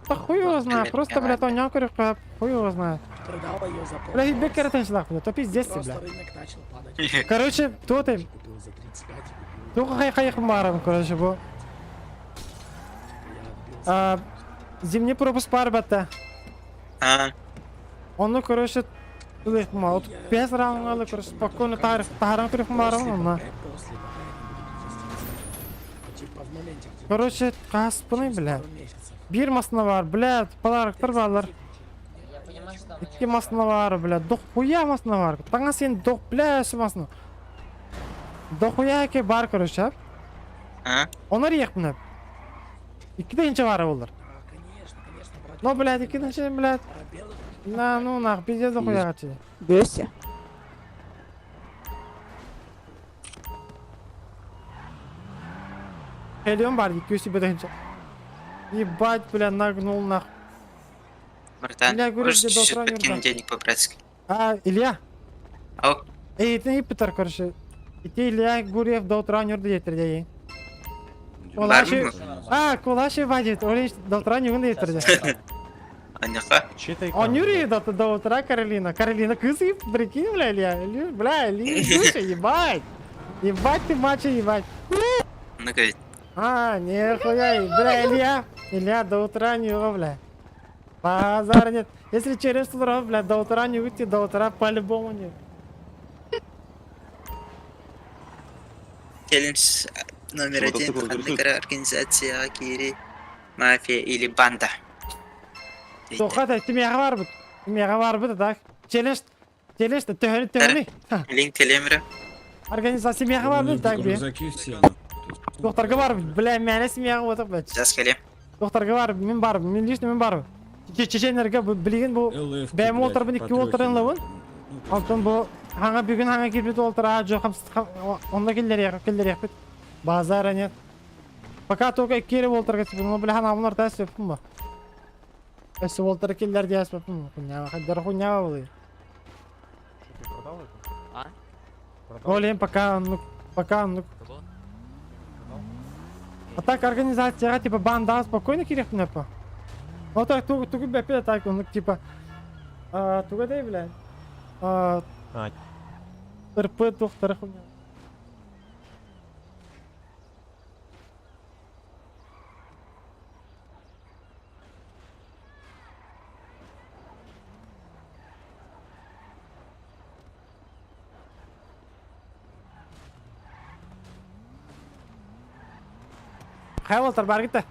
Да хуй его знает, просто, блядь, оонньоон көрүөххэ, хуй его знает. Продал ее за Бля, полсто. бек кэрэтэн бля, то пиздец ты, Просто бля. рынок начал падать. Короче, кто ты? Купил за 35 и купил. Туга хай хайых барым, короче, бу. А, зимний пропуск бар бәтті. А, Оны, короче, вот 5 раунд короче, спокойно тарих көріп барым, онна. После, пока я не буду инвестировать. Типа в моменте, где Короче, каспыны, бля. пару месяцев. Бир масына бар, бля, подароктар барлар. Икки масына бар, бля, дохуя масына бар. Таңа сен дох, бля, шы масына. Дохуя ке бар, короче, а? Онар ек мына. Икки инче бар олар. Но, блядь, икки инче, блядь. На, ну, нах, пиздец дохуя качы. 200. Хелион бар, 200 инче. Ебать, бля, нагнул нах. Братан, Илья говорит, можешь где до чуть-чуть утра не подкинуть ждать. денег по-братски? А, Илья? Ау. Эй, ты Питер, короче. И Илья Гурьев до утра не урдет, Бармы? А, Кулаши вадит, Олиш до утра не урдет. Аняха. Он Юрий до утра Каролина. Каролина кызы, прикинь, бля, Илья. Илья, Бля, Илья, слушай, ебать. Ебать ты мачо, ебать. Ну, говорит, А, нихуя, бля, Илья. Илья, до утра не его, бля. Базар нет. Если через утро, бля, до утра не выйти, до утра по-любому не. челлендж номер один. Ханныкара организация Кири, мафия или банда. Тоқата, тимеға бар бұд. Тимеға бар бұд, так. Челлендж, челлендж, төһөнү төһөнү. Линк телемера. Организация меға бар бұд, так бе. Доктарға бар, бля, мәне семьяға отыр, бля. Сейчас келем. Докторга бар, мен бар, мен лично мен бар. Чеченерге билген бу бәм олтыр бу икки олтырын лабын. Антон бу хаңа бүгүн хаңа кирбит олтыр, а жок онда келлер як, келлер як бит. Базара нет. Пока только кире олтырга тип, ну бля хана олар тәс өпүм ба. Эс олтыр келлер диэс өпүм. Хуйня, хаддар хуйня булы. А? Олем пока, ну, пока, ну. А так организация, типа банда спокойно кирек па. Ну так тугу тугу бепе так, ну типа а тугу дай бля. А РП доктор хуйня. Хайвалтар бар гитте.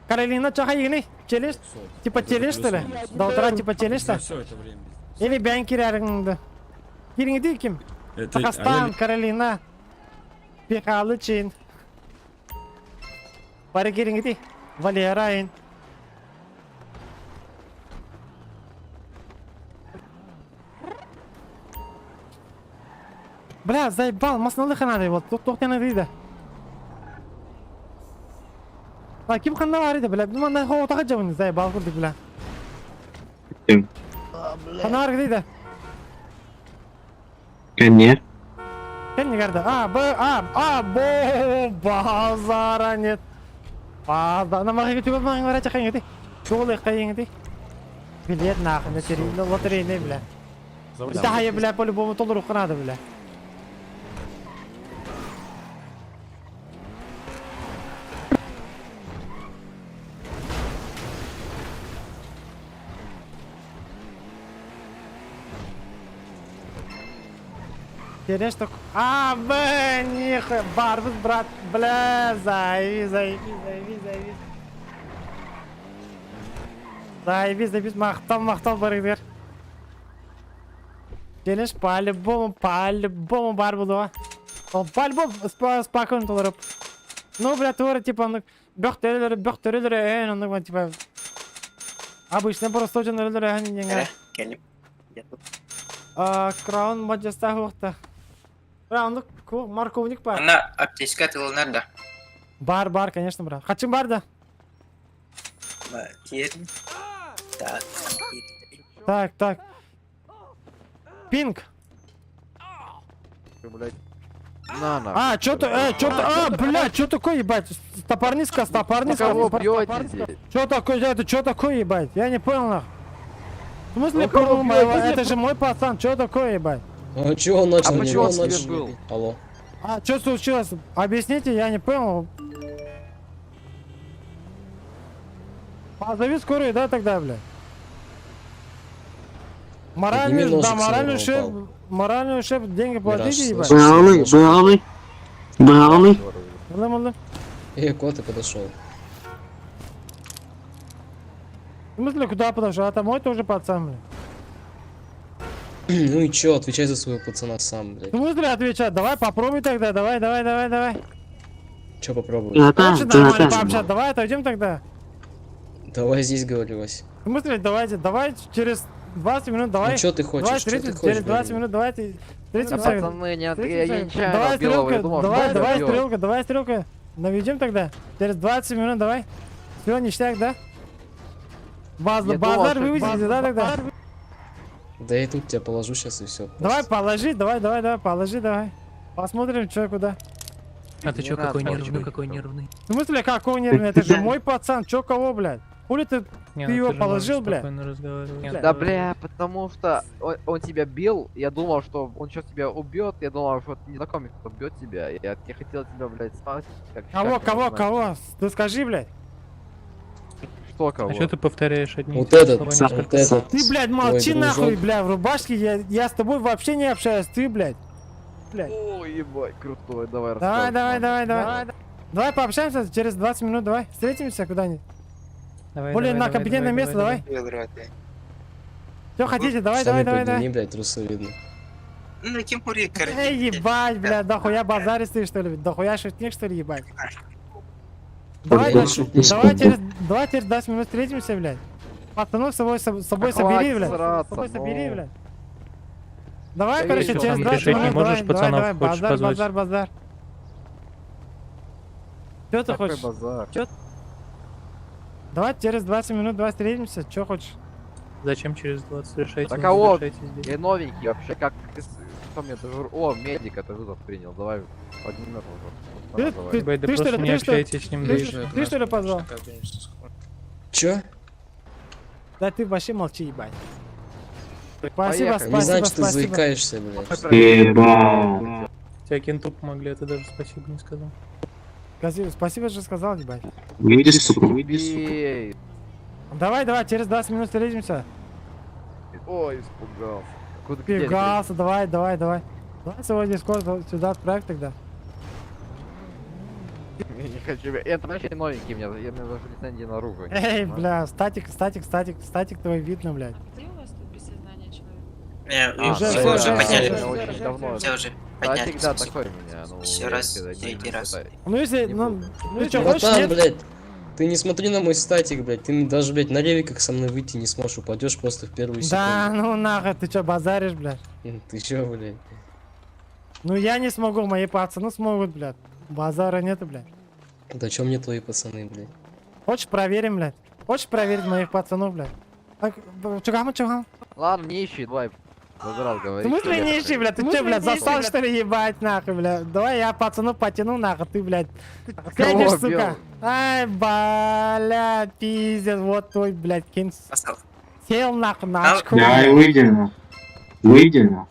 Каролина чаха егини? Челлендж? Типа челлендж что ли? До утра типа челлендж За все это время. Или бән кирәріңді. Киріңді ким? Это- Сахастан, а я- Каролина. Пихалычин. Бары киріңді. Валера ин. Бля, заебал, масналыха надо вот, тут тоқтана дейді. А, ким ханна бар еді, бля, мана хоотаға жабын, заебал курдук, бля. Ким? Ханна бар дейді. Кәне? Кәне кәрді? А, Б, А, А, Б, базара нет. Базар, на мағын түбі мағын бар ача қайын Чоғыл қайын Билет нахуй, лотерейный, бля. Да, я, бля, по-любому толыру надо, бля. Тереш так. А, б, нихуя, барбус, брат, бля, заеби, заеби, заеби, заеби. Заеби, заеби, мақтал, мақтал бар егер. Челлендж по-любому, по-любому бар буду. Ол по-любому спокойно толырып. Ну, бля, тура, типа, ну, бөх төрелері, бөх төрелері, ну, типа, обычно просто очень төрелері, не, Келем. А, Краун Маджеста хуқта. Бра, онда морковник бар. Ана аптечка тылынар да. Бар, бар, конечно, брат. Хачым бар да. Терін. Так. Так, так. Пинг. Блядь. На, нахуй. А, чё ты, чё ты, а, блядь, чё такое, ебать? Топорниска, топорниска. Кого бьете здесь? Чё такое, это чё такое, ебать? Я не понял, нахуй. В смысле, Ну, кого пырнул моего? бьете? Это же мой пацан, чё такое, ебать? А чего он начал А меня почему он бить? тебе был? Алло. А, что случилось? Объясните, я не понял. Позови скорую, да, тогда, бля? Моральный, Подними да, ножик, моральный с него ущерб, моральный ущерб, деньги Мираж, платите, ебать. слышишь? Браный, браный, браный. Алым, алым. Эй, куда ты подошел? В смысле, куда подошел? Это мой тоже пацан, бля. Ну и чё, отвечай за своего пацана сам, блядь. В смысле отвечать? Давай попробуй тогда, давай, давай, давай, давай. Чё попробуй? Хочешь нормально пообщаться? Давай отойдем тогда. Давай здесь говорю, Вась. В смысле, давайте, давай через 20 минут, давай. Ну чё ты хочешь, Давай, чё ты 30, хочешь, через 20 блин? минут, давайте. Да, 30 пацаны, не от- я- я нечаянно Давай, белого, я стрелка, думал, давай, что давай, бьет. стрелка, давай, стрелка. Наведем тогда. Через 20 минут, давай. Все, ништяк, да? Баз, Я думал, базар что вывезете, да, тогда? Да я тут тебя положу сейчас и все. Давай, положи, давай, давай, давай, положи, давай. Посмотрим, что куда. А ты Не чё, надо, какой короче, нервный, какой нервный? В смысле, какого нервный? Это же мой пацан, чё кого, блядь? Хули ты, Не, ты ну его ты же можешь положил, блядь? спокойно разговаривать. Да бля, потому что он, он тебя бил, я думал, что он сейчас тебя убьет, я думал, что незнакомец убьет тебя, я, я хотел тебя, блядь, спасти. Как, Кого, как я кого, не знаю. кого? Ты скажи, блядь. Что кого? А что ты повторяешь одни и Вот те же этот, слова несколько вот этот. Ты, блядь, молчи Твой нахуй, дружок. бля, в рубашке, я, я с тобой вообще не общаюсь, ты, блядь. Блядь. О, ебать, крутой, давай Давай, рассказывай. давай, давай, давай. Давай пообщаемся через 20 минут, давай. Встретимся куда-нибудь. Давай, Более давай, на давай, компетентное давай, место, давай, давай. Все хотите, давай, Штаны давай, давай, подними, давай. блядь, трусы видно. Ну, Тимур, Эй, ебать, бля, дохуя базаристый, что ли? Дохуя шутник, что ли, ебать? Давай, Больше давай через, давай через 20 минут встретимся, блядь. Пацанов с собой, с собой Да собери, хватит блядь. С сраться, собой собери, ну. блядь. Давай, Да короче, видел. через Сам 20 решить не минут, можешь, давай, давай, пацанов давай, хочешь базар, позвать? базар, базар. Чё ты Какой хочешь? базар? Чё? Давай через 20 минут, давай встретимся, чё хочешь? Зачем через 20 решайте? Так не а вот, решайте здесь. я новенький вообще, как ты, с- что мне даже, о, медик это вызов принял, давай поднимем вопрос. Ты, Давай. ты, Ебать, да ты что просто ли, не ты что ли, общайтесь с ним, ты, да и что- ты что ли позвал? Чё? Да ты вообще молчи, ебать. Спасибо, Поехали. спасибо, Не знаю, что ты спасибо. заикаешься, блядь. Ебать. Тебя кенту помогли, а ты даже спасибо не сказал. Спасибо, спасибо, что сказал, ебать. Выйди, сука, выйди, сука. Бей. Давай, давай, через 20 минут встретимся. Ой, испугался. Куда где это? Пигался, давай, давай, давай. Давай сегодня скоро сюда отправь тогда. Я не хочу. Это вообще новенький, у меня, я, у меня даже лицензии на руку. Эй, бля, статик, статик, статик, статик твой видно, блядь. Где у вас тут без сознания человек? Не, Уже, его уже, уже уже, подняли. уже. Очень давно. Все уже подняли. Статик, да, такой у меня. Ну, Еще я раз, всегда не третий раз. это- Ну если, Не ну, буду. ты что, хочешь, Братан, нет? блядь, ты не смотри на мой статик, блядь. Ты даже, блядь, на ревиках со мной выйти не сможешь, упадешь просто в первую Да, секунду. ну нахуй, ты что, базаришь, блядь? Ты чё, блядь? Ну я не смогу, мои пацаны смогут, блядь. Базара нету, блядь. Да чё мне твои пацаны, блядь? Хочешь проверим, блядь? Хочешь проверить моих пацанов, блядь? Так, чугам, чугам. Ладно, не ищи, давай. Базарал В говори. смысле не ищи, блядь? Ты чё, блядь, засал, что ли, ебать, нахуй, блядь? Давай я пацану потяну, нахуй, ты, блядь. Сядешь, Кого сука. бил? Ай, бля, пиздец, вот твой, блядь, кинь. Поставил. Сел, нахуй, на очко. Давай, выйди, нахуй. Выйди, нахуй.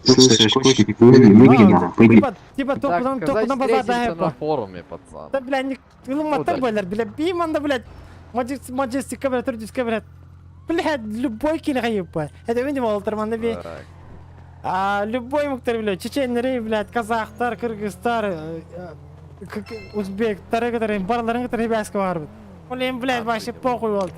Слышишь, кочки, выйди, выйди, нахуй, выйди. Типа, типа, Так, только сказать, только на базар, встретимся да, на форуме, пацан. Да, бля, не... Ну, мотор, Удачи. блядь, бля, биманда, блядь. Маджестика, блядь, трудиска, блядь. Блядь, любой киллер, ебать. Это, видимо, Олтерман, би. Так. А, любой муктар, блядь, чеченнери, блядь, казахтар, кыргызстар, узбек, которые барларын, которые бяска бар. Блин, блядь, вообще похуй вот.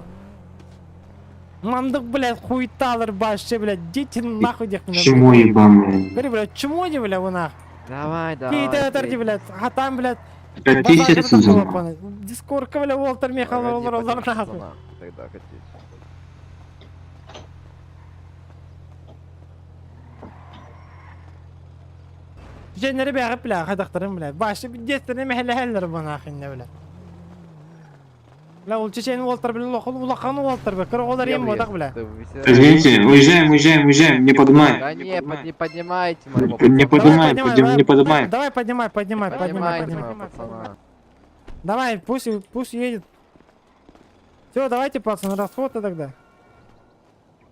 Мандык, блядь, хуйталар вообще, блядь, дети нахуй дех меня. Чмо ебаное. Говори, блядь, чмо не, бля, вы нах. Давай, давай. Кейт это, блядь, а там, блядь, Опять тысяча за нахуй. Дискорка, бля, Уолтер Михаил, Погоди, Уолтер, поднимем нахуй. пацана, Тогда хотеть. Чеченнери бәгы, бля, хайдактарым, бля. Башы, деттерне мехеле хеллер бу нахуй, не, бля. Бля, ол чечен уолтар, бля, улахан уолтар, бля, кыра оҕолор им бодах, бля. Извините, уезжаем, уезжаем, уезжаем, не поднимай. Да не, не поднимайте моего Не пацана. поднимай, Давай, подним- не поднимай. Давай, поднимай, поднимай, поднимай, Поднимайте поднимай. моего пацана. Давай, пусть, пусть едет. Все, давайте, пацаны, расход тогда.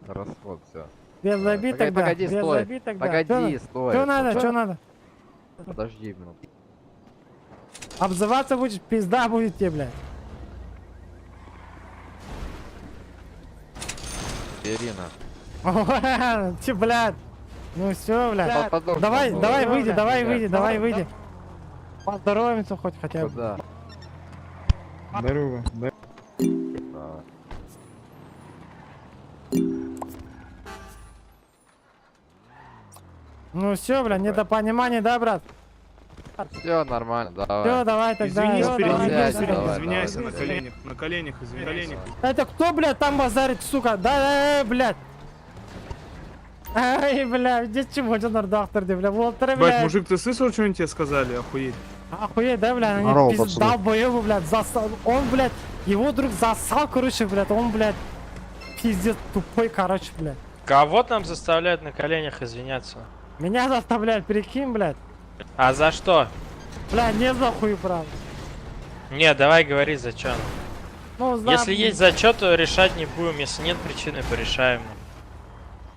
Расход, все. Без обид Погоди, тогда. погоди, без стой. обид тогда. Погоди, стой. Что надо, стой. что надо? Подожди минуту. Обзываться будешь, пизда будет тебе, блядь. Ирина. Че, блядь. Ну все, блядь. Под- Давай, под- давай, под- выйди, давай, выйди, давай, Да. выйди. Поздороваемся хоть хотя бы. Куда? Здорово. Да. Ну все, бля, недопонимание, да, брат? Все нормально, давай. Все, давай тогда. Извинись Всё, перед давай, ним, давай, давай, давай. извиняйся давай, на коленях, на коленях, извиняйся. На коленях. Это кто, блядь, там базарит, сука? Да, блядь. Ай, бля, где чего, доктор, бля, Волтер, Бать, блядь. мужик, ты слышал, что они тебе сказали? Охуеть. Охуеть, да, бля, они Здорово, пиз- пацаны. долбоебы, блядь, засал. Он, блядь, его друг засал, короче, блядь, он, блядь, пиздец тупой, короче, блядь. Кого там заставляют на коленях извиняться? Меня заставляют, прикинь, блядь. А за что? Бля, не за хуй, брат. Не, давай говори, зачем. Ну, за... Если есть зачет, то решать не будем. Если нет причины, порешаем.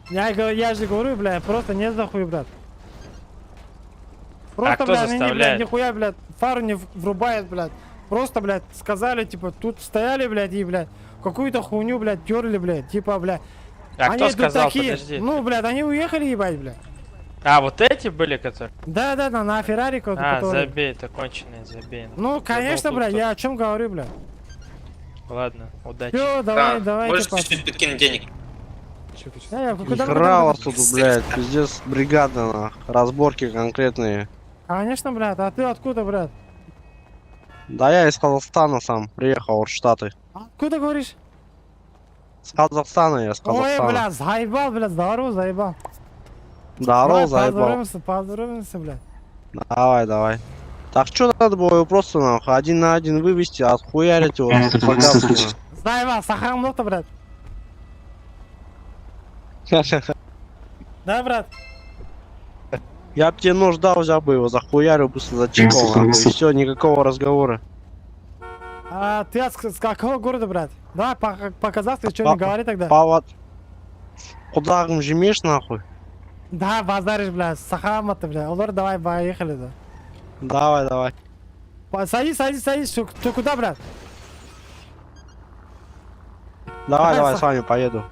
Я, я же говорю, бля, просто не за хуй, брат. Просто, А кто бля, они, блядь, заставляет? нихуя, блядь, фару не врубает, блядь. Просто, блядь, сказали, типа, тут стояли, блядь, и, блядь, какую-то хуйню, блядь, терли, блядь, типа, блядь. А они кто тут сказал? такие, Подожди. Ну, блядь, они уехали, ебать, блядь. А, вот эти были, которые? Да, да, да, на Феррари, А, который. забей, это конченые, забей. Ну, Я конечно, думал, блядь, тут я о чем говорю, блядь. кто-то. Ладно, удачи. Все, давай, давай, Можешь типа. чуть-чуть подкинуть денег? Куда, куда, Нихера куда? вас тут, блядь, пиздец, бригада, нах. Разборки конкретные. Конечно, блядь, а ты откуда, брат? Да я из Казахстана сам приехал в Штаты. Откуда говоришь? С Казахстана я, с Ой, Казахстана. бля, заебал, бля, здорово, заебал. Здорово, Давай, заебал. Поздороваемся, поздороваемся, бля. Давай, давай. Так что надо было его просто нахуй один на один вывести, отхуярить его по-гадски. Заебал, сахаром много, брат. Да, брат? Я б тебе нож дал, взял бы его, захуярил, быстро зачекал, нахуй, и все, никакого разговора. А ты от, с какого города, брат? Давай по-казахски что-нибудь говори тогда. Пават. Куда жмешь, нахуй? Да, базаришь, бля, сахама ты, бля. Олар, давай, поехали, да. Давай, давай. Садись, садись, садись. Ты куда, брат? Давай, давай, с вами поеду.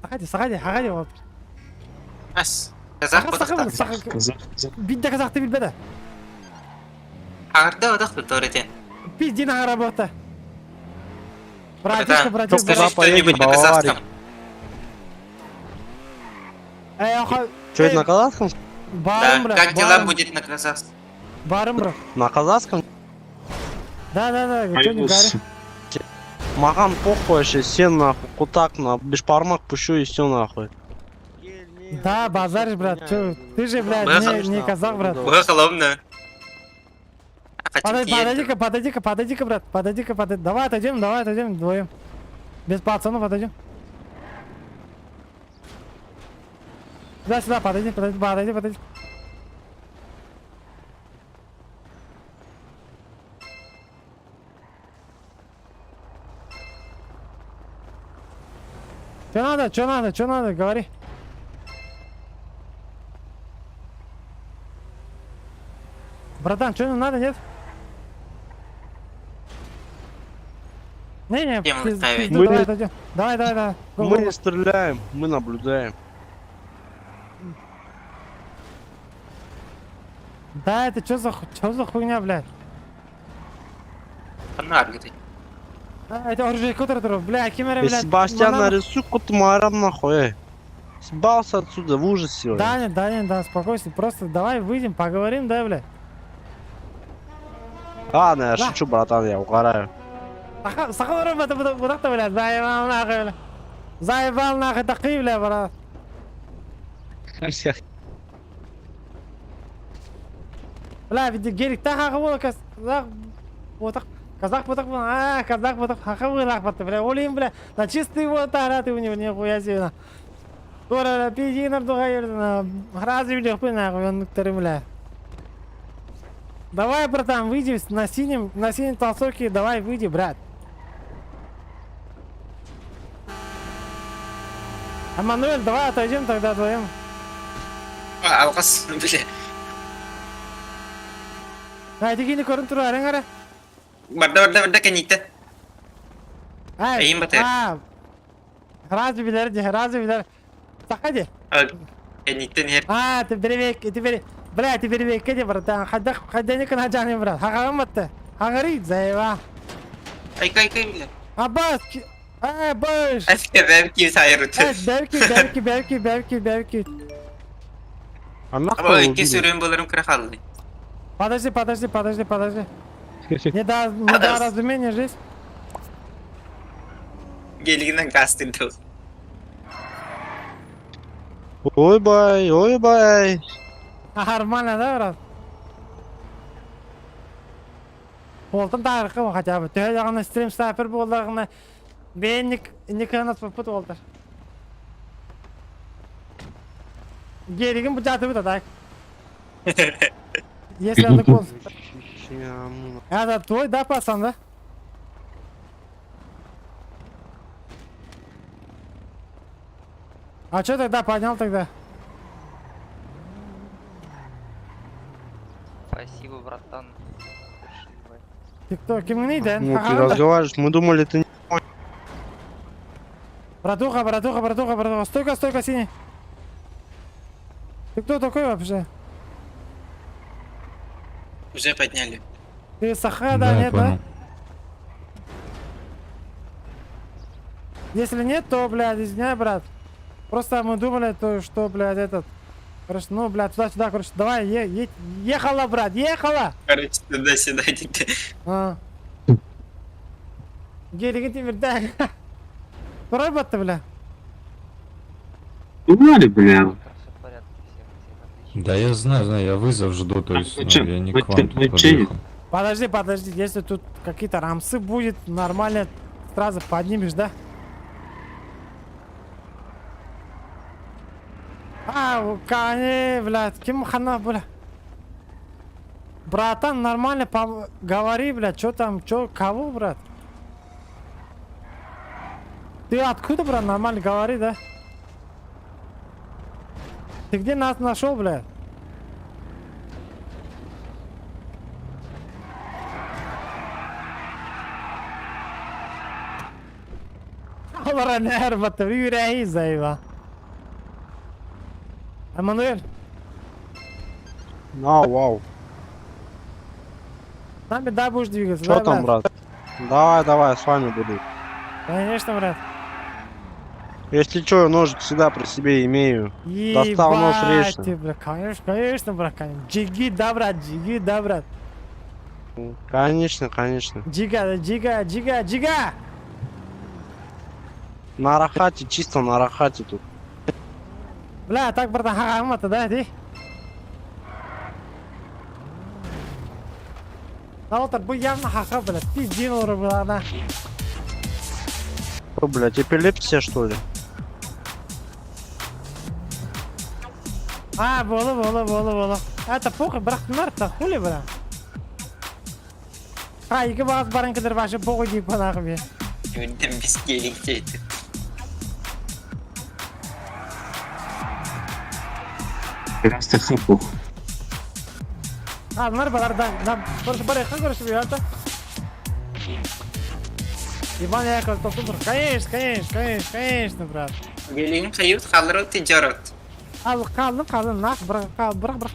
Саходи, саходи, саходи, вот. Ас. Казах Саха, Бидде казах ты билбеде. Агырда одах туторите. Пизди на работа. Братишка, братишка. Скажи что-нибудь на казахском. Эй, охо... Что это на казахском? Барым, Да, брат. как дела барым. будет на казахском? Барым, брат. На казахском? Да, да, да, что не говори. Маған похуй вообще, сен нахуй, кутак на, бешбармак пущу и все нахуй. Да, базаришь, брат. Чё, ты же, блядь, не казах, брат. Холомно. Подойди, подойди-ка, подойди-ка, подойди-ка, брат. Подойди-ка, подойди. Давай отойдем, давай отойдем вдвоем. Без пацанов отойдем. Сюда, сюда, подойди, подойди, подойди, подойди. Че надо, че надо, че надо, говори. Братан, что надо, нет? Не-не, пизду, Мы давай не- отойдем. Давай, давай, давай. Го, Мы го, не го. стреляем, мы наблюдаем. Да, это что за, чё за хуйня, блядь? Да, это оружие который, бля, кемере, блядь. Себастьян манана- нарисуй кутмарам нахуй, эй. Съебался отсюда, в ужасе. Да, нет, да, нет, да, спокойся. Просто давай выйдем, поговорим, да, блядь. Ладно, я Да. шучу, братан, я угораю. Сахаром это вот это, блядь, заебал нахуй, блядь. Заебал нахуй, такие, бля, брат. Бля, ведь гелик так вот, вот так. Казах поток, а, казах поток, хаха вылах бля, олим, бля, на чистый вот ты у него нихуя себе. Тора, пиздинер дуга, разве легко нахуй, он бля. Давай, братан, выйди на синем толсовке, давай, выйди, брат. Эммануэль, давай отойдем тогда вдвоем. А, алгас, бля. А, иди кини көрүн тур, арың ара. Барда, барда, барда, кэнниттэн. Ай, Эйим батыр. а, разве билер, ди, разве билер. Заходи. Кэнниттэн иһэр. А, ты беребек, ты бере, бля, ты беребек, кеди, братан, хадда, хадда не кана брат. Хагам батты. Хагари, заева. Айка, айка, бля. Аббас, а, баш. Әске, бәлки сайыр Э, Белки, белки, белки, белки, белки. А нахуй Аба, его икки убили? сүрүн боларым кыра халды. Подожди, подожди, подожди, подожди. Не до, не до разумения жизнь. Гелигинен кастырды. Ой бай, ой бай. Нормально, да, брат? Олтын тарықы хотя бы. Төһө даҕаны стрим снайпер буоллаҕына бэйэн никанас поппут уолтар. Геригин бу жааты бут так. Если он такой. Это твой, да, пацан, да? А что тогда поднял тогда? Спасибо, братан. Ты кто? Ким не да? Ну, ты разговариваешь, мы думали, ты не Братуха, братуха, братуха, братуха. Стойка, стойка, синий. Ты кто такой вообще? Уже подняли. Ты Саха, да, нет, да? Если нет, то, блядь, извиняй, брат. Просто мы думали, то, что, блядь, этот... Короче, ну, блядь, туда-сюда, короче, давай, ехала, брат, ехала! Короче, туда-сюда диде. А. Гелигин темирдә. Турай батты, бля. Угнали, бля. Да я знаю, знаю, я вызов жду, то есть, ну, я не к вам тут подъехал. Подожди, подожди, если тут какие-то рамсы будет, нормально сразу поднимешь, да? А, кане, блядь, кем хана, бля. Братан, нормально говори, блядь, что там, чё, кого, брат? Ты откуда, брат, нормально говори, да? Ты где нас нашел, блядь? Алара нервата, yüreği zayva. Эммануэль, А, вау. с нами да будешь двигаться, Что да, там, брат? Давай, давай, с вами буду. Конечно, брат. Если что, я ножик всегда при себе имею. Достал нож Ебать речно. ты, бля, конечно, конечно, брат, конечно. Джиги, да, брат, джиги, да, брат. Конечно, конечно. Джига, джига, джига, джига! На рахате, чисто на рахате тут. Бля, так, братан, ха да, ты? Алтар, бу явно хаха, блядь, пиздил, бля, да. Что, блядь, эпилепсия, что ли? А, было, было, было, было. Это похуй, брат, нарта, хули, бля. А, ики багаз барынкыдыр башы похуй дейіп нахуй, бе. Үнден біз гелик дейді. А, нар балар, да, да, короче, бар, короче, ребята. Иван Яков, топ Конечно, конечно, конечно, конечно, брат. Гелигин қайып қалыры тижарат. Ал, қалдым, қалдым, нах, бірақ, бірақ, бірақ.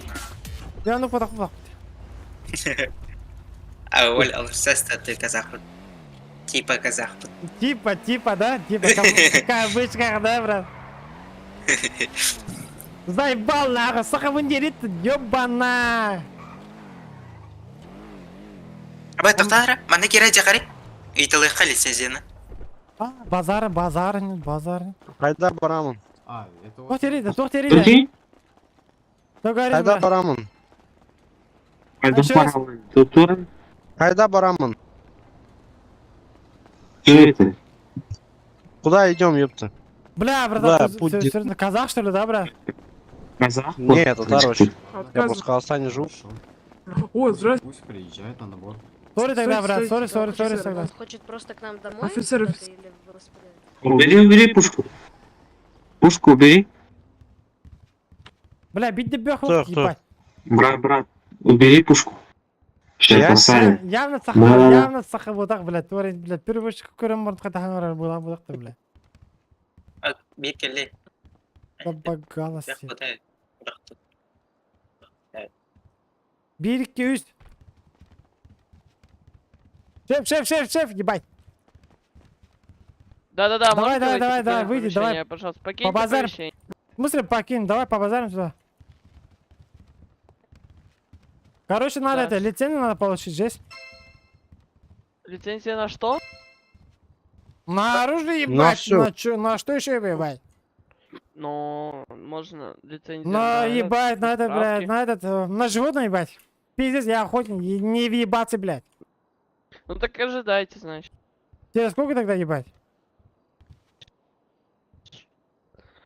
Я ну потақ, потақ. Әуел алырсас ты казахпын. Типа казахпын. Типа, типа, да? Типа, в кавычках, да, брат? Заебал, нахуй, сахабын дерит, ёбана. Абай тоқтара, мана кера жақари. Италыққа лицензияны. А, базар, базар, базар. Қайда барамын? Тоқ териді, тоқ териді. Қайда барамын? Еще раз. Қайда барамын? Че это? Куда идем, ёпта? Бля, Куда? братан, ты Путь где- серьезно, казах, что ли, да, брат? Казах? Нет, татар вообще. Я Отказываю. просто в Казахстане живу. О, здрасте. Пусть приезжает на набор. Сори тогда, брат, Стойте, сори, сори, сори офицер. тогда. Он хочет просто к нам домой? Офицер, куда-то офицер. или в ЛСПД? Убери, убери пушку. Пушку убери. Бля, бить дебёх, Кто, кто? ебать. Брат, брат, убери пушку. Сейчас Я? поставим. Явно саха, Да-да-да. явно саха будак, блядь, твори, блядь, переводчик көрем мұрт қатаған була будак блядь. Бир келли. Забагалась. Хватает. Бирикке үст. Шеф, шеф, шеф, шеф, ебать. Да-да-да, Давай, давай, давай, давай, выйди, давай. пожалуйста, покиньте Побазарим. помещение. В смысле покинь, давай побазарим сюда. Короче, надо Да. это, лицензию надо получить, жесть. Лицензия на что? На оружие На ебать, всё. на, чё, на что еще ебать? Ну, можно лицензию На этот, ебать, на этот, блядь, справки. на этот, на животное ебать. Пиздец, я охотник, не въебаться, блядь. Ну так ожидайте, значит. Тебе сколько тогда ебать?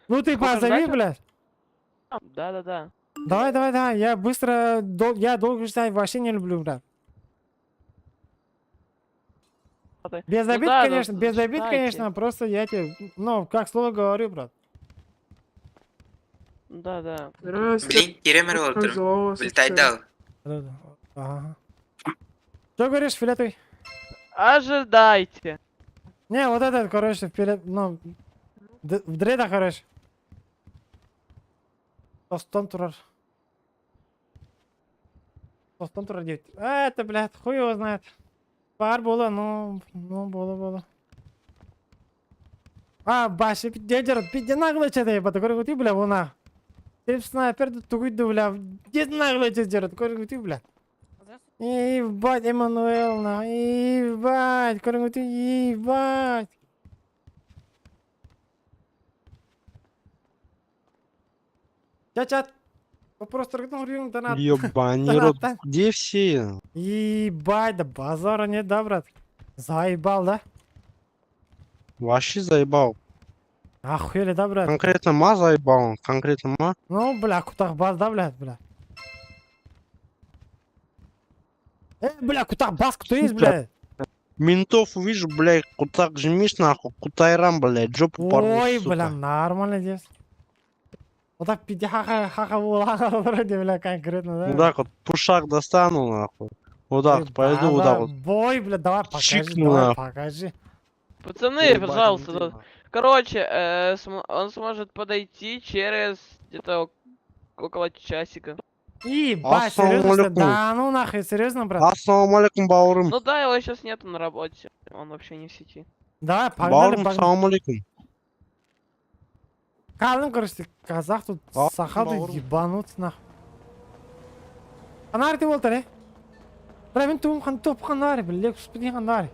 Ну ты Сколько позови, ждать? блядь. Да-да-да. Давай, давай, давай, я быстро, я долго ждать вообще не люблю, брат. Без Ну обид, да, ну, конечно, без обид, ждайте. конечно, просто я тебе, ну, как слово говорю, брат. Да-да. Здрасте. Блин, киремер Как олтырым. дела у вас, Вылетай офицер? дал. Да-да. Ага. Что говоришь, филетовый? Ожидайте. Не, вот этот, короче, вперед, ну, в дредах, короче. Тостон турар. Тостон турар девять. А, это, блядь, хуй его знает. Бар было, ну, ну, было, было. А, баши, дедер, пиде нагло что-то, ебать, говорю, ты, бля, вона. Ты снайпер, тугуйду, бля, где нагло что делать, говорю, ты, бля. Ебать, Эммануэл, на, ебать, говорю, ты, ебать. Чат-чат. Вопрос торгнул донат. Ёбаный рот. Где все? Ебать, да базара нет, да, брат? Заебал, да? Вообще заебал. Охуели, да, брат? Конкретно ма заебал. Конкретно ма. Ну, бля, кутах бас, да, блядь, бля. Бля, кутах бас, кто есть, блядь? Ментов увижу, блядь, кутак жмишь нахуй, кутайрам, блядь, жопу порву, Ой, сука. бля, нормально здесь. Вот так пиди ха ха вроде, бля, конкретно, да? Вот так вот, пушак достану, нахуй. Вот так вот, пойду, вот так вот. Бой, бля, давай покажи, Чикну, давай нахуй. покажи. Пацаны, Ебать, пожалуйста. ну ты Короче, он сможет подойти через где-то около часика. Ебать, Ассаламу серьезно, что ли? алейкум. Да ну нахуй, серьезно, брат? Ассаламу алейкум, бауырым. Ну да, его сейчас нету на работе. Он вообще не в сети. Давай, погнали, Бауырым, погнали. салам алейкум. Калым, короче, казах тут сахады бауырым. ебанутся нахуй. Анар ты болтар, э? Бля, мен туым хан топ хандари, бля, Лексус пини хандари.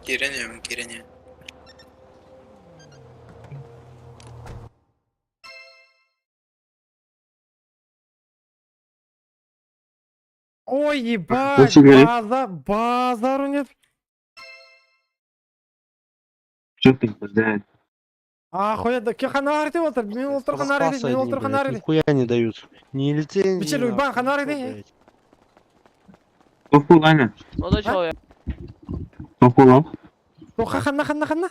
Киренем, киренем. Ой, ебать, тебе? базар, базару нет. Че ты, блядь? Охуеть, да ке хандари ты болтар, мен олтыр хандари, Распасы мен одни, олтыр блядь, хандари. Нихуя не дают. Ни лицензии, Мичель, нахуй, уйбан, хандари, ничего, э? блядь. Похуй, Аня. Молодой человек. Похуй, Тоха ханна ханна ханна.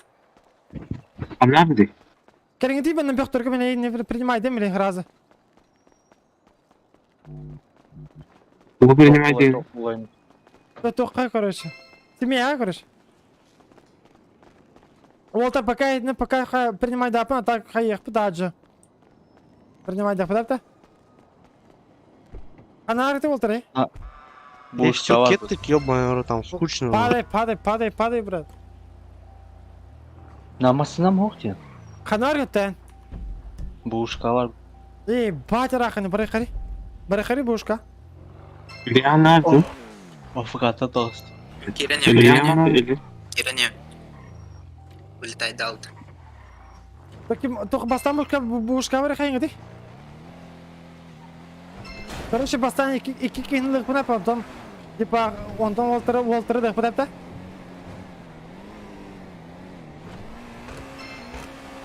А нахуй? Кәріңді мен бек түркі мен не принимай дем или разы. Вы принимаете? Да тоқа, короче. Семья, короче. Олта пока не пока принимай да апа, так хай даджа. Принимай да да? Анар ты олтар, э? Да всё, кеттик, ёбаный рот, там скучно. Падай, падай, падай, падай, брат. Намасына мохте. Ханар еттен. Бушка Эй, батя раханы, барай хари. Барай хари, бушка. Леонардо. Афгата тост. Киренем, киренем. Киренем. Вылетай дал. Таким, только бастан бушка, бушка барай хари, ты. Короче, бастан iki кинлек бuna потом типа онтон олтыры олтыры деп да?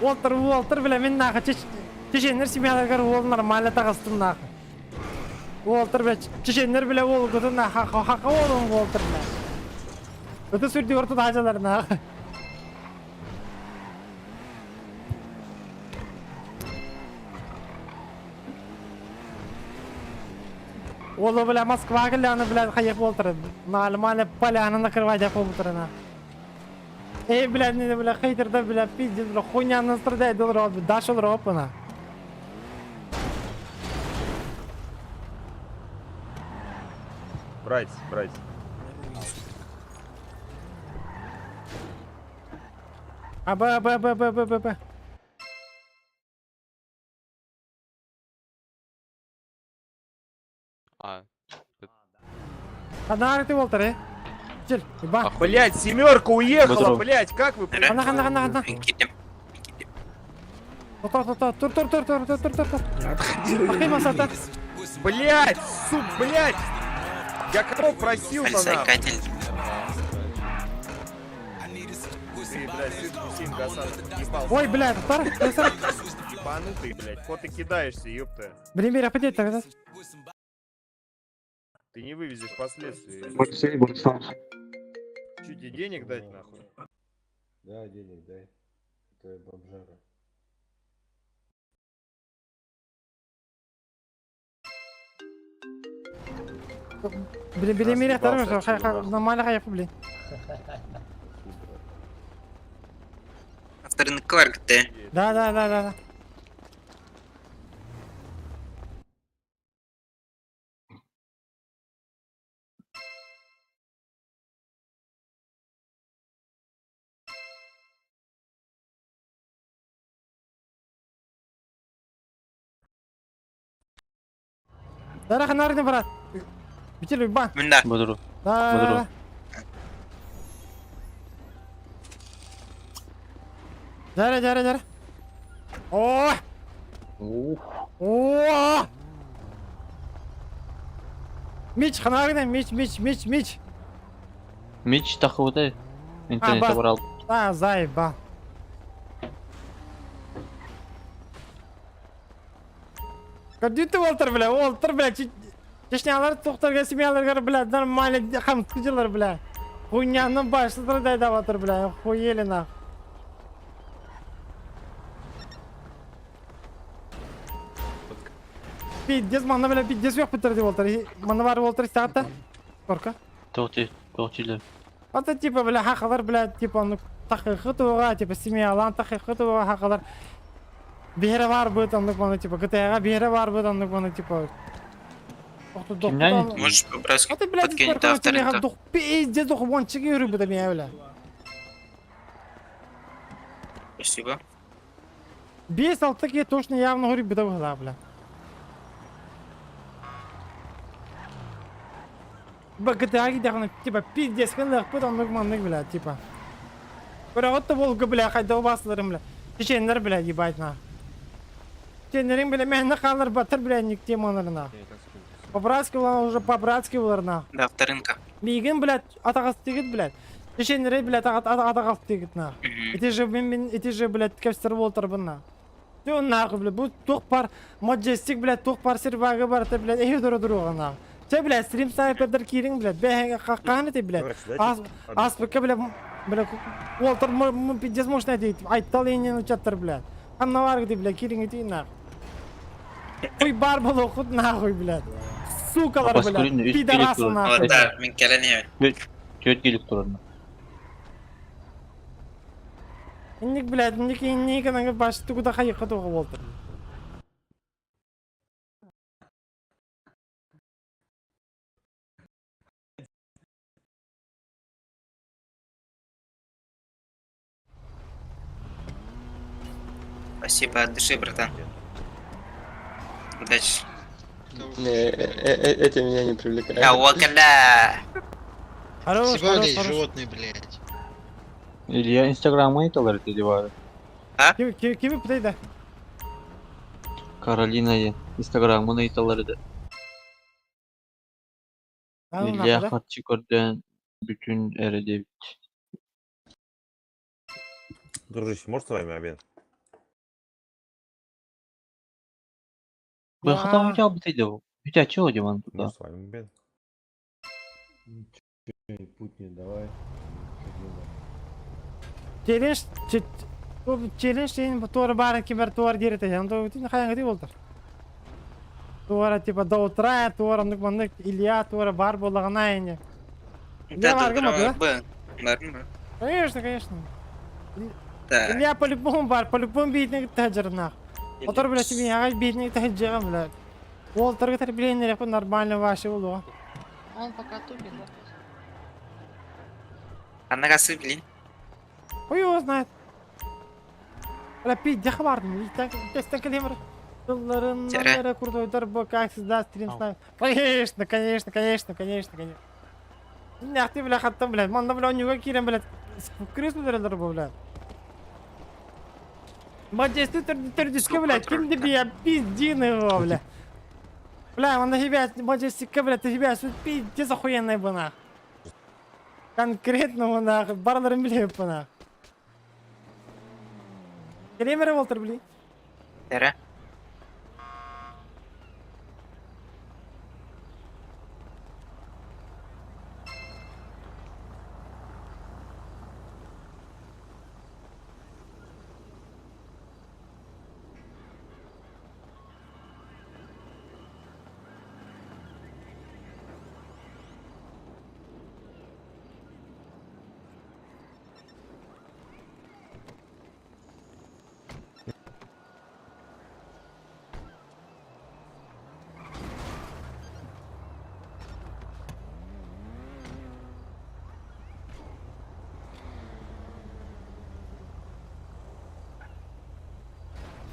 Уолтар, уолтар, бля, мин нахуй чеченнер семьяларыгар уол нормально таҕыстым нахуй. Уолтар, бля, чеченнер, бля, уолгутун нахуй, хака уолун уолтар, бля. Ытыс үрдүгэр тутаачылар нахуй. Уолу, бля, Москва кэллэҕинэ, бля, хайыах буолтара. Нормально поляны накрывать буолтарына. Эй, бля, не, бля, хейтердар, бля, пиздец, бля, хуйня настрадает, дашь опына. Брать, брать. А, Б, Б, Б, Б, Б, Б, Б. А. Ханна ты Уолтер, э? Чел, ба. Блять, семерка уехала, Бодров. блять, как вы... Ханна, ханна, ханна, ханна. Тур, тур, тур, тур, тур, тур, тур, тур, тур, тур. Ахи, масата. Блять, сук, блять! Я кого просил-то нахуй? Ты, блядь, сын Хусейн Гасанов, ебался. Ой, блядь, тар, тар. Ебанутый, блядь, кот ты кидаешься, ёпта. Блин, бери, аппетит, тогда. Ты не вывезешь последствий. Чуть тебе денег дать, нахуй? Да, денег дай. Это бомжара. Блин, блин, бери, тар, Разъебался отсюда, нахуй. нормально, хай, блин. Авторынок ты. Да, да, да, да, да. Да, ханарный брат. Битили, ба. Мында. Бодров. Да, да, да. Дәрі, дәрі, дәрі. О! О! Мич, ханарный, мич, мич, мич, мич. Мич тахыбытай. Интернетте ба. бар алып. А, заеба. Кадю ты, Уолтер, бля, Уолтер, бля, чечнялар тоқтарға, семьяларға, бля, нормально, хамскыжилар, бля. Хуйняны баштырды дайдап атыр, бля, хуели нах. Пиздец, манна, бля, пиздец, yok бітірді Уолтер. Манна бар Уолтер сағатта. Торка. Тоқти, тоқтилер. Это типа, бля, хақалар, бля, типа, ну, тақиқы туға, типа, семьялан тақиқы туға хақалар. Бері бар бұд, аннык маны, типа, ГТА-ға бері бар бұд, аннык маны, типа. Кимнен? Можешь по-братски А ты, блядь, подкинуть до авторынка? Дух, пиздец, дух, вон, чеки рыбы до меня, бля. Спасибо. Бес алтыки точно явно говорю, беда была, бля. Б GTA гидягны, типа, пиздец, хынлык, бит аннык маннык, бля, типа. Бирок волга, бля, хайда басылырым, бля. Чеченнер, бля, ебать, на. Чеченнерин, бля, мені қалыр батыр, бля, никте манырына. По-братски булар, уже по-братски булар, на. До авторынка. Мигин, блядь, атағас тегит, блядь. Чеченнер, блядь, атағас тегит, на. Эти же, мен, эти же, блядь, кәпстер болтыр бұнна. Ты нахуй, блядь, бу тух пар, маджестик, блядь, тух пар сервагы бар, ты, блядь, эй, дуру дуруга, нахуй. Ты, блядь, стрим снайпердер кирин, блядь, бәһәгә каканы ты, блядь. Ас, ас, бля, бля, Уолтер, мы пиздец можно найти, айтал енен учаттыр, блядь. Анна ты, блядь, кирин иди, нахуй. Хуй бар был, худ нахуй, блядь. Сукалар, блядь, пидорасы, нахуй. Да, мен келен Чөт келіп тұрады. Инник, блядь, ник, ник, ник, баш, ты куда хайыққа туға Уолтер. Спасибо от души, братан. Удачи. Не, эти меня не привлекают. А, когда? Хорош, хорош, хорош. животные, блядь. Илья Инстаграмы айталар dedi var. Кими, кими бітейді? Каролина Инстаграмын айталар edi. Илья хатчы көрден бүтүн эреде Дружище, может с вами обед? Выхода хотел бы ты делал. Хотя чего Диман Ну, туда? с вами, блин. Путь не давай. Челлендж, челлендж дейін туары барын кимер туар дері те. Онда өтін қаяңғы дей болдыр. Туара типа до утра, туара мындык мындык Илья туара бар болағына енді. Илья Да, бар кім до да? утра. Бар mı? Конечно, конечно. Да. Илья по-любому бар, по-любому бейтіне тәжірнақ. Отыр, блядь, себе ағай бейтіне тәжірғам, блядь. Ол тұрғы тәрбиеленер нормально вообще болды. Он пока тупит, да? Анагасы блин. Хуй его знает. Бля, пиздех бардым. Тестен келемір. Жылларынан Тире. бері крутой бу, как всегда, стрим с нами. Конечно, конечно, конечно, конечно, конечно. Нахты, бля, хаттым, блядь. Манда, бля, у него кирем, блядь. Крыс бля, бу, блядь. Мадесты түрдүскө, блядь, ким деп я пиздин его, бля. Бля, он на тебя, мадестика, блядь, ты тебя, пиздец охуенный бы, нах. Конкретно, нах, барларын билеп, нах. Келемер болтыр, бли. Тире.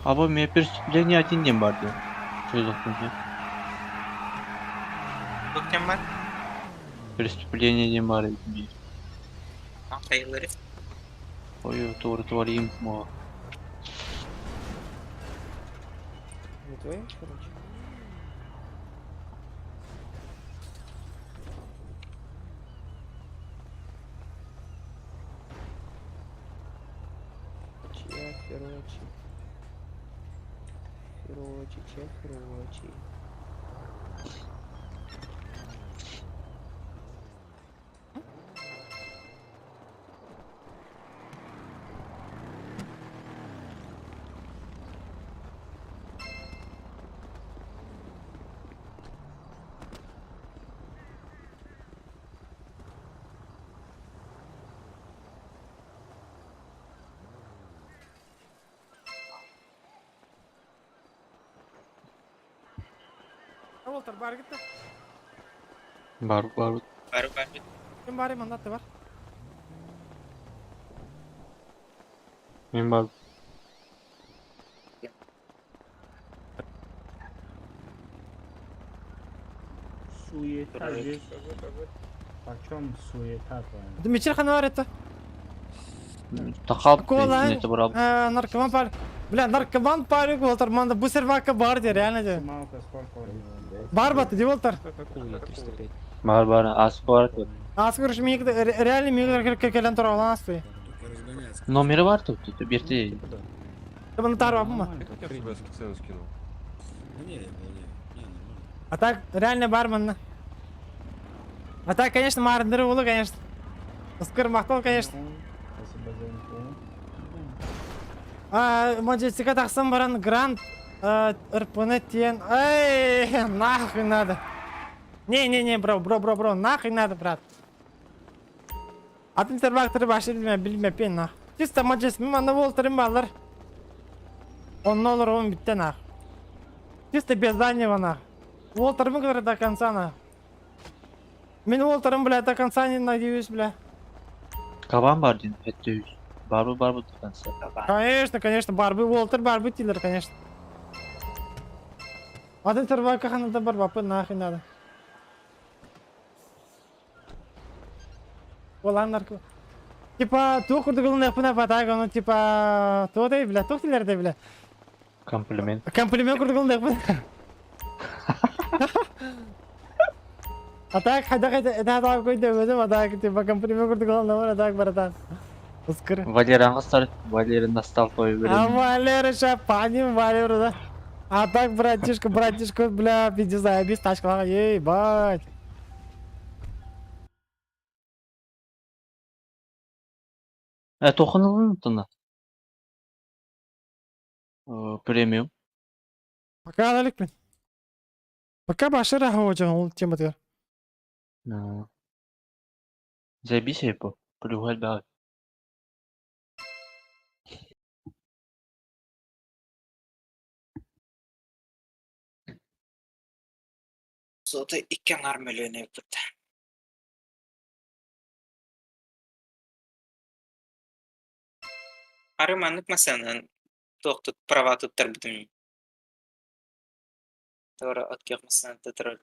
Аба мне преступление один день барды. Что за хуйня? Тук кем бар? Преступление день барды. Хайылары. Ой, тур творим, мо. Не твои, короче? Чья Ферочи? Ферочи, чья Ферочи? Болтыр, бар кетті. Бар, бар. Бар бар. Ким бар, мандаты бар. Мен бар. Суета здесь. Почем суета твоя? Дмитрий бар это. Тахап, Кола, это брал. э, наркоман пар. Бля, наркоман парик болтыр, манда бу сервака бар де, реально де. Малка сколько? Бар баты, де болтыр. Бар, бар, ас бар. Аз көріш, реально мейгі келен тұра алан асты. Номері бар тут, тут берте. Бұны тарып апын ба? Я тебе цену скинул. А так, реально бар мында. А так, конечно, марындыры болу, конечно. Ыскыр мақтал, конечно. Спасибо за инфу. А, Маджестика тақсан баран грант РПН тен. Эй, нахуй надо. Не-не-не, бро, бро, бро, бро, нахуй надо, брат. Атын сервактыры башы билме, билме пен нах. Чисто Маджест, мен анда болтырым балар. Он нолар он битте нах. Чисто без дальнего нах. Уолтерым говорит до конца нах. Мен Уолтерым, бля, до конца не надеюсь, бля. Кабан бар дин, это Бар бар до конца. Конечно, конечно, барбы, Уолтер, барбы, Тиллер, конечно. Атын сервака ханада бар, бапы нахуй надо. Олан нарко. Типа, тух курдугулун япына патага, ну типа, то да бля, тух тиллер да бля. Комплимент. Комплимент курдугулун япына. А так, хада хада, это так какой-то, өзім, а так, типа, комплимент курдугулун а так, братан. Ыскыр. Валера аңғыстар, Валера настал твой А время. Валера, ща паним Валеру, да. А так, братишка, братишка, бля, пиздец, заебись, тачкалар, ебать. Э, тохон ылын тына. Премиум. Пока алаликпин. Пока башыра ходжан ол тематыгар. Заебись по. Плюгаль баа. Соты икки аҥар мөлүөнэ ыппыт. Ары маннык массыынанан туох тут права туттарбытым Туора от күөх массыынаны туттарар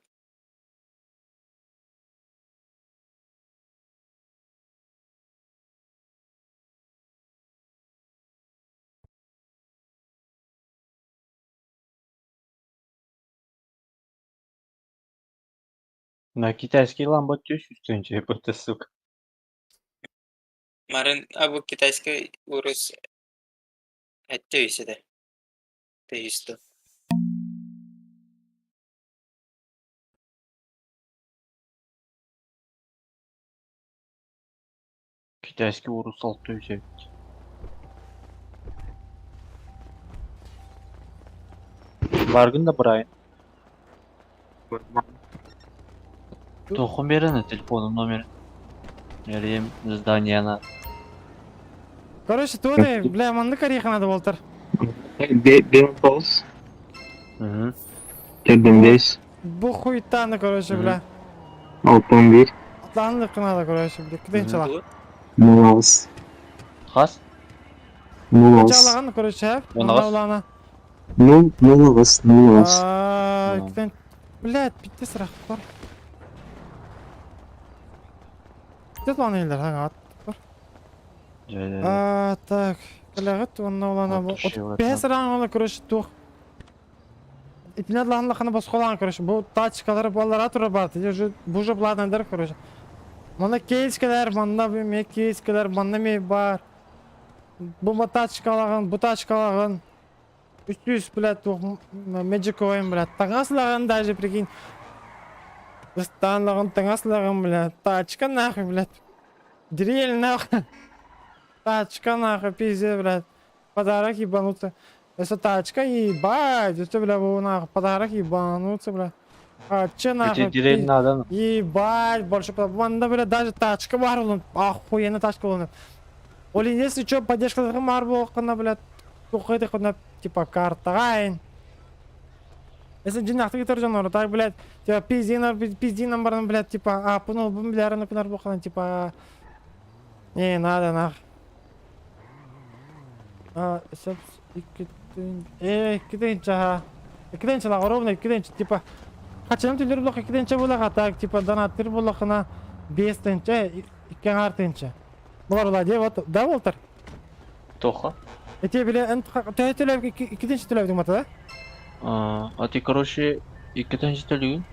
На китайский ламбо тещу что-нибудь, это сука. Марын абы китайский урус этте үсүдэ. Тэйисту. Китайский урус алты үсэ. Баргын да Брайан. Тохон берene телефонун номер. Берем зданияна. Короче, туодай, бля, маннык ореха надо болтар. Бен тоғыз. Төрден бес. Бу хуйтаны, короче, бля. Алты он бир. Атланлык надо, короче, бля. Киден чала. Нол алыс. Хас? Нол Чалаган, короче, хәп. Он ағыз. Улана. Нол, нол ағыз, нол ағыз. Киден, блядь, битте сырақ бар. Битте план елдер, ха, ат бар. А, так, Калягыт, онна улана. Бес раңалы, короче, тух. Итинет ланла хана босқолан, короче, бу тачкалар баллара тура бар. Уже бу уже платныйдар, короче. Мана кейскелер, манна ме кейскелер, манна ме бар. Бу тачкалаган, бу тачкалаган. 300, блядь, тух Magic Coin, блядь. Таңаслаган даже, прикинь. Ыстанлаган, таңаслаган, блядь. Тачка нахуй, блядь. Дрель нахуй. Тачка нахуй, пиздец, блядь. Подарок ебануться. Это тачка, ебать, это, бля, бу нахуй, подарок ебануться, бля. А, че нахуй? Эти дрель надо, ну. Ебать, больше Ванда, бля, даже тачка бар, он, охуенно тачка, он. Олин, если чё, поддержка бар болқына, блядь, тухайды құна, типа, картағайын. Если джинахты гитар жанор, так, блядь, типа, пиздина, пиздина баран, блядь, типа, а, пунул, бля, рано кунар болқына, типа, не, надо, нах. А, сеп, икки тыһынча, ха. 2 тыһынча ла, ровно 2 тыһынча, типа, хачан түллэр блок 2 тыһынча буолаҕа, так, типа, донаттыр буоллахына 5 тыһынча, 2,5 тыһынча. Булар ула, дии, вот, да, Волтер? Тоха. Эти, бile, эн, төһө төлөп, 2 тыһынча төлөбүтүҥ бата, да? А ты, короче, икки тыһынча төлүгүн.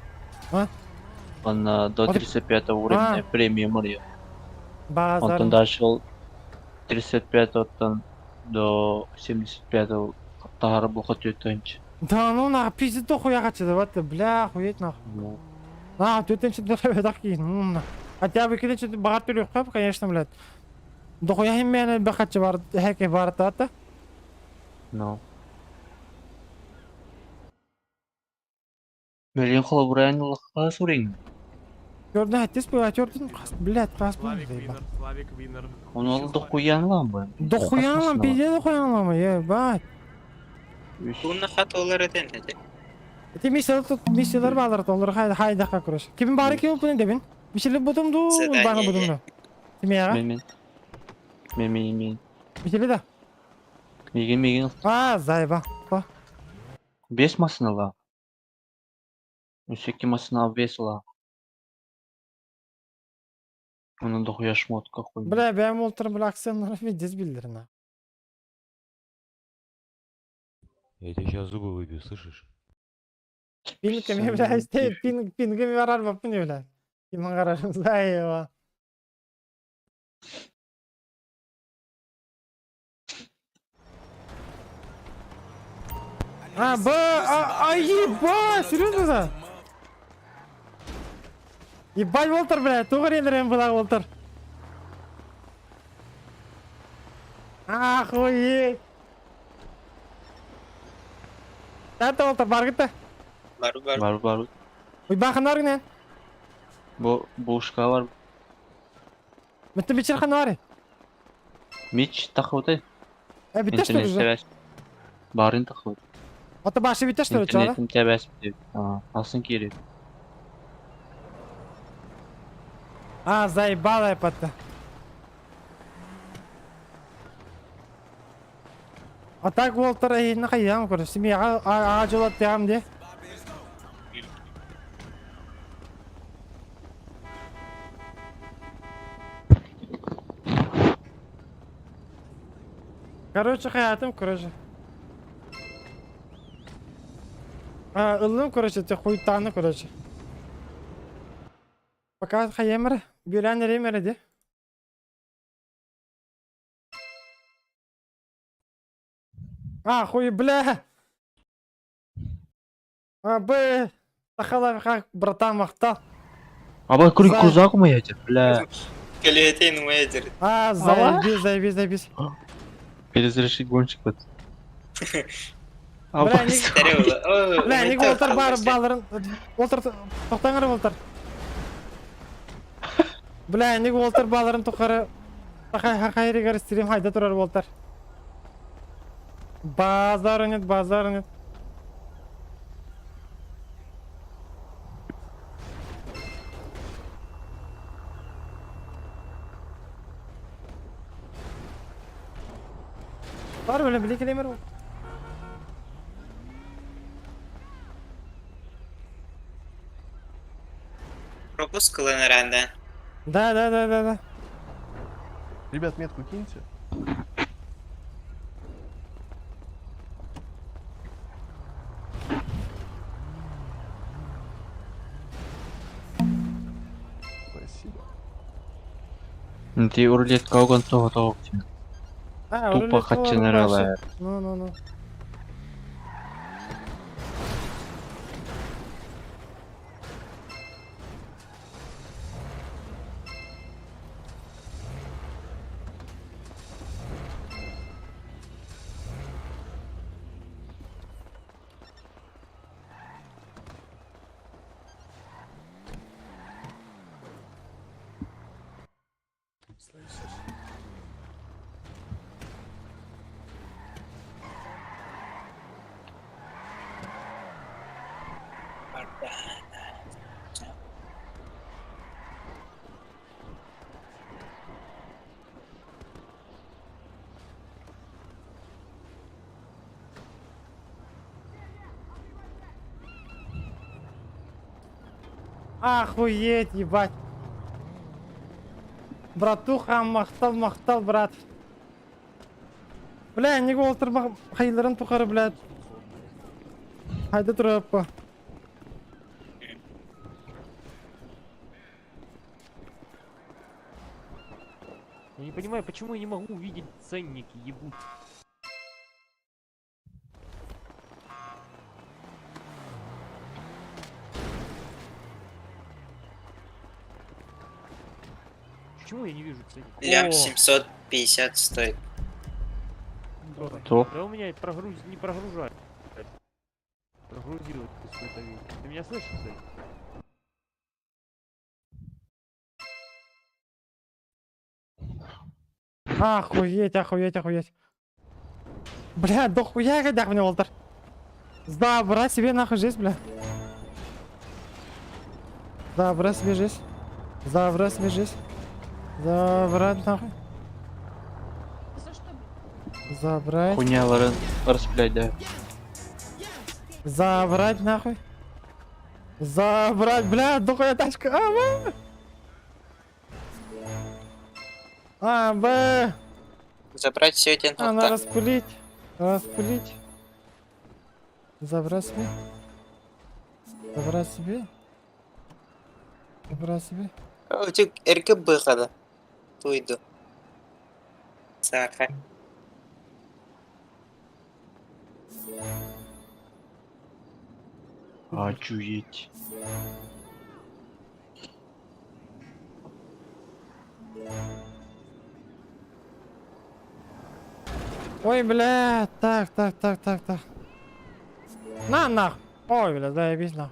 А? Ана до 35 уровня премиум арыйа. Базар. Онтон дальше 35 до 75 тахара буха 4 тыһынча. Да ну нахуй, пиздец, дохуя хочу, вот, бля, охуеть нахуй. На, 4 тыһынча төлөбүт кийин, ну, на. Хотя бы 2 тыһынча баҕар төлүөххэ, конечно, блядь. Дохуя химмэни бахачы бар, хэке бар та. Ну. Мөлін холобурайын улахха сурин. Көрдүн хаттис бу, көрдүн, блядь, кас бу. Славик Винер. Оны ол дохуян лан бу. Дохуян лан, пиздец дохуян лан, ебать. Уна хат олар этен эти. Эти миссиялар тут миссиялар баалар, олар хайда хайдака, короче. Ким бары ким бутун дебин? Миссиялар бутум ду, Задание. баны бутум ду. Тимеяга? Мен мен. Мен мен мен. Миссияли да. Меген меген. А, зайба. Ба. Бес масынала. Үсеки масына бес ла. Оны дохуя шмотка хуй. Бля, бэм олтыр, бля, акцентлар пиздец билдир на. Я тебе сейчас зубы выбью, слышишь? Пинками, бля, исте, пинг, пингами барар баппын, бля. Кимин карарым, зайба. А, Б, А, а, еба, серьезно да? Ебать, Волтер, бля, тугар енерен была, Волтер. Охуеть. Тата Волтер, баргыта. Бар бар. Бар бар. Уй баханар гинен. Бу бушка бар. Митте бичер ханары. Мич тахуты. Э, битте что ли Интернет уже? тебәс. Барын тахут. Ата башы битте что ли, чала? Интернетин тебәс дип. Алсын кире. А, заебала я патта. А так Волтер эйин хайям короче. Семья а жолат тям де. Короче, хаятым, короче. А, ыллым, короче, те хуйтаны, короче. Пока хаемер, бюлян ремер де. А, хуй, бля. А, б. Тахала, как, братан, махтал. Аба күрүк За- кузак мы ядер, бля. Келетейн уэдер. А, заебись, заебись, заебись. Перезаряжи гонщик вот. Бля, не... Бля, не Волтер бар, балларын... Волтер, тоқтаңыр, Волтер. Бля, не Волтер балларын тоқары... Тахай хайригар стрим хайда турар Волтер. Базар нет, базар нет. Бар, бля, бля, келемер ол. Пропуск кылыныранда. Да, да, да, да, да. Ребят, метку киньте. Спасибо. Ты рулетка огон того того. А, Тупо рулетка хатчинерала. Ну, ну, ну. Слышишь? Охуеть, ебать. Братуха, махтал, махтал, брат. Бля, не Волтер хайларын тухары, блядь. Хайда тураппа. Я не понимаю, почему я не могу увидеть ценники, ебут. Почему я не вижу ценников? Лям 750 стоит. То. Да у меня прогруз... не прогружает. Прогрузилось какой-то вид. Ты меня слышишь, кстати? Охуеть, охуеть, охуеть. Бля, дохуя годях мне, Волтер. Забрать себе нахуй жизнь, бля. Забрать себе жизнь. Забрать себе жизнь. Забрать нахуй. Забрать. Хуйня ларын распылять, да. Забрать нахуй. Забрать, бля, дохуя тачка. А, б. А, Б. Забрать все эти А, надо распылить. Распылить. Забрать себе. Забрать себе. Забрать себе. Өтүк эрке быхада. Туйду. Саха. Очуеть. Ой, бля, так, так, так, так, так. На, нах. Ой, бля, заебись, нах.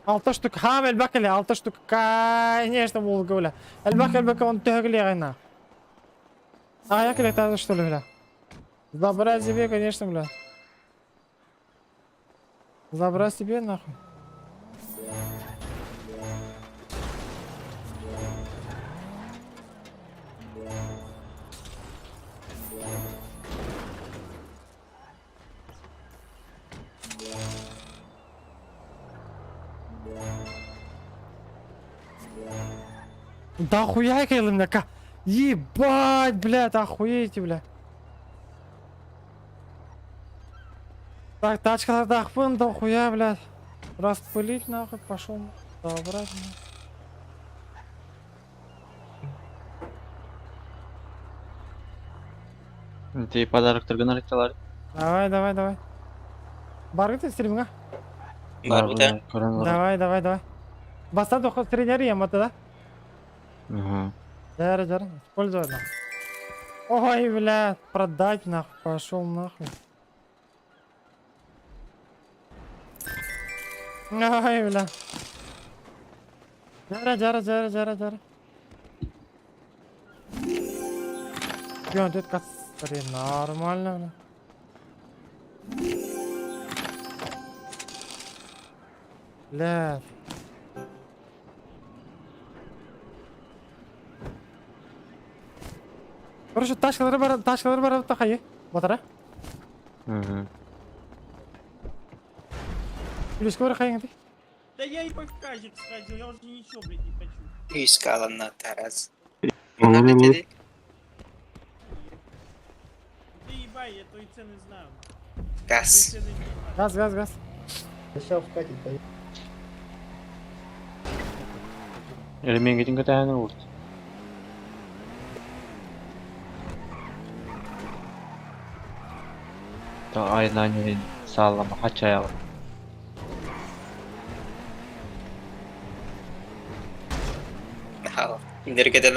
Алта штук, хам, элбэх кэлэ, алта штук, конечно, булга, бля. Элбэх, элбэх, он төһө нах. А, я кэлэ, что ли, бля. Забрать себе, конечно, бля. Забрать себе, нахуй. Да хуя бля, Ебать, блядь, охуеете, бля. Так, тачка дахпын, да хуя, блядь. Распылить нахуй, пошел. Забрать. Ты подарок торгунар талар. Давай, давай, давай. Баргы ты стримга? Бар бу да. Давай, давай, давай. Баста доход тренер ем да? Ага. Жара, жара, используй нахуй. Ой, бля, продать нахуй, пошел нахуй. Ой, бля. Жара, жара, жара, жара, жара. Бля, тут касари, нормально, бля. Бля. Короче, тачкалары бар, тачкалары бар тахайы. Батара. Угу. Плюс бар хайың ты. Да я и по казик сходил, я уже ничего, блядь, не хочу. Искала на тарас. Ты ебай, я твои цены знаю. Газ. Газ, газ, газ. Сейчас вкатить, Ремень гитин көтәһен урт. Та айна не саллама хачаяла. Индергеден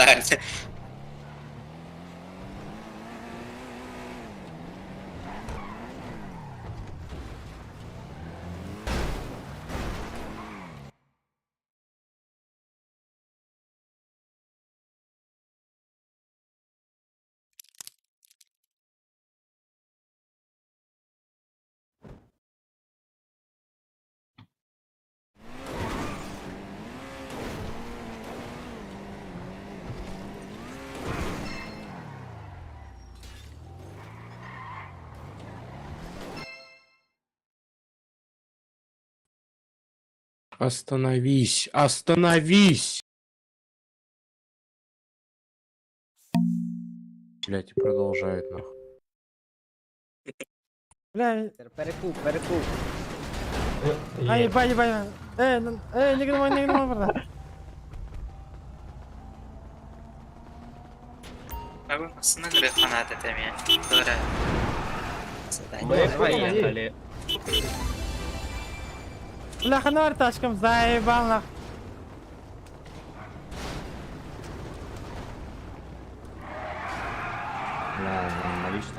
Остановись! Остановись! Блять, и продолжает нахуй. Бля, Перекуп, перекуп. ай, ебать, ебать. Эй, эй, не гномай, не гномай, брат. Фанат это меня. Мы поехали. Бля, ханар тачкам заебал нах.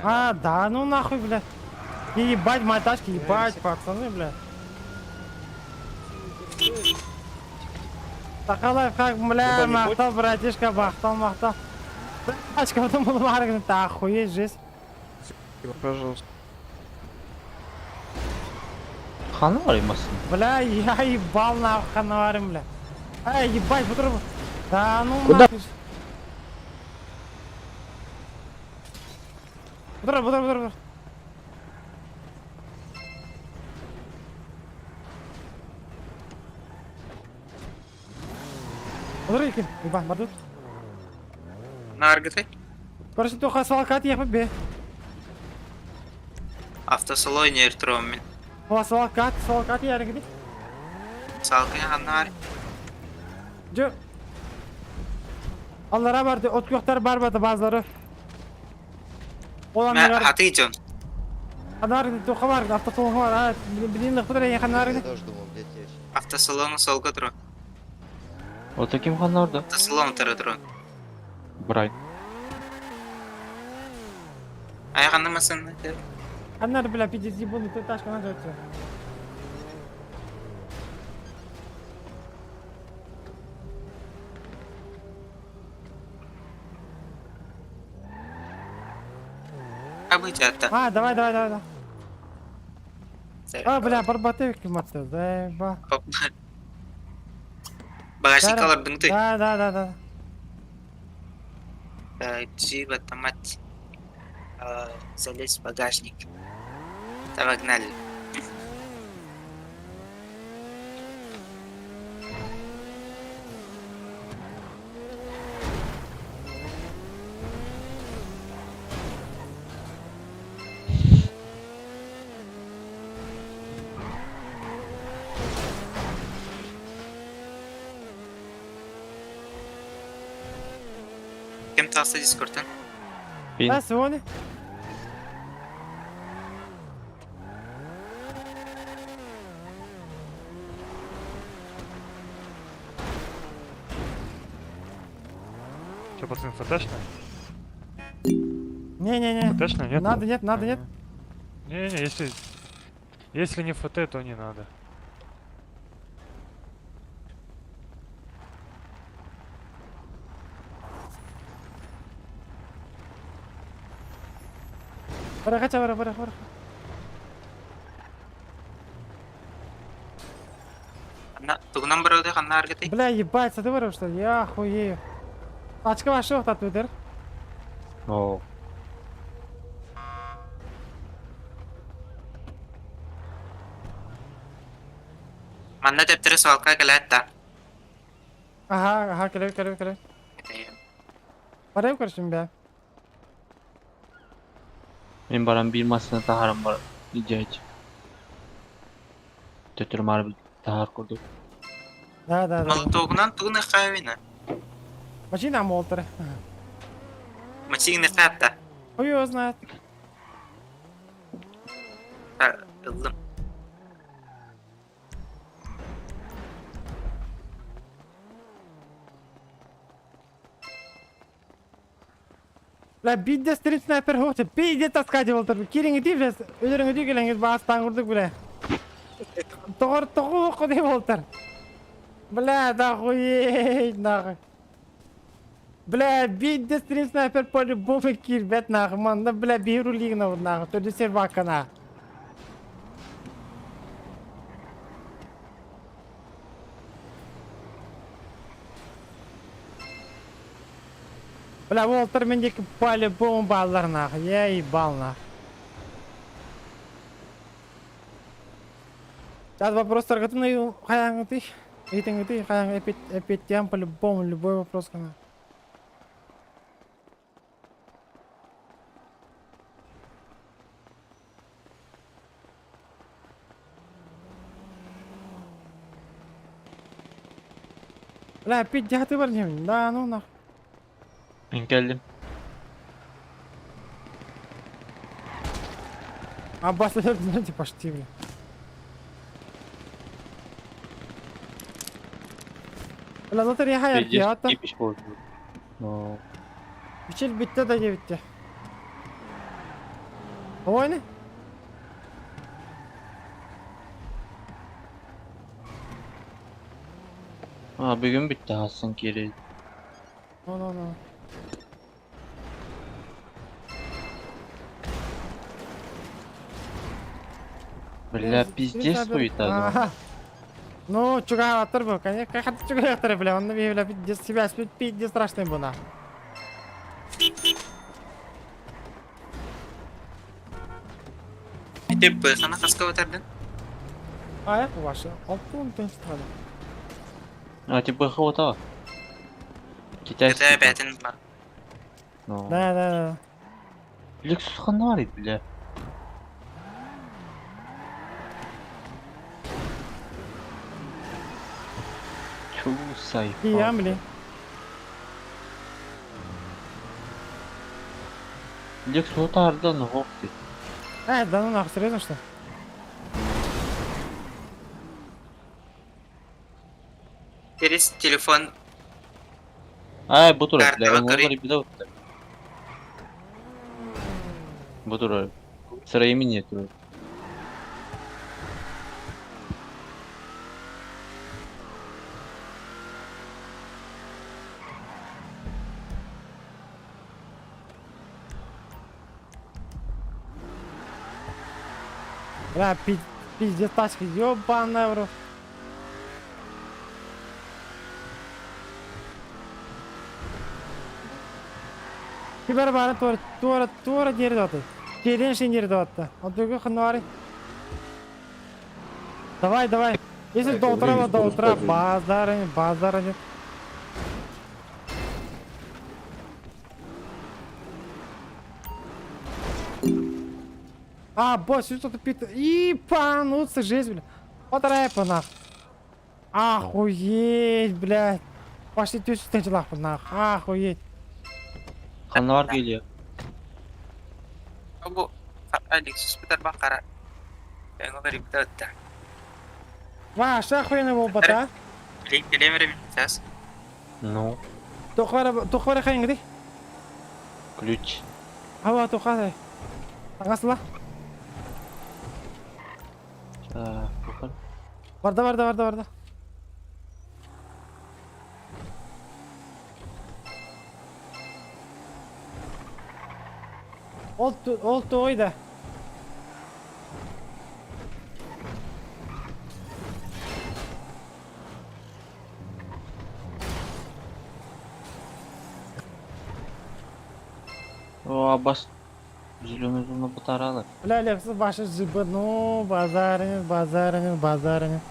А, да, ну нахуй, бля. Не ебать, моя тачка, ебать, пацаны, бля. Сахалай, как, бля, махтал, братишка, махтал, махтал. Тачка, потом буду маркнуть, охуеть, жизнь. Пожалуйста. Ханы бар имасын. Бля, я ебал нахуй, ханаварим, бля. Эй, ебать, бутру. Да ну Куда? нахуй. Бутру, бутру, бутру, бутру. Бутру, екин, ебать, бардут. Наргыты. Короче, тоха свалкат ехать бе. Автосалон эртромин. Свалкат, свалкат ярыгы. Салкын ханнар. Жо. Аллара барды, от көктөр бар барды базары. Мен хаты жон. Ханар тухалар автосалон бар. Блин, нахуй я ханар. Автосалон солга туру. Ото ким ханнарда? Автосалон туру туру. Брай. Айганны масын. Ханар, бля, пиздец, ебаный, ты ташка надо отсюда. Абыйчатта. А, давай, давай, давай, давай. А, бля, барбаты киматты, заеба. Багажник алардың ты. Да, да, да, да. Джиба мать. Залезь в багажник. Давай, гнали. Кем талса дискордтан? Да, сегодня. Че, пацаны, фотошно? Не-не-не. Фотошно, нет? Надо, нет, надо, нет. Не-не, если... Если не ФТ, то не надо. Бара, бара, бара, бара. Тугунан барауды ханна аргыты. Бля, ебать, ты вырвал, что ли? Я охуею. Тачка ваша тату дер. О. Манна тептері суалка кэлээтта. Ага, ага, келе, келе, келе. Барайым көрсін бе. Мен барам бир масына тахарым бар. Идеять. Төтөр мар тахар курдук. Да, да, да. Молотогунан тугуны хайвина. Машина молтер. Машина хатта. Хуй его знает. Ыллым. Бля, бидде стрит снайпер хоқты, бидде таскать болтыр. Кирин иди, бля, өлерің иди келеңіз бастан құрдық, бля. Тоғыр тоғы оқы деп болтыр. Бля, да хуеть, нахуй. Бля, бидде стрит снайпер по-любому кирбет, нахуй. Манда, бля, биру лигна, нахуй. Түрді сербака, нахуй. Бля, Уолтер мендеки по-любому баллар нахуй. Я ебал нахуй. Сейчас вопрос торготын хаяңы ты. Итің ты хаяң эпит эпиттен по-любому любой вопрос кана. Бля, пить дяты бар нем. Да, ну нахуй. Мен келдим. Аббас, знаете, почти, бля. Бля, лотерея хаяр кията. Кипиш болду. Но. Бичел битте да битте. Ойны? А, бүгүн битте хасын кири. Ну, ну, ну. Бля, пиздец хуета. Ага. Ну, чугай был, конечно, как чугай бля, он бля, пиздец себя, пиздец страшный был, на. Ити быхана хаска өтәрдін. А, я ваша, алтын тынчтады. А, ти быхы ота. Китайский. Китай бәтін бар. Но. Да, да, да. Люксус ханарит, бля. Чу сайфа. Я, бля. Люкс отардан хопти. Э, да ну нахуй, серьезно что ли? Через телефон Ай, бу турар, бля, Картаҕа оҥолор көрүй. бida отта. Бу турар. Сыра имени турар. Бля, пиздец тачка, ёбаная в рот. Кибер бары туора, туора, туора диэри доты. Тиэрин шин диэри доатта. Онтугу хануары. Давай, давай. Если до утра, до утра, базар, базар. А, босс, что тут пит... И пануться, жизнь, бля. Вот рэпа, нах. Охуеть, блядь. Пошли тысячу тысяч нах. Охуеть. Ханнар geliyor. Бу Алексус бутар бакара. Эңолор ибда отта. Ваша охуенный был бота. Билин келемер сейчас. Ну, Тухвара, тухвара хайнгри. ключ. Ава тухвара. Аңасыла. Так, Барда, барда, барда, барда. Ол ол тойда. О, Аббас. Зеленую зону потарала. Бля, Лексус башы жибы, ну, базарынец, базарынец, базарынец.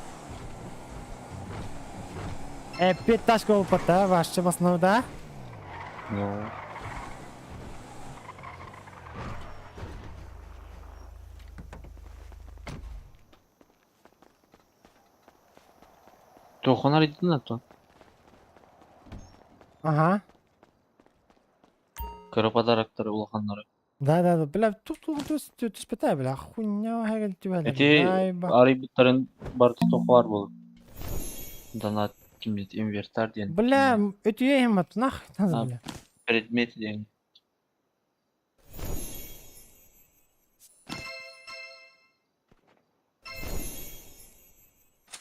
Пять тачка опыта, вообще в основном, да? Ну. Тохонар иди на то. Ага. Кыра подароктары улаханнары. Да, да, да, бля, тут тут тут тут спитай, бля, хуйня, хагел тебя. Эти арибиттарын барды тоху бар болу. Донат кимет инвертар диэн. Бля, это я им от нах, надо, бля. Предмет диэн.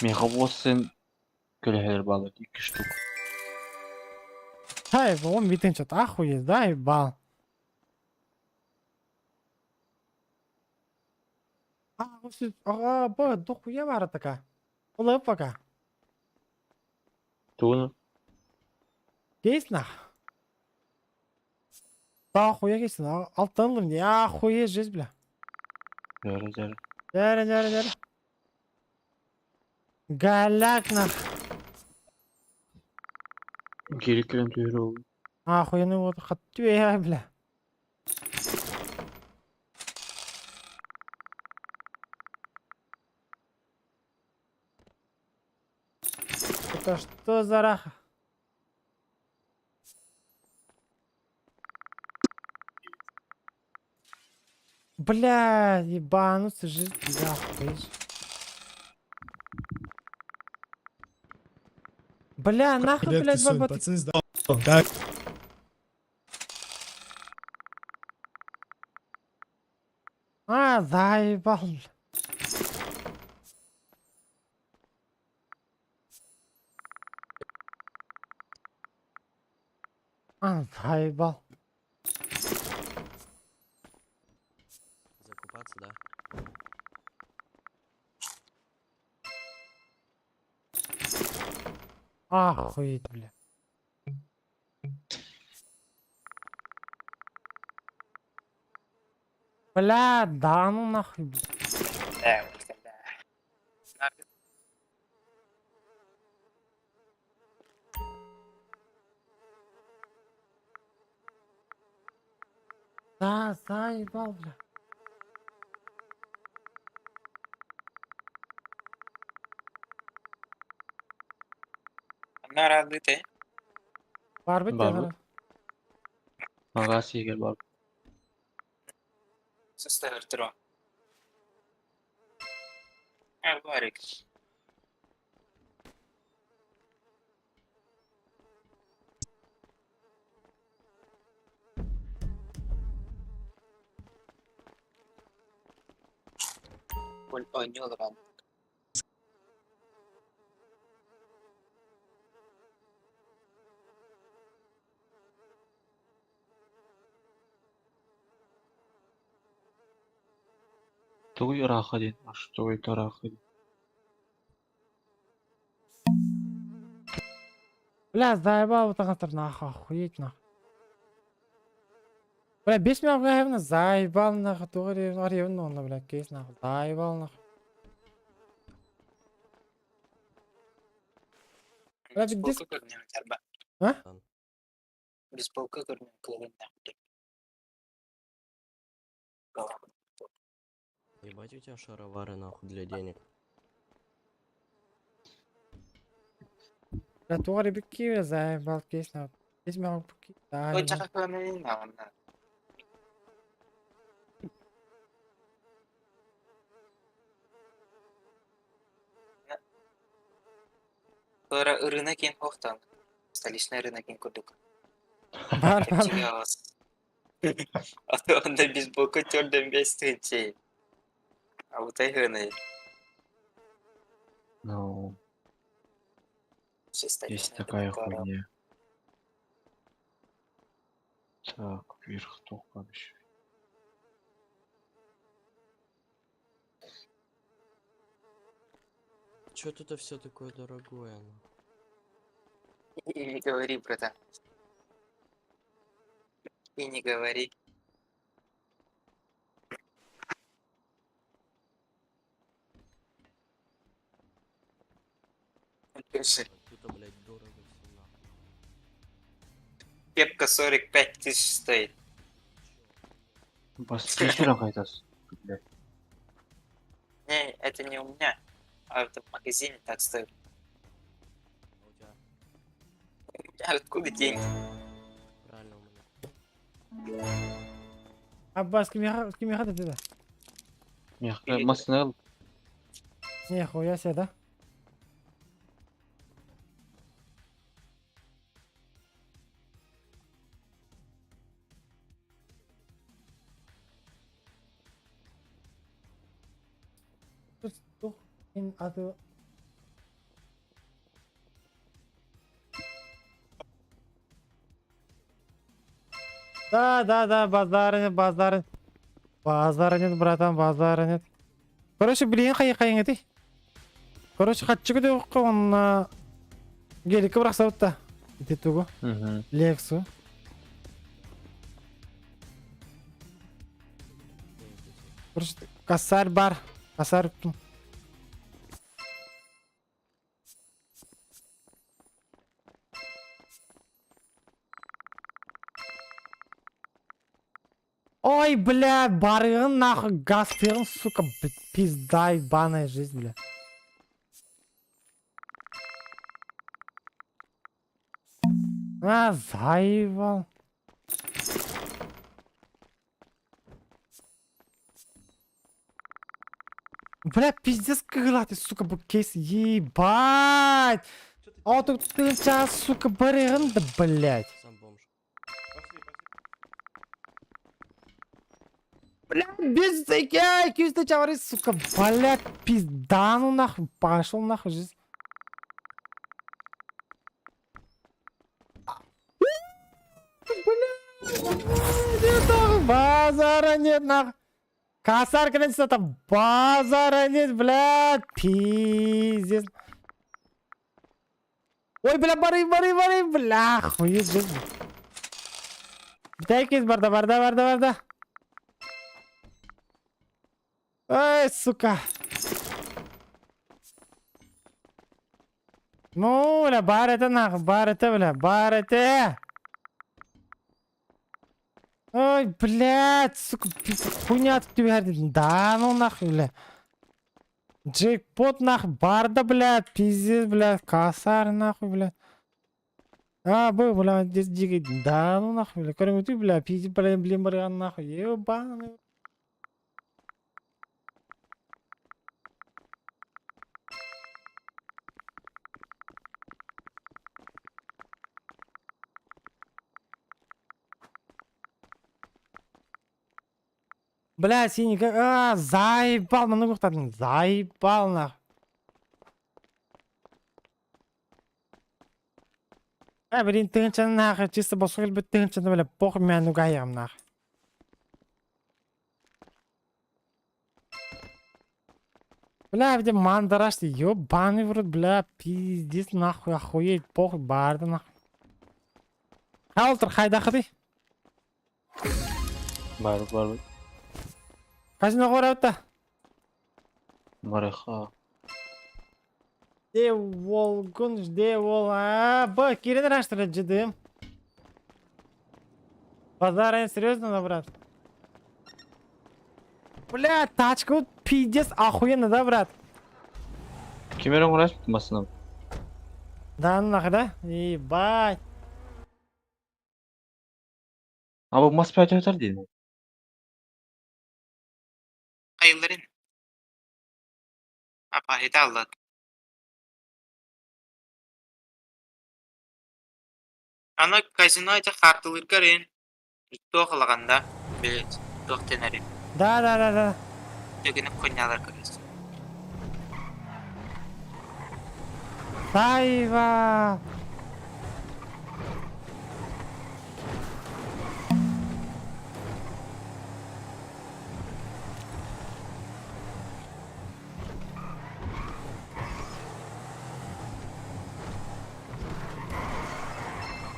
Мехавосын көлөһөлөр балар 2 штук. Ай, он витын что-то охуеть, да, ебал. А, ага, бо, дохуя вара такая. Улып пока. Тугуну? Кейс нах. Да, хуя кейс, алтынлым, не охуеть жизнь, бля. Жары, жары. Жары, жары, жары. Галяк нах. Geri кэлэн түһэр ол. Охуенный вот хаттуя, бля. Это что за раха? Бля, ебануться жизнь, бля, охуеть. Бля, нахуй, блядь, баба, Пацаны, сдал. Как? А, заебал, бля. А, заебал. Закупаться, да? Охуеть, бля. Бля, да ну нахуй, бля. Да, Да, заебал, бля. Нарады ты. Бар бит Бар. Ага, сигер бар. Составер туро. Варик. Оонньуу олорон. Тугуй ыраахха диэн, а что это ыраахха диэн? Бля, заебал вот так нахуй, охуеть нахуй. Бля, бес меня заебал нахуй, тугу арьевна, бля, кейс нахуй, заебал нахуй. Бля, Бейсболка көрүнэн тарба. А? Бейсболка көрүнэн кылыгын Ебать у тебя шаровары нахуй для денег. Бля, тугу арьебикки, бля, заебал кейс нахуй. Бес меня Ой, заебал. чака кыланын на. Тора рынок кин хохтан. Столичный рынок кин курдук. Бар, бар. А то он на бейсболку терден без тынчей. А вот айгыны. Ну, есть такая хуйня. Так, вверх только еще. Чё тут все такое дорогое? ну? И не говори, братан. И не говори. Слушай, Тут, блядь, дорого все нахуй. Кепка 45 тысяч стоит. Бассейн қайтасың, блядь. Не, это не у меня, а это в магазине так стоит. А у тебя? У меня откуда деньги? Правильно у меня. Аббас, кимиэхэ кимиэхэ да? Мягко, массына Нихуя себе, да? Тух ин аты Да, да, да, базара нет, базара. Базара нет, братан, базара нет. Короче, блин, хай хай ты. Короче, хатчы көтө он геликке бырахсабытта. Ити тугу. Лексу. Короче, косарь бар. Косарь. Ой, бля, барыгын нахуй, гастырын, сука, пизда ебаная жизнь, бля. А, заебал. Бля, пиздец, крылатый, сука, бу кейс, ебать! А тут ты сейчас, сука, барыгын, да, блядь. Сам бомж. Бля, без кюсты чавары, сука, блядь, пизда, ну нахуй, пошел нахуй, жизнь. Нет, нахуй, базара нет, нахуй. Косарь, конечно, там базара нет, блядь, пиздец. Ой, бля, бары, бары, бары, бля, хуй, жизнь. Дай барда, барда, барда, барда. Ай, сука. Ну, бля, бар это нахуй, бар это, бля, бар это. Ой, блядь, сука, хуйня тут тебе. Да, ну нахуй, бля. Джекпот нахуй, барда, блядь, пиздец, блядь, косарь нахуй, блядь. А, был, бля, здесь дикий, да, ну нахуй, бля, короче, ты, бля, пиздец, бля, блин, бля, нахуй, ебаный. Бля, синий, а, заебал, маннык уктадым, заебал нах. Э, блин, тыһынчаны нахуй, чисто босхо кэлбит тыһынчаны, бля, похуй мэн угайыам нах. Бля, где мандараш ты, ёбаный в рот, бля, пиздец, нахуй, охуеть, похуй, барды нахуй. Халтер, хайдахты. Бар бар. Казино гораута. Мараха. Де волгун, де вол, а, б, кирин раштыры жидым. Базар, серьезно, да, брат? Бля, тачка вот пиздец охуенно, да, брат? Кемерон ураш басына. Да, ну нахуй, да? Ебать. А бу мас пять өтөр дейм. Айылларын. Апаһыта аллат. Аны казино ити хаартылыыргар ин туох ылаҕанда билет туох тэнэрин Да, да, да, да. төгүнүк хунньаалар көрөс. Тайва.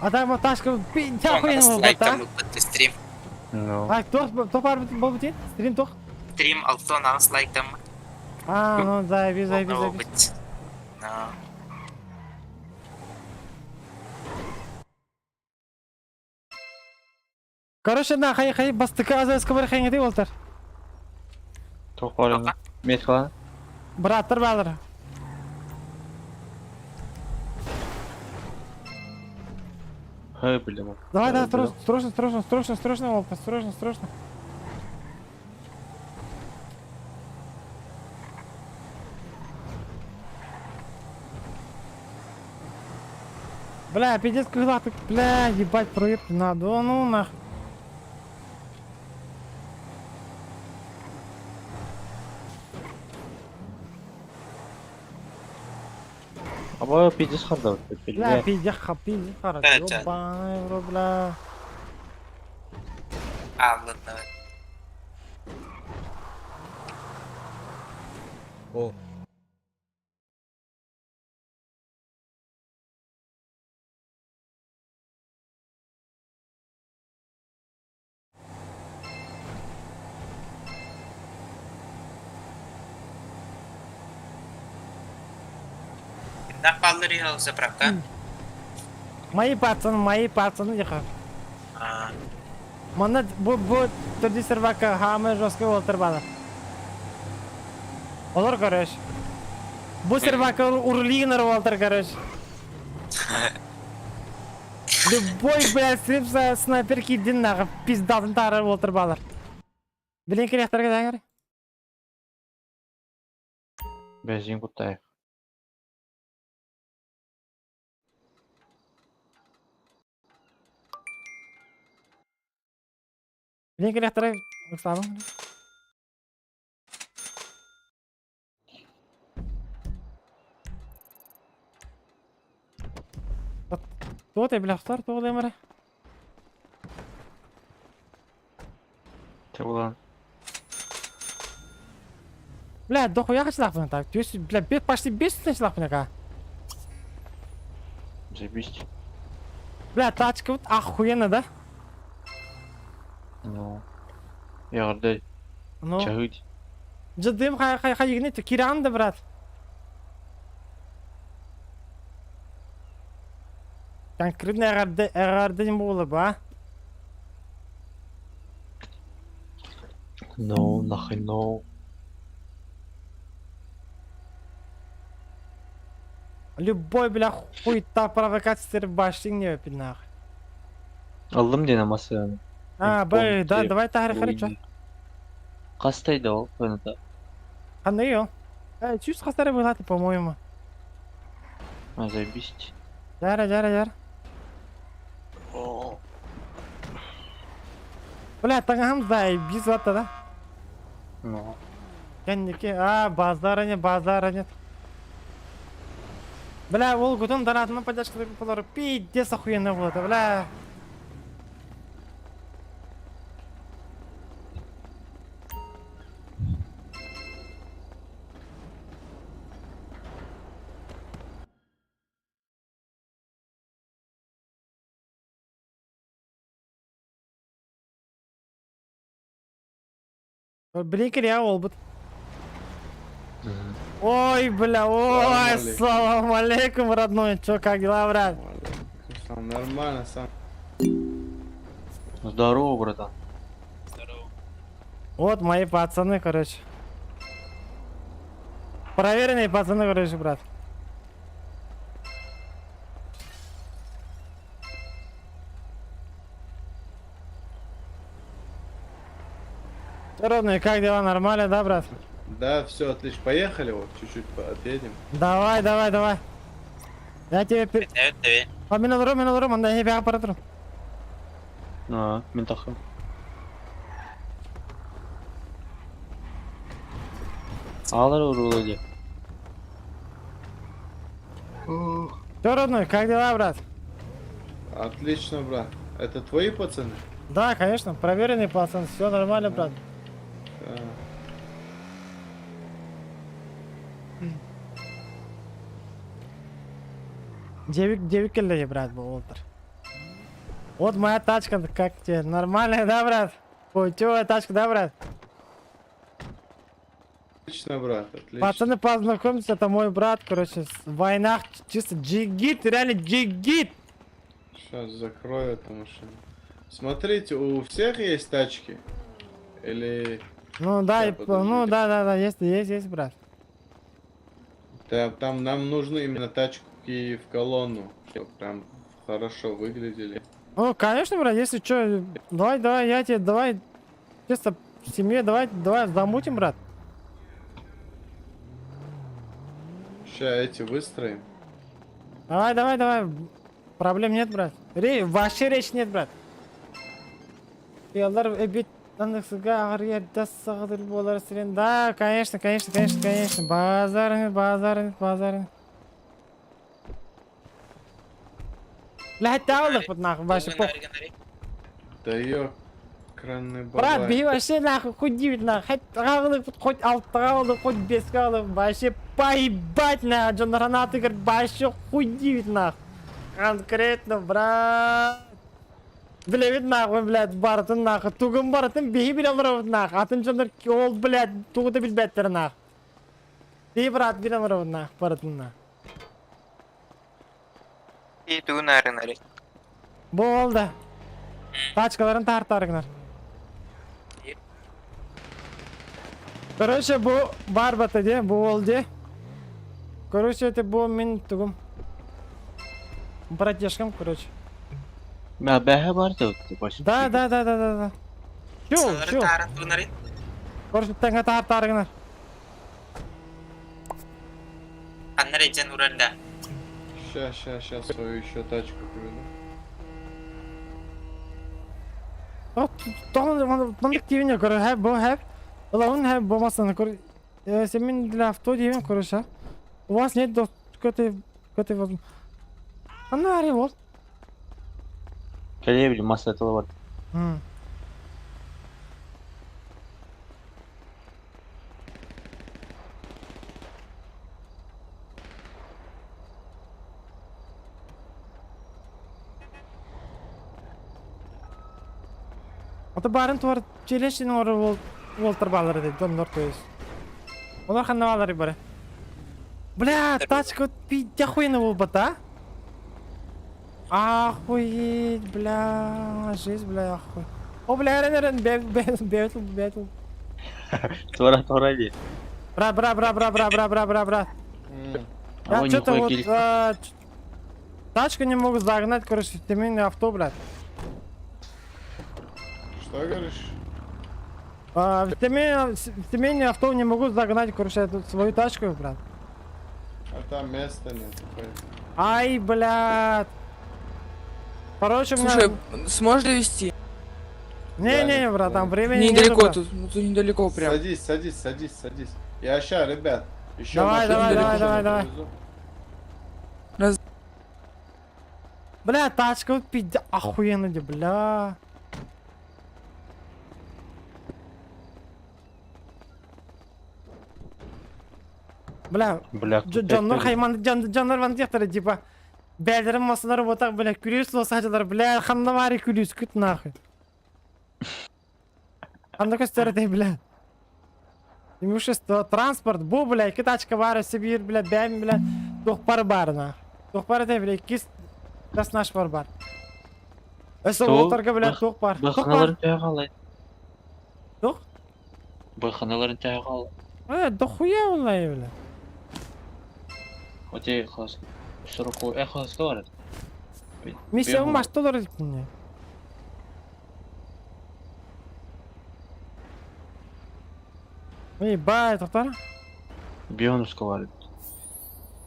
А там вот тачка пиздец охуенно был, да? Стрим. Ну. А, кто пар был Стрим тох? Стрим алтон аҕыс лайктаммыт. А, ну заебись, заебись, заебись. Но. Короче, на, хай, хай, бастыка азайс кыбыр хайңы дей олтар. Туох бар Мет кылан. Браттар балыр. Хай билем. Давай, давай, срочно, срочно, срочно, срочно, срочно, Волка, срочно, срочно. Бля, пиздец, когда ты, бля, ебать, проебки надо, ну нах. Аба пиздец харда. Бля, пиздец, пиздец, хорошо, ебаный, в рот, бля. Аллынна. О. На паллары заправка. Мои пацаны, мои пацаны, тихо. А, Манна бу бу түрдү сервака хамы жесткий олтыр бала. Олар короче. Бу сервака урлигнер олтыр короче. Любой, блядь, стрим снайпер кидин нахуй, пиздатын тары олтыр балар. Билин керектер дәңер. Бензин куттайык. Билин керектер Оксана. Туот эбилэхтар туол эмэрэ. Те булан. Бля, дохуя хачылаахпын так. Түс, бля, бе почти 5 тысяч ка. Заебись. Бля, тачка вот охуенно, да? Ну. Ярдай. Ну. Чагыт. Жыдым хай хай хай егне киран да, брат. Конкретно РРД РРД не было бы, а? No, нахуй, no. Любой, бля, хуйта провокация башни не нахуй. Аллым ден амасы. А, б, да, давай тахар харича. Кастайды ол, планета. Қандай ол? Э, чүс қастары болады, по-моему. А, заебись. Жара, жара, жара. Бля, таңам заебись вот да. Ну. Кэнники, а, базара нет, базара нет. Бля, ол гутун донатынан поддержка болар, пиздец охуенно было, бля. Блинкер я олбут. Ой, бля, ой, салам алейкум, родной. Чё, как дела, брат? Сам нормально, сам. Здорово, братан. Вот мои пацаны, короче. Проверенные пацаны, короче, брат. Чё, родной, как дела? Нормально, да, брат? Да, все, отлично. Поехали, вот, чуть-чуть отъедем. Давай, давай, давай. Я тебе... А, минуту, манда, я тебе аппаратуру. А, мин тахым. Алар урулы ди. Чё, родной, как дела, брат? Отлично, брат. Это твои пацаны? Да, конечно, проверенный пацан, все нормально, брат. Да. Девик, девик брат, был Уолтер. Вот моя тачка, как тебе, нормальная, да, брат? Путевая тачка, да, брат? Отлично, брат, отлично. Пацаны, познакомьтесь, это мой брат, короче, в войнах чисто джигит, реально джигит. Сейчас закрою эту машину. Смотрите, у всех есть тачки? Или... Ну да, Ща, и, ну подождите. да, да, да, есть, есть, есть, брат. Да, там нам нужны именно тачки в колонну, чтобы прям хорошо выглядели. Ну, конечно, брат, если что, давай, давай, я тебе, давай, чисто в семье, давай, давай, замутим, брат. Сейчас эти выстроим. Давай, давай, давай, проблем нет, брат. Вообще речи нет, брат. Яллар эбит Да, конечно, конечно, конечно, конечно. Базар нет, базар нет, базар нет. Бля, хотя вот нахуй, вообще похуй. Да ё, кранный бабай. Брат, бей вообще нахуй, хоть 9 нахуй, хоть равных, хоть алтравных, хоть без равных, вообще поебать нахуй, Джон Ранат играет, вообще хуй 9 нахуй. Конкретно, брат. Бля, ведь нахуй, блядь, бартын нахуй, тугын бартын, бей бил алыр нахуй, атын жондар ол, блядь, тугы билбеттер нахуй. Бей, брат, бил алыр нахуй, бартын нахуй. И тугун арынары. Болды. Тачкаларын тартарыгнар. Короче, бу бар бата де, бу ол де. Короче, это бу мин тугум. Братишкам, короче. Мә бәһә бар да баш. Да, да, да, да, да, да. Чул, чул. Короче, таңа тартарыгнар. Аннары жан уранда. Ща, ща, ща свою еще тачку приведу. Тоғын активіне көрі, хәп, бу хәп. Улауын хәп болмасын, көр. Сен для авто деймін, короче. У вас нет доступа к этой, к этой возможности. Ана ари бол. Кәле бил масса тылы бар. Ата барын туар челешин оры бол Уолтер балары дейт, доннор то есть. Олар ханна балары бары. Бля, тачка пиздя охуенно был а? Охуеть, бля, жизнь, бля, охуй. О, бля, рен, рен, бе, бе, бе, бе, Тура тура ди. Бра, бра, бра, бра, бра, бра, бра, бра, бра. Я что-то вот, тачку не могу загнать, короче, в семейный авто, блядь. Что говоришь? В семейный авто не могу загнать, короче, эту свою тачку, брат. А там места нет. Ай, блядь. Короче, у меня... Слушай, сможешь довести? Не-не, братан, времени нету, Недалеко брат. тут, ну тут недалеко прям. Садись, садись, садись, садись. Я ща, ребят, еще Давай, машину давай, давай, давай, давай. привезу. Раз. Бля, тачка вот пиздец, охуенно, где, бля. Бля, Бля, дьоннор хайман, дьоннор ван диэхтэрэ, типа, бээлэрин массалар буотах, бля, күлүүс лосаачылар, бля, ханна баары күлүүскүт нахуй. Ханна көстөр этэй, бля. Имущество, транспорт, бу, бля, икки тачка баар, өссө биир, бля, бэйэм, бля, туох бары баар, нахуй. Туох баар этэй, бля, иккис наш бар бар. Өссө уолтарга, бля, туох бар. Туох бар. Быханаларын төһө хаалай? Туох? Быханаларын төһө хаалай? Э, дохуя улай, бля. Оте хас. Сороку э хаска бар. Миссия машта олар диппин. Эй, бай, тоқтар. Бионуска бар.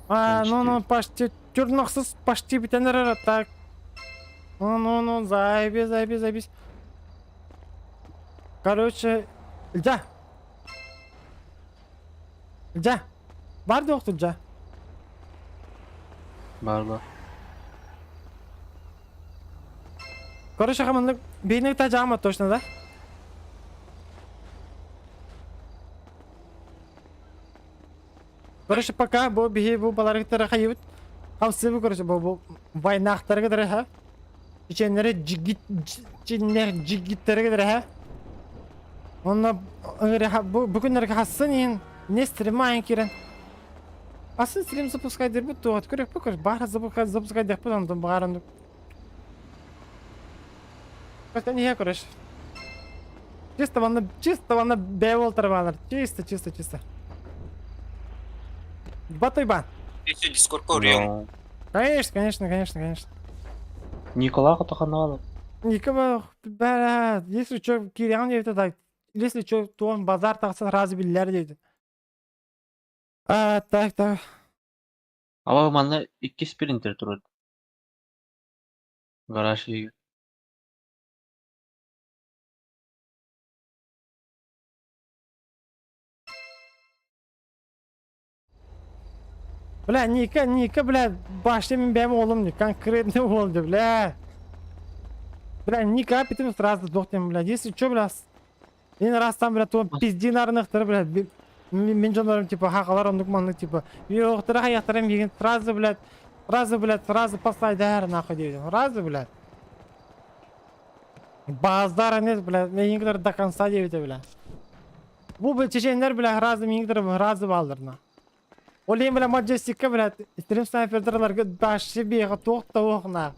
А, ну, ну, почти, тюрнақсыз почти бітенер так. Ну, ну, ну, заебись, заебись, заебись. Короче, да. Да. Бар да оқту, Бар бар. Короче, хаманнык бейнек та жама точно, да? Короче, пока бу биһи бу баларыктара хайыбыт. Хамсыбы, короче, бу бу войнахтарга ха. Чеченнери джигит чеченнер джигиттерге ха. Онна бу бүгүннәргә хассын ин не стримайын кирен. Асын стрим запускай дир бу туат көрөк бу короче бара запускай запускай деп бу барын. Хотя не я, короче. Чисто ванна, чисто ванна бевол тарвалар. Чисто, чисто, чисто. Батой бан. Ты все дискорд көрüyorum. Конечно, конечно, конечно, конечно. Николай Катаханала. Никого, бля, если что, Кириан дейді так. Если что, то он базар тақса сразу биллер дейді. А, так, так. Ама манна икки спринтер турар. Гараж иһигэр. Бля, Ника, Ника, бля, башта мин бэм oğlum конкретно oldu, бля. Бля, Ника, питем сразу сдохнем, бля. Если что, бля, мен раз там, бля, то пиздинарныхтар, бля, мен жонорум, типа, хақалар ондук маннык, типа, yo'qтыр, аяқтарым деген сразу, блядь, сразу, блядь, сразу послайдар, нахуй, дейді. Сразу, блядь. Баздар нет, блядь, мен до конца дейді, бля. Бу, бля, чеченлер, бля, сразу, мен сразу балдыр, Олейм, бля, Маджестикка, блядь, стрим снайперлерге башы бейға тоқта оғына.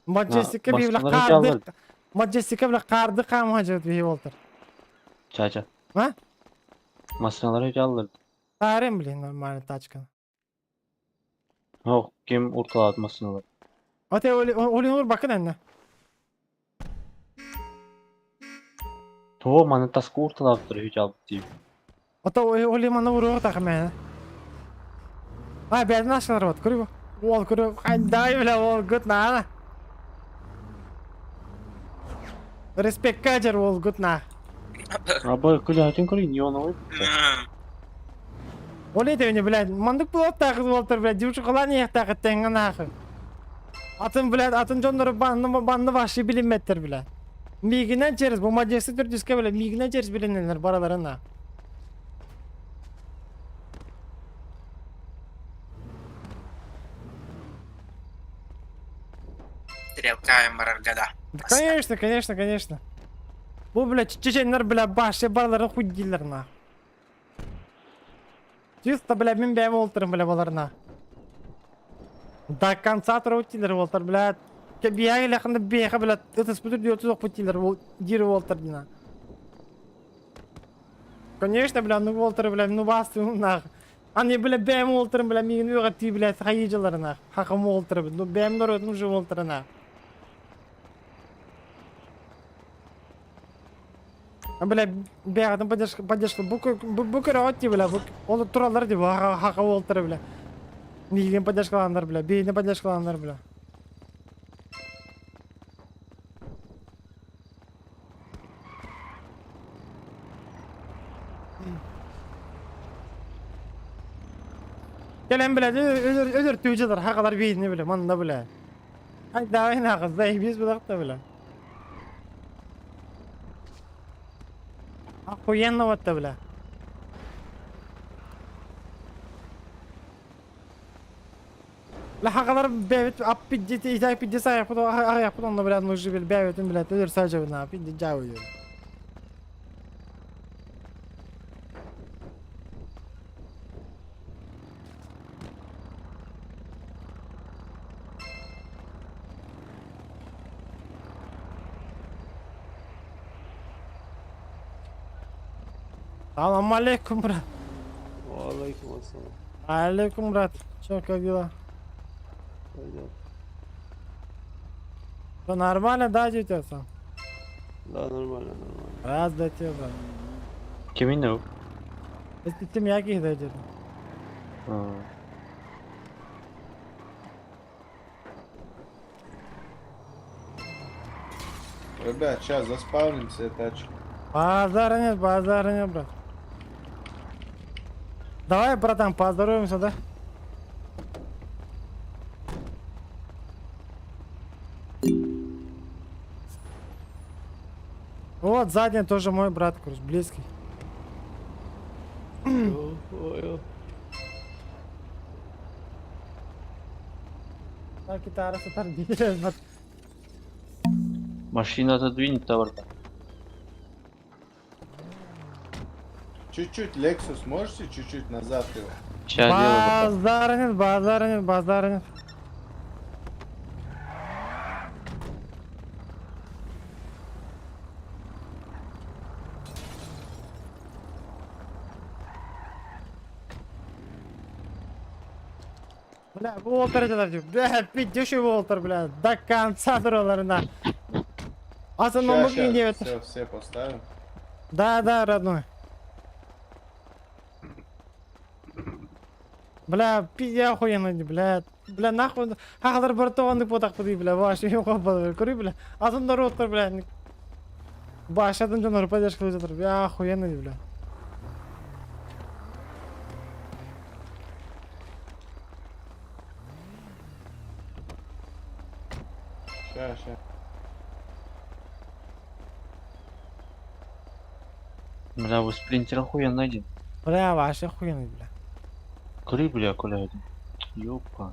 Маджестикка бей, бля, қарды, Маджестикка, бля, қарды қамға жігіт бей болтыр. Чача. А? Машиналар өте алыр. Тарым, блин, нормальная тачка. Ох, ким урталат машиналар. Ате, олин ур бакын әнне. То, маны таска урталап тұр, өте алып дейм. Ата, олин маны ур тақым әне. А, бәрін ашылар вот, көрі Ол көрі, қайдай, бля, ол гүт на. Респект каджер ол гүт на. Аба, күлі атын көрі, неоновый. Ол ете блядь, мандык болот тағы болтыр, блядь, девушка қылан еқ тағы тәңін нахуй. Атын, блядь, атын жоннары банны, банны вообще билинметтер, блядь. Мигинен через, бу мадесы түрдүскө, блядь, мигинен через билиненлер бараларына. Стрелка МРГда. Конечно, конечно, конечно. Бу, блядь, чеченнер, бля, башы бараларын хуйдилер, на. Чисто, бля, мен бәм олтырым, бля, баларына. До конца тұрып олтыр, бля. Бияғы лақында бияғы, бля, это спутыр диотыз оқ путилер, дирі олтыр дина. Конечно, бля, ну олтыр, бля, ну басты, нах. Аны, бля, бәм олтырым, бля, мигін өға ти, бля, хайы жыларына. Хақым олтыр, ну бәм нор өтім же олтырына. Бля, бәғадын поддержка, поддержка, бу көрі бля, ол туралар деп, хақа олтыр, бля. Мигін поддержкаландар, бля, бейні поддержкаландар, бля. Кэлэн бля өлөр өлөр түүчүлэр хакалар биитини бля манна бля. Ай давай нахуй заебись будахта бля. Охуенно вот бля. Лахагалар бэбит аппиддити итай пиддис аяппыт аяппыт онно бля нужны бил бэбитин бля өлөр сажабына пидди жабы. Салам алейкум, брат. Алейкум ассалам. Алейкум, брат. Чё, как дела? Пойдет. Всё нормально, да, дитя сам? Да, нормально, нормально. Раз да тебе, брат. Кимин ол? Если мягких дойдет. Ребят, сейчас заспавним все тачки. Базара нет, базара нет, брат. Давай, братан, поздороваемся, да? Вот задний тоже мой брат, короче, близкий. Так, гитара, сатар, брат. Машина отодвинь, товар. Чуть-чуть Lexus можете чуть-чуть назад его? Ща делаю. Базара нет, базара нет, базара нет. Бля, Уолтер это, бля, пиздюший Уолтер, бля, до конца дураларына. А за Ща, номер ща, не Все, все поставим. Да, да, родной. Бля, пиздя охуенно, бля. Бля, нахуй. Хахалар бартованды потақ пыды, бля, ваш, Кури, бля. Азын роттар, бля. Башадын жонор поддержка жатыр, бля, охуенно, бля. Ща, ща. Бля, вы спринтер охуенно один. Бля, ваш охуенный, бля. Кури, бля, куля один. Ёпа.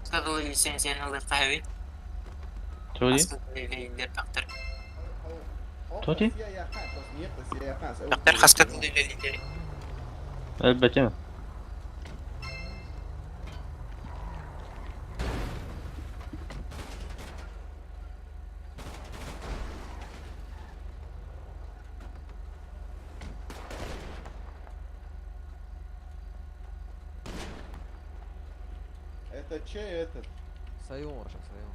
Скадылы лицензияны ылыр кайбы. Тоди? Аскадылы тактыр. Тоди? Тактыр хаскадылы лидери. Элбэтим. Это чей этот? Сайон, Сайон.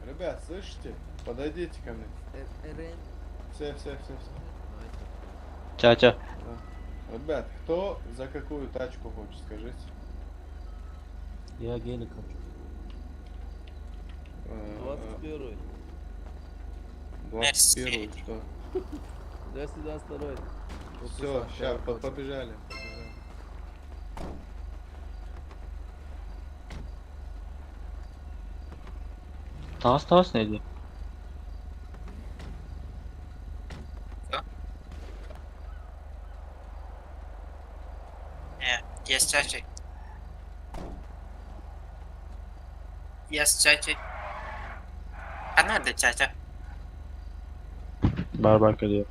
Ребят, слышите? Подойдите ко мне. Все, все, все, все. Ча-ча. Ребят, кто за какую тачку хочет, скажите? Я гелик хочу. 21. 21 что? 222. Все, сейчас побежали. побежали. Таас таас neydi? Yes, чача. Yes, чача. А надо чача. Барбарка diyor.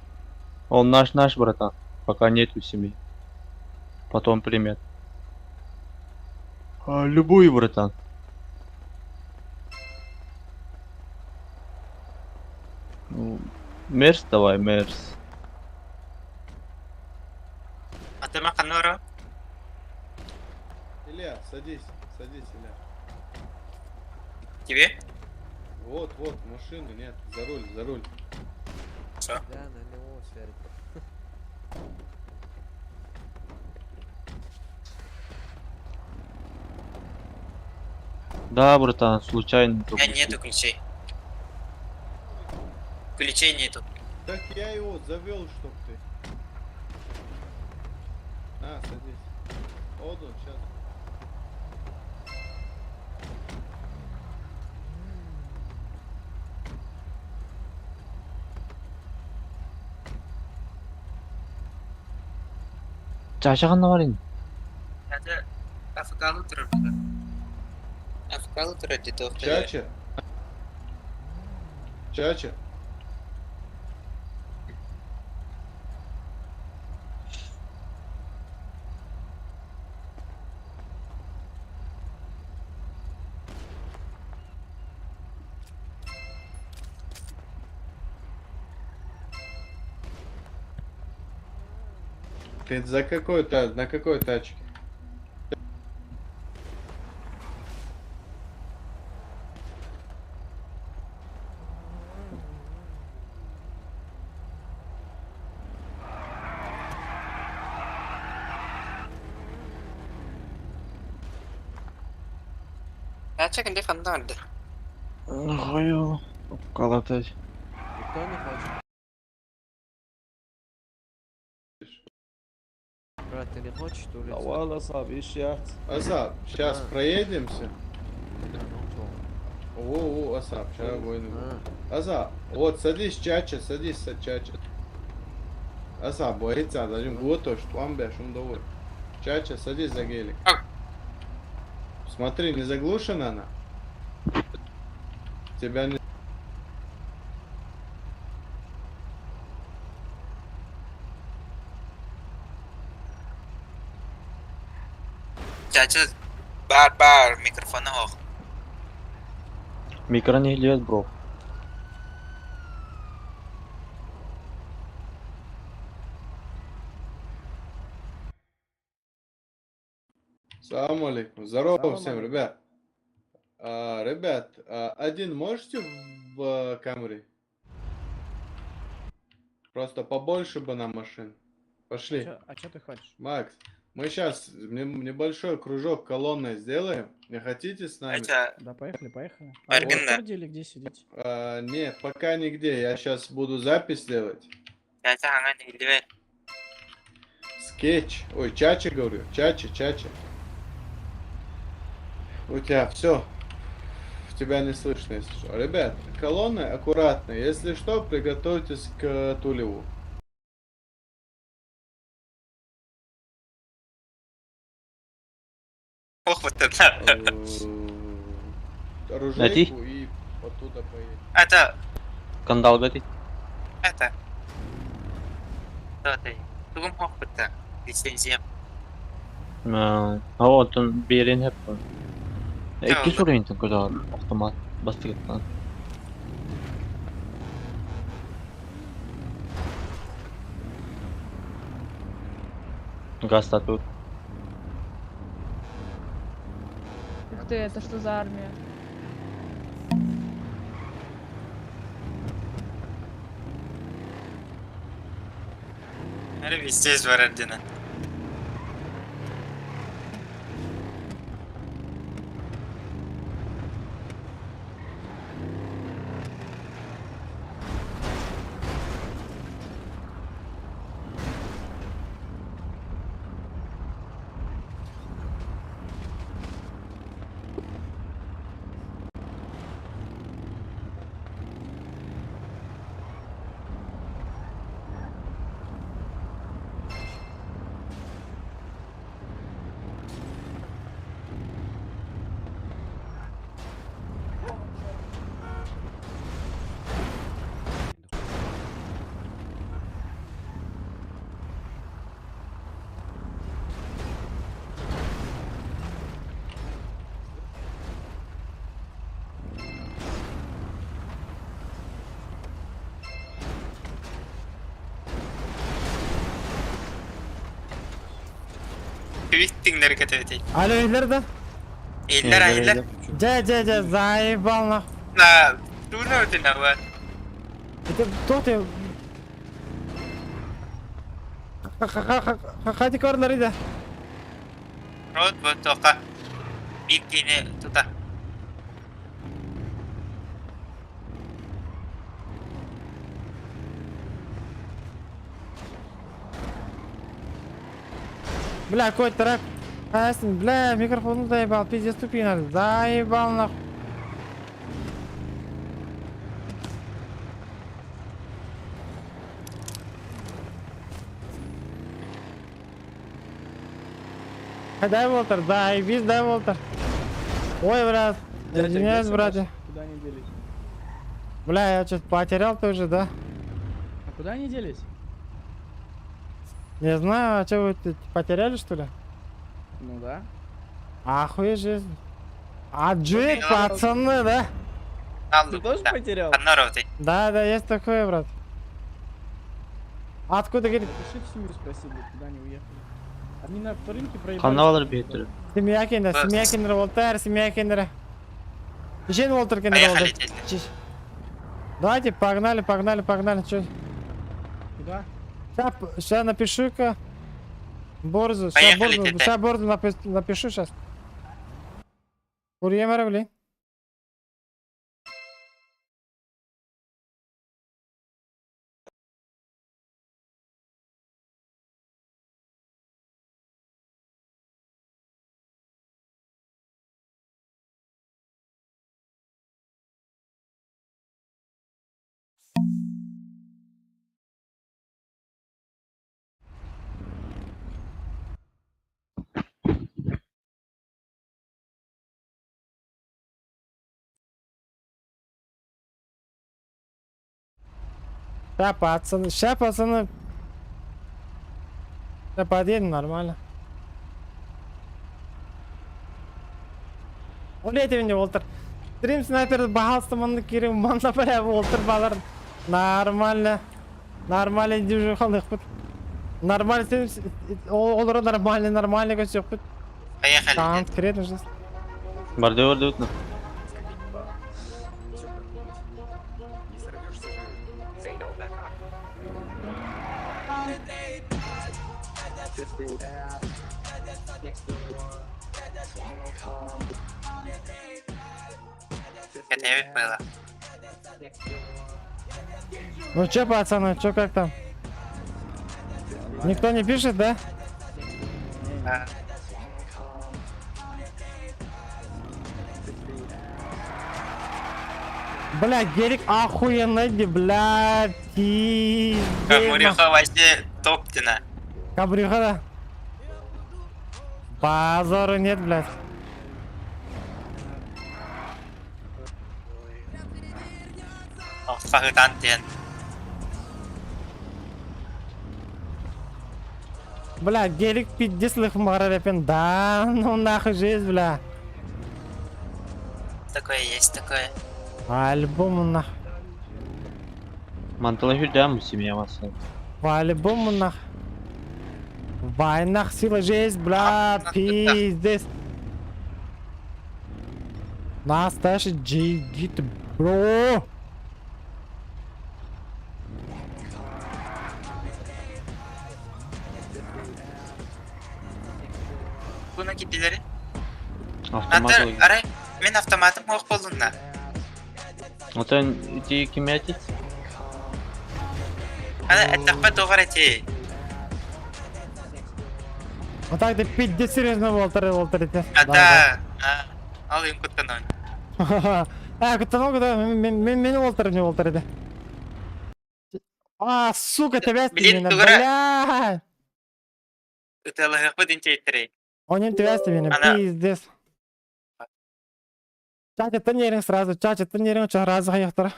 Он наш наш, братан. Пока нету семьи. Потом примет. А, любую, братан. Ну, Мерс давай, Мерс. А ты Маханора? Илья, садись, садись, Илья. Тебе? Вот, вот, в машину, нет, за руль, за руль. Что? Да, на него сверху. Да, братан, случайно. У меня нету ключей. Ключей нету. Так я его завел, чтоб ты. На, садись. Вот он, сейчас. Чача ханна бар ини. Это Афган утро. Афган утро где-то. Чача. Чача. Ты за какой та на какой тачке? Чача где фандард? Хою. Колотать. Никто не хочет. Брат, ты не хочешь, что ли? Асап, сейчас проедемся. О, о, Асап, сейчас войну. Асап, вот садись, чача, садись, чача. Асап, боится, зачем готов, что вам бяш, он доволен. Чача, садись за гелик. Смотри, не заглушена она? Тебя не... Чача бар бар микрофон ох. Микро не лет, бро. Салам алейкум. Здорово всем, ребят. А, ребят, а, один можете в Камри? Просто побольше бы нам машин. Пошли. А что ты хочешь? Макс, мы сейчас небольшой кружок колонной сделаем. Не хотите с нами? Да, поехали, поехали. А вы в городе или где сидите? А, нет, пока нигде. Я сейчас буду запись делать. Чача ага не Скетч. Ой, чача говорю. Чача, чача. У тебя все. Тебя не слышно, если что. Ребят, колонны аккуратно. Если что, приготовьтесь к Тулеву. Ох, вот это. Оружейку и оттуда поедем. Это, Кандал бәти. это. Да, ты. Тугум ох, это. Лицензия. Оттон биэрин хэп. Икки суруйнтан көтөөр автомат бастыгыттан. Газ тату. Ух ты, это что за армия? Везде бар Твиттиңдер кетебит. Алло, Иллер, да? Иллер, иллер. Дя, дя, дя, заебал нахуй. На, туна ты на вот. Это кто ты? Хати корнер иде. Рот вот тока. Бикини тута. Бля, какой трек. Бля, микрофон заебал, пиздец тупина. Заебал нахуй. Дай Волтер, дай, виз, дай Волтер. Ой, брат, извиняюсь, братья. Куда они делись? Бля, я что-то потерял тоже, да? А куда они делись? Не знаю, а что вы тут потеряли, что ли? Ну да. Охуеть жизнь. А джик, пацаны, да? Ты тоже потерял? Да, да, есть такое, брат. Откуда, говорит? Напиши в семью, спроси, блядь, куда они уехали. Они на рынке проебались. Каналар биттер. Семья кендер, семья кендер, Волтер, семья кендер. Жен Волтер кендер, Поехали, Волтер. Давайте, погнали, погнали, погнали. Чё? Куда? Сейчас напишу-ка. Борзу, сейчас Поехали, Борзу, тете. сейчас Борзу напишу сейчас. Курьемера, блин. Ща, пацаны, ща, пацаны. Ща подъедем нормально. Улетим не Волтер. Стрим снайпер бахалста манны кирим манна бля Волтер балар. Нормально. Нормально дюжу халык бит. Нормально стрим олар нормально нормально көсөк бит. Поехали. Конкретно же. Барды барды утна. Кетебит было. Ну чё, пацаны, чё как там? Никто не пишет, да? Да. Бля, гелик охуенный, бля, пиздец. Камурюха вообще топтина. Кабрюха, да. Базара нет, блядь. Хаһытан диэн. Бля, гелик пиздец лыхмара Да, ну нахуй жизнь, бля. Такое есть, такое. По-любому нах. Мантала хүрдәм семья маса. По-любому нах. Войнах сила жизнь, бля, пиздец. Настоящий джигит, бро. Буна кидилери. Автомат. Антар, арай, мен автоматым ох болдунна. Отон ити кимятит? Ана эттакпа доғар эти. Вот так ты пиздец серьезно Волтер, Волтер, эти. Ата, ал им куттанон. А, куттанон, куда? Мен, мен, мен Волтер, не Волтер, эти. А, сука, тебя Блин, меня, тугара. бля. Ыталыгы динчейттери. Он тебя меня, Ана- пиздец. Чача, ты не сразу, чача, ты не сразу хаяқтар.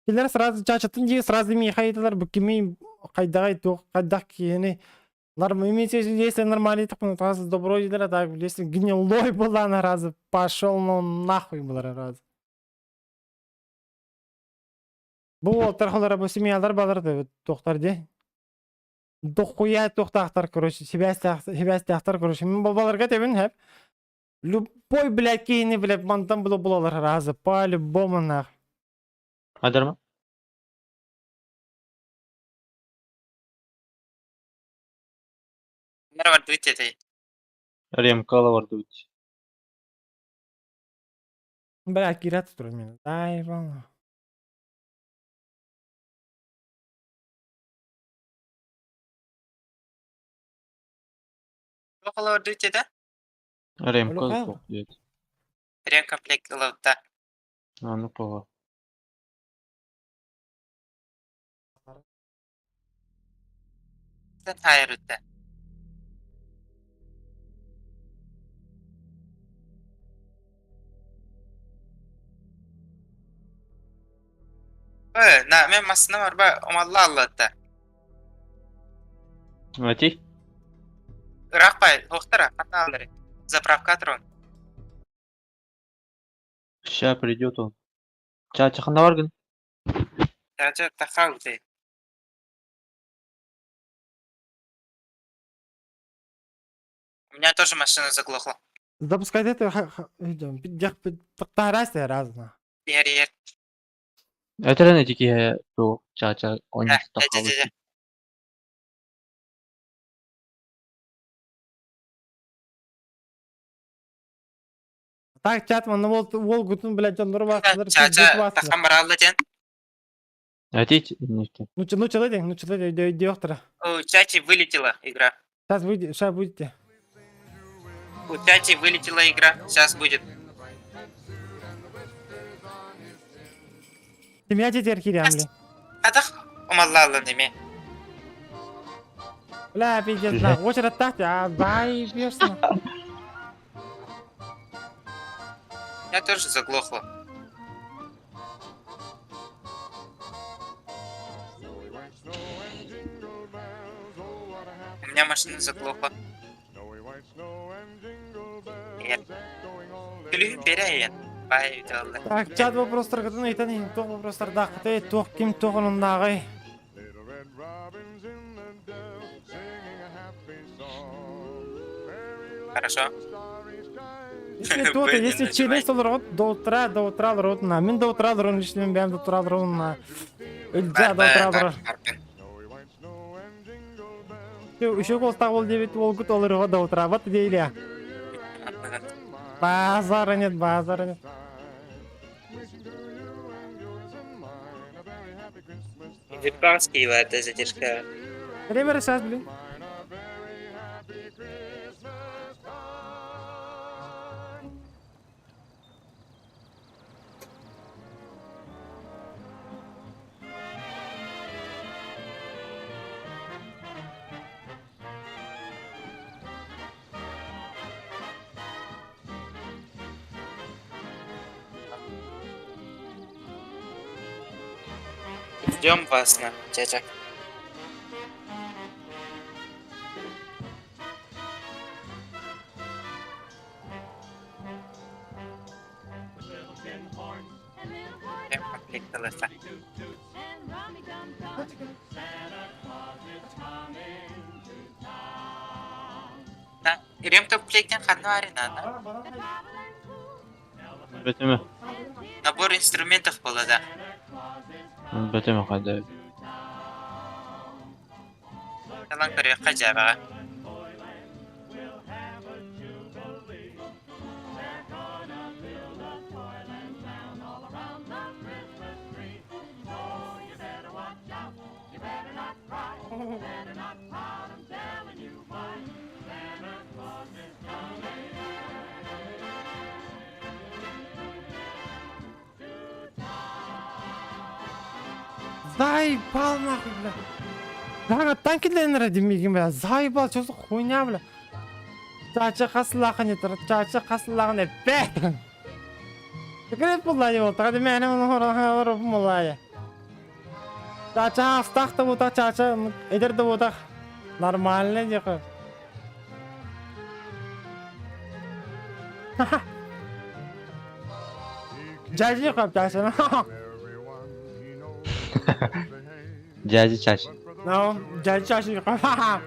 Килер сразу чача, ты не сразу ми хайдалар, бу кими хайдагай тух, хайдак киени. Норм, имеется в виду, если нормальный, так ну, сразу добро дела, так, если гнилой была на разу, пошел, ну нахуй был раз. Бу тархалар бу семьялар балар да тохтар де. Дохуя тохтахтар, короче, себя себя тахтар, короче, мен балаларга тебин хеп. Любой, блядь, кейни, блядь, мантан было булалар разы, по-любому нах. Адарма? Нар бар дүйт эти. Ремкала бар дүйт. Бля, кират тур мен. Дай, вон. Бақала бар дүйт эти. Ремкала тоқ дүйт. Ремкомплект ылавта. А, ну кого. Сен хайыр үтті. Э, на, мен масына бар ба, омалла аллатта. Ати? Ырақ бай, оқтара, қанна алдыры. Заправка трон. Ща придет он. Чача ханда бар гын? Чача тахал ты. У меня тоже машина заглохла. Запускать это, разно. Ер, ер. Это не такие, то чача, он Да, да, да, да. Так, чат, мана ол ол гутун, блядь, жоннор басылар, Чача тахан баралла ден. Ати, нефти. Ну, ну, человек, ну, человек, директора. У Чачи вылетела игра. Сейчас выйдет, сейчас будете. У Чачи вылетела игра. Сейчас будет. Семья теперь кирямли. Атах, омалла алла неме. Бля, пиздец, да. Очередь так, а, дай, бешено. Я тоже заглохла. У меня машина заглохла. Күлүһүн берейин. Бай өтөллө. Так, чат вопростар кытын ыйтан тоқ вопростар да кытай тоқ ким тоғынындагы. Хорошо. Если то, если челес толор до утра, до утра ротна. Мен до утра рон лично мен бәм до утра рон. Үлжа до утра рон. Еще гол стал 9 ол гут олар до утра. Вот идея. Базара нет, базара нет. Випанский это задержка. Время сейчас, блин. Ждем вас на чача. Ремкомплектен ханна арена, Бөтүмэ. Набор инструментов было, да. Бөтүмэ хайда. Талан көрүөххэ дьаабаҕа. Заебал нахуй, бля. Жаңа танкилер демеген, бля. Заебал, что за хуйня, бля. Чача қасылағын етір, чача қасылағын еппе. Секрет буллай болды, қады мені мұны буллай. Чача астақ та бұтақ, чача эдер да бұтақ. Нормально дехо. Жажи қап чача. Дяди чача. No, жажи чача қап.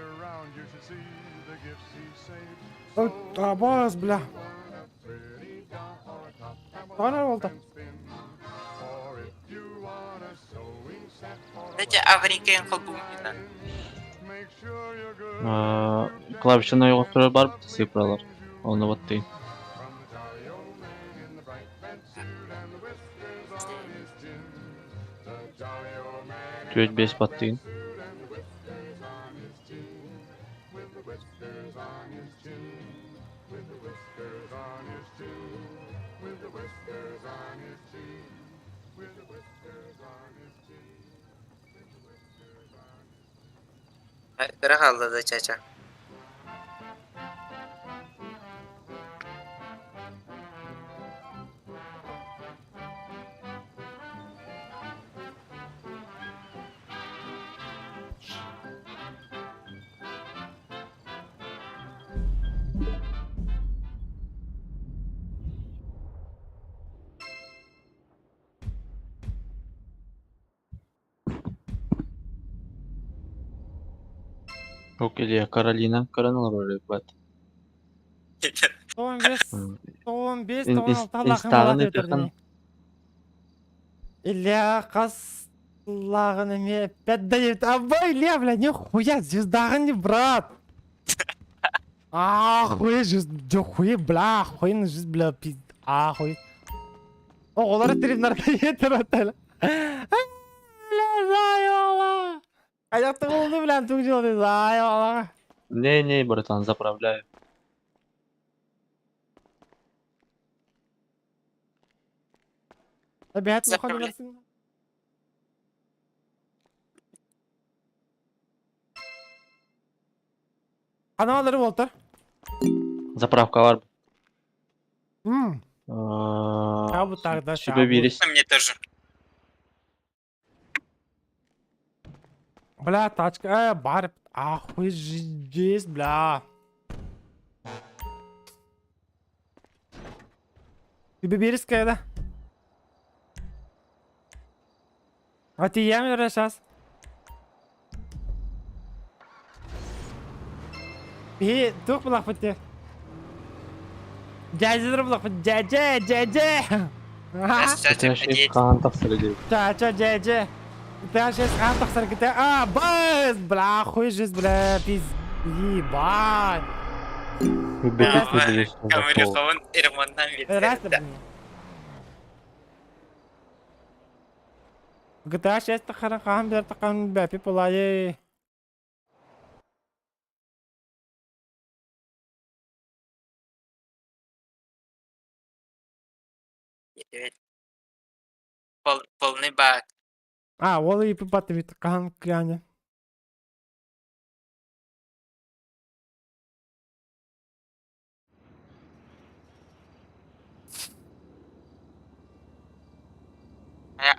Табас, бля. Қана болды? Дайте аварийка холбумина. Клавишаны ойготура барып цифралар. Оны вот ты. Түөт бес баттыйын. Кыра қалды да чача. Ок, Илья, Каролина, Каролина бат. 15, 15, 16 лақын Инстагын болады өтөкөн. Илья қас лағын эме опять дает. Абай, Илья, бля, нихуя, звездағын не, брат. Ахуй, звезда, хуй, бля, охуенно жизнь, бля, пиз, ахуй. О, олар тренер етір отел. Бля, заебала. Аяқты болды, бля, тук делать, заебала. Не, не, братан, заправляю. Опять Заправляй. Аналары болды. Заправка бар. Абу тогда Себе бирис. Мне тоже. Бля, тачка, бар, ахуй, здесь, бля. Тебе берешь когда? А ты я сейчас. И тух булах бите. Дядя булах дядя, дядя. Чача, Каан тапсыры дейт. Чача, дядя. Ты сейчас антах сарките. А, быз, бля, хуй жизнь, бля, пиз. Ебать. Камериховын ремонттан Раз, бітті. GTA 6 тахара хаан бер тақан бәпи полайы. Полный бак. А, ол ипи баты бит хаан кляне.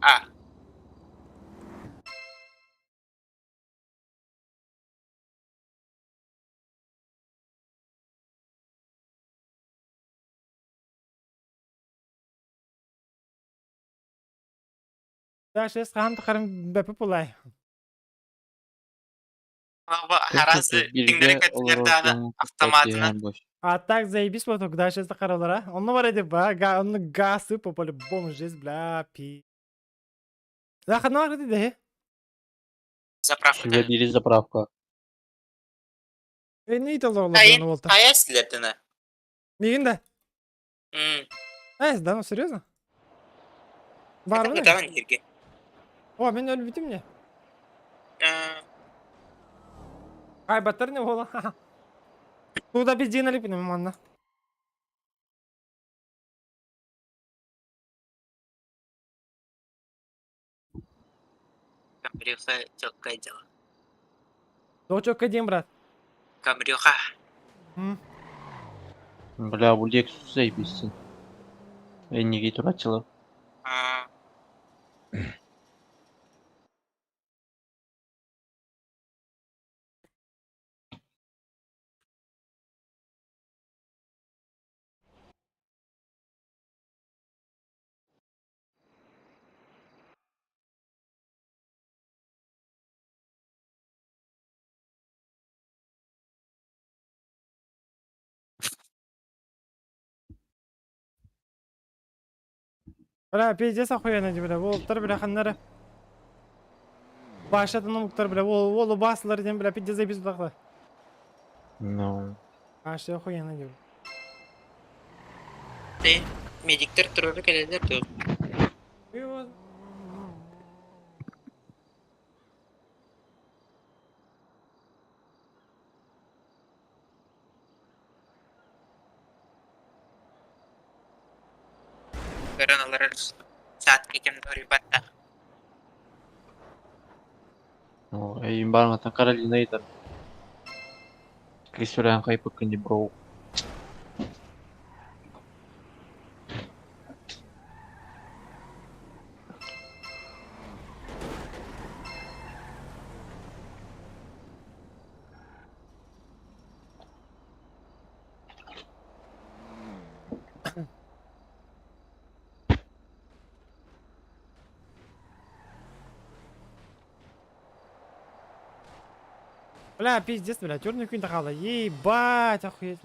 А. Дальше хаһан тухарын бэпи пулай. Аразы Бииргэ олорор автоматынан. А так заебись вот дальше сахаралара. Он ну вроде ба, га, он гасы по по-любому жизнь, бля, пи. Заханар ты Заправка. Сүбэ бири заправка. Не италар Айын, болта. ая силердена. Мигин да. М. Эй, да, ну серьезно? Бар Это мı? кытаган жерге. О, мен өлбүтүм не? Ай, батар не бола. Туда бензин алып манна. Камрюха чокка дела. Дочок один, брат. Камрюха. Бля, бу Lexus заебись. Энниги турачылар. Бля, пиздец охуенно, бля. Волтар, бля, ханнары. Башатын омуктар, бля, ол ол басылар дем, бля, пиздец заебись бұлақта. Ну. Вообще охуенно, бля. Ты медиктер турары келелер ту. Көрөн алар саат кекем дори батта. Ну, эйин барматан Каролина итар. Крисурян хайпы кынди броу. Бля, пиздец, бля, черный күн тақалды. Ебать, охуеть.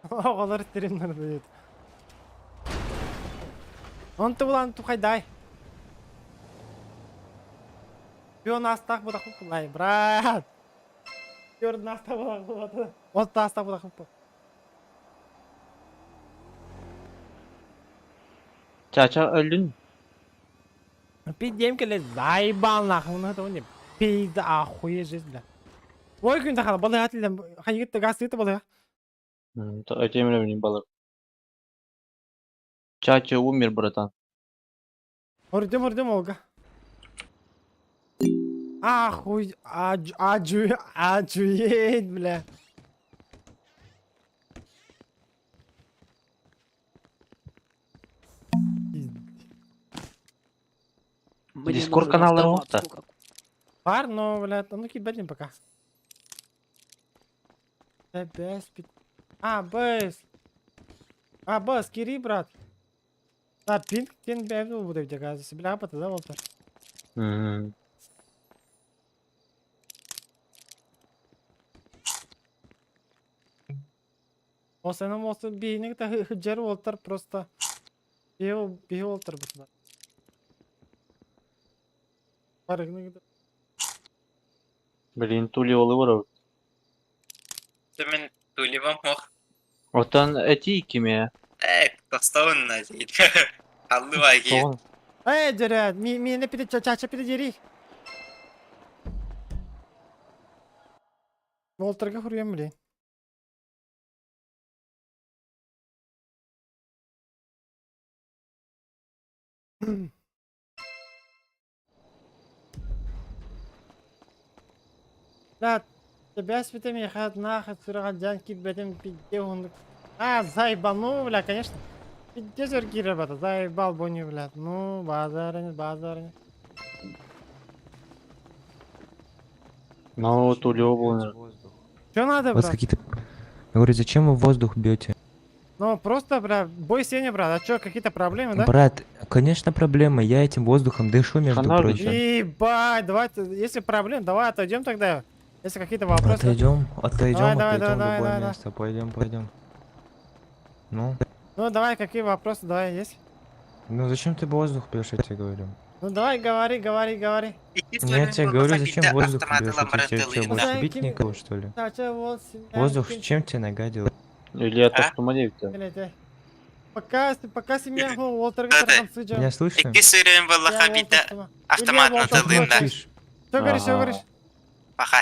Оғалар стримнер будет. Он тулан тухайдай. Пион астақ бұдақ бұлай, брат. Пион астақ бұдақ бұлай. Вот астақ бұдақ бұлай. Чача өлүн. Пиздем келе заебал нахуй, ну это не пизда охуеть жизнь, бля. Ой, күн тақалды, балай атылдым. Хайгетті газ еті балай. Тем временем балар. Чача умер, братан. Ордем, ордем, Олга. Ахуй, аджу, аджуеть, бля. Дискорд каналы оңта. Бар, но, бля, ну кидать пока. Да, без А, бэс. А, бэс, кири, брат. А, пинг, тен, бля, ну, буду оказывается. Бля, апата, да, Волтер? Осена моста бейник та хыджар Волтер просто. Беу, беу Волтер бутна. Барыгны Блин, тули олы бар. Мен туливам мох. Отан эти киме. Э, тостоун на дейт. Аллы ваги. Эй, деря, ми ми не пиде чача пиде дери. Волтерга хуруем, блин. Да, тебя светами хат нахат сурагадян кибетем пиде он. А, заебану, бля, конечно. Пиздец, ребята, заебал боню, блядь. Ну, базар нет, базар нет. Ну, тули был. Что надо, У вас брат? какие-то... Я говорю, зачем вы воздух бьете? Ну, просто, бля, бой сеня, брат. А чё, какие-то проблемы, да? Брат, Конечно, проблема. Я этим воздухом дышу, между прочим. Ебать, давайте, если проблем, давай отойдем тогда. Если какие-то вопросы. Отойдем, отойдем, Давай, давай, отойдем в давай, любое давай, давай. место. Пойдем, пойдем. Ну, Ну давай, какие вопросы, давай, есть? ну зачем ты воздух бьешь, я тебе говорю? Ну давай, говори, говори, говори. Я тебе говорю, зачем воздух бьешь? Я тебе что, больше бить некого, что ли? Воздух чем тебе нагадил? Или это что Пока, пока семья Уолтер Меня слышно? Икки сырын баллаха биде автомат натылында. Что говоришь, что говоришь?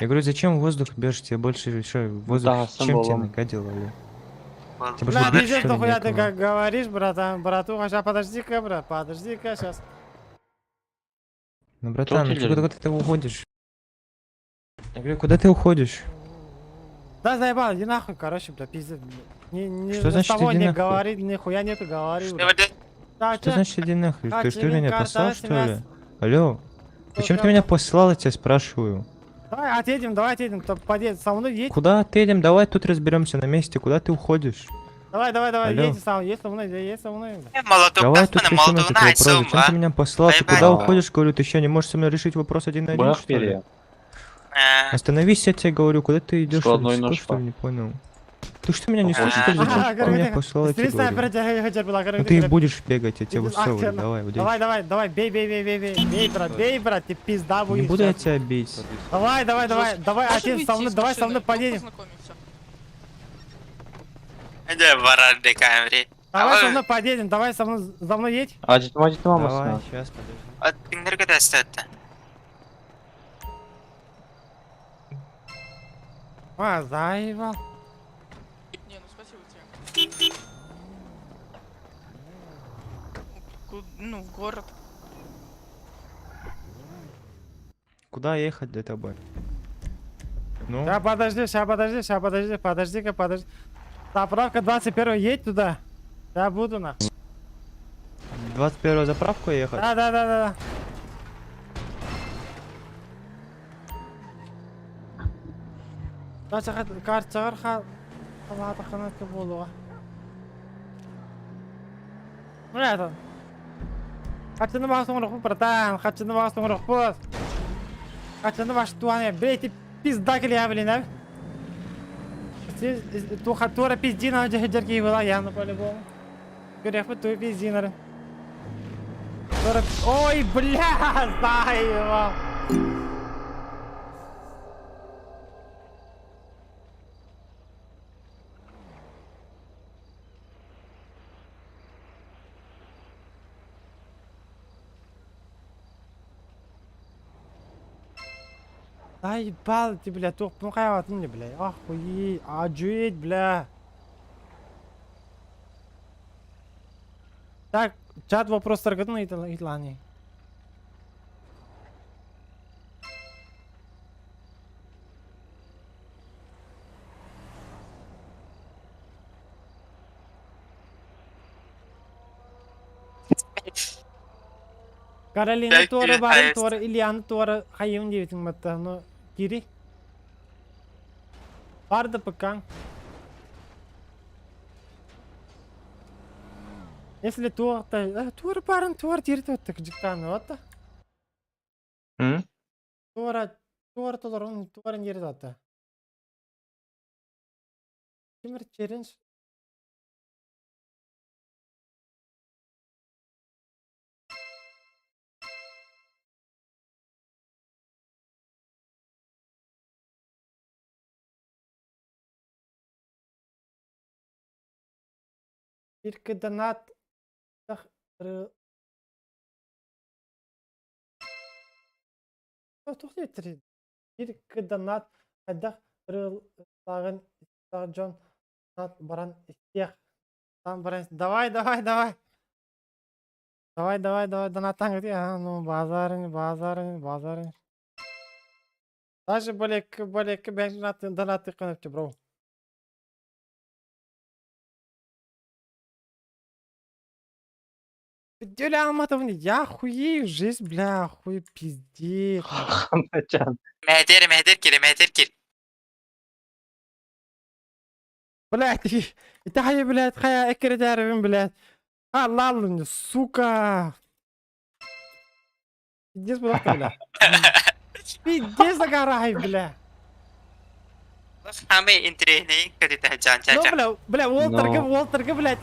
Я говорю, зачем воздух бьешь? Тебе больше еще воздух Да, чем тебе сам нагадил, алло? Тебе больше Бля, бить, пиздец, что ли, нахуя ты некого? как говоришь, братан, братуха, сейчас подожди-ка, брат, подожди-ка, сейчас. Ну, братан, ну куда, куда ты уходишь? Я говорю, куда ты уходишь? Да, заебал, иди нахуй, короче, бля, пиздец. бля. Не, не, Что с значит того иди не нахуй? говори, нихуя нету, говори, бля. Да, Что чё? значит иди нахуй? А, Ты что, тебе меня карта, послал, что ли? смс. Алло? Зачем ты меня послал, я тебя спрашиваю? Давай отъедем, давай отъедем, то подъедь, со мной едь. Куда отъедем? Давай тут разберемся на месте. Куда ты уходишь? Давай, давай, давай, Алло. едь сам, едь со мной, едь со мной. бля. Давай тут решим этот вопрос. Зачем ты меня послал? Ты куда уходишь? Говорю, ты что, не можешь со мной решить вопрос один на один, что ли? Остановись, я тебе говорю, куда ты идешь? Складной Что, нож, что ли, не понял? Ты что, меня не слышишь, что ли? Ага, Зачем ты говорю, меня тихо. послал, я тебе Стресс, говорю. блядь, Ну ты и будешь бегать, я тебе высовываю. Давай, удачи. Давай, давай, давай, бей, бей, бей, бей, бей, бей, брат, бей, брат, ты пизда будешь. Не буду я щас. тебя бить. Давай, давай, давай, давай, отец, со мной, давай со мной поедем. Давай со мной поедем, давай со мной, за мной едь. А Давай, сейчас, подожди. А, заебал. Не, ну спасибо тебе. Ну, в город. Куда ехать для тобой? Ну? Сейчас, подожди, сейчас, подожди, сейчас, подожди, подожди-ка, подожди. Заправка 21, едь туда. Я буду на. 21 заправку ехать? Да, да, да, да, да. Карчагар халатаханатка болуға. Мына это. Хачыны басың рухпу, братан, хачыны басың рухпу. Хачыны баш туаны, блядь, ты пизда келе, блин, а? Туха тура пиздина, жерге была, я ну по-любому. Көрек ту пиздина. Тура... Ой, бля, заебал. Заебал ты, бля, тух, ну хайватын не, бля, охуеть, ожуеть, бля. Так, чат вопростар гытын итлани. Каролина Так, туора барын есть. туора Ильяны туора хайым девитин батта, но кири. Барды пыкан. Если туорта, туора барын туора тири туотта кыжыктаны отта. М? Туора, туора толорун туора нери туотта. Кимир челлендж. Иркэ донат тах Тухтетри. Иркэ донат хайдах рыллагын Джон нат баран истех. Там баран давай давай давай. Давай давай давай донаттан где а ну базарын базарын базарын. Даже болек болек бен донат донат кынып бро. Дюля Алматовна, я хуею жизнь, бля, хуй пиздец. Мehter mehter kir mehter kir. Блядь, это хай, блядь, хай, экре дәрбин, блядь. А, ладно, сука. Пиздец буолла, бля. Пиздец загарай, бля. Самый интересный, когда жан Ну, бля, бля, Уолтерга, Уолтерга, блядь,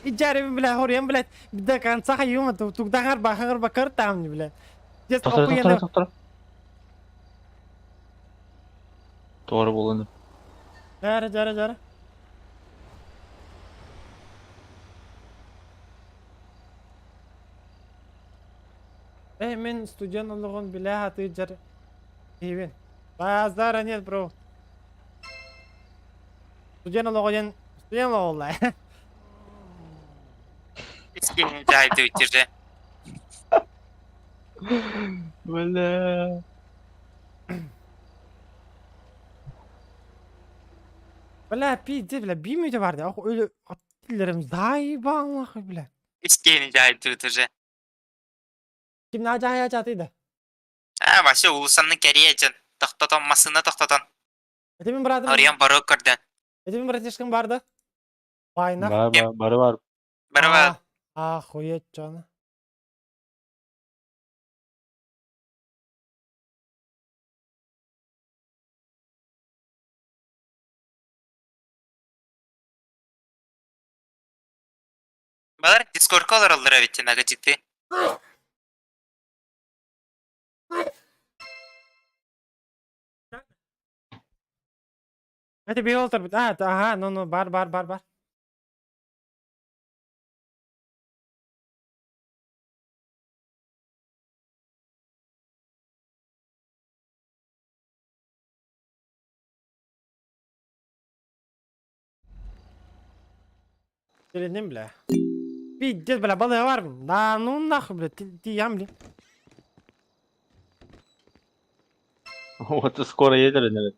иджарим, бля, хорьям, блядь, до конца хайюма, тугда харба, харба картам, бля. Пиздец, Тоқтар, тоқтар, охуенно. тоқтар. Doğru bulundu. Жара, жара, жара. Эй, мен студент олоҕун билэ сатыы дьар киһибин. Базара нет, бро. Студент олоҕо диэн студент олоҕо Держи. Бля. Бля, пиздец, бля, биир мүнүүтэ баар дии. Ох, өлө аттилерим заебал нахуй, бля. Уже. Ким наадьаһайа чатый да? А, вообще улусанны кәрия Тоқтатан, масына тоқтатан. Это мин братым. Орион бару көрдөн. Это мин братишкам бар да? Байнах. Бар, бар, бары бар. Бары бар. Охуеть, чоно. Балар дискордка олороллор эбит нагажыты. Это биолтер. А, ага, ну ну бар бар бар бар. Телиним, бля. Пиздец, бля, балыга бар. Да ну нахуй, бля, тиям, бля. Вот скоро едер, наверное.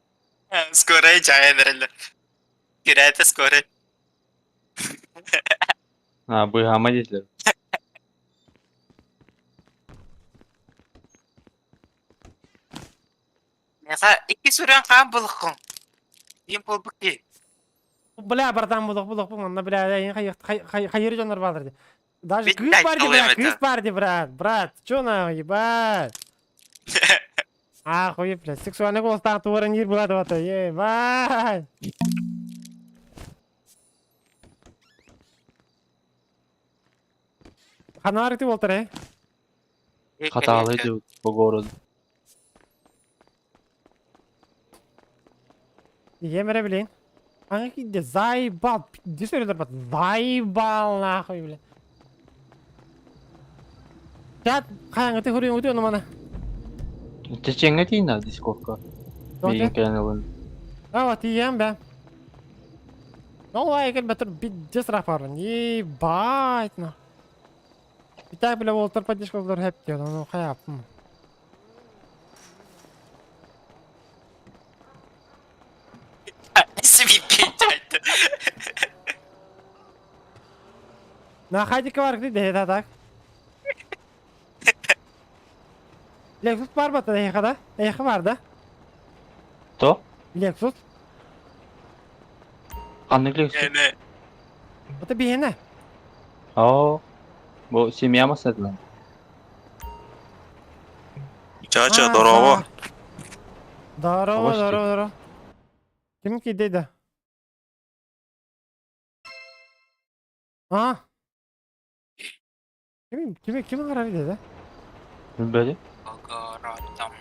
Скоро жайын Кирәте скоро. А, быгама дейлер. Меха икки сүрэн хаан булуккун. Им болбук ки. Бля, братан, булук, булук, манна, бля, хайыр дьоннор баалар ди. Даже кыыс бар ди, бля, кыыс бар ди, брат, брат, чё на, ебать. Охуеть, бля, сексуальный голос тағы туарын ер болады вот, ебать. Ханар ты болтыр, э? Хаталы идут по городу. Емере, блин. Аңа киде заебал, пиздец сөйледер бат, заебал нахуй, бля. Чат, қаяңы ты хөрен өте оны мана. Чеченге дейін дискордка. Мейін кәлін А, вот ием, бә. Ну, лайк, бәтір пиздец рах бар. Ебать, на. И так, бля, Уолтер поддержка олар хэп диyor, ну, қаяппын. На хадика бар где да так. Lexus бар бата да? Эхе бар да? То? Lexus. Қандай Lexus? Это бейіне. О, бұл семья ма сәтілі? Чача, здорово. Здорово, здорово, здорово. Ким кидейді? А? Ким ким ким қарар деді? Білмеді. Погородам,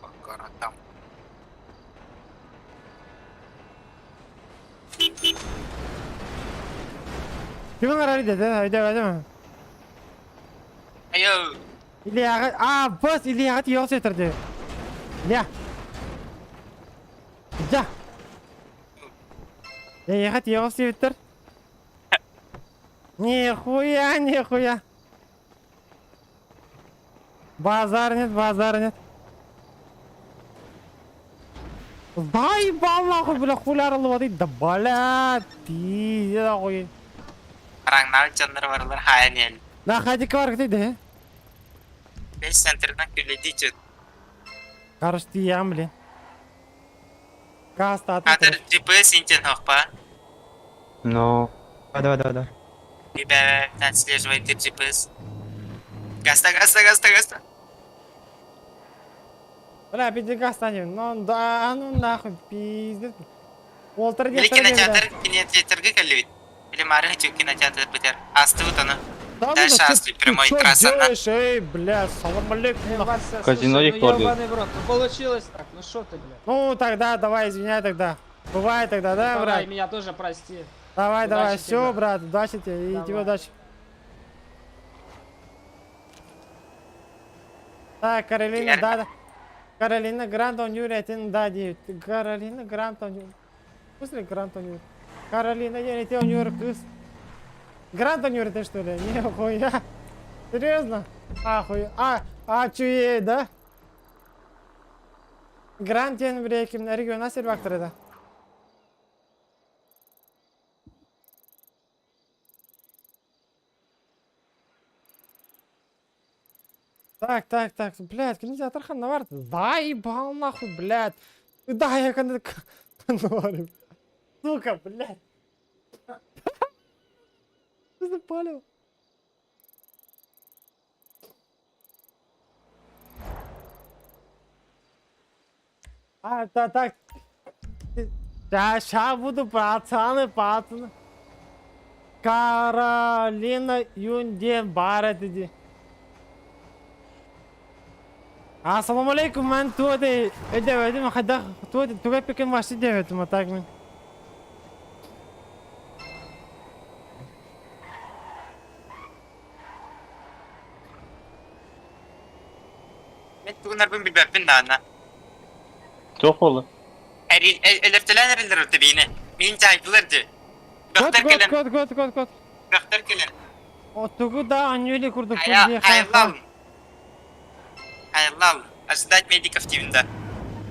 погородам. Ким қарар деді? Айда, айда. Айо. Ильяға, а, бос, Ильяға тиос етірді. Илья. Илья. Ильяға тиос етір. Нихуя, нихуя. Базар нет, базар нет. Заебал нахуй, бля, хуляр алып Да, бля, пиздец, нахуй. Раңнал жоннор барлар хайан ел. На хадика бар где Беш центрдан күледи чөт. Короче, тиям, блин. Каста Хатыр GPS интен хокпа. Ну. Да, да, да, да. Тебя отслеживает GPS. Гаста, гаста, гаста, гаста. Бля, пиздец, станем. Ну, да, ну нахуй, пиздец. Уолтер Или кинотеатр, кинотеатрга кэллибит. Или мары хочу кинотеатр бытар. Астыбыт ону. Да, Дальше ну, астыбыт прямой ты трасса. что делаешь, эй, бля, салам алейкум. нахуй. Казино ну Виктория. ёбаный в рот, ну получилось так, ну шо ты, блядь. Ну, тогда давай, извиняй тогда. Бывает тогда, да, Давай, брат? меня тоже прости. Давай, Удачи давай, все, тебе. брат, удачи тебе и тебе Давай. удачи. Так, Каролина, да, да. Каролина Грантон Юрий, один, да, девять. Каролина Грантон Юрий. В смысле Грантон Юрий? Каролина, я не Юрий, плюс. Грантон Юрий, ты что ли? Не, хуя. Серьезно? Ахуй. А, а, чуе, да? Грант диэн биреким региона сервактор да. Так, так, так, блядь, кинотеатр ханна Да ебал нахуй, блядь. Да, я кон- Сука, блядь. Ты запалил. А, так, так. Сейчас буду, пацаны, пацаны. Каролина Юнден Барет иди. Ассаламу алейкум, мен туоды эдебедим, хадах туоды тугай пекен маши дебетим, а так мен. Мен тугунарбын билбэппин даҕаны. Туох буолла? Өлөртөлөөн эрэллэр орто биини. Мин чайдылар дии. Кот, Бөхтөр кот, кэлэн, кот, кот, кот, кот. бөхтөр кэлэн. О, тугу да анюли курдук Хайа, хайаллал. Хайаллал. Ожидать медиков диибин да.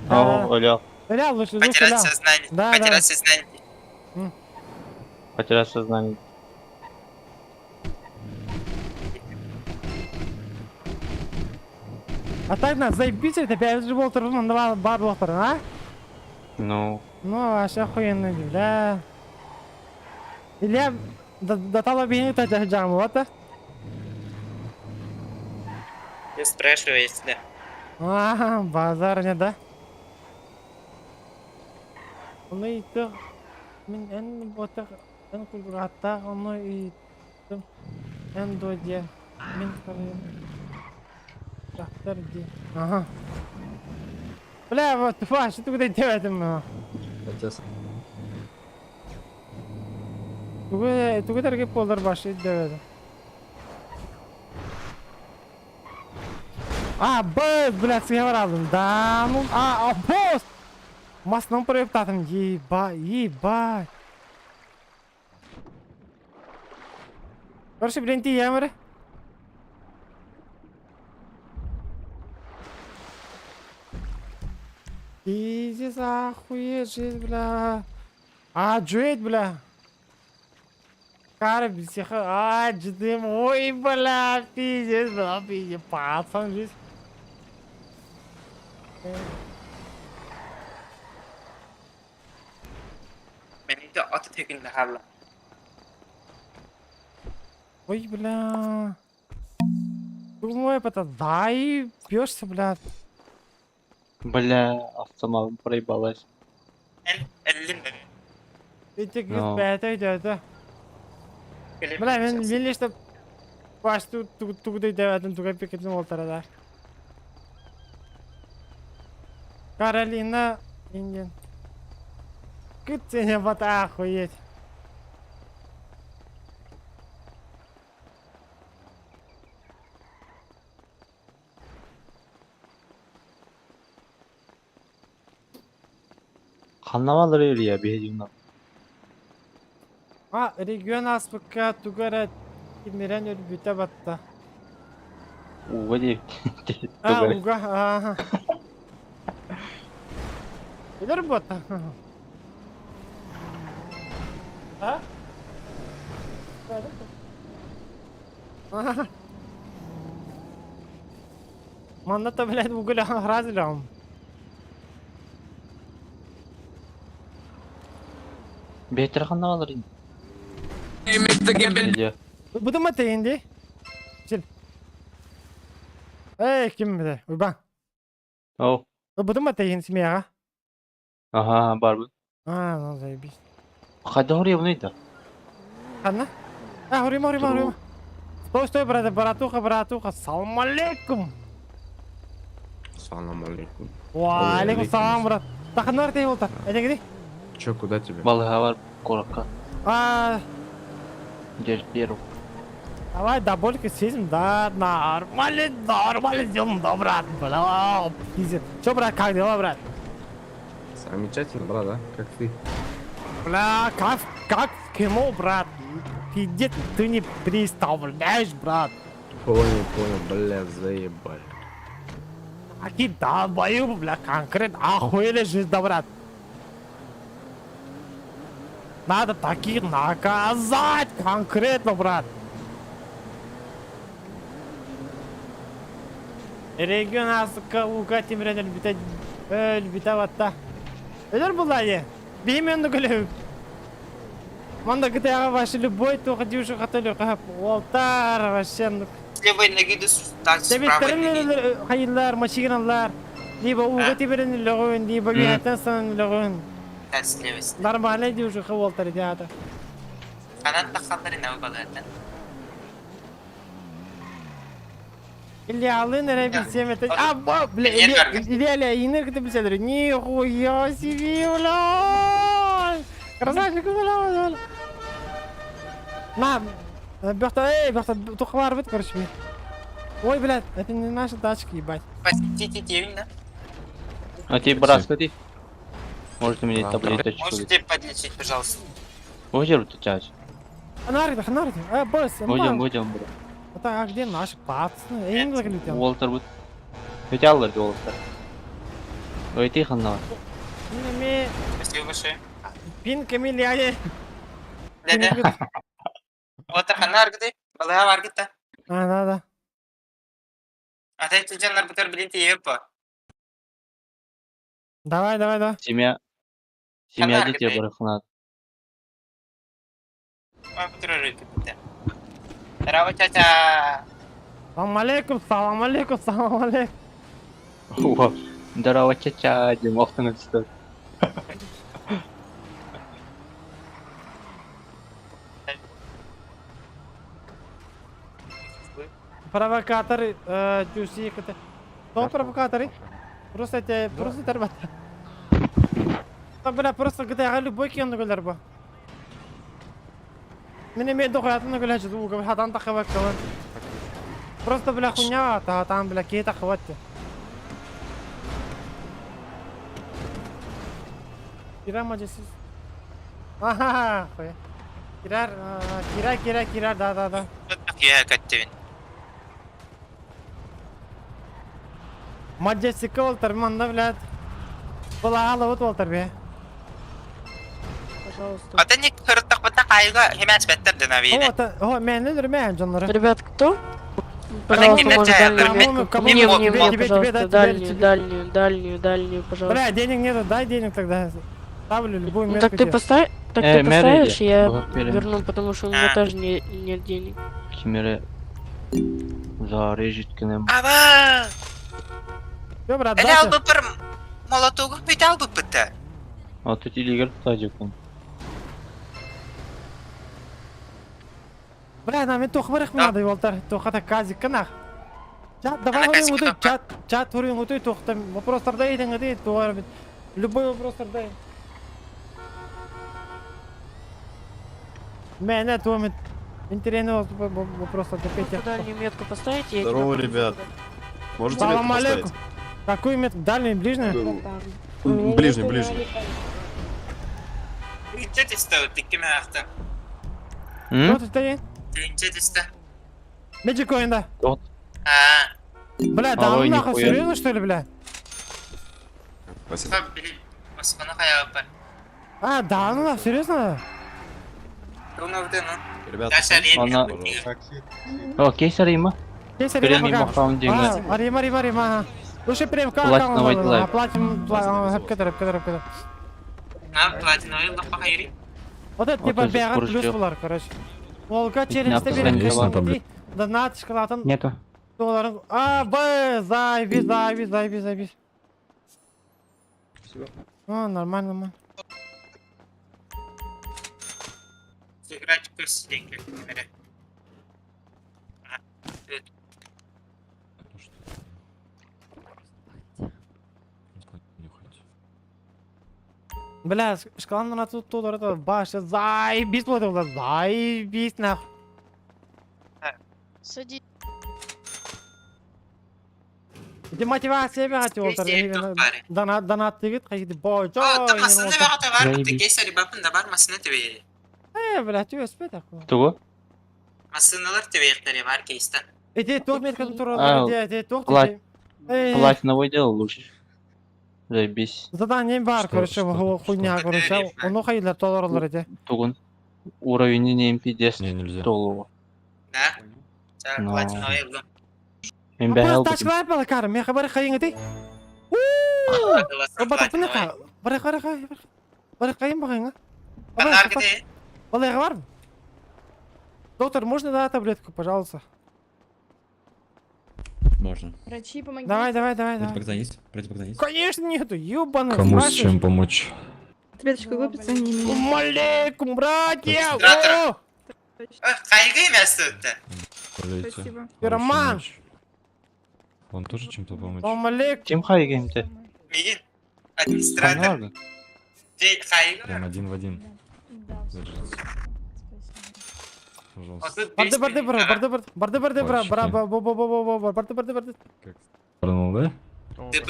Оо, өлөөх. Ля, лучше, лучше, Потерять ля. сознание. Да, да. Потерять сознание. Потерять сознание. А так на, заебись, это опять же болтыр, ну, бар бар болтыр, а? Ну, Ну, вообще охуенно, бля. Илья, до до того бини та жаму, вот. Я спрашиваю, если... А, базар не, да? Оны итер, мин эн ботер, эн кульгураттар, оны иттим, эн додя, мин карайым. Дактар ди. Ага. Бля, вот, ва, что ты куда делать Тугу, тугу тарги полдар башы деведи. А, б, блядь, я алдым. Да, ну, а, а, босс! Масынан проектатым, еба, ебать. Короче, блин, ты ямыры. Пиздец, охуеть, жизнь, бля. А, джует, бля. Кара, всех, а, дждым, ой, бля, пиздец, бля, пиздец, пацан, жизнь. Мен үйде аты тегінде хаалла. Ой, бля. Думаю, это дай, бьешься, бля. бля, автомат проебалась. Эллин Эти Ну. пятый идет, да? Бля, мен мен лишь баш ту ту ту девятым туга пикетин олтара да. Каролина Индин. Кытсене бата охуеть. Ханнавалар Илья биһиги А, регион аспыкка тугара кимирен өлбүтэ батта. Уга диэбит. А, уга, ага. Билер батта. А? Ага. Манна-то, блядь, уголя разлям. Бэйтер ханнавалар Илья. Бутум этейин дии. Сил. Эй, ким бile? Уйбан. О. Бутум этейин семьяға. Ага, барбын. А, ну заебись. Хайда хоруйабыный да? Ханна? А, хоруйма, хоруйма, хоруйма. Стой, стой, брат, братуха, братуха. Салам алейкум. Салам алейкум. Уа, алейкум салам, брат. Таханар ты болта. Это где? Че, куда тебе? Балыга бар куракка. А, Деждеру. давай, до больки съездим, да, нормально, нормально сделаем, да, брат, бля, пиздец. Че, брат, как дела, брат? Замечательно, брат, а? Как ты? Бля, как, как в кино, брат. Пиздец, ты не представляешь, брат. Понял, понял, бля, заебали. Аки долбоёбы, бля, конкретно охуели жизнь, да, брат. Надо таких наказать конкретно, брат. Регион асыкка ука тимирен өлбүтэ өлбүтэ батта. Өлөр булла Бимен күлү. Манда ГТА вообще любой только девушка хотели Уолтар вообще. ну, С левой ноги до так, с правой ноги. Хайыллар, машиналар. Либо уга тиберен лөгөн, либо гүнәтен сан лөгөн. Так, с левой. Нормальный девушка Уолтар идеята. Канат тахаллары не балыгаттан. Или алын эре билсем это. А, бо, бля, или или инер кете билседер. Нихуя себе, бля. Красавчик, бля, бля. На, Бехта, эй, Бехта, тухвар бит, короче. бля. Ой, блядь, это не наша тачка, ебать. Простите, да? А тебе брат, сходи. Можете мне таблеточку. Можете подлечить, пожалуйста? Будем тут чач. Ханарит, ханарит. Э, босс, Будем, будем, бро. Это а где наши пацаны? Эй, не заглядел. Уолтер будет. Хотел ли Уолтер? Ой, ты хана. Ми Спасибо большое. пин камильяне. Да-да. Уолтер ханна аргыды. Балыга бар гитта. А, да, да. А ты жаннар бутер блин тиепа. Давай, давай, давай. Семья. Семья Хана детей аргыды. барахнат. Ой, бутер рыты. Здорово, тетя. Салам алейкум, салам алейкум, салам алейкум. О, здорово, чача, Димов ты Провокаторы, э, дюси, это. Кто провокаторы? Просто эти, просто тарбат. Да, бля, просто GTA любой кем нагуляр ба. Меня мне дохуя нагуляч звук, хатан тахавак калан. Просто, бля, хуйня, та там, бля, кей тахават. Кира мажесис. Ага, хуя. Кирар, Кира, Кира, Кира, да, да, да. Я каттевин. Маджестика Уолтер, манна, блядь. Была вот Уолтер, бе. Пожалуйста. А ты не кырыттак бата кайга хемәс бәттер дә О, та, о, мен нелер мен жаннары. Ребят, кто? Пожалуйста, киндер может, чая, дальнюю кому- метку? кому- Мне, тебе, мне, мне, тебе, пожалуйста, тебе, да, тебе, дальнюю, тебе. дальнюю, дальнюю, дальнюю, пожалуйста. Бля, денег нету, дай денег тогда. Ставлю любую Ну метку так ты тебе. поставь, так Э, ты Мэри, поставишь, я бухгалтерия. верну, потому что у меня тоже не, нет денег. Кимере зарежет к ним. Аба! Всё, брат, Әле дальше. албы бер молотогу бит албы битте. А тут илигер тажикун. Бля, нам тух вырых надо, Уолтер. Тух это казик канах. Чат, давай Ана говорим, казик утуй, топа. чат, чат, говорим, утуй, тух, там вопрос дай, ден, тух, любой вопрос дай. Мене, тух, интересный вопрос, опять. Можете дальнюю метку поставить? Я Здорово, тебя ребят. Можете Салам метку алейкум. поставить? Какую метку? Дальнюю, ближнюю? Ближний, ближний. Инче тесте тиккеме ахта. Что ты стоит? Инче тесте. Magic Coin, да. Вот. А. Бля, да Ой, ну нахуй, нихуя. серьезно что ли, бля? Спасибо. Блин, Москваны кая А, да ну нахуй, серьезно? Ребята, Она... О, кейс Рима. Кейс Рима Премиум пока. аккаунт деньги. А, Рима, Рима, Рима. ага. Слушай, прям как Платиновый лайк. Платим, платим, кедр, кедр. На платиновый лапа хайри. Вот это Вот типа он здесь бегат плюс курочка. булар, короче. Волга Итини через автозаменитель Есть на бар. табле? Донат шоколадын Нету. долларын. А, Б, заебись, заебись, заебись, заебись. О, нормально, нормально. Сыграть көс деньги. Бля, шкалан на тут тут это баша, заебись, вот это, заебись, нахуй. Садись. Где мотивация бегать, вот это, донат, донат, тигит, хайди, бой, О, чё, масына баҕата бар, Заебись. кейсери бапын да бар масына төбе. Э, бля, ты успей такой. Тугу? Масыналар төбе бар кейстен. Иди, тух метка тут А, иди, иди, тух, пла- Э, Платиновый делал лучше. Заебись. Задание бар, Что- короче, что- хуйня, что? короче, ону хайдылар, толоролар иди. Тугун. Уровень не пиздец. Не, нельзя. Толу. Да? Но. Платиновый ылдым. Мен Просто бәхәл тачкалар бала кар, мен хабар хайың иди. Батапны ка, бара кара кай, бара кайын багайың, Канар где? Балайга бар. Доктор, можно да таблетку, пожалуйста? Можно. Врачи, помоги. Давай, давай, давай, давай. Противопоказания есть? Противопоказания есть? Конечно нету, ёбаный. Кому с спрашиваешь? чем помочь? Таблеточку выпить за ними. Алейкум, братья! Администратор. О! Кайгы мясо-то. Болейте. Спасибо. Хорошей Роман. ночи. Вам тоже чем-то помочь? Салам алейкум. Ким хайгемте? Мигин. Администратор. Ты хайгы. Прям один в один. Держите. Пожалуйста. Барды, барды, бра, барды, барды, барды, барды, бра, бра, бра, бо, бо, бо, бо, бо, бо, барды, барды, барды. Вернул, да? ДБ.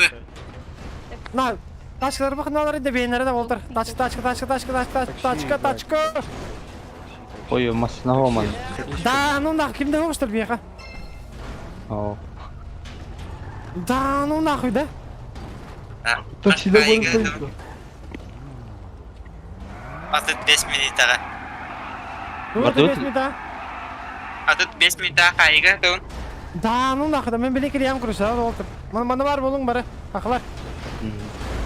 На, тачкалар бак, налар иди, бейнере да болтыр. Тачка, тачка, тачка, тачка, тачка, тачка, тачка. Ой, масына болман. Да, ну нахуй, кимде болуштур бияка? О. Да, ну нахуй, да? А тут 5 минутаға. Барды, Барды бес минута. А тут 5 минутаға хайгы туын. Да, ну нахуй, да, мен биле кириям короче, да, болтыр. Мана бар болуң бары. Ахлар.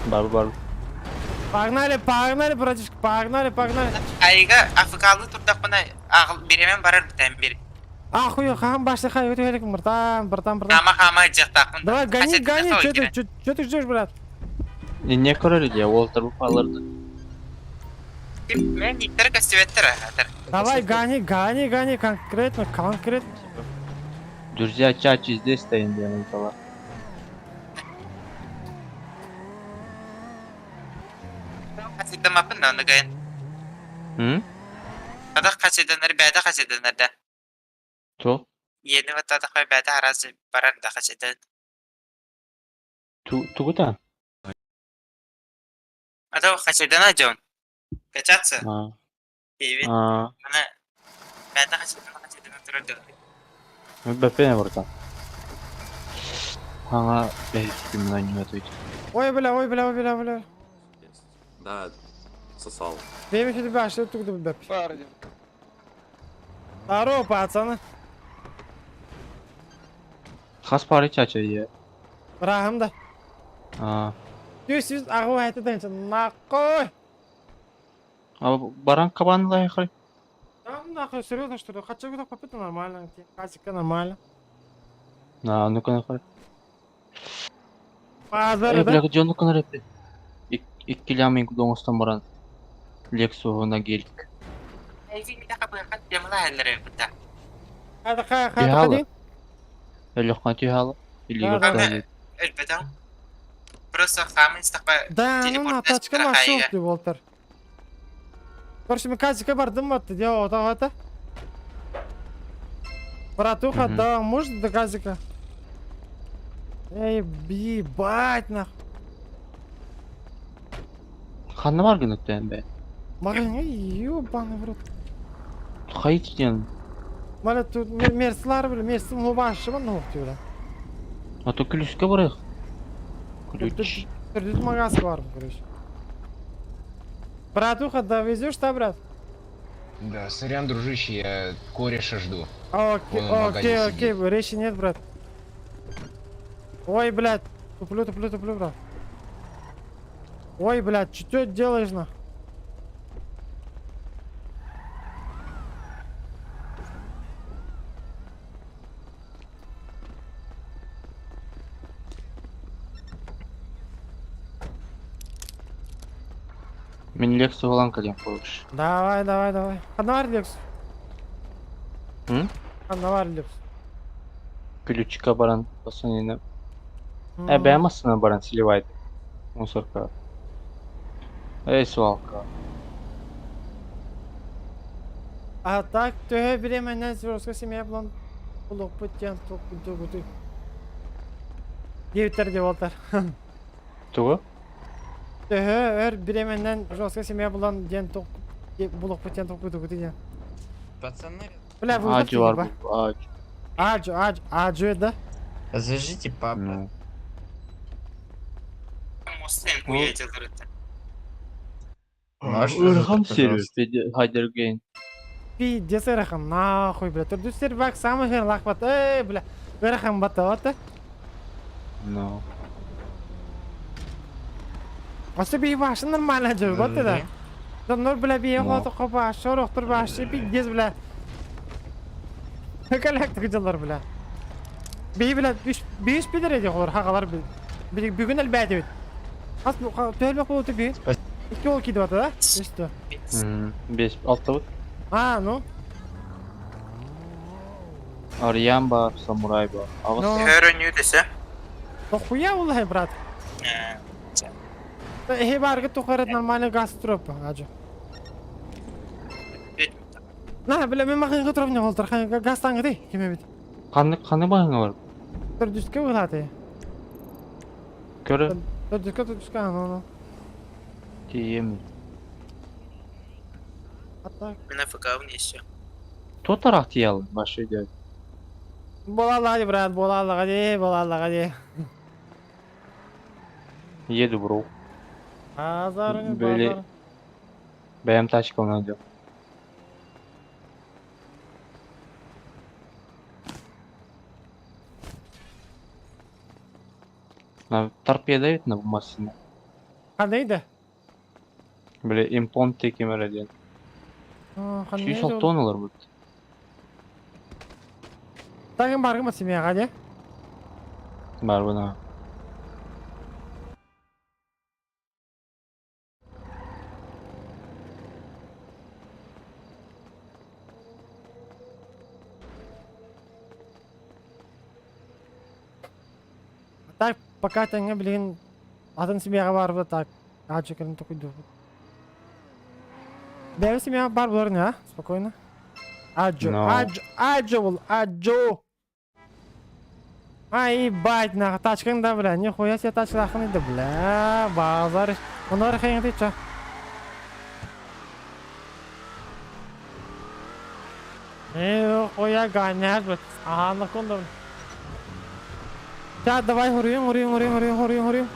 Бар бар. Погнали, погнали, братишка, погнали, погнали. Хайгы африкалы турдақ бұна ағыл беремен барар бітен бер. Ахуй, хан башты хай, өтө керек, братан, братан, братан. Хама хама жақтақпын. Давай, гони, гони, чё ты, чё, чё ты ждешь, брат? Не көрөр де, ол тарбы алырды. Мен иттер костюметтер атыр. Давай, гони, гони, гони, конкретно, конкретно. Друзья, чачи здесь стоим, я напала. Қасидамапын да оны гайын. М? Адақ қасиданар бәді қасиданар да. То? Ені ватадақ қой бәді аразы барар да қасидан. Ту тугута? Адақ қасидана жон. Качаться. А. Бейбит. А. Ана бәді қасидана қасидана тұрады. БП братан. Ага, я именно не ответил. Ой, бля, ой, бля, ой, бля, бля. Да, сосал. Бейбит, ты баш, ты тут бэп. Здорово, пацаны. Хас пары чача е. Рахым да. А. Түс, агу айтты дайынша, нахуй. А баран кабан лайхай. Да, нахуй, серьезно, что ли? Хочу куда попить нормально, касика нормально. На, ну-ка нахуй. Базар, Э, да? бля, где ну-ка на рэпе? Иккилямин доңостан баран. Лексу на гелик. Hadi хай, хай, Түйхалы. ходи. Элеххан түйхалы. Или Да, да. ёпта. Элбетен. Просто хамын стақпа Да, ну на тачка машин ты, Волтер. Короче, мен казика бардым вот, делал вот это. Братуха, Мгм. да, может до газика? Эй, ебать нахуй. Ханна бар гыныктен бе. Магазин, ебаный в рот. Хаитиден. Маля тут мерслар, бля, мерс мубашы ну, бля. А то ключке барайық. Ключ. Тут магаз бар, короче. Братуха, довезешь, да, брат? Да, сорян, дружище, я кореша жду. Окей, Он в магазе окей, окей, сидит. речи нет, брат. Ой, блядь, туплю, туплю, туплю, брат. Ой, блядь, что ты делаешь, на? Мин Лексу ылан кэлиэм короче. Давай, давай, давай. Ханна бар Лекс? М? Ханна бар Лекс? Ключка баран пацанина. Э, бэйэм массыына баран сливайды. Мусорка. Эй, свалка. А так төһө бириэмэнэн Свердловская семья булан булуохпут диэн толкуйдуугутуй? Диэбиттэр диэ буолтар. Тугу? Төһө өр бириэмэнэн жесткая семья булан диэн булуохпут диэн толкуйдуугутуй диэн. Пацаны. Бля, вы Аджу бар бу, аджу. Аджу, аджу, аджу да? Зажите папа. Ну. Ырхам сервис, Хайдерген. Пиздец, ырахан, нахуй, бля. Төрдүс сервак самый хер лахпат. Эй, бля. Ырахан бата, вот. Ну. Асы би башы нормально жыл, вот это. Донор, бля, би хото копа, шорохтор башы, пиздец, бля. Коллектор дьыллар, бля. Би, бля, биш пидер эди олар, хагалар бүгүн элбәти бит. Хас төһөлбөх болуты би. Икки ол киди бата, да? Үстü. Бес, алты бут. А, ну. Арьян бар, самурай бар. Агыс. Ну. Хуя улай, брат. Эхе баргы тухарат нормальный газ троп, ажы. На, бля, мен махын троп не олтыр, газ таңы дей, кеме бит. Қаны, қаны бағыңа бар? Төрдүскө улаты. Көрі? Төрдүскө, төрдүскө, ну, ну. Тиемін. А так. То тарақ тиялы, башы үйде. Бола брат, бола ди, бола ди. Еду, бро. Азар, Бөле. базар. Бәйім тачка ұнады. На торпеда ведь на машина. Қандай Бля, импонт текемер один. Қандай Сүйсал тонналар бұд. Тагын баргы семьяға де? Бар бұна. Так, пока таңы блин, атын семьяға барып так. Ачы кірін токуйду. Бәрі семьяға бар бұлар не, а? Спокойно. Аджо, No. аджо, аджо бұл, аджо. Ай, ебать, нахуй, тачкаң да, бля, нихуя себе тачка ақын еді, бля, базар. Онар қайың дейді, Нихуя гонять, бля. Ага, на бля. Сейчас, давай, горюем, горюем, горюем, горюем, горюем, горюем.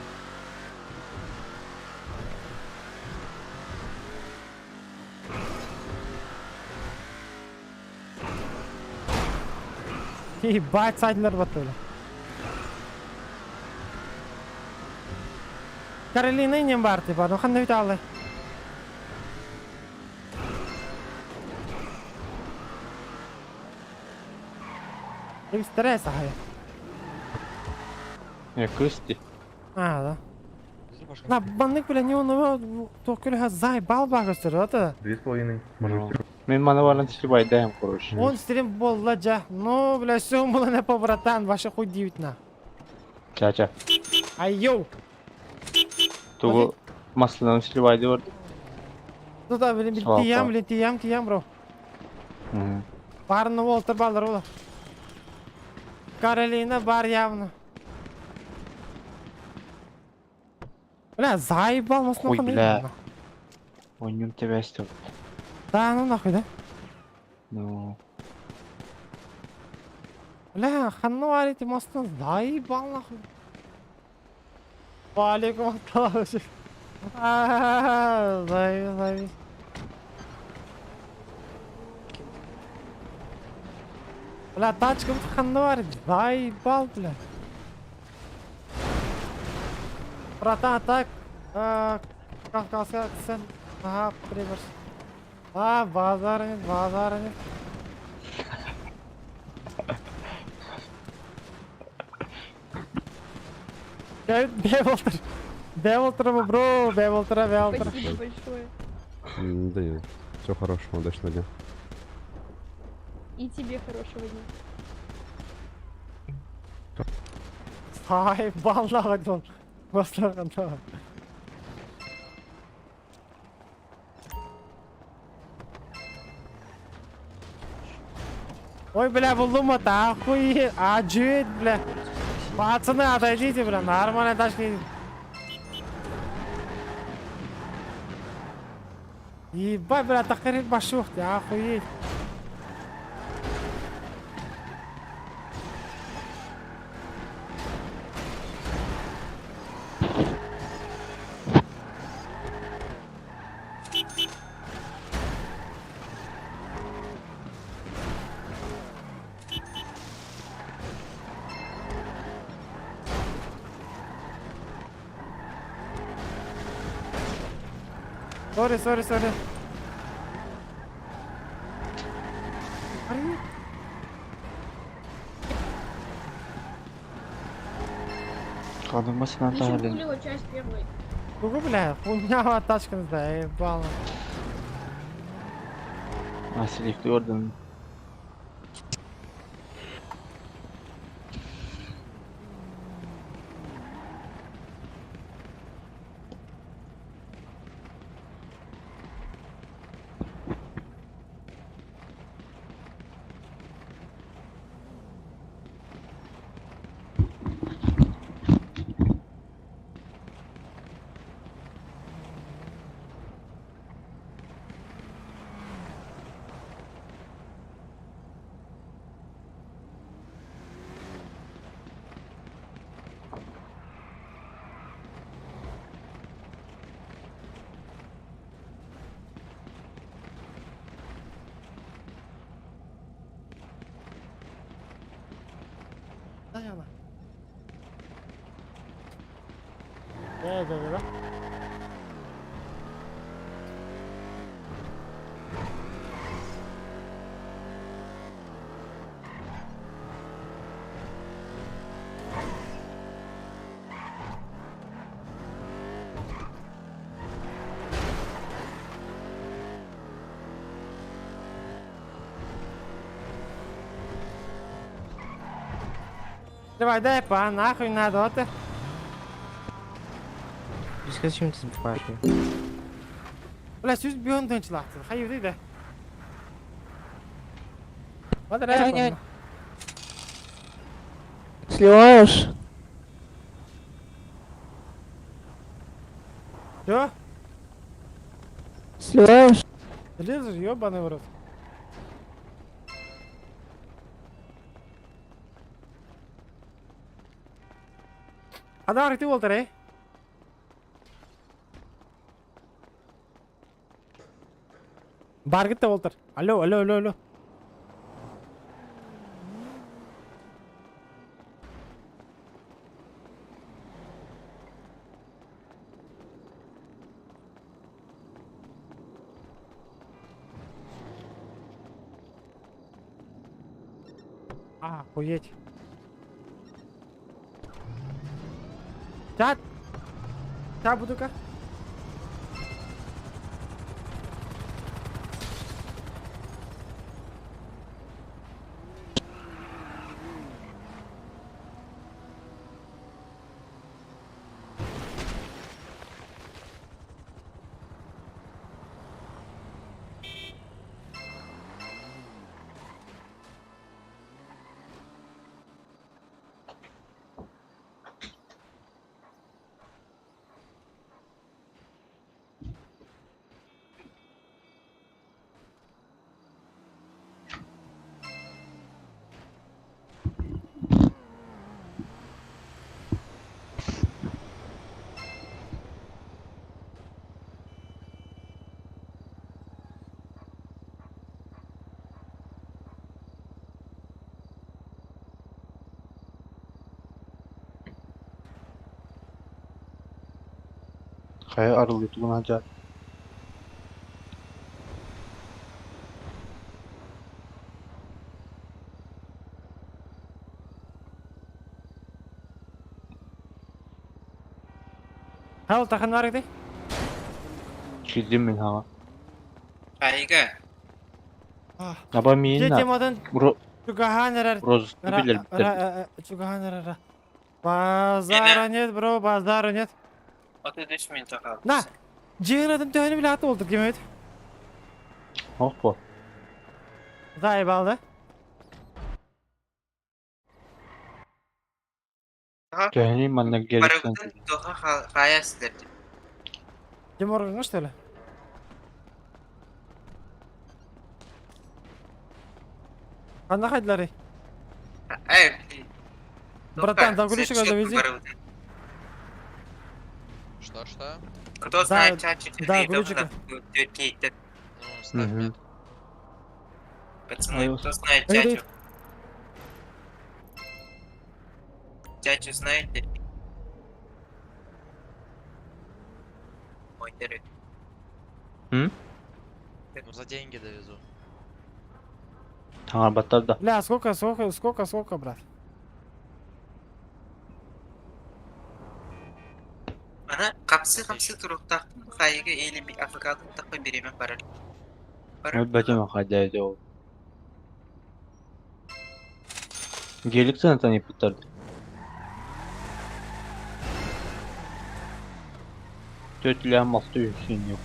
Ебать, сайдлер батыли. Каролина не бар, типа, ну хан виталы. Ты стресс, ага. Я кысти. А, да. На, баннык, бля, не он только заебал багастыр, это. 2,5. Мен мана баран сливай даем, короче. Он стрим был ладжа. Ну, бля, все было не по братан, ваша хуй дивит на. Ча-ча. Ай, йоу. Тугу маслынан сливай деп Ну да, блин, Свалка. тиям, блин, тиям, тиям, бро. Барны болтыр балдар ола. Каролина бар явно. Бля, заебал нас Хуй, бля. Ойнем тебя стёк. Да, ну нахуй, да? Ну. Бля, ханну арити мостын заебал нахуй. Валикум ассалам. Заебись, заебись. Бля, тачка ханну арити, заебал, бля. Братан, так, Кавказская акцент. Ага, приверс. А, базар нет, базар нет. Бе болтыр. Бэволтра, бро, бэволтра, бэволтра. Спасибо большое. Да нет, всего хорошего, удачного дня. И тебе хорошего дня. Ай, баллаҕын Бастаҕын Ой, бля, булдум это, охуеть, а бля. Пацаны, отойдите, бля, нормально тачка едет. Ебать, бля, тахарит башух, ты охуеть. Sorry, sorry, sorry. Ханымасынан таһалын. часть первой. Тугу, бля, хуйня тачка заебала. Василий орден. Dayanma. Ne dedi lan? Давай, дай по нахуй надо, вот. Зачем ты сбиваешь меня? Бля, сүз бүйөн тынчлақты. Хайыр дейді. Вот Не, не. Сливаешь? Чё? Сливаешь? Лезешь, ёбаный в рот. Адам ты болтар, эй? Бар кетті болтар. Алло, алло, алло, алло. Охуеть. Чат. Чат буду-ка. Хайа арылы тугунан жар. Сал тахан бар ити. Киирдим мин хаҥа. Айга. Аба миин Дьэ тематын чугаһаан эрэр. Розысты билэрбиттэр. Чугаһаан эрэр. Базара нет, бро, базара нет. 33 минута қалды. На! Дьиэҥ төһөнү билэ болдук ким Опа. Заебал, да? Төһөнү манна геликтен. Барыбытын тоха хая силерди. Деморган, что ли? Ханна хайдылары? Эй, Братан, загрузчика завези. Что-что? Кто знает чачу, Да, грузчика. Ну, ставь метку. Пацаны, кто знает Эй, чачу? Чачу знаете? Ой, дерек. М? Ну, за деньги довезу. Таҥар баттар да. Бля, сколько, сколько, сколько, сколько, брат? Ана қапсы-қапсы туруктаахпын хайыга или африкатын тахпа бириэмэ барар. Өлбөтүм хадайды ол. Геликтен таныйпыттар. Төрт малты үсін yok.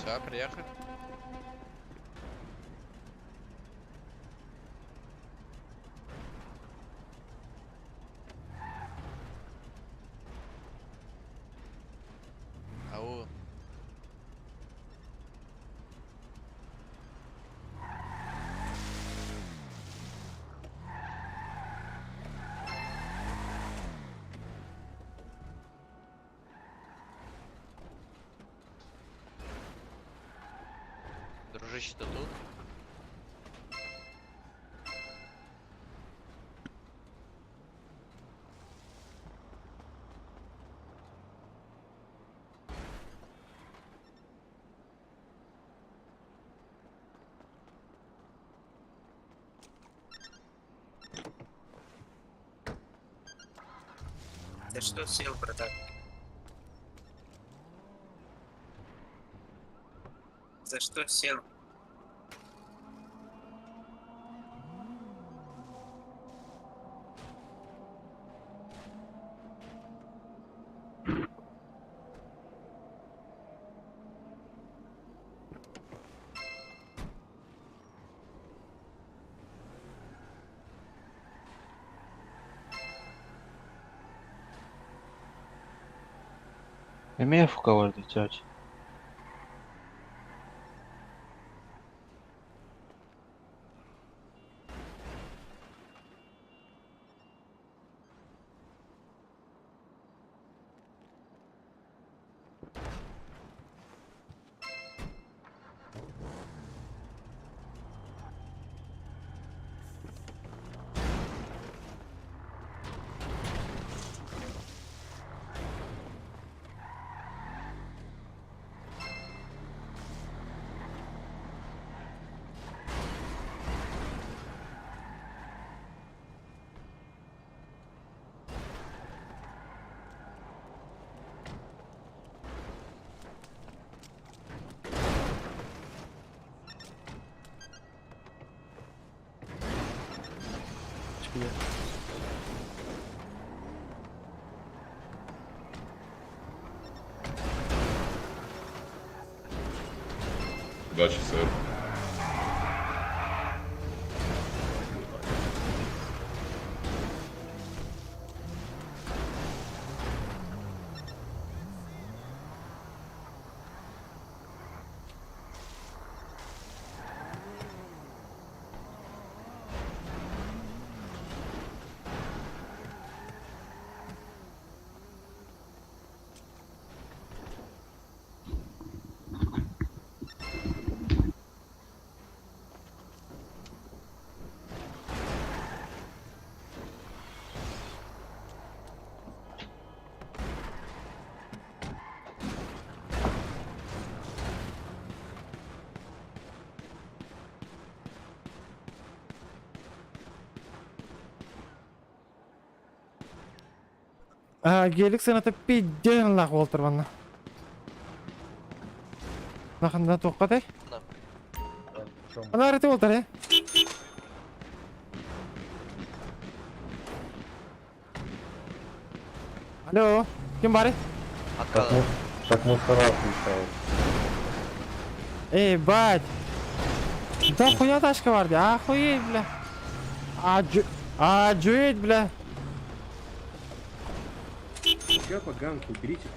Все, приехали. Ау. Дружище, ты тут? За что сел, братан? За что сел? Эмиэ фука барды чач. Удачи, сэр. Гелик сыаната пиздец лаах буолтар манна. Наханда туохха Ана арыты буолтар э. Алло, ким бары? Как мусора включают. Эй, бать! Да хуя тачка бар, охуеть, бля. А джует, бля. Че поганки, уберите.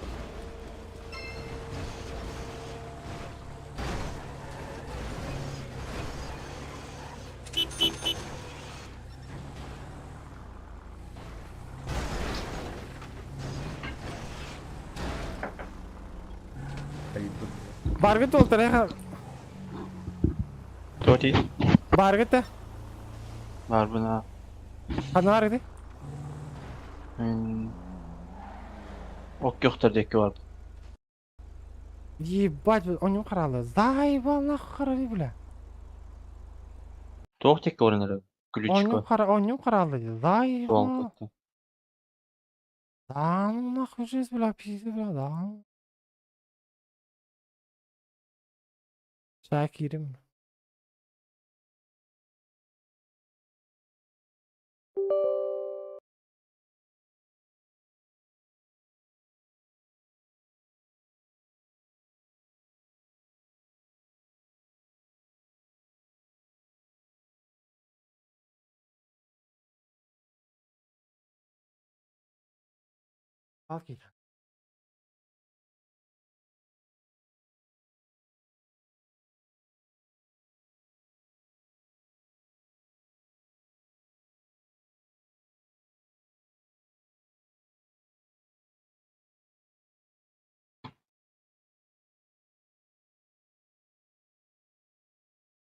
Баргыт олтар, эха. Тоти. Баргыт та. Бар бына. Ханна баргыт? Мен Ок диэки бар. Ебать, он қаралы. Заебал нахуй қаралы, бля. Туох диэки орынары. Онньум Ключка. қара, онньум қаралы. Заебал. Да ну нахуй жизнь, бля, пизда, бля, да. Шакирим. Палки.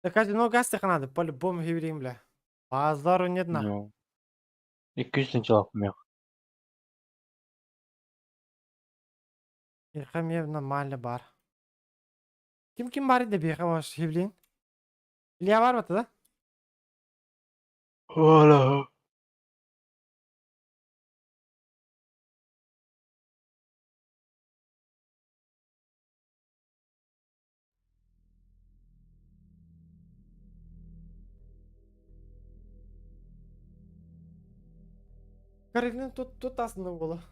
Да казино газ надо, по-любому говорим, бля. Базару нет нахуй. Ну. 200 тынчалак мех. Ирхам нормально бар. Ким ким бар edi беха ваш хевлин? Илья бар бата да? Ола. Карелин тут тут aslında было.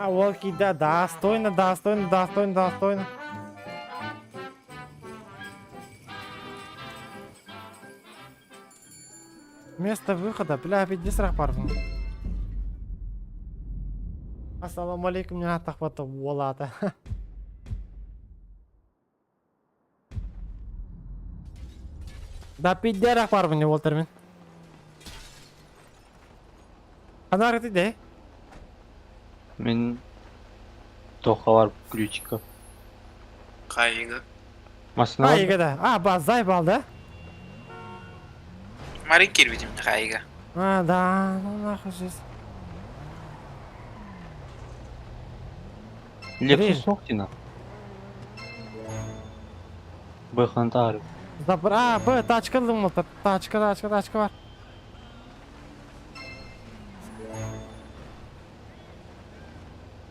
А, волки, да, достойно, достойно, достойно, достойно. Место выхода, бля, опять срах парфум. Ассаламу алейкум, не атахвата волата. Да пидерах парфум не волтермин. Анар ты де? Мен тоха бар ключика. Кайга. Машина А, бар. егеде. А, ба, заебал, да? Мари кирбидим кайга. А, да, ну нахуй жизнь. Лексус Октина. Бэхантар. Забр, а, б, тачка думал, тачка, тачка, тачка бар.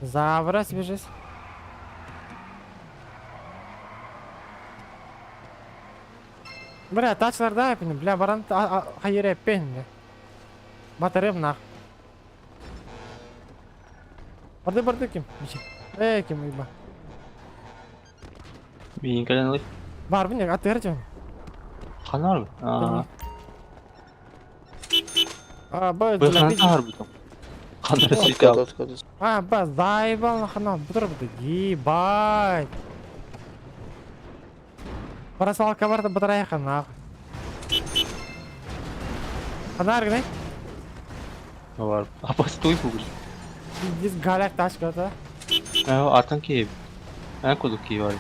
Забрать бежись. Бля, тачкалар да, бля, баран, хайыр эппен, бля. Батарым нах. Барды барды ким? Эй, ким, иба. Миин кэлэн ылый. Барбын я, атыыр дьон. Ханар. Аа. А, б, Бу ханан таһар бутум. Ханар сикал. А, б, заебал нахана, бутыр бутыр. Ебать. Парасалка бар да батарейка нахуй. Ханар гынай? Бар. А постой бугул. Пиздец галяк тачка да. Э, атын киев. Эн кудук киев бар.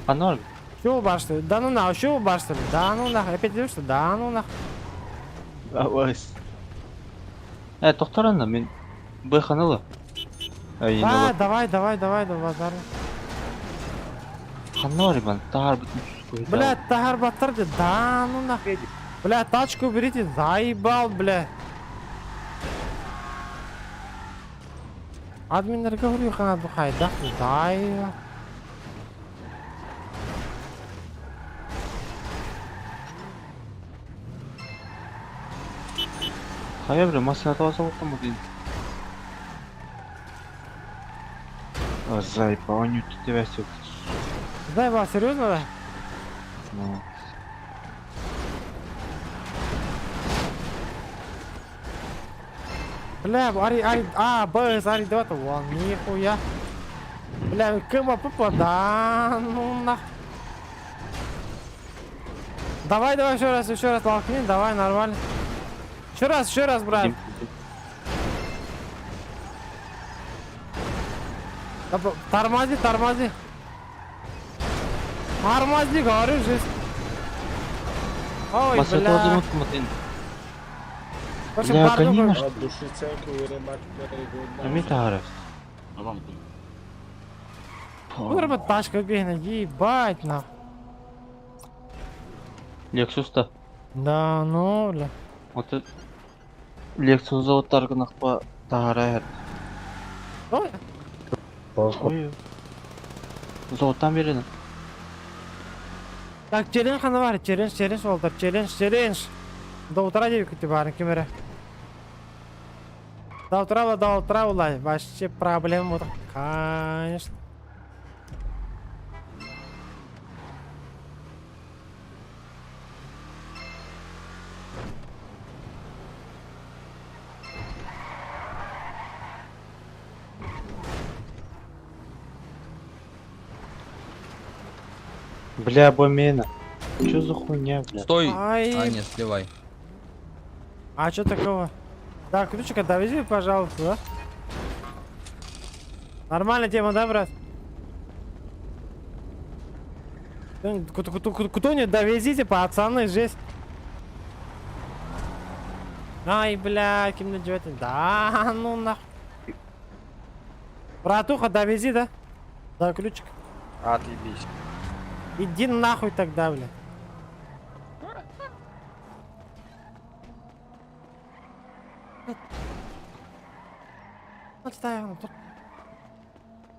Ханар. Чего башты? Да ну нахуй, чего башты? Да ну нахуй, опять идешь, что? Да ну нахуй. Авас. Э, тохторанна мен Б ханала. Ай, Да, давай, давай, давай, давай, базар. Ханар бан, тар бутум. Бля, тахар батыр да ну нахуй. Бля, тачку уберите, заебал, бля. Админ говорю, хана бухай, да, дай. Хайа бля, машина тоғыз оттым один. Заебал, они тут тебя все. Заебал, серьезно, да? Ну. Бля, ари, ари, а, Б, С, ари, два, вон, нихуя. Бля, кыма пупа, да, ну нах. Давай, давай, еще раз толкни, давай, нормально. Еще раз, брат. Тормози, тормози. Тормози, говорю, жизнь. Ой, бля. Бля, конечно. Курва, тачка бегает, ебать, нах. Lexus-та. Да, ну, бля. Вот это... Lexus заводтаргынақпа тахара Ой. Ой. Заводтан береді. Так, челлендж хана бар, челлендж, челлендж болдар, челлендж, челлендж. До утра деп күтіп барын кемере. До утра, до утра улай, вообще проблем вот, конечно. Бля, бомена. Чё за хуйня, бля? Стой! Ай. А, нет, сливай. А чё такого? Да, ключика довези, пожалуйста, да? Нормальная тема, да, брат? Кто-нибудь довезите, пацаны, жесть. Ай, бля, кем надевать? Да, ну нахуй. Братуха, довези, да? Да, ключик. Отъебись. Иди нахуй тогда, бля.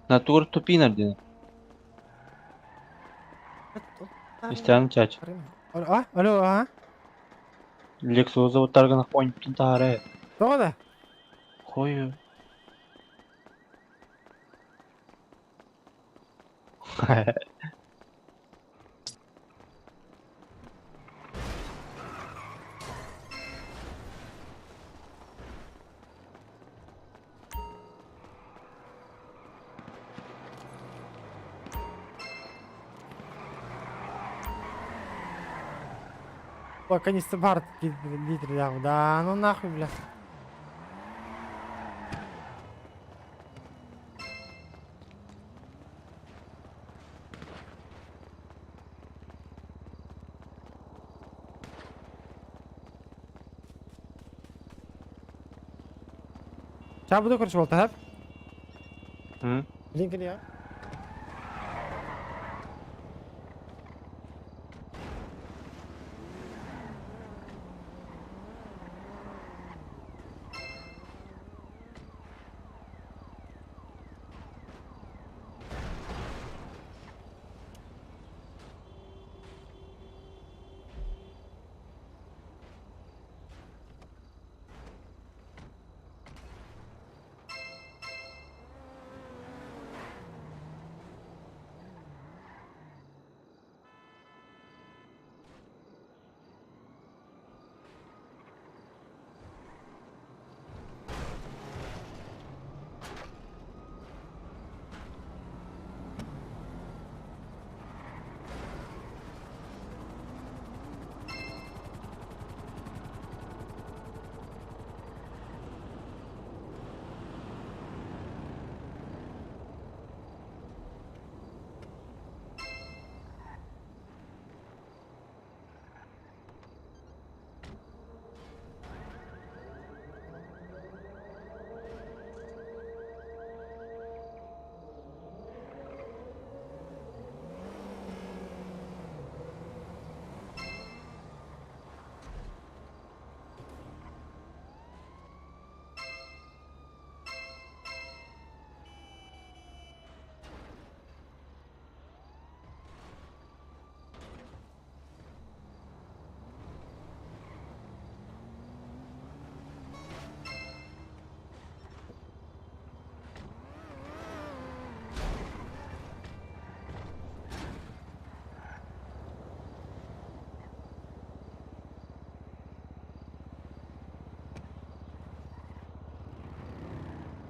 Натур тупинер дин. Истян чач. А? Алло, а? Lexus заводтаргынақпа ойнып тахара. Тоҕо да? Хою. Канистр бар литр да, ну нахуй, бля. Сейчас буду, короче, болтать, М? Линк я.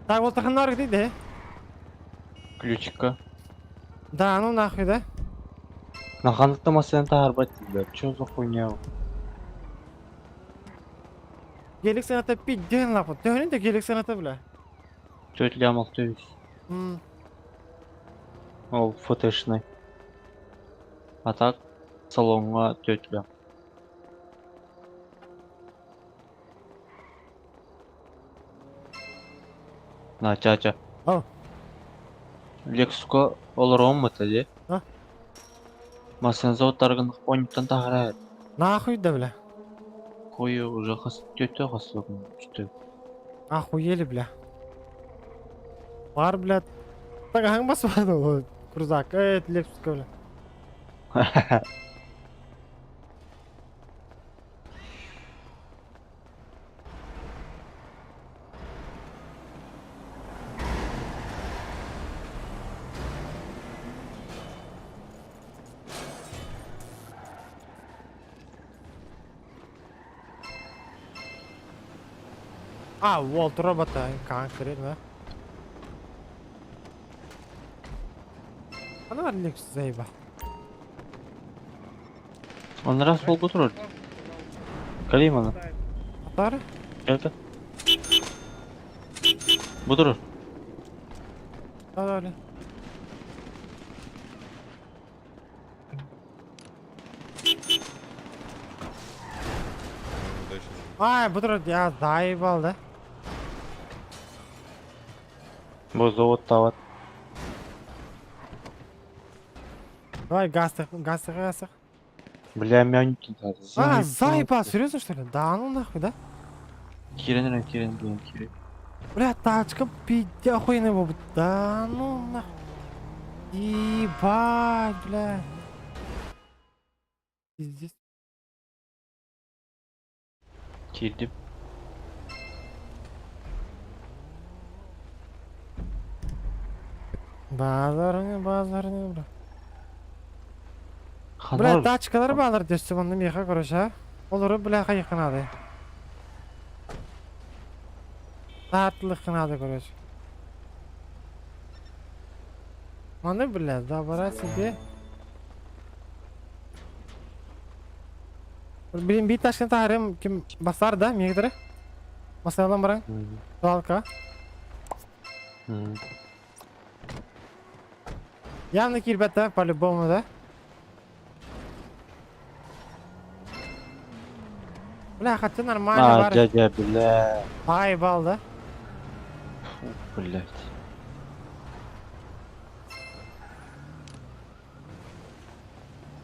Так, вот таханнар где, да? Ключика. Да, ну нахуй, да? Наханыкта массыына таһаарбат дииллэр. Чё за хуйня? Гелик сыаната пизден лапы. Төһөнүн да гелик сыаната, бля. Тётя лямов то есть. Ол фотошный. А так салоҥҥа тётя. На чача. Ау. Лексуска олоруом это дии. А? Массыына заводтаргын онньуттан таһаарар. Нахуй да, бля. Хою уже хас тётя хас что. Охуели, бля. Бар, блядь. Так, аһаҥ баспады крузак. Эй, Лексуска, бля. А, вот робота конкретно. Ана бар Lexus заеба. Он раз полгода турар. Калимана. Тары? Это. Бу турар. Да, да, Ай, бу турар, я заебал, да? Бу завод тават. Давай газ, газ, газ. Бля, меня А, заебал, серьезно что ли? Да ну нахуй, да? Кирен, кирен, блин, кирен. Бля, тачка пиздец охуенная был. Да ну нахуй. Ебать, бля. Пиздец. Кирдим. Базар не, базар не, бля. Бля, Ханар. тачкалар балар дөссө онны меха короче, а? Олору бля хайыкынады. Татлыкынады, короче. Маны, бля, забрать себе. Блин, бит ташкын тахарым ким басар да, мегдері? Басарлан баран? Балка. Явно кирбет, да, по-любому, да? Бля, хотя нормально А, бар. дядя, бля. Заебал, да? Фу, блядь.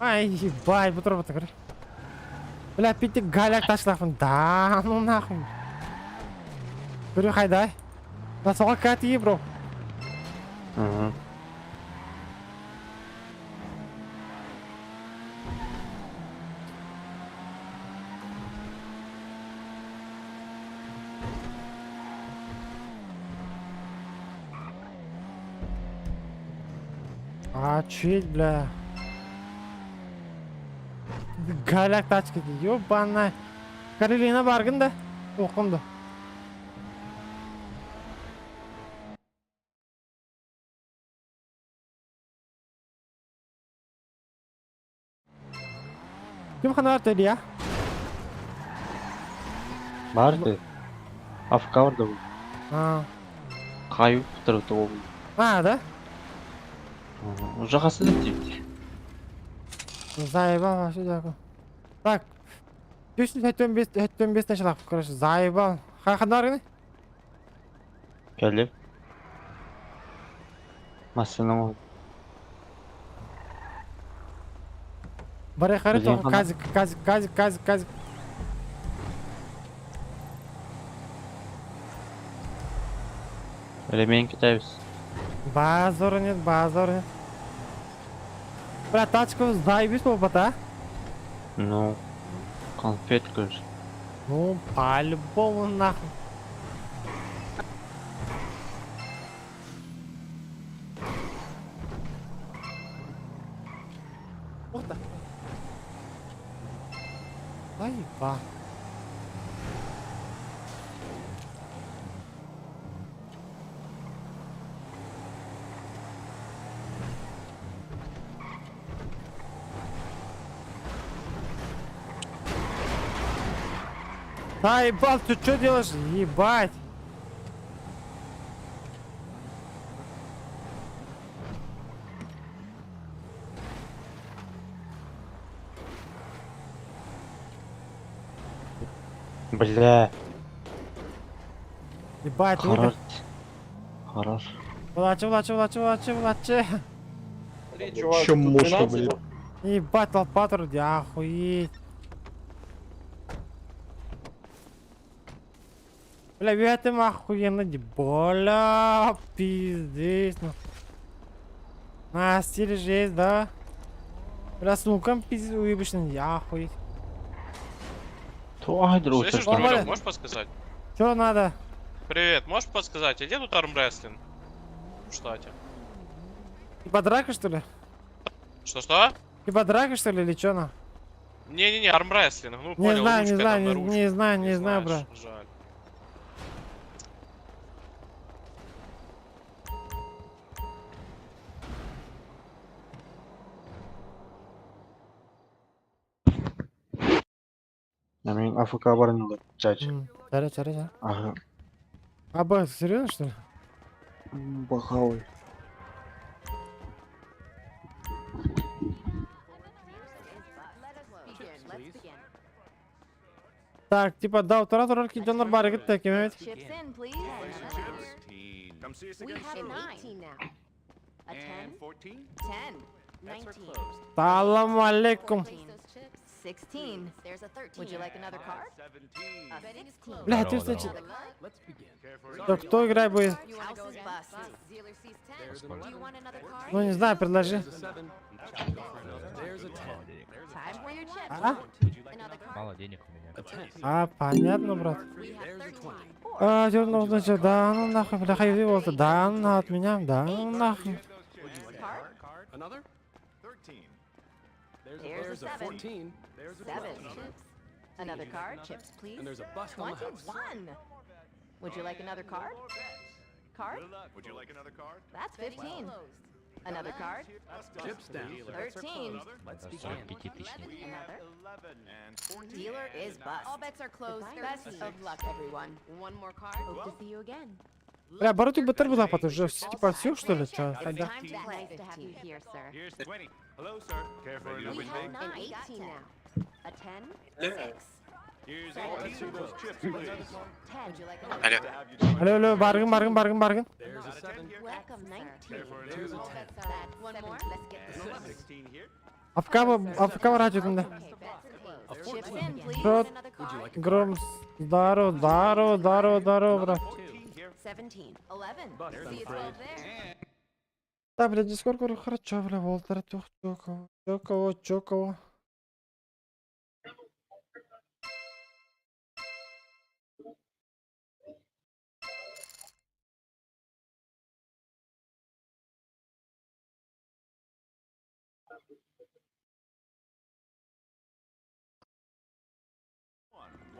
Ай, ебать, бутерброд такой. Бля, пити галяк ташлахпын. Да, ну нахуй. Көрі хайдай. На соға кати, бро. Угу. А, чуть, бля. Галяк тачка, ёбаная. Каролина баргын да? Оқымды. Ким ханар dedi ya? Барды. Афка бар да бу. А, Кайып турду ол. а, да? Уже хасыды дейт. Заебал вообще дяку. Так. 375 75 начала, короче, заебал. Ханар гыны? Келип. Массыны Бары хары Блин, тоқ казик, казик, казик, казик, казик. Ремень китайбыз. Базар нет, базар нет. Бля, тачка заебись опыта. Ну, конфетка же. Ну, по-любому нахуй. Ух ты. Заеба. Да, ебал, ты что делаешь? Ебать. Бля. Ебать, Хорош. Хорош. Влачи, влачи, влачи, влачи, влачи. Чем можно, блядь? Ебать, толпа вроде, охуеть. Бля, это охуенно, бля, пиздец. Ну. На стиле жесть, да? Бля, с луком пиздец уебищный, охуеть. Слышишь, дружок, можешь подсказать? Что надо? Привет, можешь подсказать, а где тут армрестлинг? В штате. Типа драка, что ли? Что-что? Типа драка, что ли, или чё на? Не-не-не, армрестлинг, ну Не понял, знаю, не ручка знаю, там на не, ручку. не знаю, не знаю, знаешь, брат. Жаль. Мен АФК барын чач. Чара, чара, чара. Ага. А, ба, серьезно, что ли? Бахавый. Так, типа, да, утра турар дьоннор барыгыт таким ведь. Салам алейкум. Бля, ты значит... Так, кто играет будет? Ну, не знаю, предложи. А? Мало денег у меня. А, понятно, брат. А, дернул, значит, да, ну нахуй, бля, хай вот, да, ну от меня, да, ну нахуй. There's a 14. Seven. Another card, chips, please. And there's a bust on the house. 21. Would you like another card? Card? Would you like another card? That's 15. Another card? Chips down. 13. 45 тысяч. Another. Dealer is bust. All bets are closed. Best of luck, everyone. One more card. Hope to see you again. Бля, Барутик бытыр был запад уже, типа все что ли, чё? Тогда. Time to play. Nice to have you here, sir. Here's 20. Hello, sir. Care for another We have big? an 18 now. A 10? 6. Here's 18. Those chips, please. 10. Would you like another? Алло, алло, баргын, баргын, баргын, баргын. Welcome, 19. One more. Let's get this. 16 here. АФК, АФК радио да. Chips in, please. Рот, гром, здорово, здорово, здорово, здорово, брат. 17. 11. See you 12 there. Да, бля, дискорд, говорю, хорошо, бля, Волтер, тух, чокого, чокого, чокого.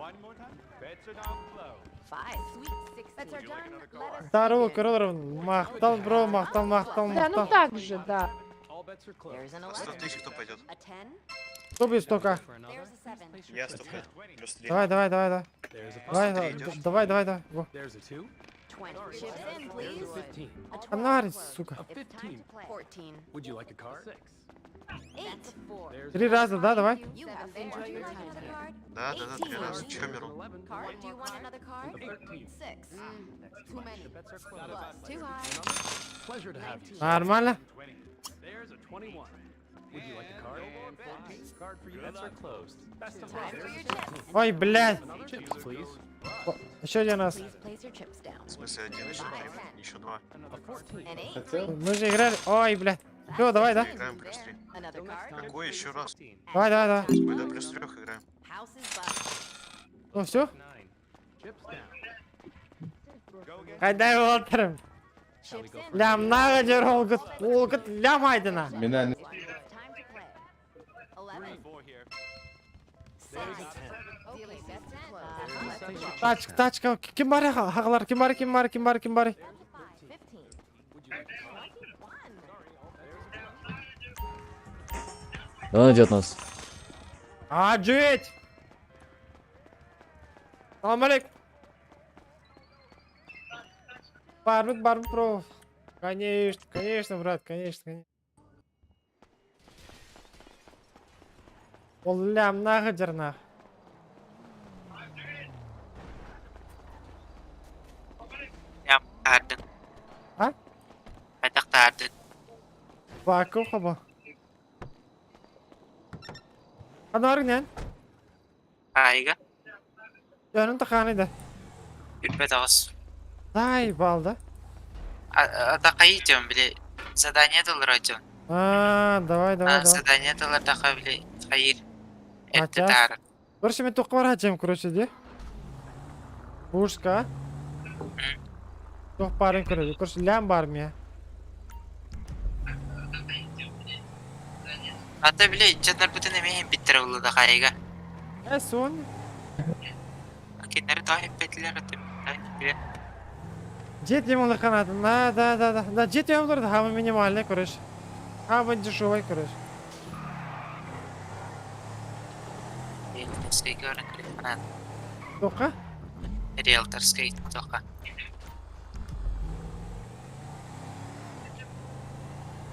One more time. Bets are now closed. 5. Sweet 16. Bets are done. Let us Здорово, король, махтал, бро, махтал, махтал, Да, ну махтал. так же, да. There's an 11. 100 тысяч кто пойдет? A 10. Кто будет столько? There's a 7. Я 100 Плюс 3. Давай, давай, давай, давай. Давай, давай, давай, давай, давай. Во. 20. Chips in, please. A 12. Фонарь, сука. It's time to play. 14. Would you like a card? 8. Три раза, да, давай. You have enjoy your time here. Да, да, да, три раза. Чё миру? Card? Do you want another card? 6. Too many. Too high. Pleasure to have you. Нормально. There's a 21. Would you like a card? Card for you. Bets are closed. Best of Time for your chips. Ой, блядь. Chips, please. Еще один раз. Please place your chips down. В смысле, один еще три, еще два. A 14. An 8. Хотел? Мы же играли. Ой, блядь. Все, давай, да? Играем плюс три. Another card. Какой еще раз? Давай, давай, давай. Мы до плюс трех играем. House is bust. Ну все? Chips down. Хайдай, Волтер. Chips in. Лям много дергал, Волкот, лям айдена. Меня не... It's time to play. 11. 6. Okay, bets are closed. Тачка, тачка. Ким бар, хагалар, ким бар, ким бар, ким бар, ким бар. 15. 21. Он идет нас. А, жить! Салам алейкум. Барбыт, барбыт, бро. Конечно, конечно, брат, конечно, конечно. Ол лямнағы жарнах. Таардын. А? Хайдах таардын. Бакыл хаба. Анар нен? Айга. Жаным таханы да. Үрбет ағыс. Дай балда. Атақайы дем, біле. Задание доллар айтым. А, давай, давай, давай. Задание доллар тақа біле. Хайыр. Этті Атя. тары. Короче, мен тоққа барачам, короче, де. Пушка. Тоқ барын көреді. Короче, лям бар ме. Ата біле, жанар бүтін емейін биттер олы да қайыға. Э, сон. Кеннері тағы бетілер атым. Біле. Жетем олар канаты. Да, да, да, да. Да, жетем олар да, хамы минимальный, короче. Хамы дешевый, короче. Риэлторский көрін телефонат. Тоққа? Риэлторский тоқа.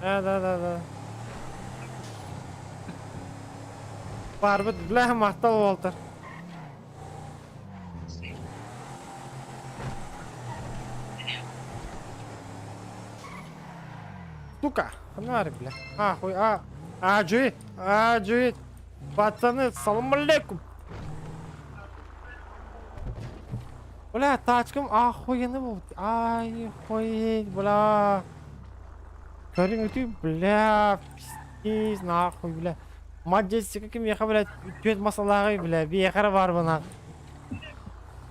Да, да, да, да. Барбыт, бля, мақтал Уолтер. Сука, фонарик, бля. А, хуй, а. А, джуит, а, джуит. Пацаны, салам алейкум. Бля, тачкам охуенно был. Ай, охуеть, бля. Көрің өтүй, бля, пиздец, нахуй, бля. Мать как меха, блядь, пет масалағы, бля, бехара бар бұна.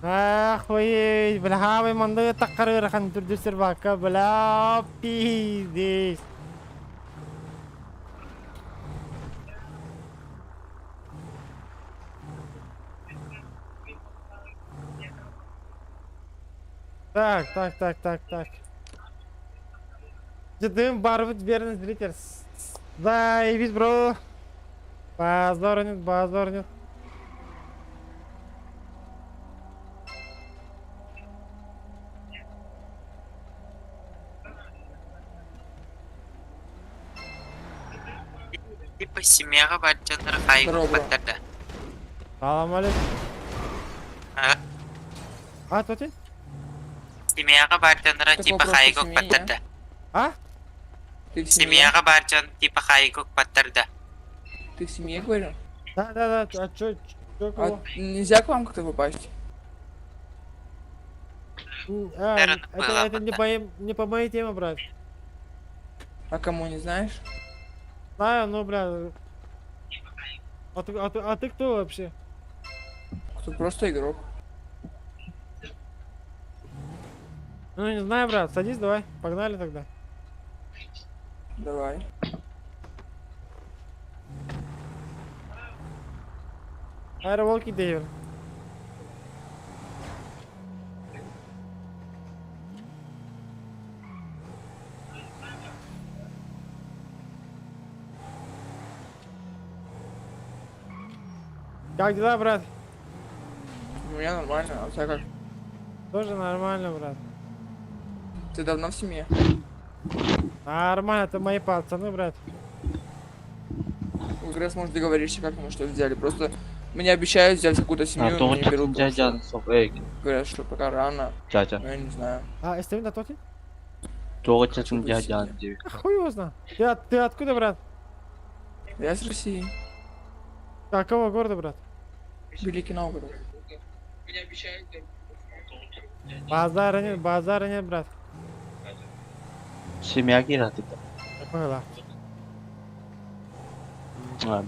Охуеть, бля, хабай манды таққары рахан түрдісір бака, бля, пиздец. Так, так, так, так, так. Дым барбыт верный зритель. Да, и вид, бро. Базар нет, базар нет. Типа семьяға бар жанар қайыға баттарда. Салам алейкум. А? А, тотин? Семьяға бар жанар Так типа вопрос по қайыға семье, баттарда. А? Ты в семье? Семьяға бар жан типа қайыға баттарда. Ты в семье, говорю? Да, да, да, а чё, чё, А кого? нельзя к вам как-то попасть? А, Наверное, это, было это не по, не по моей теме, брат. А кому не знаешь? Знаю, ну, бля. А ты, а ты, а ты кто вообще? Кто просто игрок. Ну, не знаю, брат, садись, давай, погнали тогда. Давай. Аэроволки Дейвер. Как дела, брат? У меня нормально, а у тебя как? Тоже нормально, брат. Ты давно в семье? Нормально, это мои пацаны, брат. Как раз, может, договоришься, как мы что взяли. Просто мне обещают взять какую-то семью, но не берут. потому что Говорят, что пока рано. Чача. Ну, я не знаю. А, Эстемин, да, тот? Тоҕо дядя. А хуй его знает. Ты, ты откуда, брат? Я из России. Какого города, брат? Великий Новгород. Базара нет, базара нет, брат. Семья кираты. Поняла.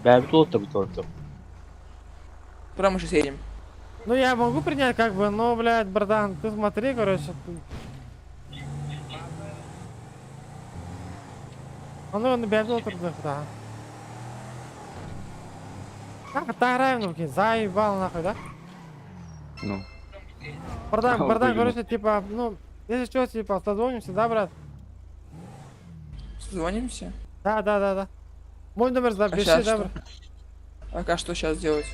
Бәбит олтыр бит Куда мы сейчас едем? Ну я могу принять как бы, но, блядь, братан, ты смотри, короче. А ну, он бәбит олтыр да. Так, тараем, ну, заебал нахуй, да? Ну. Братан, А, братан, блин. короче, типа, ну, если что, типа, созвонимся, да, брат? Созвонимся? Да, да, да, да. Мой номер А запиши, щас да, что? брат? А как что сейчас делать?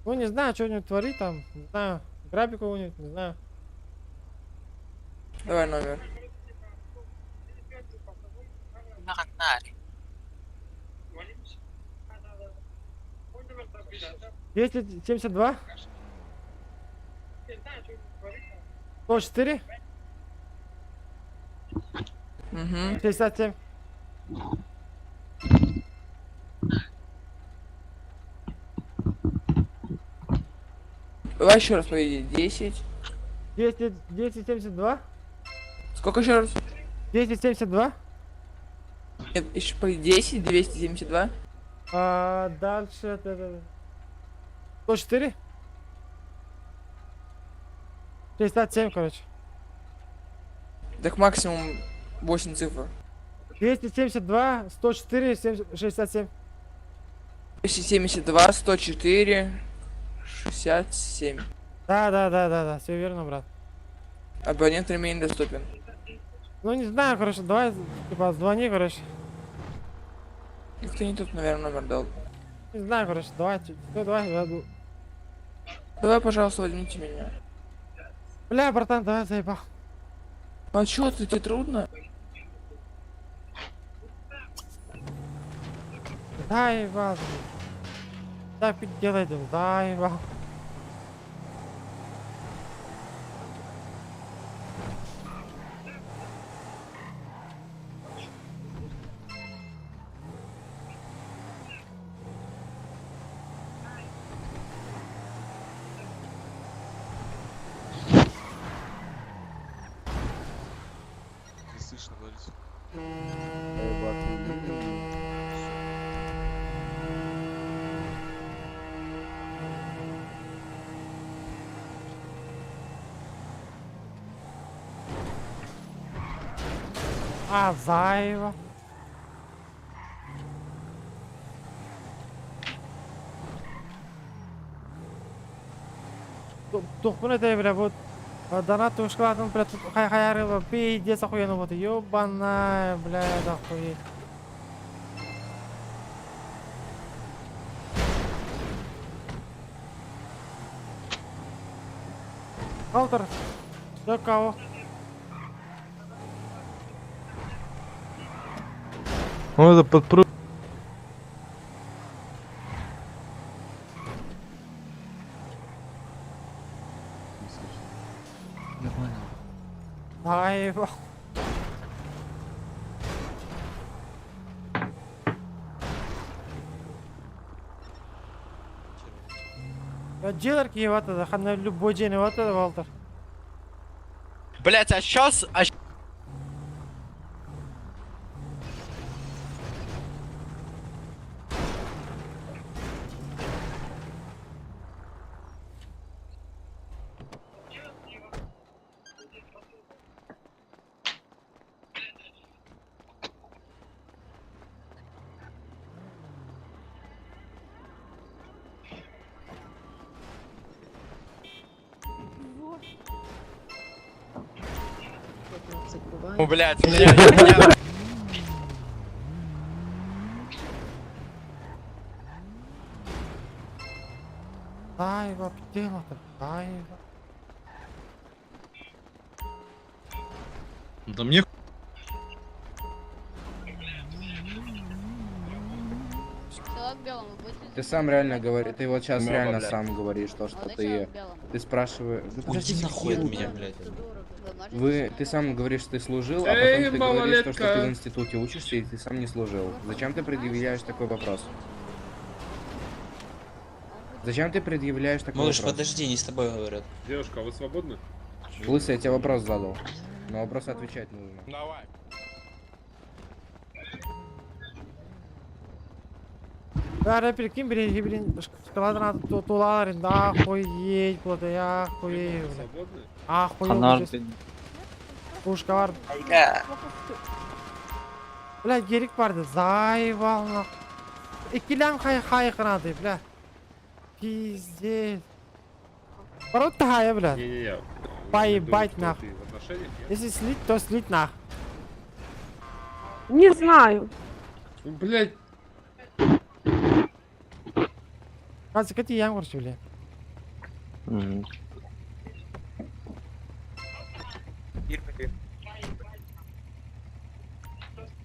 Ну, не знаю, что-нибудь твори там, не знаю. Грабик какого-нибудь, не знаю. Давай номер. 272. 104. Угу. 67. Давай еще раз поведи. 10. 10, 272. Сколько еще раз? 272. Нет, еще по 10, 272. А, дальше. Да. 104. 67, короче. Так максимум 8 цифр. 272, 104, 70, 67. 272, 104, 67. Да, все верно, брат. Абонент ремень доступен. Ну не знаю, короче, давай, типа, звони, короче. Никто не тут, наверное, номер дал. Не знаю, короче, давай, все, давай, я иду. Давай, пожалуйста, возьмите меня. Бля, братан, давай, заебал. А чё ты, тебе трудно? Заебал. Так делайте, заебал. Не слышно, говорите. А, заебал. Тухпун это, бля, вот донат ушкладын, бля, тут хай хай пиздец охуенно, вот, ёбаная, бля, охуеть. Алтер, до кого? Он это подпрыг... Я понял. Заебал. Дилер вот это, на любой день вот это, Валтер. Блять, а сейчас... А... О, блядь, меня... Заебал, дело-то, заебал. Да мне Ты сам реально говоришь, ты вот сейчас реально сам говоришь то, что ты, ты спрашиваешь. Да подожди Уйди нахуй от меня, секунду. блядь. Вы, ты сам говоришь, что ты служил, а Эй, потом ты говоришь то, что ты малолетка. в институте учишься и ты сам не служил. Зачем ты предъявляешь такой вопрос? Зачем ты предъявляешь такой Малыш, вопрос? подожди, не с тобой говорят. Девушка, а вы свободны? Лысый, я тебе вопрос задал. На вопрос отвечать нужно. Давай. Да, рэпер, ким, блин, блин, шоколадна туларин, да, охуеть, блядь, я охуею, блядь. Свободны? Охуел, Пушка var. Бля, герик барды, заебал нах. Икилям хай хай гранаты, бля. Пиздец. Пород тая, бля. Не-не-не. Поебать Думаю, что нах. ты в отношениях, нет? Если слить, то слить нах. Не знаю. Ну, Блядь, Казы, кати ям короче, бля.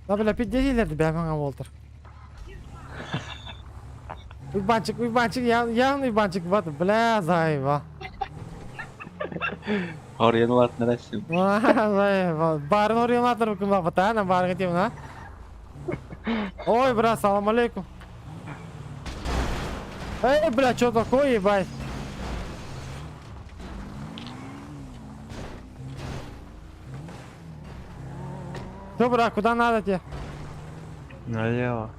Да, бля, пиздец, бля, маңа болтыр. Уйбанчик, уйбанчик, явный уйбанчик, вот, бля, заеба. Орыйын нарасым. Заеба. Барын орыйын кым бата, барын кетемін, а? Ой, брат, салам алейкум. Эй, бля, что такое, ебать? Все, брат, куда надо тебе? Налево.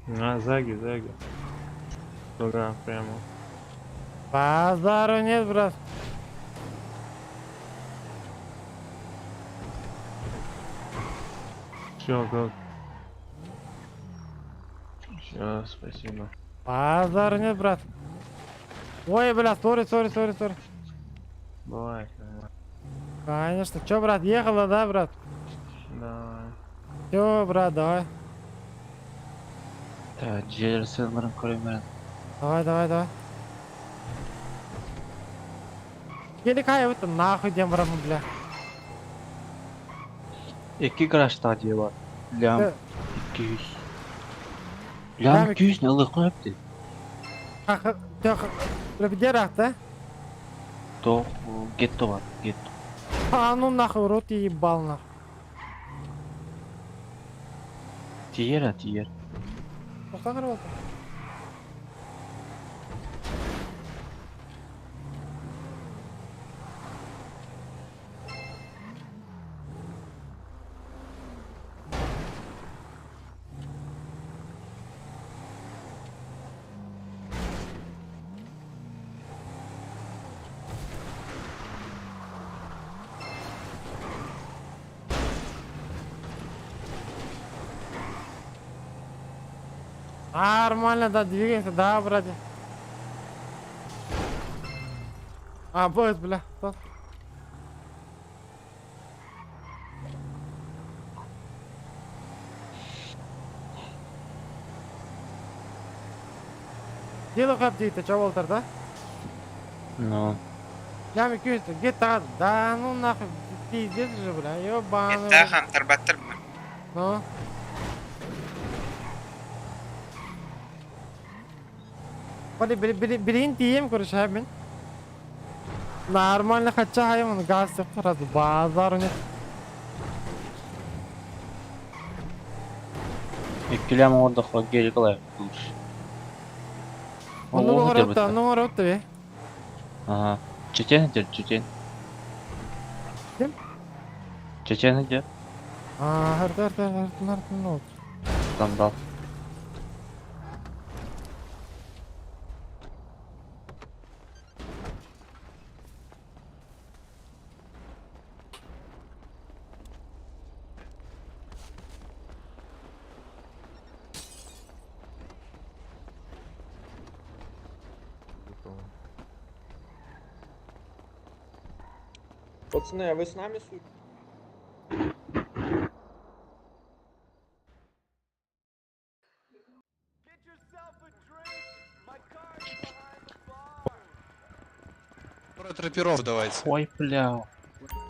На, заги, заги. Туда, прямо. Базару нет, брат. Все, го. Все, спасибо. Базару нет, брат. Ой, бля, сори, сори, сори, сори. Бывает, нормально. Конечно. Че, брат, ехала, да, брат? Давай. Все, брат, давай. Так, дьиэлэр көрөмөрөн. Давай, давай, давай. Келикай, это нахуй дем, брат, бля. Икки гаражта дьиэ бар. Лям 200. Лям Лям 200 не ылы көпти. Бля, где рах, да? То гетто бар, гетто. А ну нахуй, рот ебал нахуй. Тиер, тиер. Тоқтаңыр болды. Нормально, да, двигаемся, да, братья. А, будет, бля. Стоп. Дело как дейді, чё болтар, да? Ну. Лям 200, где-то, да ну нахуй, пиздец же, бля, ёбаный. Тахан тарбаттар. Ну. Бали, блин, тием, короче, мен. Нормально, хотя он газ сразу базар нет. Икки лям орда хоггери кылай. Ну, город, ну, город, бе. Ага. Чечен дер, чечен. Ким? Чечен дер. А, харт, харт, харт, харт, ну. Скандал. Пацаны, а вы с нами, сука? Про траперов давайте. Ой, бля.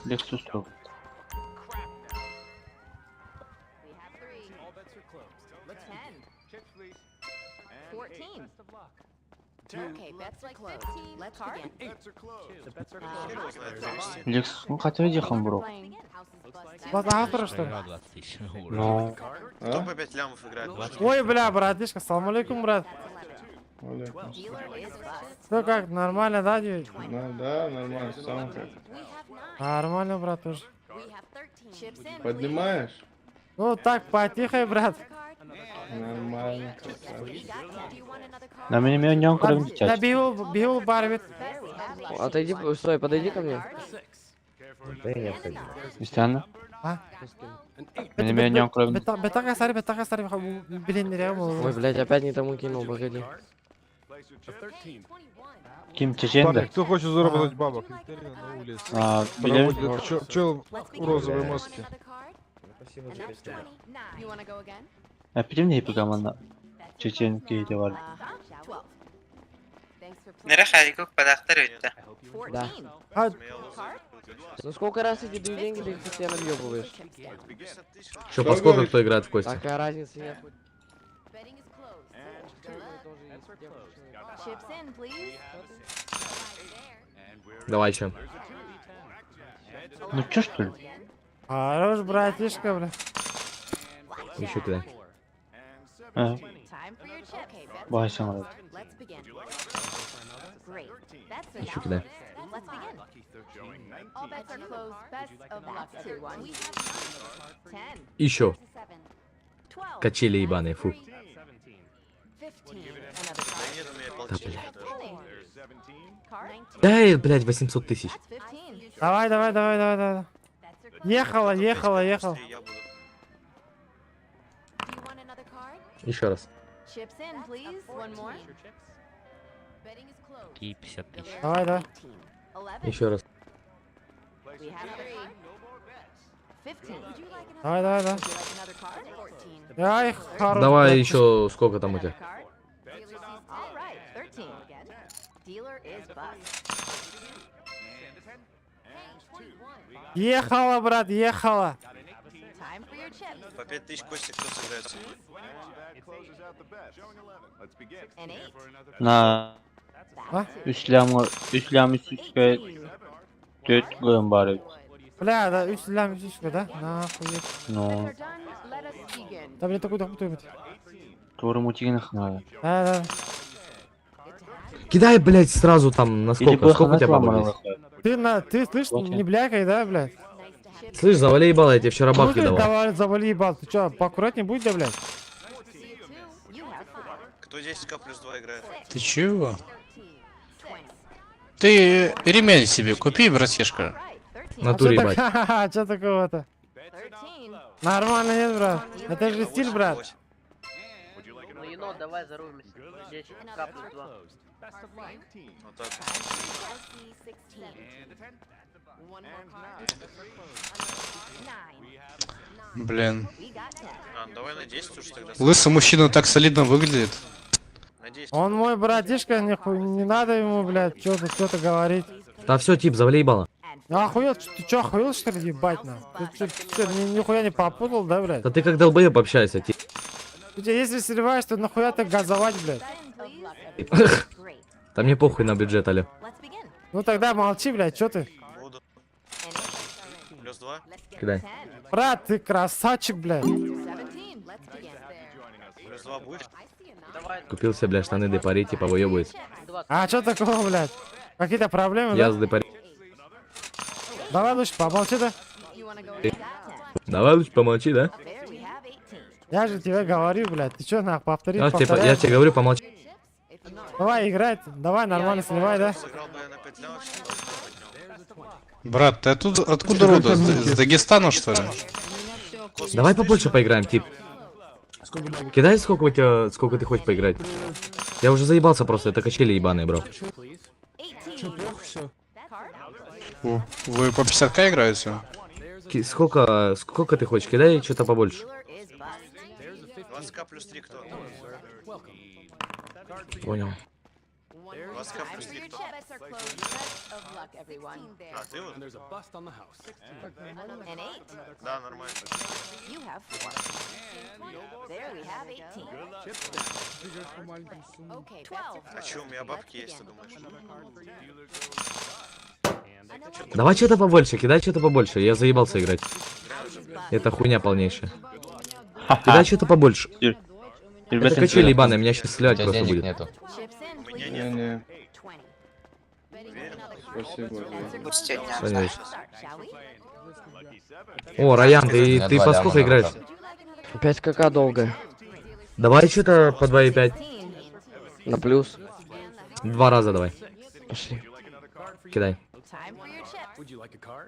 Lexus yok. Lexus, ну хотя бы бро. Вот автор, что ли? Ну. Кто по 5 лямов играет? Ой, бля, братишка, салам алейкум, брат. Все как, нормально, да, девять? Ну, да, нормально, сам как. Нормально, брат, тоже. Поднимаешь? Ну так, потихо, брат. Нормально, красавчик. На меня меня не Да, бил, бил, барбит. Отойди, стой, подойди ко мне. Да я не отходил. Истяна? А? Меня меня не Бетага сари, бетага сари, блин, нереально. Ой, блядь, опять не тому кинул, погоди. Ким чечен Парни, да? кто хочет заработать бабок? Интерны на улице. А, Проводят чел в розовой маске. Спасибо за пять лет. А мне команда. Чечен кейде бар. Нере хайгук падахтар өтті. Да. А, Ну сколько раз я тебе даю деньги, ты их постоянно въебываешь. Че, по сколько кто играет в кости? Такая разница нет. Chips in, please. Давай, чем? Ну чё что ли? Хорош, братишка, бля. Еще кидай. Ага. Time for your chips. Okay, bets Бай are саҥарар. closed. Let's begin. Great. That's a Еще кидай. Let's begin. All bets are closed. Best of luck, everyone. We have 9, 10, Еще. 12, Качели ебаные, фу. 15. Another Да нет, у меня Да, полтинник блядь. даже. card. Дай, блядь, 800 тысяч. That's 15. Давай, давай, давай, давай, давай. Ехала, ехала, ехала. Быстрее я буду. Do you want another card? Еще раз. Chips in, please. One more. Betting is closed. Какие 50 тысяч? Давай, давай. 11. Еще раз. We have 3. 15. Would you like another Давай, давай, давай. Would you like another card? 14. Ай, хорош. Давай братишка. еще сколько там у тебя? Card. Dealer sees All right, 13 again. Dealer is bust. Ехала, брат, ехала. Time for your chips. По 5000 кости кто сыграет со мной? An 8. На А? үс лям үс лям үс үскэ түөрт гын баар. Бля, да, үс лям, үс үскэ, да? Нахуй. Ну, Bets are done. Let us begin. Да, бля, такой дохуй будет. туора мутигин хнаа. Да, да. Кидай, блядь, сразу там на Или сколько? Сколько у тебя бабок здесь? Ты на, ты слышь, не блякай, да, блядь? Слышь, завали ебало, я тебе вчера бабки Ну ты давал. давай, завали ебал. Ты чё, поаккуратнее будь, да, блядь? Кто 10к плюс 2 играет? Ты чего? Ты ремень себе купи, братишка. Натуре а ебать. чё так- Чё такого-то? Нормально нет, брат? Это же стиль, брат. Ну, енот, давай зарубимся. 10 к плюс 2. Вот так. Блин. А, ну давай на 10 уж тогда. Лысый мужчина так солидно выглядит. На 10. Он мой братишка, нихуй, не надо ему, блядь, что-то, что-то говорить. Да все, тип, завали ебало. Ну охуел, ты чё, охуел, что ли, ебать, на? Ты чё, чё, нихуя не попутал, да, блядь? Да ты как долбоеб общаешься, тип. У тебя если сливаешь, то нахуя ты газовать, блядь? Да мне похуй на бюджет, алло. Ну тогда молчи, блядь, чё ты? Буду. Плюс 2. Кидай. Брат, ты красавчик, блядь. Плюс 2 будешь? Купил себе, бля, штаны де пари, типа выебывается. А чё такого, блядь? Какие-то проблемы, Я да? с де пари. Давай лучше помолчи, да? Давай лучше помолчи, да? Я же тебе говорю, блядь, ты чё, нахуй, повтори, Я тебе, повторяй. я тебе говорю, помолчи. Давай играть, давай нормально сливай, да? Сыграл бы я на 5 лямов, Брат, ты оттуда, откуда рода? С Дагестана, что ли? Давай побольше поиграем, тип. Кидай сколько у тебя, сколько ты хочешь поиграть. Я уже заебался просто, это качели ебаные, бро. Че, плохо все? Вы по 50к играете? Сколько ты хочешь? Кидай что-то побольше. 20к плюс 3 кто? Понял. 20к плюс 3 кто? А, ты вот? Да, нормально. You have 4. There we have 18. Okay, 12. А чё, у меня бабки есть, ты думаешь? Давай что-то побольше, кидай что-то побольше. Я заебался играть. Это хуйня полнейшая. Кидай что-то побольше. Это качели ебаные, меня сейчас сливать просто будет. нету. Не-не. Спасибо. Конечно. О, Раян, ты по сколько играешь? 5 кк долго. Давай что-то по 2,5. На плюс. Два раза давай. Пошли. Кидай.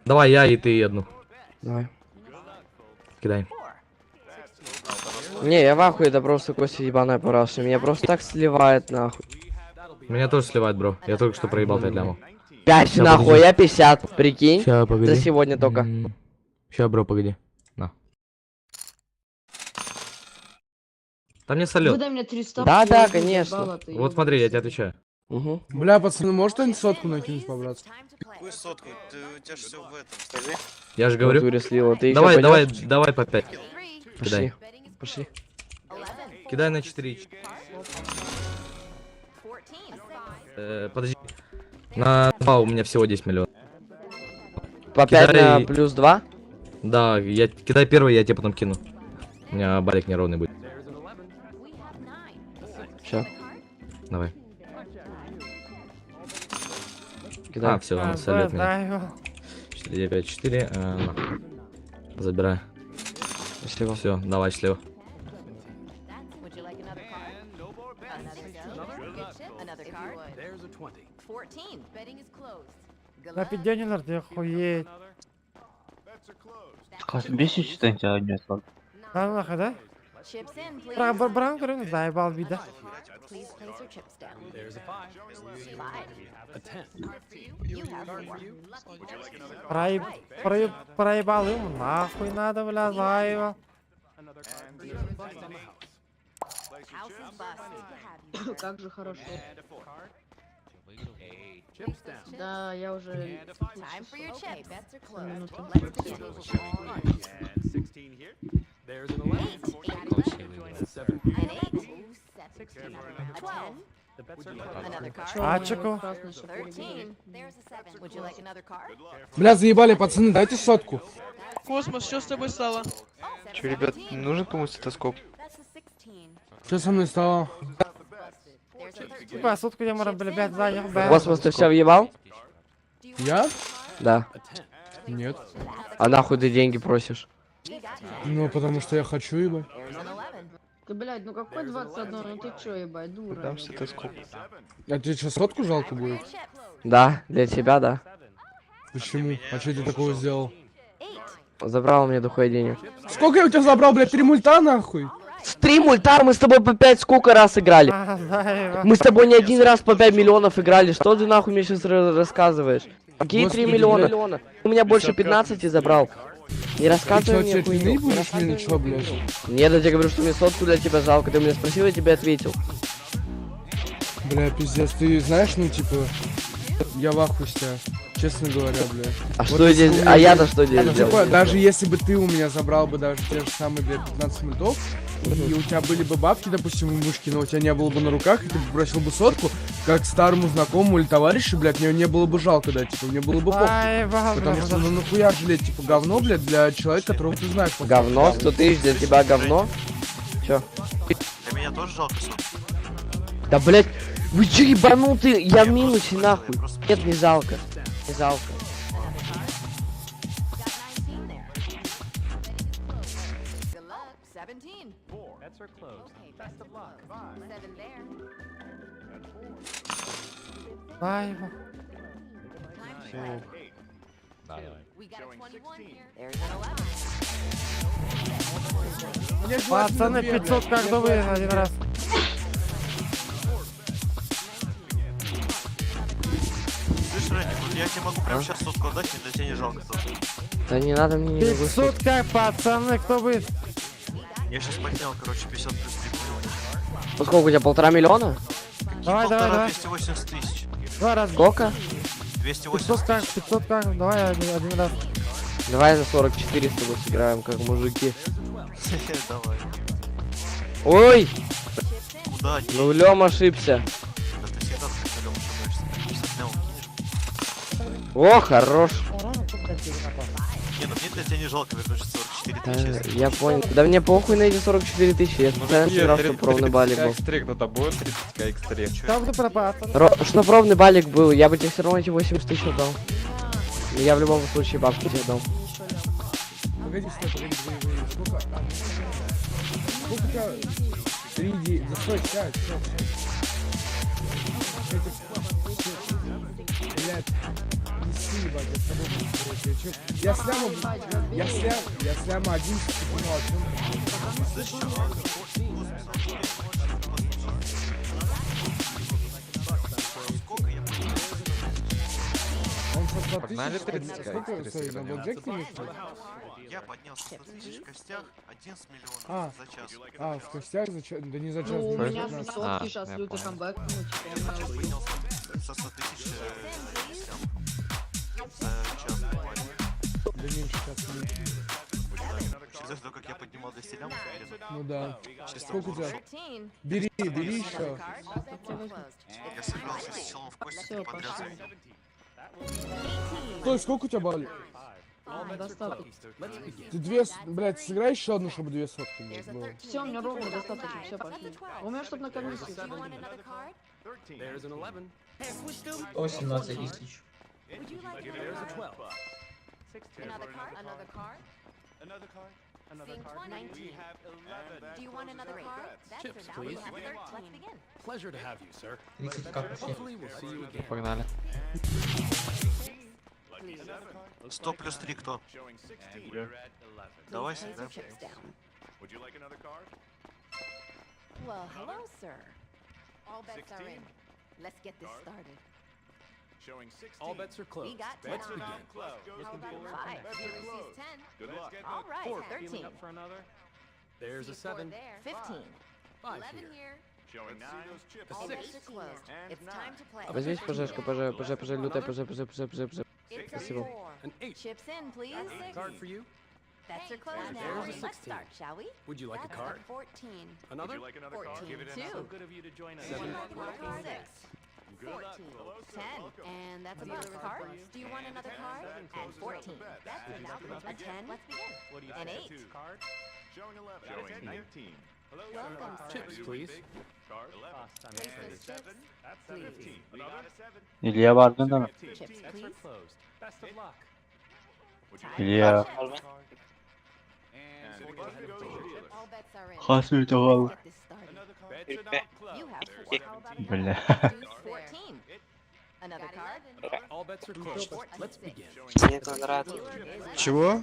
Давай я и ты одну. Давай. Кидай. Не, я в ахуе, это просто Костя ебаная параша. Меня просто так сливает нахуй. Меня тоже сливает, бро. Я только что проебал 5 лямов. 5 Ща, нахуй, погоди. я 50, прикинь. Ща, погоди. За сегодня только. Ща, бро, погоди. На. Там мне солет. Выдай мне 300. Да, я да, уже конечно. заебала, ты Вот смотри, я тебе отвечаю. Угу. Бля, пацаны, может кто-нибудь сотку накинуть по-братски? Какую сотку? Ты, у тебя же все в этом. Скажи. Я же говорю. Натуре слила. Ты ещё Давай, давай, пойдёшь? давай по 5. Пошли. Кидай. Пошли. Кидай на 4. Подожди. На 2 у меня всего 10 миллионов. По 5 Кидай- на плюс 2? Да, я кидай первый, я тебе потом кину. У меня балик неровный будет. Все. Давай. Кидай. А, все, А, он сольет да, меня. его. 4, 5, 4. На. Забирай. Спасибо. Все, давай, счастливо. Would you like another card? Another go? Another card? 14. Betting is closed. На пиденилар, ты охуеть. Бесит, что тебя нет. Да нахуй, да? Chips in, please. Бра, бра, бра, бра, заебал бида. Please place your chips down. Five. You have four. Проеб, проеб, проебал ему нахуй надо, бля, заебал. House is bust. Как же хорошо. Да, я уже... Time for your chips. Bets are closed. Минуту. Let's begin. Eight. An eight. A 10. Another card. А, чеку? 13. There's a seven. Would you like another card? Бля, заебали, пацаны, дайте сотку. Космос, что с тобой стало? Че, ребят, нужен кому-то стетоскоп? That's a 16. Что со мной стало? There's a 13. Типа, сотку я могу, блядь, заебал. Космос, ты все въебал? Я? Да. Нет. А нахуй ты деньги просишь? Ну, потому что я хочу, ебать. Ты, блядь, ну какой 21? Ну ты чё, ебать, дура? Дам стетоскоп. А тебе что, сотку жалко будет? Да, для тебя, да. Почему? А что ты такого сделал? Забрал у меня дохуя денег. Сколько я у тебя забрал, блядь, три мульта, нахуй? С три мульта мы с тобой по 5 сколько раз играли? А, заебал. Мы с тобой не один раз по 5 миллионов играли. Что ты нахуй мне сейчас рассказываешь? Какие 3 Господи, миллиона? У меня больше 15 забрал. Не Ты рассказывай что, мне теперь вины хуйню. будешь мне или что, блядь? Нет, я тебе говорю, что мне сотку для тебя жалко. Ты меня спросил, я тебе ответил. Бля, пиздец, ты знаешь, ну, типа, я в ахуе с тебя, честно говоря, бля. А Вот что если здесь- у меня а я-то бы- что здесь Ну, типа, делал? даже если бы ты у меня забрал бы даже те же самые, бля, 15 мультов, и у тебя были бы бабки, допустим, у мышки, но у тебя не было бы на руках, и ты бы бросил бы сотку, как старому знакомому или товарищу, блядь, мне не было бы жалко, да, типа, мне было бы похуй. Заебал, Потому бля, что, ну, нахуя жалеть, типа, говно, блядь, для человека, которого ты знаешь. по факту. Говно, 100 тысяч для тебя говно? Чё? Для меня тоже жалко сотку. Да, блять, вы чё ебанутые? Я в минусе нахуй. Нет, не жалко. Не жалко. Good luck. 17. Seven there. Заебал. We got a 21 here. There's an 11. Мне желательно Пацаны, две, 500 блядь, как мне бы желательно один две. раз. Слышь, Рэнни, вот я тебе могу прямо сейчас сотку отдать, мне для тебя не жалко сотку. Да не надо мне никакой 500 как, пацаны, кто будет? Я сейчас поднял, короче, 50 плюс 3 миллиона. Ну сколько у тебя, 1,5 миллиона? Давай, давай, Полтора, давай. 280 тысяч. Два раза. Сколько? 280 500 как, 500 как, давай один раз. Давай за 44 с тобой сыграем, как мужики. Давай. Ой! Куда? Нулем ошибся. Да ты всегда с нулем ошибаешься. 50 лямов кинешь. О, хорош. Не, ну мне для тебя не жалко вернуть 44 Да, тысячи. я понял. Да мне похуй на эти 44 тысячи. Я специально сыграл, чтобы ровный балик был. X3 кто-то будет? 30 X3. Там кто пропал? Чтоб ровный балик был, я бы тебе все равно эти 80 тысяч отдал. Но я в любом случае бабки тебе дал. Погоди, стой, погоди, погоди, погоди. Сколько? А, Сколько у тебя? Три ди... Да стой, сядь, сядь, сядь. Это... Блядь, не ссы, ебать, я с тобой буду спорить. Я чё- Я с лямом... Я с ляма 11 понял, о чем ты. Он со 100 Погнали тысяч... 30 Сколько, X3 стой, на сыграем. блэкджеке или что? Я поднял 100 тысяч в костях, 11 миллионов А, за час. а, в костях за час? Да не за час, Ну, у за меня за 15. сотки сейчас лютый камбэк, ну, типа, у меня Час поднял со 100 тысяч в костях. За час буквально. Да меньше часа. меньше. Через то, как я поднимал 200 лямов, уверен. Ну да. Чисто Сколько у тебя? 13. Бери, бери еще. Я сыграл с челом в кости Всё, подряд. пошли. Стой, сколько у тебя баллов? Достаточно. Ты две, блядь, сыграй еще одну, чтобы две сотки блядь, было. Все, у меня ровно достаточно, все, пошли. У меня чтоб на комиссию. 18 тысяч. Another card? Another card? Another card. Seeing 20. Do you want another card? That's Chips, now please. we have 13. Let's begin. Pleasure to have you, sir. 30 капусин. Hopefully we'll see you again. Погнали. 100 плюс 3 кто? Давай Place your сыграем. chips down. Well, hello, sir. All bets are in. Let's get this started. All bets are We closed. got 10. Let's begin. How about five? Dealer sees 10. Good luck. All right, Four. 13. for another? There's a See four 7. there. 15. 5 11 here. here. A All 6. bets are closed. It's time to play. Возьмите ПЖшку, ПЖ, ПЖ, ПЖ, лютая, ПЖ, ПЖ, ПЖ, ПЖ, ПЖ. It's a Спасибо. four. An 8. Chips in, please. Card for you? Bets are closed now. There's a Let's 16. start, shall we? Would you like a That's card? 14. Another? 14. Two. good of you to join us. Would you like another card? Six. 14. 10. And that's a dealer card. Do you want another card? And 14. That's a 10. Let's begin. An 8. Welcome, sir. Chips, please. Place those chips, please. Илья бардın değil mi? Chips, please. Best of luck. Илья. All bets are in. Хасми тоғал. Let's get this started. You have four. How about another? Бля. Deuce 14. Another card? All bets are closed. Let's begin. Чего?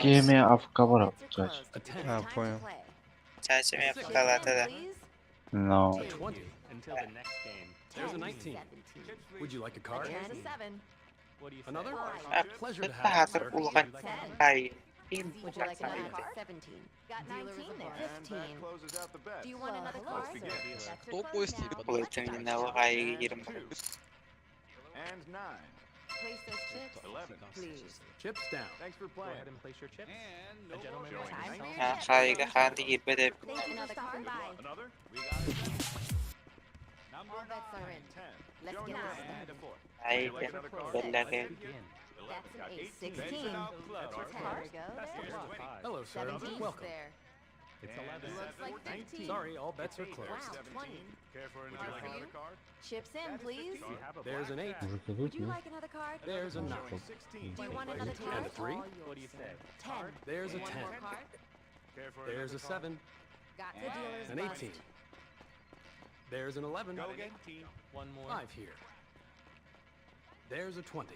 Гейме авкавара. Bets are closed. A 10. А, Time to понял. play. Чачами Chips вкалата, in, please. No. A 20. Until the next game. There's a 19. 17. Would you like a card? There's a 7. Another? Five. Pleasure to have you, sir. улахан 10. ай. Would you like another card? 17. Got 19 there. 15. Do you want another card? Bets are closed now. Let's Улытым start, на shall we? ай гирм. Place those chips, please. Chips down. Time for your chips. Хайга ханды гирбеде. Thank you for stopping by. All bets are in. Let's get this started. Ай, белләге. That's an ace. 16. 10. There we go there. Hello, sir. 17 Welcome. there. It's 11. Looks like 15. Sorry, all bets are closed. Wow, 20. Card for you. Chips in, please. There's an 8. Would you like another card? There's a 9. Do you want another card? And a 3. 10. There's a One 10. more card. There's a 7. Got the dealer's An bust. 18. There's an 11. One more. 5 here. There's a 20.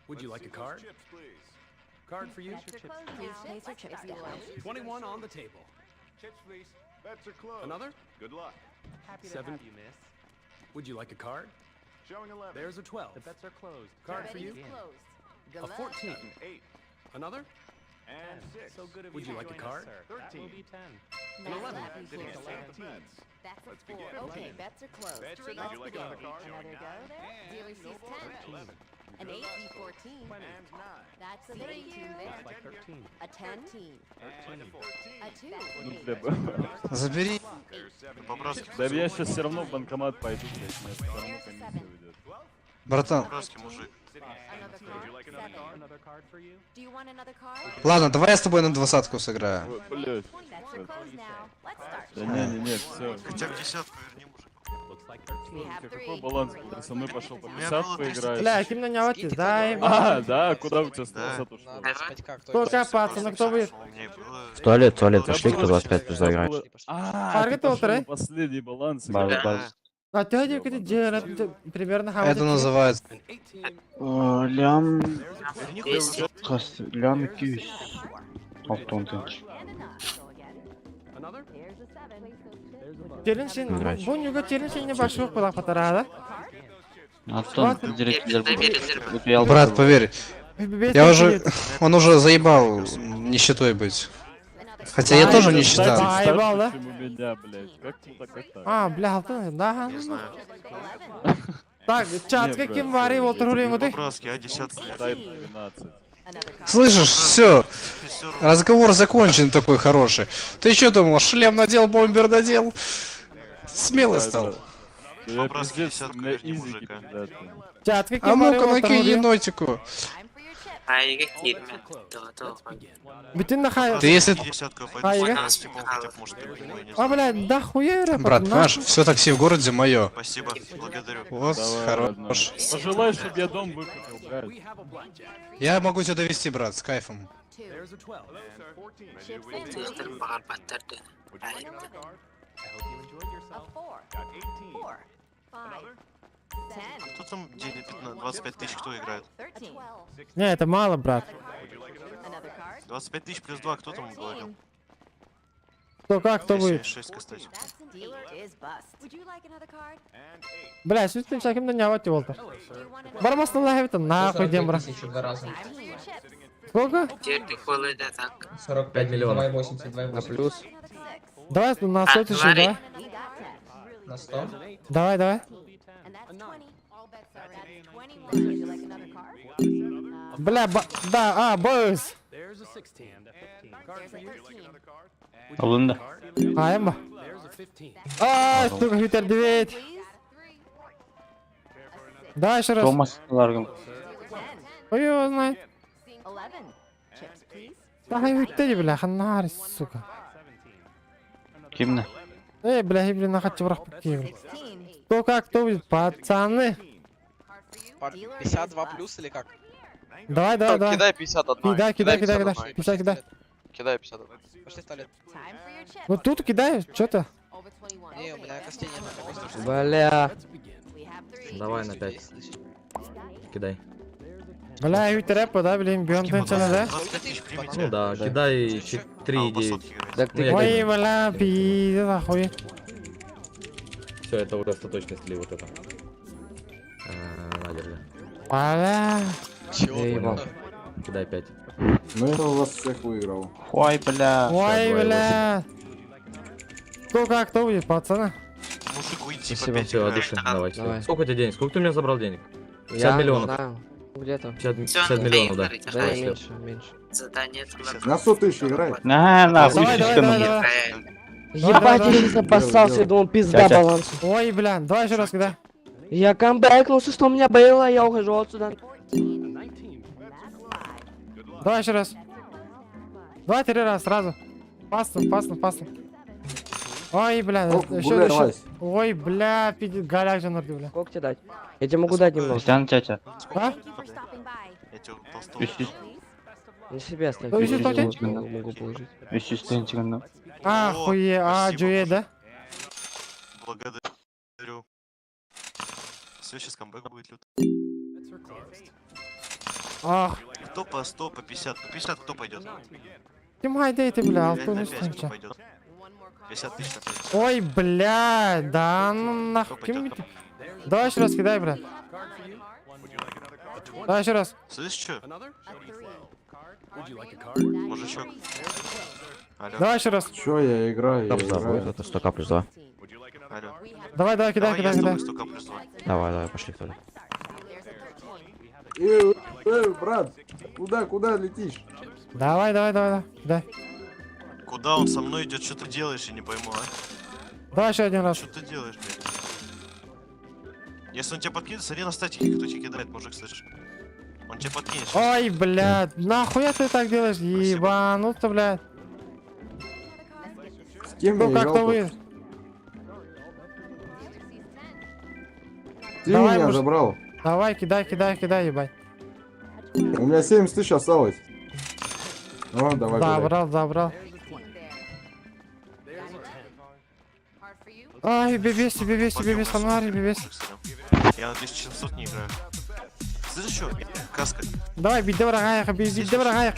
Would you like a card? Card for you? Bets are closed now. Please place your chips down. 21 on the table. Chips, please. Bets are closed. Another? Good luck. Happy 7. you, miss. Would you like a card? Showing 11. There's a 12. The bets are closed. Card for Betting you? is closed. Good A luck. 14. 8 Another? and 6. So good of Would you like a card? 13. An Nice 11. luck here. That's a Let's four. begin. Okay, bets are closed. Bets are Let's Would you like begin. another card? Another go there. Dealer sees 10. An 8, 14. And 9. That's a 18 there. Like 13. A 10. A 2. Забери. По-братски. Да я сейчас все равно в банкомат пойду, блядь, мне все равно There's a комиссия 7. уйдет. Братан, По-братски, мужик. Another card. 7. Do you want another card? ладно, давай я с тобой на двадцатку сыграю. Блядь. Bets are closed now. Let's start. Да не, не, не, все. Хотя бы десятку верни, мужик. We have Какой 3. баланс был? Со мной пошел по У меня 50 было 300 поиграть. Бля, кем на него дай. А, да, куда у тебя 120 ушло? Кто копаться, ну кто будет? У меня было... В туалет, в туалет У тебя пошли, кто было- 25 у тебя заиграет. было- А, Парги ты пошел толтыры. на последний баланс Бар- играть. бар- А ты один где примерно Это называется. An 18. Лям... Верни хоть Лям кюс. And a 9. Go again. Another? There's a 7. There's a bust. Телин син, бу нюга телин син не башук была патарада. Антон, Брат, поверь. Я уже... Он уже заебал нищетой быть. Хотя я тоже нищета. Заебал, да? меня, блядь. Как ты так это? А, бля, алтын, да. Не знаю. Так, чат каким вари, вот рулим вот. Браски, а десятку. Дай 12. Слышишь, все. Разговор закончен такой хороший. Ты что думал, шлем надел, бомбер надел? Смелый стал. Я пиздец, у меня изики пиздатые. Чат А каким вари, ну-ка вот накинь рулим. енотику. Айга киирмэ. То-то. Бүтін нахай. Ты если... Десятку А, пойду. Ига? С типом хотя бы, может, прибью, я не А, знаю. блядь, да хуя, Брат, понимаешь, все такси в городе мое. Спасибо, благодарю. Вот, Давай, хорош. родной. Пожелай, чтобы я дом выкупил, брат. Я могу тебя довести, брат, с кайфом. Тыктыр баҕарбаттар да. Кто там делит 15, 25 тысяч, кто играет? Не, это мало, брат. 25 тысяч плюс 2, кто там говорил? Кто как, кто будет? 6 кстати. Бля, сүстен чакимда не авати болтар. Бармастан лахевит, нахуй дем, брат. Сколько? Терпи холода так. 45 миллионов. На плюс. Давай на 100 тысяч, давай. На 100? Давай, давай. Бля, да, а, бойс. Алында. А, эмба. А, сука, Витер 9. Давай еще раз. Томас Ларган. Ой, его знает. Давай, Витер, бля, ханар, сука. Кимна? Эй, бля, блин, на хочу враг покинул. Кто как, кто будет, пацаны? 52 плюс или как? Давай, давай, давай. Кидай 51. Кидай, кидай, кидай, кидай. 50 кидай. Кидай 51. Пошли в туалет. Ну тут кидай, что ты? Не, у меня костей нет. Бля. Давай на 5. Кидай. Бля, Витер рэпа, да, блин, бьем тенчана, да? 25 тысяч примите. Ну да, кидай 3,9. Так ты Ну, я Ой, кину. бля, пиздец, охуеть. Все, это уже остаточный слив вот это. А, На, держи. Бля. Я ебал. Кидай 5. Ну я у вас всех выиграл. Ой, бля. Ой, бля. Кто как, кто будет, пацаны? Мужик, уйди, по Спасибо, 5 все, от играет. души. Давай, всё. Давай. Сколько у тебя денег? Сколько ты у меня забрал денег? 50 Я не миллионов. знаю. Где-то. 50, 50 миллионов, да. Да, Давай, слив. меньше, меньше. Задание На 100 тысяч играй. На, нахуй, Давай, давай, фишка давай, нам. давай. Ебать, давай. я сейчас обоссался, я думал, пизда Тятя. балансу. Ой, бля, давай еще раз кидай. Я камбэкнулся, что у меня было, я ухожу отсюда. Давай еще раз. Давай три раза сразу. Пасом, пасом, пасом. Ой, бля, О, еще, гуляй, еще. Вась. Ой, бля, пиздец, голяк же норди, бля. Сколько тебе дать? Я тебе могу дать немного. Кристиан, тятя. А? Я тебе толстого. На себе оставь. Ну, еще я что, могу положить. Ассистентик, Охуе, а, спасибо, джуе, да? Благодарю. Все, сейчас камбэк будет лютый. Ах, Кто по 100, по 50? По 50 кто пойдет? ты май ты, бля, 5 алтын на 5 кто үстінче. пойдет? 50 тысяч на 5. Ой, бля, да ну нахуй. Кто кем пойдет? ты? Давай еще раз кидай, бля. Давай еще раз. Слышишь, что? Мужичок. Алло, Давай еще раз. Чё я играю, я играю. Это 100к плюс 2. алло. Давай, давай, кидай, Давай кидай, я с кидай. тобой 100к плюс 2. Давай, давай, пошли в туалет. Эй, эй, брат, куда, куда летишь? Давай, давай, давай, давай. Кидай. Куда он со мной идет? Что ты делаешь, я не пойму, а? Давай еще один раз. Что ты делаешь, блядь? Если он тебя подкинет, смотри на статике, кто тебе кидает, мужик, слышишь? Он тебя подкинет. щас. Ой, блядь, нахуя ты так делаешь? Ебануться, блядь. С кем Ну я как играл? то вы? Ты Давай, меня муж- забрал. Давай, кидай, кидай, кидай, ебать. У меня 70 тысяч осталось. Ну, давай, гуляй. Забрал, забрал. Ай, бебес, бебес, бебес, фонарь, бебес. Я на 1700 не играю. Слышишь, что? Каска. Давай, бей, дорогая, бей, дорогая.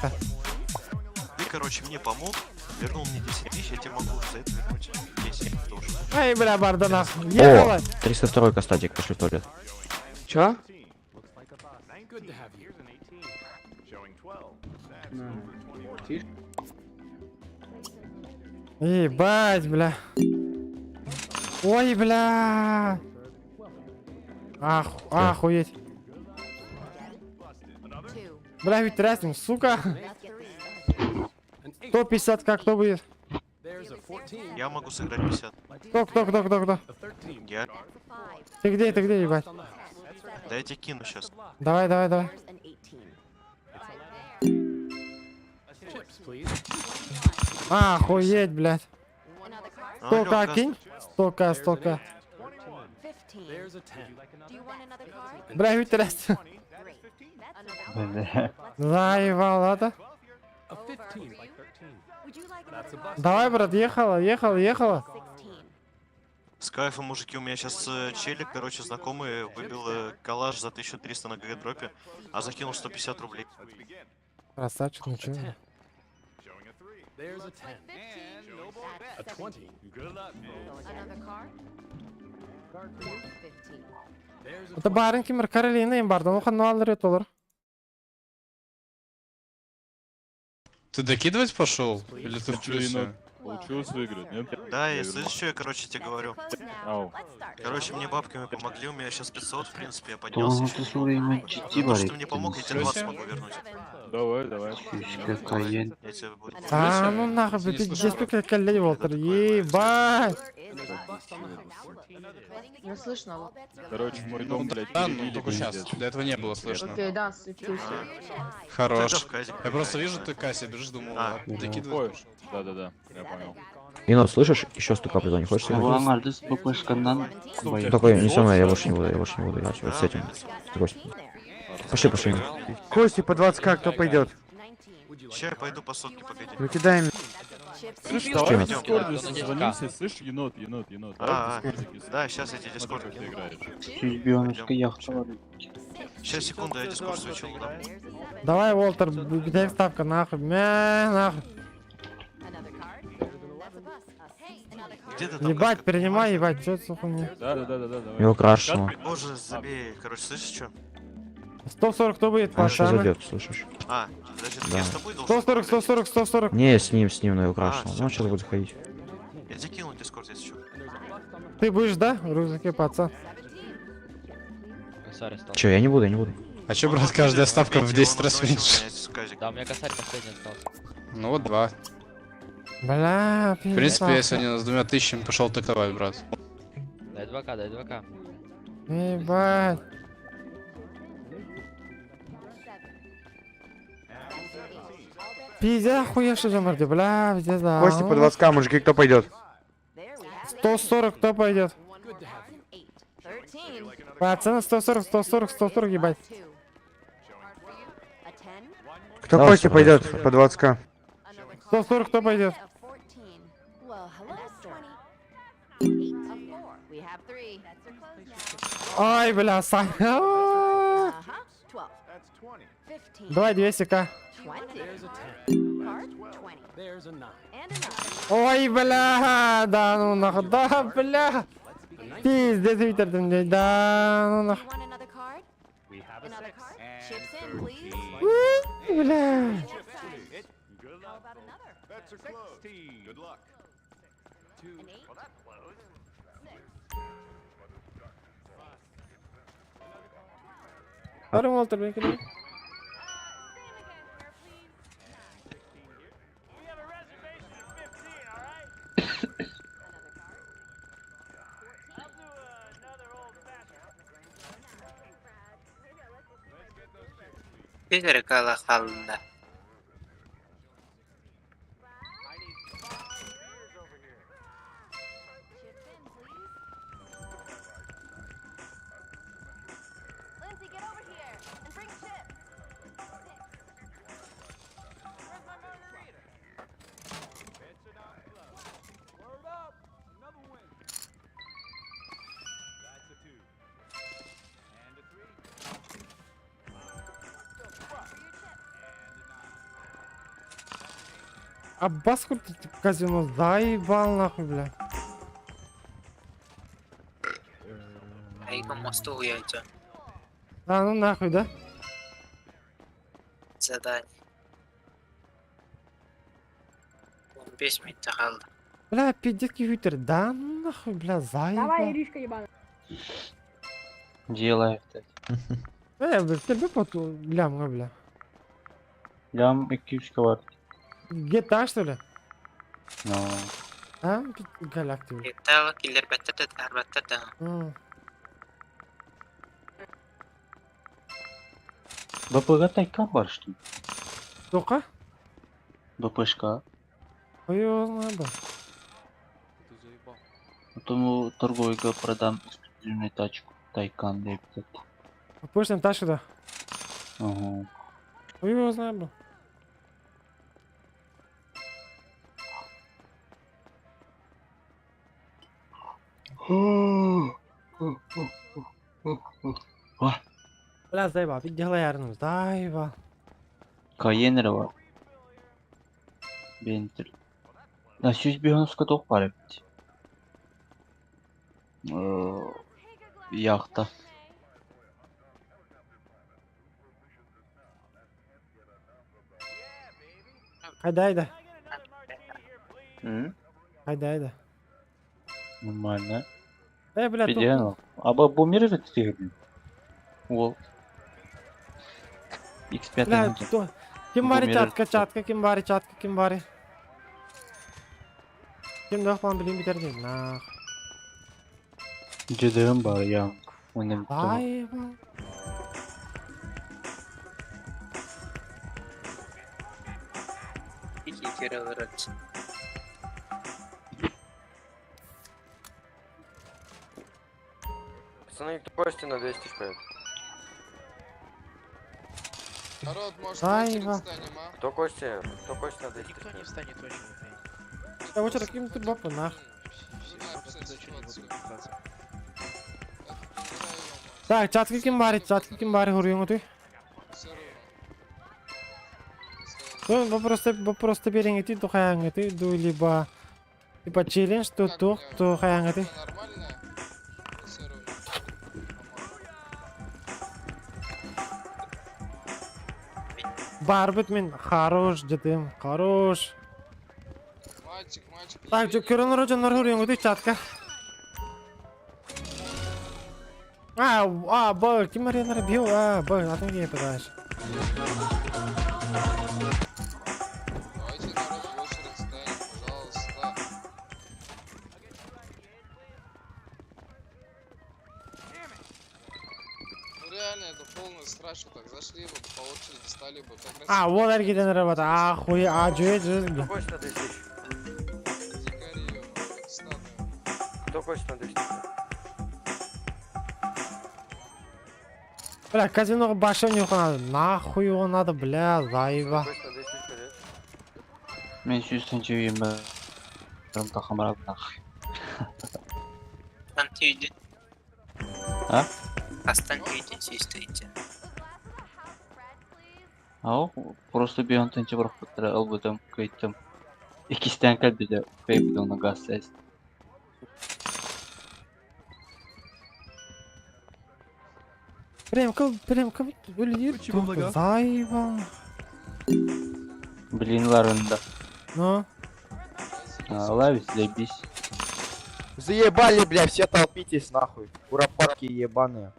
Ты, короче, мне помог, вернул мне 10 тысяч, я тебе могу за это вернуть 10 тоже. Ай, бля, барда нахуй. О, Ехала. 302 кастатик, пошли в туалет. Чё? Ебать, бля. Ой, бля. Ах, охуеть. Бля, ведь тряснем, сука. 150 как кто будет? Я могу сыграть 50. Кто, кто, кто, кто, кто? Я. Ты где, ты где, ебать? Да я тебе кину сейчас. Давай, давай, давай. Охуеть, блядь. 100к кинь? 100к, 100к. Бля, ведь трясти. Заебал, ладно? Давай, брат, ехала, ехала, ехала. С кайфом, мужики, у меня сейчас челик, короче, знакомый выбил калаш за 1300 на ГГ-дропе, а закинул 150 рублей. Красавчик, ну чё? Это барин кимер Каролина им бардон, охан алыр олар. Ты докидывать пошел? Или ты в плюсе? Получилось выиграть, нет? Да, я слышишь, что я, короче, тебе говорю? Ау. Короче, мне бабками помогли, у меня сейчас 500, в принципе, я поднялся. Ну, чуть. ты слушай, мы чти, За то, что ты варик, мне помог, я тебе 20 могу вернуть. Давай, давай. Я тебе буду. А, ну нахуй, Не ты слышу. здесь только коллеги, Волтер, ебать. Не слышно. Короче, мой Ну дом, блядь, да, ну перебили, только сейчас. пиздец. До этого не было слышно. Окей, да, светился. Хорош. Тогда в казик Я просто поиграй, вижу, да. ты к кассе бежишь, думал, А. ладно, докидывать Ой, да-да-да, я понял. Енот, слышишь? Еще стука не хочешь сыграть? Только не со мной, я больше не буду, я больше не буду играть. Вот с этим. С другой стороны. Пошли, пошли. Кости по 20к кто пойдет? Ща я пойду по сотке, погоди. Ну кидаем. Слышь, С давай чем в это? Дискорде созвонимся, слышь, енот, енот, енот. Давай в А, Дискорде да, сейчас я тебе Дискорд Смотри, как ты кину. играешь. Сейчас, секунду, я Дискорд свечу, да. Давай, Волтер, дай ставка, нахуй, мя, нахуй. Где ты там? Ебать, принимай, ебать, чё это за хуйня? Да-да-да-да, давай. Его крашеного. Боже, забей. Короче, слышишь, что? 140 кто будет, Он еще пацаны? зайдет, слышишь? А, подожди, так Да. я с тобой должен 140, 140, 140. Не, с ним, но его А, крашеного. всё. Ну, он сейчас будет заходить. Я тебе кинул Дискорд, если что. Ты будешь, да, в рюкзаке, пацан? Че, я не буду, я не буду. А чё, брат, каждая ставка в 10 раз меньше? Да, у меня косарь последний остался. Ну вот два. Бля, В принципе, я сегодня с 2000 пошел тактовать, брат. Дай 2К, дай 2К. Ебать. Пиздец, охуевший же морди, бля, пиздец, да. Кости по 20к, мужики, кто пойдет? 140 кто пойдет? Пацаны, 140, 140, 140, ебать. Кто Давай, Кости давай. пойдет по 20к? 140 кто пойдет? Ай, бля, Сань. Давай 200к. Ой, бля, да ну нахуй, да, бля. Пиздец, Виктор, ты мне, да ну нахуй. У, Бля. Барым Уолтер, блин, кидай. Bir kala kaldı. Аббас крутит казино, заебал нахуй, бля. Айга мосту уяйча. А, ну нахуй, да? задание. 15 минут хаалла. Бля, пиздец күйүтер, да нахуй, бля, заебал. Давай, Иришка ебаная. Делай, блядь. Бля, бля, тебе поту, бля, мга, бля. Лям 200 бар. GTA, что ли? No. А, галактика. Итала киллер бәттер да тарбаттар да. М. БПГ тайкан бар, что ли? Тока? БПшка. Ой, его надо. Потом торговыйга продам эксклюзивную тачку. Тайкан деп. Пусть тачку, да? Ага. Ой, его знаю, бля. Бля, заебал, видела я заебал. Кайенер бар. Бентер. На 190 тоқ бар эбит. Яхта. Хайда, айда. М? Хайда, айда. Нормально. Э, бля, тут... Идеально. А бу мир же ты Уол. X5 Бля, то... Ким Бу бари мир чатка, чатка, ким бари чатка, ким бари. Ким дох пан билим битер дей, нах. Жедем бар я. Онем. Заебал. Iki kere alır. Пацаны, кто кости на 200 шпает? Народ, может, Заебал. Кто кости? Кто кости на 200 Никто не встанет в очередь. Да вот что таким ты бабу, нах. Так, чатка ким бари, чатка ким бари, хуруйың ты. Ну, просто, просто берең ты, тухаяң ты, ду либо типа челлендж, то тух, тухаяң ты. Барбыт мен хорош дедим, хорош. Мальчик, мальчик. Так, жо көрөн рожоннор хуруйың ты чатка. А, а, б, ким аренара бил, а, б, а там где пытаешь? Давайте, народ, в очередь станем, пожалуйста. Ну реально, это полный срач, вот так зашли бы, по очереди стали бы, как раз... А, вот аргиден работа, ахуй, а, жо, жо, бля. Кто кости на 200 тысяч? Кто кости на 200 тысяч? Бля, казино башня не надо, нахуй его надо, бля, заеба. Кости на 200 тысяч, блядь. Мен сүйістен жейм бе. Тахамарат нах. Астан түйдүн. А? Астан түйдүн сүйістейді. Ау, просто бейон тенче барып бутыра албыдым, кыйттым. Икистен кәлбиде, кыйбыды оны газ сәс. Прям кыл, прям кыл, өлер, заеба. Блин, ларында. Ну? Алла, заебись. Заебали, бля, все толпитесь нахуй. Куропатки ебаные.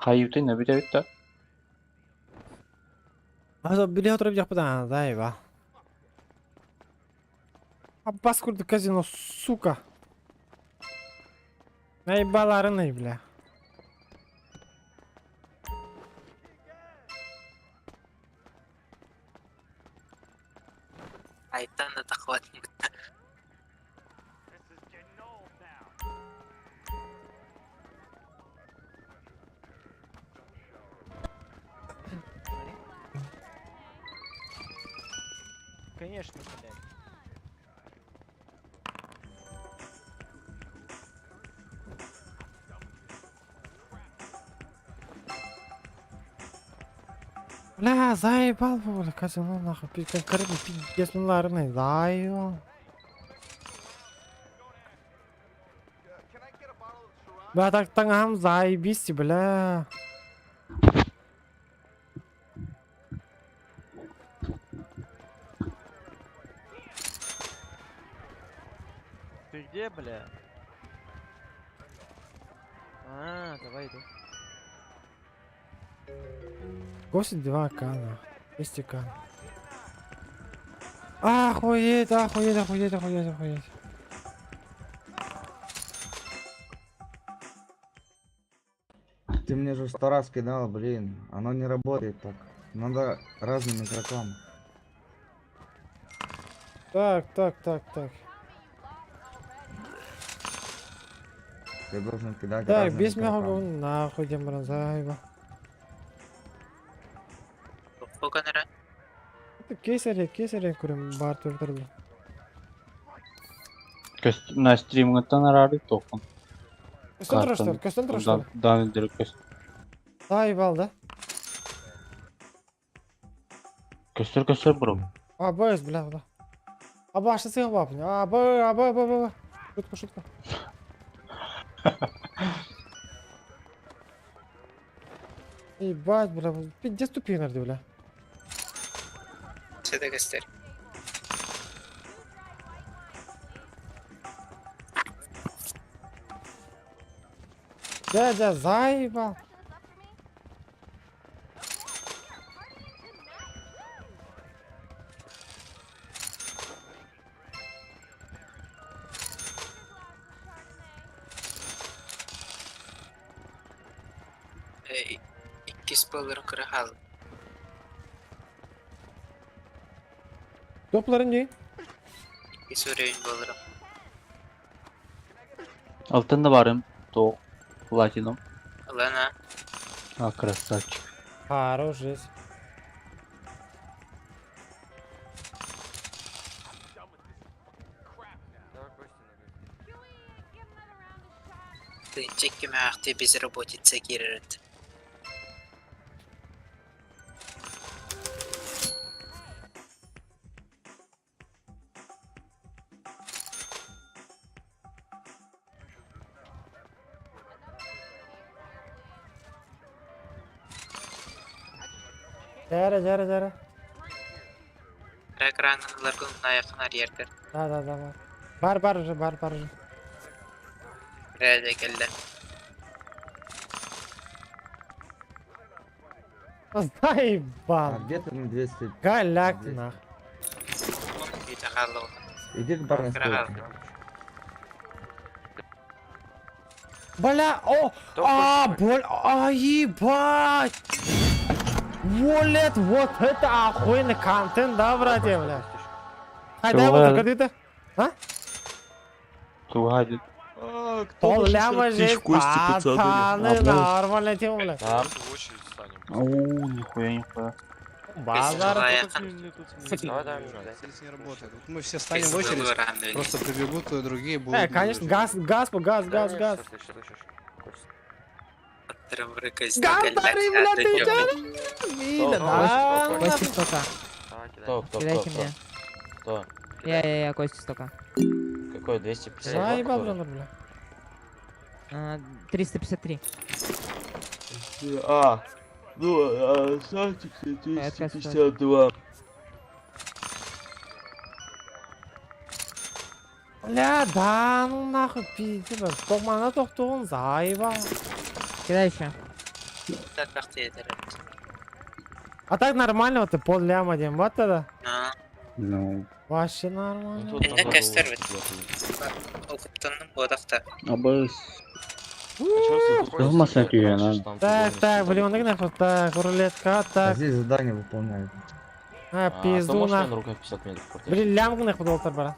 Хайютын нәбит әбит та. Аза биле отырып жакпыдан, заеба. Аббас курду казино, сука. Наебаларыны, бля. Айтан да тахват. Конечно, блядь. Бля, заебал, бля, казино нахуй, конкретно пиздец, ну, ларыны, заебал. Бля, так таҥаһым заебись, бля. Ты где, бля? А, давай иду. 82к, нах. 200к. Охуеть, охуеть, охуеть, охуеть, охуеть. Ты мне же сто раз кидал, блин. Оно не работает так. Надо разным игрокам. Так, так, так, так. Ты должен кидать Так, разным без игрокам. меня нахуй, Демран, заеба. Сколько Кесаря, кесаря көрем бар түрдірді. На стримгаттан арары тоқын. Көстен тұрыштар, көстен тұрыштар. Дан direkt көст. Заебал, да? Көстөр көстөр бро. А, Б, бля, бля. А, баш, сыға бап. А, Б, А, Б, Б, Б, Б. Шутка, шутка. Ебать, бля, пиздец тупик, наверное, бля. Все көстөр. Дядя, заебал. Иккис болырын кырахал. Допларын не? Иккис уровень болырын. Алтын да барым. То. Платином. Лана. А, красавчик. Хорош, жесть. Ты чеккеме ахты безработица киререт. Жара, жара, жара. Экранын аяқын арьердер. Да, да, да, бар. Бар, бар уже, бар, бар уже. Рәдә келді. Заебал. А где там 200? Голяк нах. Иди к барной стойке. Бля, о, а, боль, а, ебать! Волет, вот это охуенный контент, да, братья, бля? Ай, дай вот только ты, а? Тугадит. Пол ляма жесть, пацаны, нормальная тема, бля. Оу, нихуя, нихуя. Базар. Здесь не работает. Вот мы все станем в очередь, просто прибегут и другие будут. Конечно, газ, газ, газ, газ, газ. Газ, бля, ты чё? Да. Кости 100к. Кто, кто, Кидайте кто, мне. Кто? Я, Кости 100к. Какой 250? Заебал, бля. 353. А, ну, а, Сантик 252. Бля, да, ну нахуй, пиздец, томана тоқтуғын заебал. Кидай еще. А так нормально, вот ты пол ляма дем, вот тогда. Ну. Вообще нормально. Энде көстөр бит. Окуптанның бодақта. Абыс. Кызмаса түйен, а. Так, так, блин, он нахуй, так, рулетка, А так. здесь задание выполняют. А, пизду на нахуй. руках 50 метров крутить? Блин, лямку нахуй долтар, брат.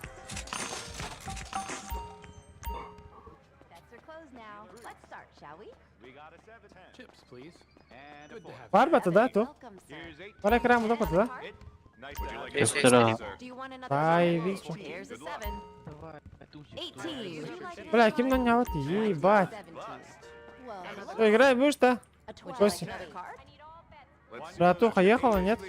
Бар бата, да, то? Бар экран бата, да? Көстөр. Ай, видишь. Бля, кем на меня вот, ебать. Что, играй будешь, да? Костя. Братуха ехала, нет?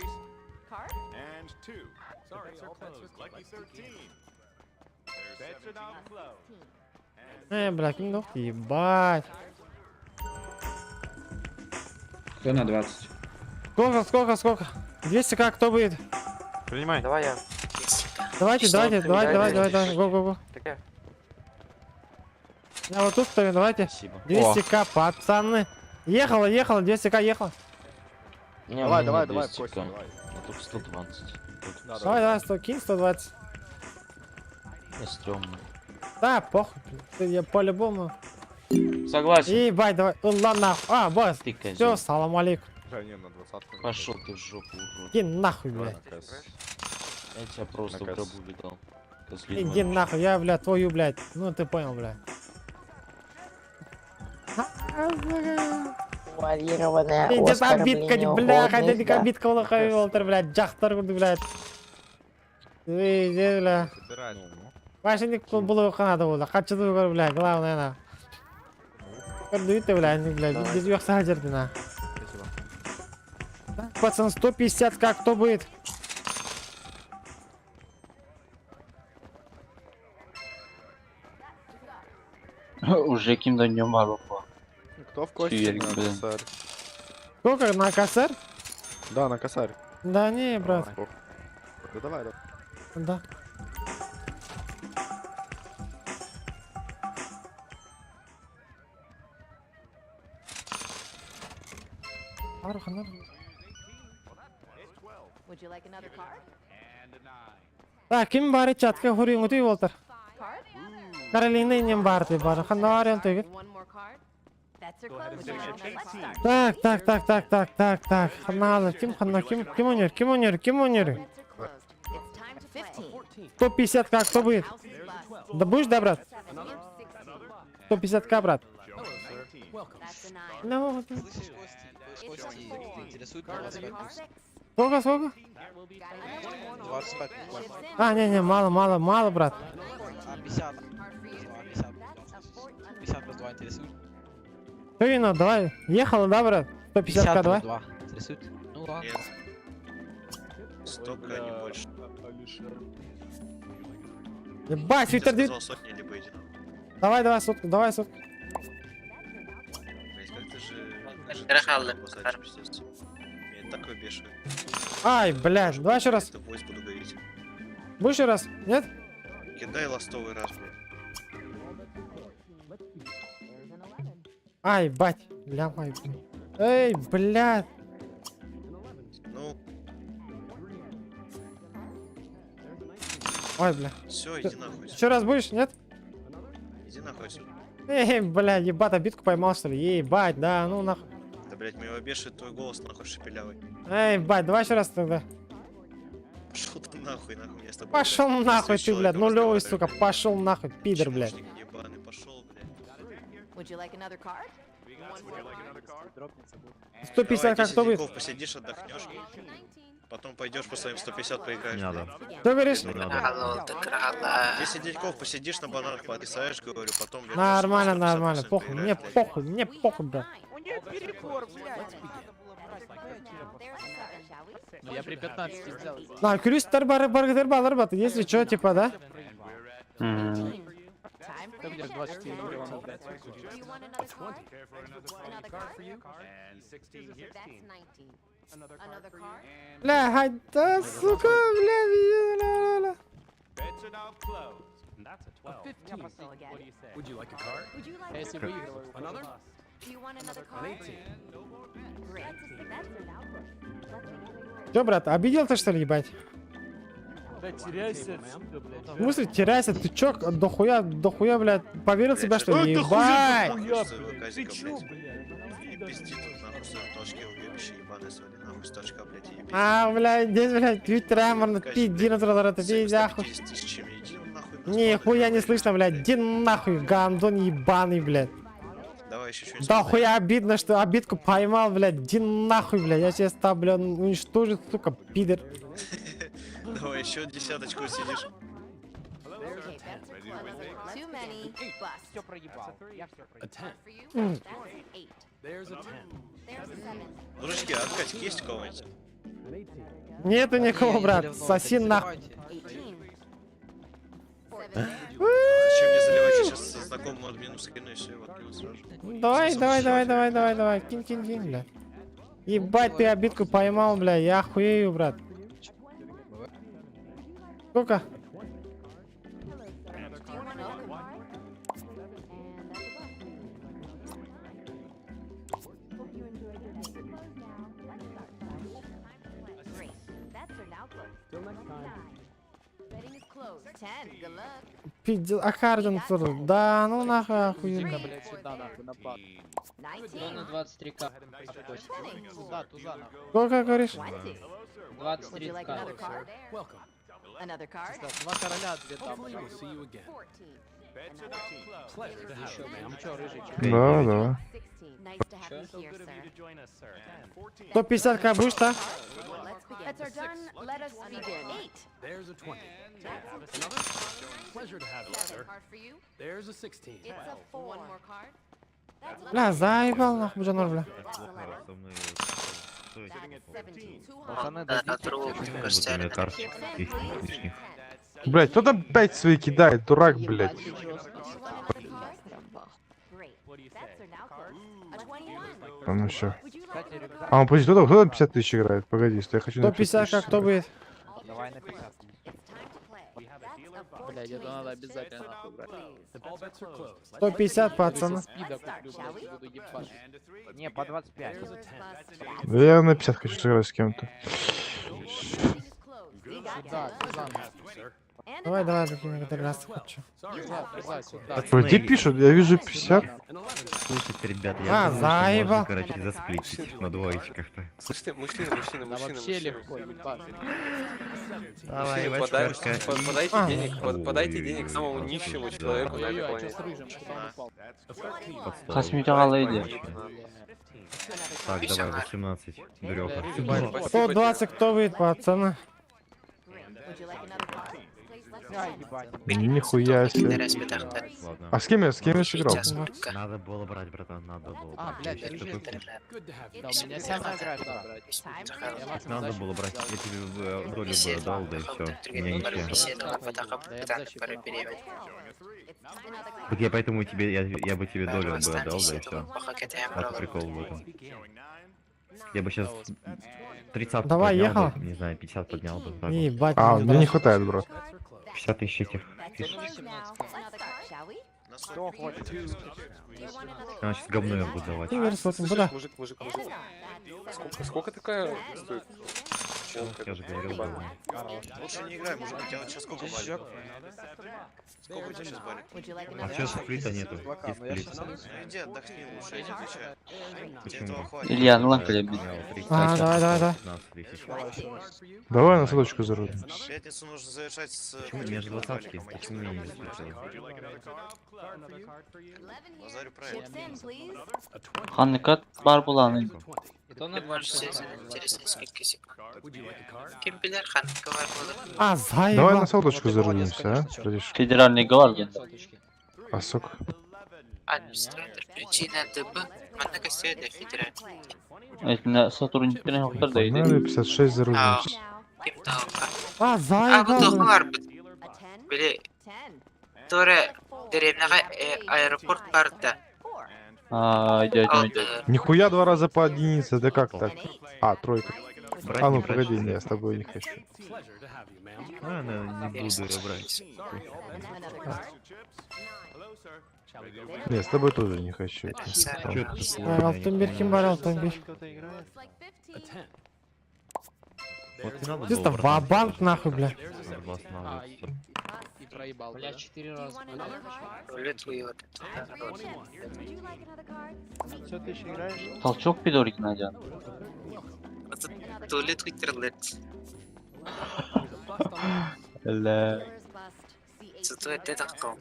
Бля, ким дох, ебать. Кто на 20? Сколько, сколько, сколько? 200 как, кто будет? Принимай. Давай я. Давайте, давайте, давай, давай, давай, давай, го, го, го. Я вот тут стою, давайте. 200к, пацаны. Ехала, ехала, 200к ехала. Не, Давай, у меня давай, нет давай, 200К. Костя, давай. А только 120. Тут Давай, давай, 100, кинь 120. Мне стрёмно. Да, похуй, блин, я по-любому. Согласен. Ебать, давай, ну ладно, нахуй. А, босс. Ты козел. Все, салам алейкум. Да, не, на двадцатку. Пошел ты в жопу, урод. Иди нахуй, блядь. Я тебя просто в Наказ. гробу видал. Козлина Иди вообще. нахуй, я, бля, твою, блядь. Ну, ты понял, бля. Варьированное Пиздец, обидка, бля, хотя оскорбление обидка улахай, Волтер, блядь, жахтар, блядь. Иди, бля. Вообще было надо было, хочу, бля, главное, на. Көрдүйті, бля, не, бля, без уяқса жерді, на. Так, Пацан, 150 как кто будет? Уже ким-то днем бар Кто в кости на косарь? Сколько на косарь? Да, на косарь. Да не, брат. Да давай, да. Да. Would you like another card? Так, ким бары чатка хуриң өтүй болтар. Каролина инем бар ты бар. Ханна вариант тегит. One more card? Bets are closed. Let's start. Так, так, так, так, так, так, так. Ханна ким, ханна ким, ким ойнер, ким ойнер, ким ойнер? It's time to 15. 150 как, кто будет? Да будешь, да, брат? 150 к, брат. That's a 9. Ну, вот. Слышишь, Кости, Кости, интересует 25 плюс? Сколько, сколько? 25 плюс. А, не, не, мало, мало, мало, брат. А, 50. 50 50 плюс 2 интересует? Всё, Вино, давай. Ехала, да, брат? 150 к, давай. 2 интересует? Ну ладно. Нет. Столько, не больше. Ебать, Я Виктор, сказал сотни, либо иди нахуй. Давай, давай, сотку, давай, сотку. Блять, как ты же... как же ты базаришь, пиздец. Меня так выбешивает. Ай, блядь, давай еще раз. Это войс буду говорить. Будешь еще раз? Нет? Кидай ластовый раз, блядь. Ай, бать. Бля, май. Эй, блядь. Ну, Ой, бля. все, иди нахуй. Еще раз будешь, нет? Иди нахуй отсюда. Эй, бля, ебать, обидку поймал, что ли? Ебать, да, ну нахуй. Да, блядь, меня бешит твой голос, нахуй, шепелявый. Эй, бать, давай еще раз тогда. Пошел ты нахуй, нахуй, я с тобой. Пошел блядь, нахуй с ты, блядь, человеком нулевый, разговариваю, сука, блядь. пошел нахуй, пидор, блядь. Чмошник ебаный, пошел, блядь. Would you like another card? 150 Давай, как 10 кто будет? деньков посидишь, отдохнешь. Потом пойдешь по своим 150 поиграешь. Не надо. Что говоришь? Не надо. 10 деньков посидишь на бананах, поотписаешь, говорю, потом вернешься, Нормально, 150 нормально, по своим похуй, мне поиграешь, блядь. похуй, мне похуй, бля. У нее перебор, блядь. Ну я при 15 взял. На, күлүстер бары бар балар бат, если что, типа, да? Ты будешь 24 миллиона, блядь. Do you want another card? Another card? That's 19. Another card? Бля, хай, да, сука, бля, бля, бля, бля. Would you like a card? Would you like А если another выигрываю, card? Do you want another card? Great. That's now. Чё, брат, обидел ты, что ли, ебать? Да теряйся отсюда, блядь. В смысле, теряйся, ты чё, дохуя, дохуя, блядь, поверил в себя, что ли? Блядь, Ебать! Своего казика, блядь. Не пизди тут нахуй в своем толчке, уебище ебаное свали, нахуй с толчка, блядь, и ебись. А, блядь, здесь, блядь, твиттер, пизди на тротуар, ты пиздя, хуй. 50 тысячами, иди нахуй. Нихуя не слышно, блядь, иди нахуй, гандон ебаный, блядь. Давай еще что-нибудь. Да хуя обидно, что обидку поймал, блядь, иди нахуй, блядь, я сейчас там, блядь, уничтожу, сука, пидор. Давай еще десяточку сидишь. Okay, bets are closed. Too many. Bust. Все проебал. Я все проебал. For you, М. that's 8. There's a 10. There's a 7. Мужички, а откатик есть у кого-нибудь? Нету никого, брат, соси нахуй. 18. Зачем мне заливать? Я сейчас знакомому админу скину и все, его откину сразу. Давай, давай, давай, давай, давай, давай. Кинь, кинь, кинь, бля. Ебать, ты обидку поймал, бля. Я охуею, брат. Сколько? Пиздец, а Хардин кто? Да, ну нахуй охуенно. Иди-ка, блядь, сюда, нахуй, на бак. Кто на 23к? Сюда, туза, нахуй. Сколько говоришь? 23к. Два короля, две дамы. Еще, ну чё, рыжий, чё? Да, да. 150к будешь, да? Bets are done. Let us begin. Eight. There's a 20. Pleasure to have you, sir. There's a 16. It's a four. One more card. Бля, заебал нахуй, Джанор, бля. Пацаны, дадите Блять, кто там 5 свои кидает, дурак, блять. А ну еще. А, ну подожди, кто там 50 тысяч играет? Погоди, стой, я хочу на 50 150к тысяч кто будет? Давай на 50. Блядь, это надо обязательно нахуй брать. 150, пацаны. Спида куплю, блядь, буду ебашить. Не, по 25. Да я на 50 хочу сыграть с кем-то. Сюда, туза, нахуй. Давай, давай, закинь, который раз хочу. Туза, туза, сюда. Ой, Где пишут? Я вижу 50. Слушайте, ребята, А, я думаю, что можно, заебал. короче, засплитить на двоечках-то. Слышь ты, мужчина, мужчина, Да мужчина, вообще мужчина. легко, ебать. Давай, Мужчина, подай- восьмерка. подайте А. денег, подайте денег самому нищему человеку на этой Ой-ой, а чё планете. с рыжим? Куда он упал? Под стол. Хасмитяга лейди. Так, давай, 18, дуреха. Рыжий, вот. 120 кто будет, пацаны? Нихуя себе. Ладно. А с кем я сыграл? Надо было брать, братан, надо было А, брать. блядь, Я щас рыжий. такой Да, у меня вся награда брать. Я максимум Надо защиту было брать, взял. я тебе долю бы дал, да и все. У меня ничья. Да я бы защиту нахуй. Так я поэтому тебе, я бы тебе долю бы отдал, да и все. Вот прикол в этом. Я бы сейчас 30 Давай, поднял ехал. бы, не знаю, 50 поднял бы. так вот. Ебать, А, мне мне не брат. хватает, брат. 50 тысяч этих фишек. Кто хочет? Она сейчас говно я буду давать. Игорь, смотрим, Слышишь, куда? мужик, мужик, мужик. Сколько такая стоит? Я же говорил, говно. Лучше не играй, мужик, у тебя вот сейчас сколько балик? Сколько у тебя сейчас балик? А чё сплита нету? Где сплит? Ну иди отдохни лучше, я тебе отвечаю. Тебе Почему? этого хватит. Илья, ну ладно, бить. А, давай, давай, давай. 15 тысяч. Давай на соточку зарубимся. В пятницу нужно завершать с Почему? У меня же таким двадцатки. баликом, а не Почему меня не с засплитили? Базарю правильно. Ханыкат бар буланы. Кто на 25? Интересно, сколько секунд. Кем билер ханка бар булыр. А, Давай заебал. на соточку Вот ты молодец, зарубимся, а? конечно, чё. Братишка. Федеральный гвардия. Соточки. А сок? Администратор. Причина ДБ. Манна костюда федеральный. Это сотрудниктер хактар да иди. Погнали, 56 зарубимся. Кем таука. А, А бу заебал. тоғы бля. бар бит. Биле Торе деревняга аэропорт бар да. А, идет, идет. Нихуя два раза по единице, да как так? А, тройка. Брать, А не ну брать? погоди, не, я с тобой не хочу. А, ну, не буду я брать. Не, с тобой тоже не хочу. Чё это такое? Ай, Я не Алтынбек понимаю. ким бар, Алтынбек? Вот не надо было, Чисто братан, ва-банк нахуй, бля. Надо было А, останавливаться. и проебал, Бля, да? 4 раза. Рулет уйот. Толчок пидорик найден. Туалет вытерли. Ля. Зато это таком.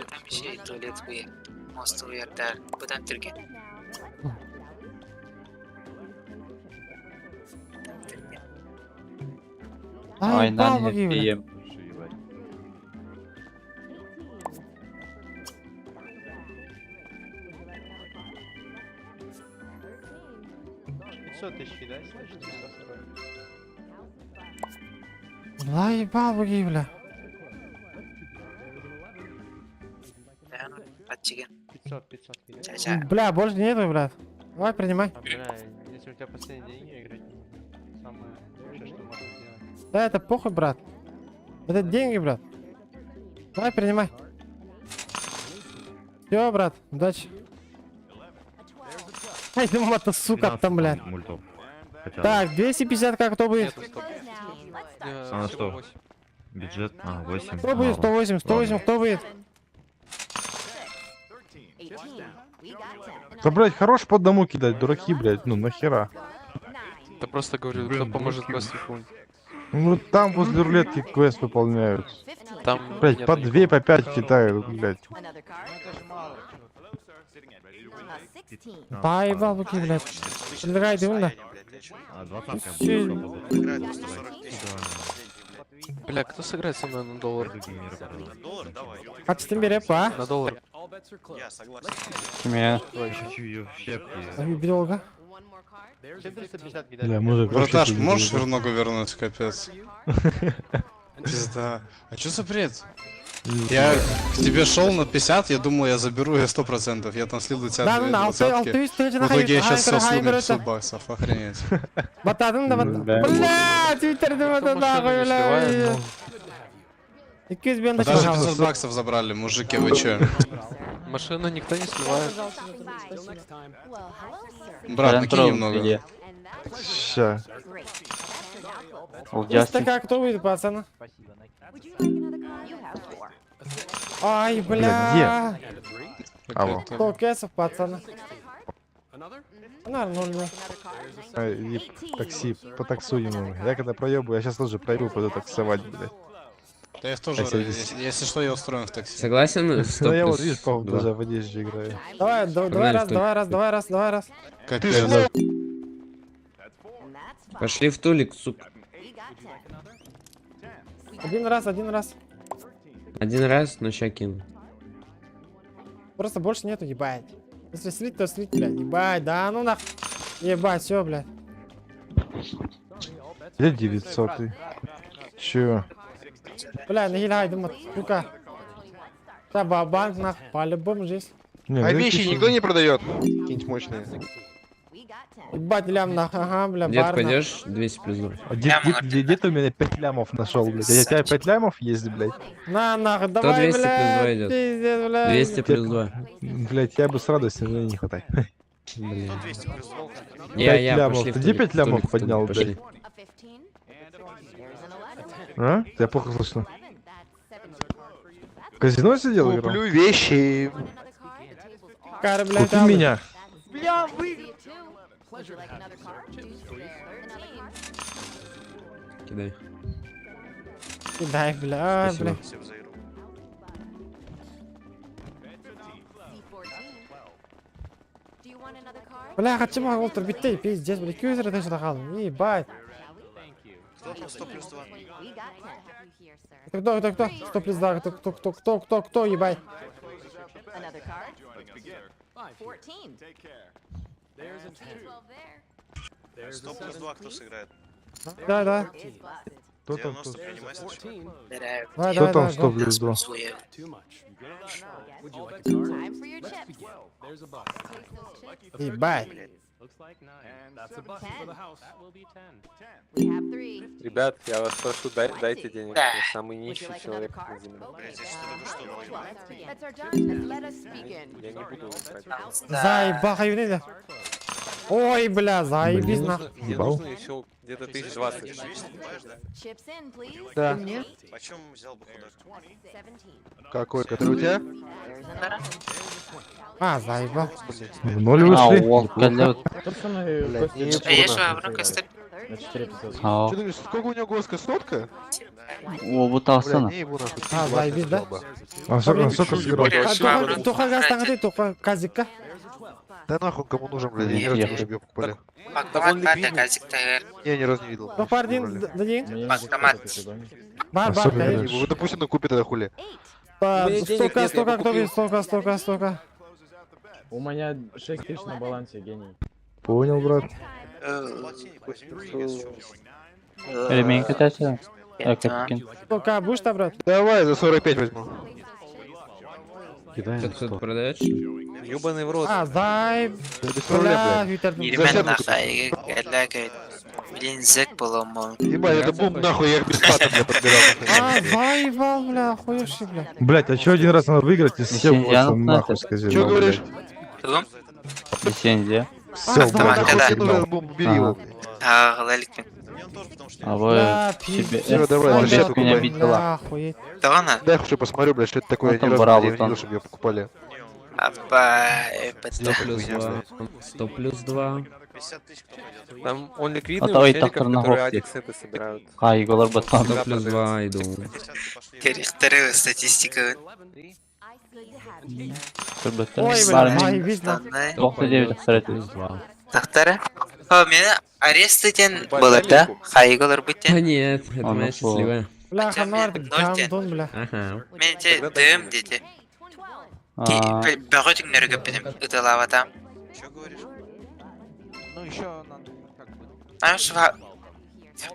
Там еще и туалет уе. Мост уердар. Будан түрген. Ай, Заебал, на бля. не Заебал буги, бля. Подчиген. 500, 500 кидай. Бля, больше нету, брат. Давай, принимай. Бля, если у тебя последние деньги играть, самое лучшее, что можно сделать. Да, это похуй, брат. Это деньги, брат. Давай, принимай. Все, брат, удачи. Ай, думал, это сука там, блядь. Мультов. Хотя бы. Так, 250 как кто будет? А на что? Бюджет? А, 8. Кто будет? 108, 108, кто будет? Да, блядь, хорош по одному кидать, дураки, блядь, ну нахера. Да просто говорю, кто поможет квест выполнить. Ну там возле рулетки квест выполняют. Там Блядь, нет по две, по пять кидают, блядь. Поебал буки, блядь. Предлагай, ты умно. А, двадцатка Чё? Бля, кто сыграет со мной на доллар? А ты бери, па? На доллар. Я согласен. Киме? Я хочу ее в щепки. Долго. 450 кидай. Бля, мужик, Браташ, вообще можешь пиздец. ногу вернуть, капец? Пизда. А чё за бред? Я к тебе шел на 50, я думал, я заберу я 100%. Я там слил до тебя Да, две ну, да, двадцатки. алты, алты, В итоге я сейчас все слил на алты, 500 баксов, охренеть. Батадым да бат. Да. Бля, твиттер да бата нахуй, бля. 200 бен Даже 500 баксов забрали, мужики, вы чё? Машину никто не сливает. Брат, накинь Контрол немного. или Ща. Такая, кто будет, пацаны? Ай, бля. А, во. 100 кэсов, пацаны. Наверное, ноль, бля. А, иди такси, потаксуй немного. Я когда проебу, я сейчас тоже проебу, пойду таксовать, блядь. Да я тоже, А если- если, если что, я устроен в такси. Согласен? 100 Ну я вот, плюс видишь, по-моему, два. даже в одежде играю. Давай, давай Погнали раз, в тулик. давай раз, давай раз, давай раз. Капец. Пошли в тулик, сука. Один раз, один раз. Один раз, но ща кину. Просто больше нету, ебать. Если слить, то слить, блядь. Ебать, да ну нах. Ебать, все, блядь. Где 900 Чё? Бля, нахиляй, думаю, сука. Да, банк нах, по-любому жизнь. Не, А ну вещи какие- никто не продает? Какие-нибудь мощные. Ебать, лям нах, ага, бля, Дед, бар нах. пойдешь? 200 плюс 2. А Где, где, где, где ты у меня 5 лямов нашел, блядь? А у тебя 5 лямов есть, блядь? На, нах, давай, 200 плюс блядь, 2 идет. пиздец, блядь. 200 плюс 2. Блядь, я бы с радостью, но мне не хватает. Блин. 200 плюс 2. Я, Пять я, лямов. пошли Ты в где тулик, 5 в лямов тулик, в тулик, поднял, пошли. блядь? А? Тебя плохо слышно. В казино сидел играл? Куплю вещи. Кары, блядь, Купи алый. меня. Бля, вы... Кидай. Кидай, бля, Спасибо. бля. Спасибо за игру. Бля, хочу могу турбитей, пиздец, бля, кюзер это что қалдым, ебать. Кто там 100 плюс 2? Это кто, кто, кто? 100 плюс 2, кто, кто, кто, кто, кто, кто, ебать? 100 плюс 2 кто сыграет? Да, да. Кто там? 90 принимай сначала. Давай, Кто давай, там давай, 100 го. плюс 2? Ебать. Ребят, я вас прошу, дайте денег. Да. Я самый нищий человек на земле. Блядь, я что только что дал, ебать. Я не буду брать. Заебал, хаюны, Ой, бля, заебись нах. Мне Ебал. нужно еще где-то 1020. Ты же вещи покупаешь, да? Да. Почем взял бы худак? Какой, который у тебя? А, заебал. В ноль А, вышли? уол, калет. Блядь, не А есть ебу вопрос, Ау. Че ты говоришь, сколько у него госка? Сотка? О, Бля, буталсана. не ебу нахуй. А, заебись, да? А сколько, сколько сыграл? А, Тоха газ таңды, тоха казикка. Да нахуй кому нужен, блядь, я ни разу не его покупали. Банкомат надо, газик тагер. Я ни разу не видел. Тоха один, дадин. Банкомат. Бар, бар, Особенно конечно. Вы, допустим, купит это хули. Па, У меня денег 100к, нет, я 100к, бы кто купил. видит, 100к, 100к, 100к. У меня 6 тысяч на балансе, гений. Понял, брат. Заплати, возьми деньги, если чё. Ремень катайся. Экоткин. Пока будешь там, брат? Давай, за 45 возьму. Кидаем Что ты продаешь? Ёбаный в рот. А, дай. Да без проблем, Бля, блядь. Витер, Ирмен нахай, Блин, зэк поломал. Ебать, это бум нахуй, я их бесплатно, бля, подбирал. А, заебал, бля, охуевший, бля. Блять, а чё один раз надо выиграть и всем Лицензия вот на нахуй это? сказал, Чё говоришь? Тум? Лицензия. Все, А, блядь, да, нахуй да. тебе нужен бум, бери его. А, лаликин. А вы Бля, тебе... пиздец. Всё, давай, Он защиту без меня купай. бить дела. Бля, охуеть. Тоҕоно? Дай хочу посмотрю, блядь, что это такое. Ну, Я ни там разу брал не вот он. видел, чтобы ее покупали. Апа, 100 плюс 2. 100 плюс 2. Там он ликвидный А то у и челиков, так на которые гости. адиксы это собирают. А, Егор Батан. 100 плюс 2 иду. Керихтары статистика. Ой, бля, заебись, нахуй. 99 тахсарет. Плюс 2. Тахтара? О, меня арест этен было, да? Хайголар Да бутен. нет, это Он моя ушел. счастливая. Бля, ханар, Ноль тен. гандон, бля. Ага. Мен те дым дети. А, Бөҕө түҥнөргө биним ыталаабатам. Чё говоришь? Ну еще надо как бы. Ам шва...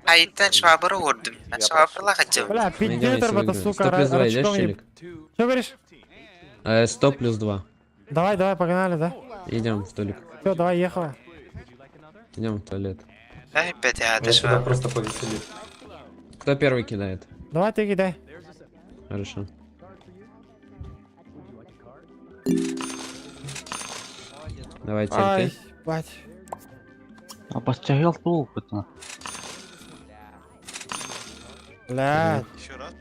Айттан швабры ордум. Швабрла хотел. Бля, Ну, идем, пиздец, если это, выиграю. сука, 100 плюс 2 идешь, рачком еб- челик? Чё говоришь? 100 плюс 2. Давай, давай, погнали, да? Идем в столик. Все, давай, ехала. Идем в туалет. Ай, бәтә, аты швабры. просто повеселит. Кто первый кидает? Давай ты кидай. Хорошо. Давай, теперь Ай, ты. бать. А постягал толку-то. Бля. Еще раз?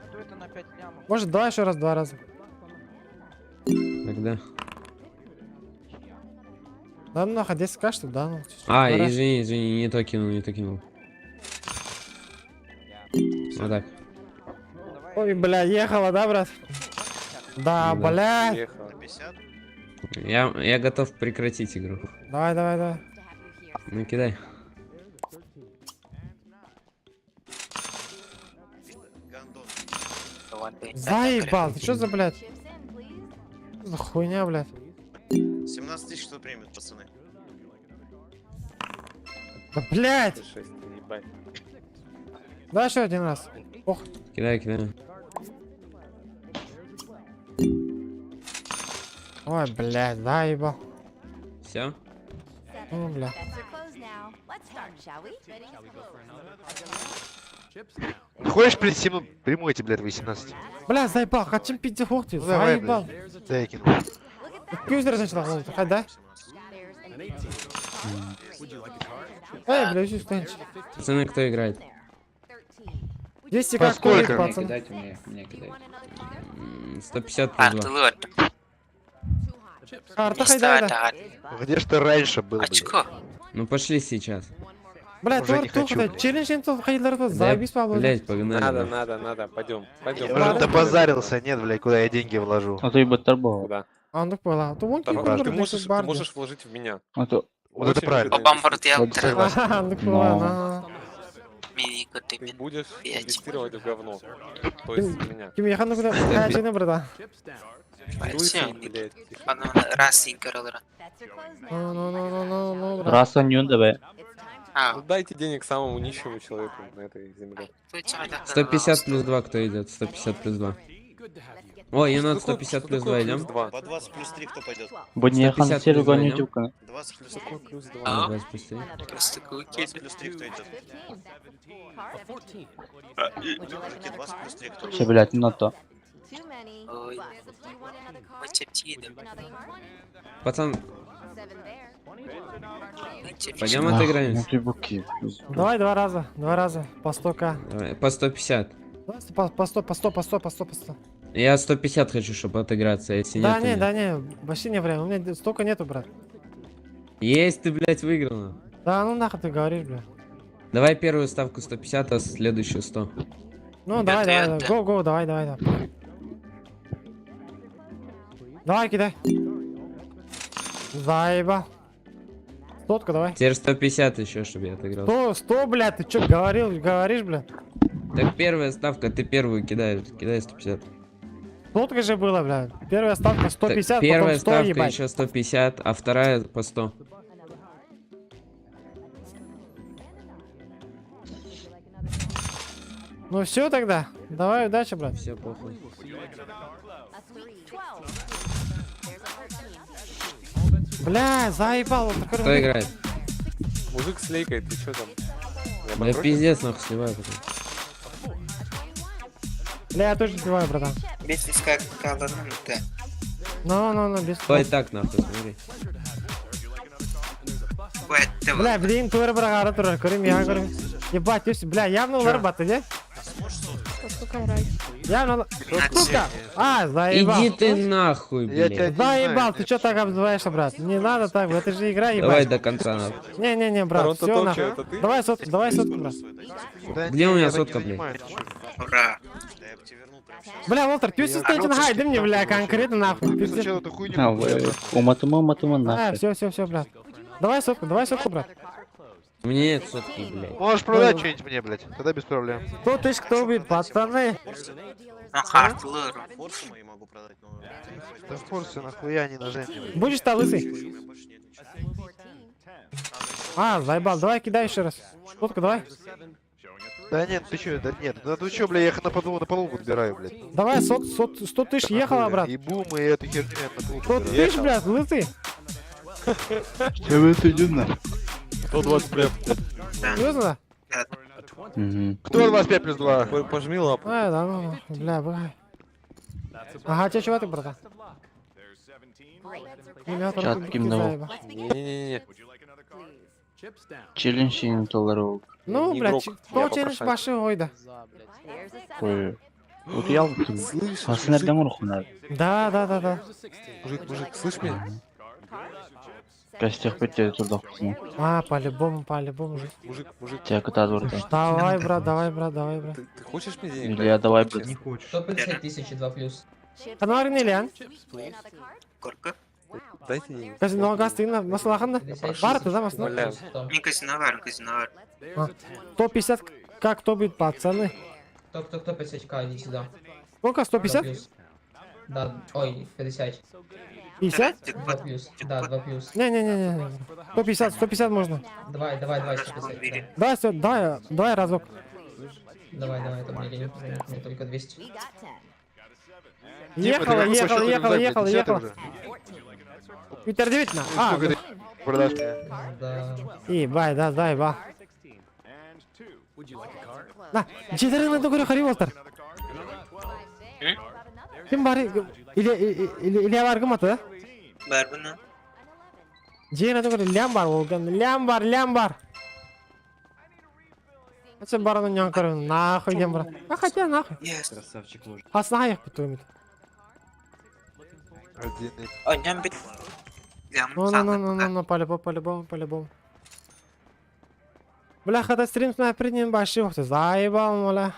Кто это на 5 лямов? Может, давай еще раз, два раза. Когда? Да ну нахуй, 10 к, что ли? Да ну. А, Два раза. извини, извини, не то кинул, не то кинул. Вот так. Ой, бля, ехала, да, брат? Да, Да. бля. Ехала. На 50? Я готов прекратить игру. Давай, давай, давай. Ну кидай. Гандон. Заебал, ты что за, блядь? Что за хуйня, блядь? 17 тысяч кто примет, пацаны? Да, блядь! 6, ебать. Давай еще один раз. Ох, Кидай, кидай. ой, блядь, заебал. Все? Ну, бля. Хочешь прийти, ну, приму эти, блядь, 18. Бля, заебал, хотим пить ох ты, Ну, давай, заебал. блядь. Да, я кину. Кюзер начала, хай, да? Эй, бля, еще станешь. Пацаны, кто играет? 200 По как курит, сколько? пацан. Кидайте мне, мне кидайте. 150 плюс 2. Артылы ордум. Карта хай, давай, да. Где ж ты раньше был, блядь? Очко. Ну пошли сейчас. Бля, Уже не тур, тур, хочу, да, блядь. челлендж им тут хайлер, Да, заебись, Павло. Блять, погнали. Надо, нахуй. надо, надо, пойдем, пойдем. Я уже допозарился, нет, блядь, куда я деньги вложу. А то и батарбол. Куда? А, ну поняла. То вон Ты кикур, можешь, ты можешь вложить в меня. А то... Вот это Очень правильно. выгодная Обам инвестиция. Вот бортуялтыр. согласен. А, ну поняла, на. Мини Ты будешь Пять. инвестировать в говно. То есть в меня. Ким я хану куда? Хай, на брата. Лысый, блядь. Раз инкаралара. Ну, ну, ну, ну, ну, ну, брат. Раз он давай. А, Ну дайте денег самому нищему человеку на этой земле. 150 плюс 2 кто идет? 150 плюс 2. Ой, енот Что такое- 150 что плюс такое 2 плюс идем? два? По 20 плюс 3 кто пойдет? Будь не 150 хансеру плюс 2 гоню идем? тюка. 20 плюс Какой плюс 2? А, 20 плюс 3. Просто куки. 20 плюс 3 кто идет? Мужики, 20 плюс 3 кто? Все, блядь, не то. Ой. Пацан, пойдем отыграемся? Ну ты буки. Давай два раза, два раза, по 100к. Давай, по 150. Давай По, по 100, по 100, по 100, по 100, по 100. Я 150 хочу, чтобы отыграться, если Да нет, то не, нет. да не, вообще не время, у меня столько нету, брат. Есть ты, блядь, выиграл. нахуй. Да ну нахуй ты говоришь, бля. Давай первую ставку 150, а следующую 100. Ну давай, давай, давай, го, го, давай, давай, давай. Давай, кидай. Заеба. Сотка давай. Теперь 150 еще, чтобы я отыграл. 100, 100, бля, ты чё говорил, говоришь, бля? Так первая ставка, ты первую кидаешь, кидай 150. Сотка же было, бля. Первая ставка 150, Так, первая потом 100, ставка ебать. еще 150, а вторая по 100. Ну все тогда. Давай, удачи, брат. Все, похуй. Бля, заебал. вот такой Кто играет? Мужик с лейкой, ты чё там? Да пиздец, нахуй, сливаю потом. Бля, я тоже сливаю, братан. Без виска каланан да. Ну, ну, ну, без. Давай так, нахуй, смотри. Бля, блин, тур брагара турар, көрүм, я көрүм. Ебать, үс, бля, явно улар баты, де? Явно... Сука! А, заебал. Иди ты нахуй, Я тебя блядь. не знаю, Заебал, ты чё так обзываешься, брат? Не надо так, это же игра, ебать. Давай до конца, нахуй. Не-не-не, брат, Торонто все Токио, нахуй. это ты? Давай сотку, давай сотку, брат. Да Где не, у меня я так сотка, не блядь? занимаюсь, ты чё? Ура. Бля, Волтер, ты все хайды мне, бля, конкретно нахуй. Ты Пиздец. сначала эту хуйню А, купи, Уматыма, уматыма, А, нахуй. все, все, все, брат. Давай сотку, давай сотку, брат. У меня нет сотки, блядь. Можешь продать что-нибудь мне, блядь, тогда без проблем. 100 тысяч кто убит, пацаны? Ну, хардлор. Форсы мои могу продать, но... Да форсы нахуя не нужны мне, блядь. Будешь-то лысый? А, заебал, давай кидай еще раз. Сотку давай. Да нет, ты чё, да нет, да ты чё, бля, я их на полу, на полу подбираю, блядь. Давай, сот, сот, 100 тысяч ехала, брат. И бум, и эту херню я на полу 100 подбираю. тысяч, блядь, лысый. 125. Серьезно? Кто 25 плюс 2? Пожми лапу. А, да, ну, нахуй, бля, бывай. Ага, тебе чего ты, братан? Меня Чат только ким дал? заебал. Не-не-не. Челлендж долларов. Ну, Не блядь, игрок, ч- я то челлендж попрошайка. баши ойда. Ой. Вот я вот Слышь, Хасынерден урухунар. Да, да, да, да. Мужик, мужик, слышь меня? Костях петте турдохпутун. А, по-любому, по-любому. же. Мужик, мужик, Тебя кота дурда. Давай, брат, давай, брат, давай, брат. ты, ты хочешь мне денег Илья, дать? давай, блядь. Честно. хочешь. 150 тысяч 2 плюс. Канар не лян. Горка. Дайте денег. Казино гастына, маслаханда. Бар, ты да, маслах? Умоляю. Не казиновар, казиновар. 150, как кто будет, пацаны? Кто, кто, кто 50к, иди сюда. Сколько, 150? Да, ой, 50. 50? 2 плюс. Да, 2 плюс. Не-не-не-не. 150, 150 можно. Давай, давай, давай, 150. Давай, всё, давай, давай разок. Давай, давай, это мне лень, мне только 200. Дима, ты Ехала, какой по ехала, счету ехала, рюкзак, блядь, ехала, десятый ехала. уже? Питер 9 на. А, Сколько ты продашь мне? Да. Ебай, да, да, еба. На, четырнадцать на хари Волтер. Ким бар или или или бар кым аты? Бар бұны. Жена түгөр лям бар болгон. Лям бар, лям бар. Ачы бараны нян көрөм, нахуй дем бар. А хотя нахуй. Красавчик мужик. Асна аяк бутуймут. Один и Оням бит. Лям Ну, ну, ну, ну, ну, ну, по-любому, по-любому, по-любому. Бля, хата стрим на преднем баши, ох ты, заебал, бля.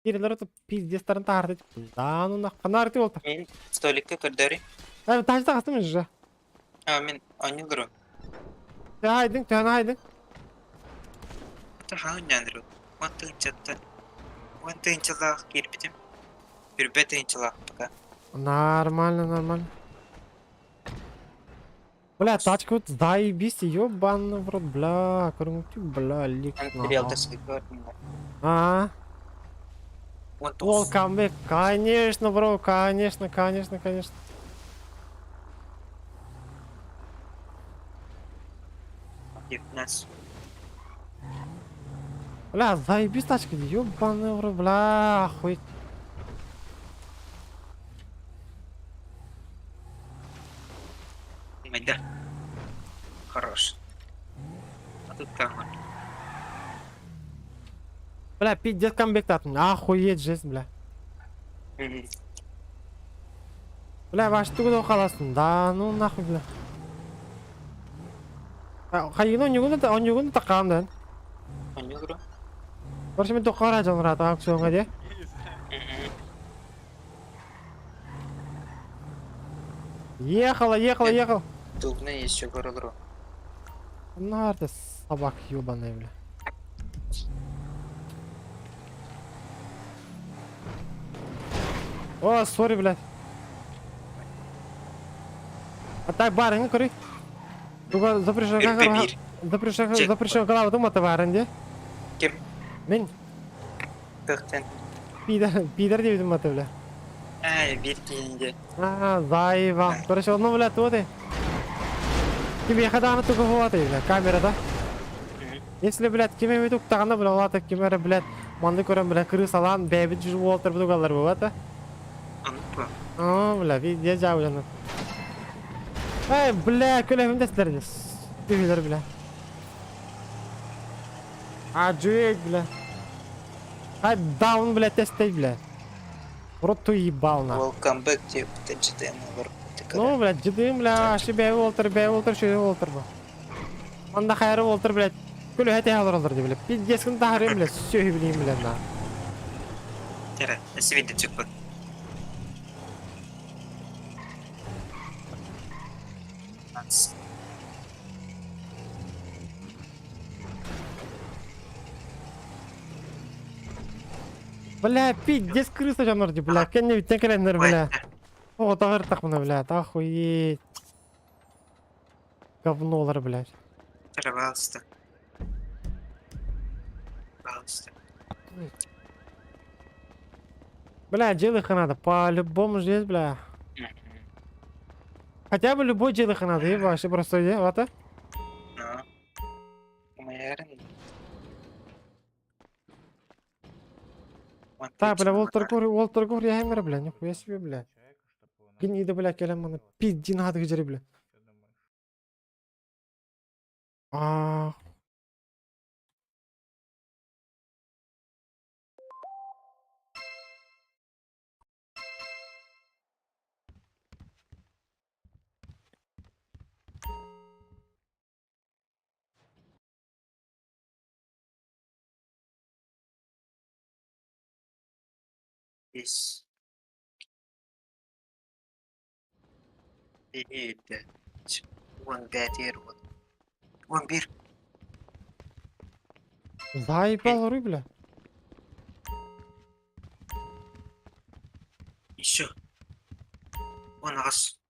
Кириллер это пиздец тарантарды. Да, ну нахуй, канар ты болта. Мен столикке көрдөрү. Ай, тажда кастым же. А мен онюгру. Ты айдың, ты айдың. Та хауняндру. Он тынчатта. Он тынчалах кирбитим. Хүрбе тынчалах пока. Нормально, нормально. Бля, тачка вот заебись, ёбаный в рот, бля, курмути, бля, лик. Риэлторский город. А, Он Лол, камбэк, конечно, бро, конечно, конечно, конечно. 19. Бля, заебись тачка, ёбаный в рот, бля, охуеть. Майда. Хорош. А тут там. Бля, пиздец камбэк татын, охуеть, жесть, бля. Бля, ваш тугда қаласың, да, ну нахуй, бля. Хайын он та он та қамдан. Онюгру. Короче, мен тоққара жонрат аукционға де. Ехала, ехала, ехала. Дубны еще город. Ну, это собак ебаная, бля. О, сори, блядь. А так барин, кори. Туга запрещен Бир. запрещен запрещен глава дума товарен, де? Ким? Мен. Төхтөн. Пидор, пидор диэбитим бата, бля. Ай, биир киһи А, заеба. Короче, онно, бля, туо ты. Кимиэхэ даҕаны тугу буолатай, бля, камерада. Если, блядь, ким эмит уктаҕына, бля, ол аата ким эрэ, блядь, манны көрөн, бля, крысалаан бэйэбит жүр уолтарбыт угаллар буолбата. О, бля, везде дьаабыланар. Эй, бля, көлөһүм дэстэр Түһүлэр, бля. Ажует, бля. Ай, даун, бля, тестэй, бля. Рот ты ебал, на. Welcome back to GTM олор. Ну, блядь, жидым, бля, аши бэйэ уолтар, бэйэ уолтар, шөйө уолтар бу. Манна хайары уолтар, блядь, көлөһө тэһэ олороллор дии, блядь. Пиздец гын таһарыым, блядь, сүөһү билиим, блядь, на. Тера, эсибидде чыкпыт. Бля, пиздец крыса дьоннор дии, бля, кэннибиттэн кэлэннэр, бля. О, таҕыртахпына, блядь, охуеть. Говнолар, блядь. Пожалуйста. Пожалуйста. Бля, джилыха надо, по-любому же есть, бля. Хотя бы любой джилыха надо, и вообще просто иди, вот. Ну. Умаярын. Так, бля, Уолтер Гур, Уолтер Гур, я бля, нихуя себе, бля. Гнида, бля, кэлэн маны пиздин хатыгы дьэри, бля. А, Здесь. Биир. 15 вот. 11. Заебал ры, бля. Еще. Он раз.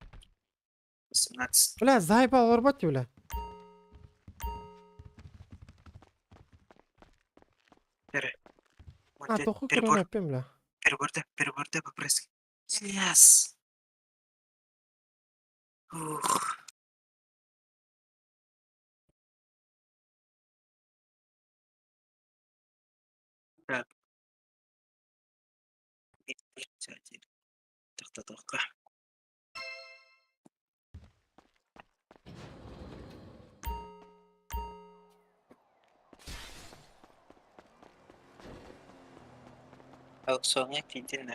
18. Бля, заебал рыбать, бля. Бері. А, тоху көрөн эппин, бля. Переборда, переборда попроси. Yes. Ух. Так. Тохтотуохха. Аукционҥа тиийдин да?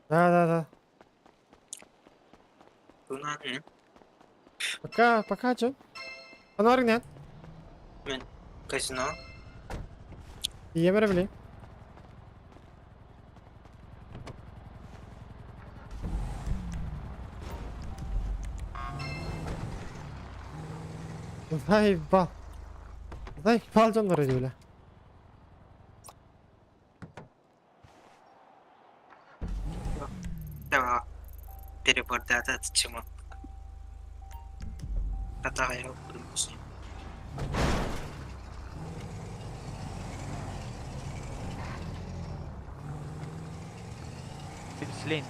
Да, да, да. Тунан Пока, пока, чё? Анарың нет? Мен казино. Тиийэмэрэ били. Заебал. Заебал дьоннор бля. Давай. Перебордата чему? Татагай Переселение.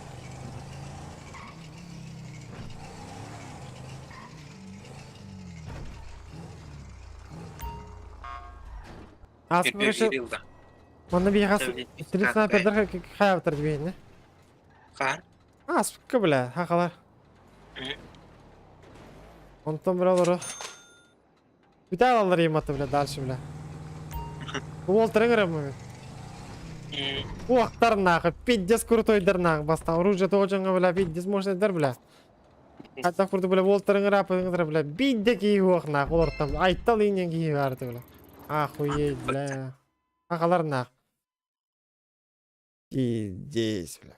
Ас Манна биһиэхэ снайпердар хайабыттар дибиһиннэ. Хаан? Ааспыкка бля, хахалар. Онтон бля олору. Бүтэ алаллар ематы бля, дальше бля. Уолтары көрөммүн. Уохтар нахуй, пиздец крутойдар нахуй, бастан оружие тоҕо дьоҥҥо бля, пиздец мощныйдар бля. Хата курдук бля, уолтарын ыраппытын бля, биирдэ киһи уох нахуй, олортон айтал иинньэн киһи баарты бля. Охуеть, бля. Хахалар нах. Пиздец, бля.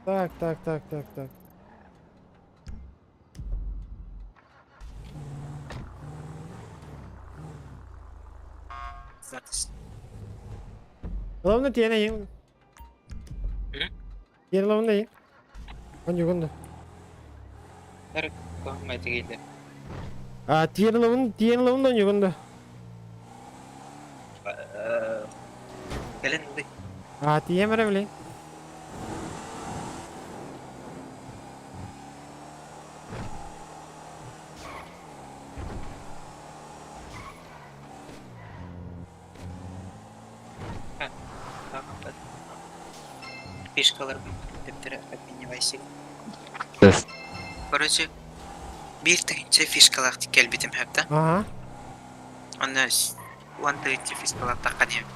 Так, так, так, так, так. Главное, тиэнэ иҥ. Тиэнэ главное иҥ. Онньугун да. Куһаҥҥа А, тиэн ылабын, тиэн ылабын да ойньугун да. Кэлин ылый. А, тиэм эрэ билин. Фишкаларбын төптөрө обменивайся. Короче, биир тыһыынча фишкалаах кэлбитим хэпта. Ага. Онно 10 тыһыынча фишкалаахтахха диэм.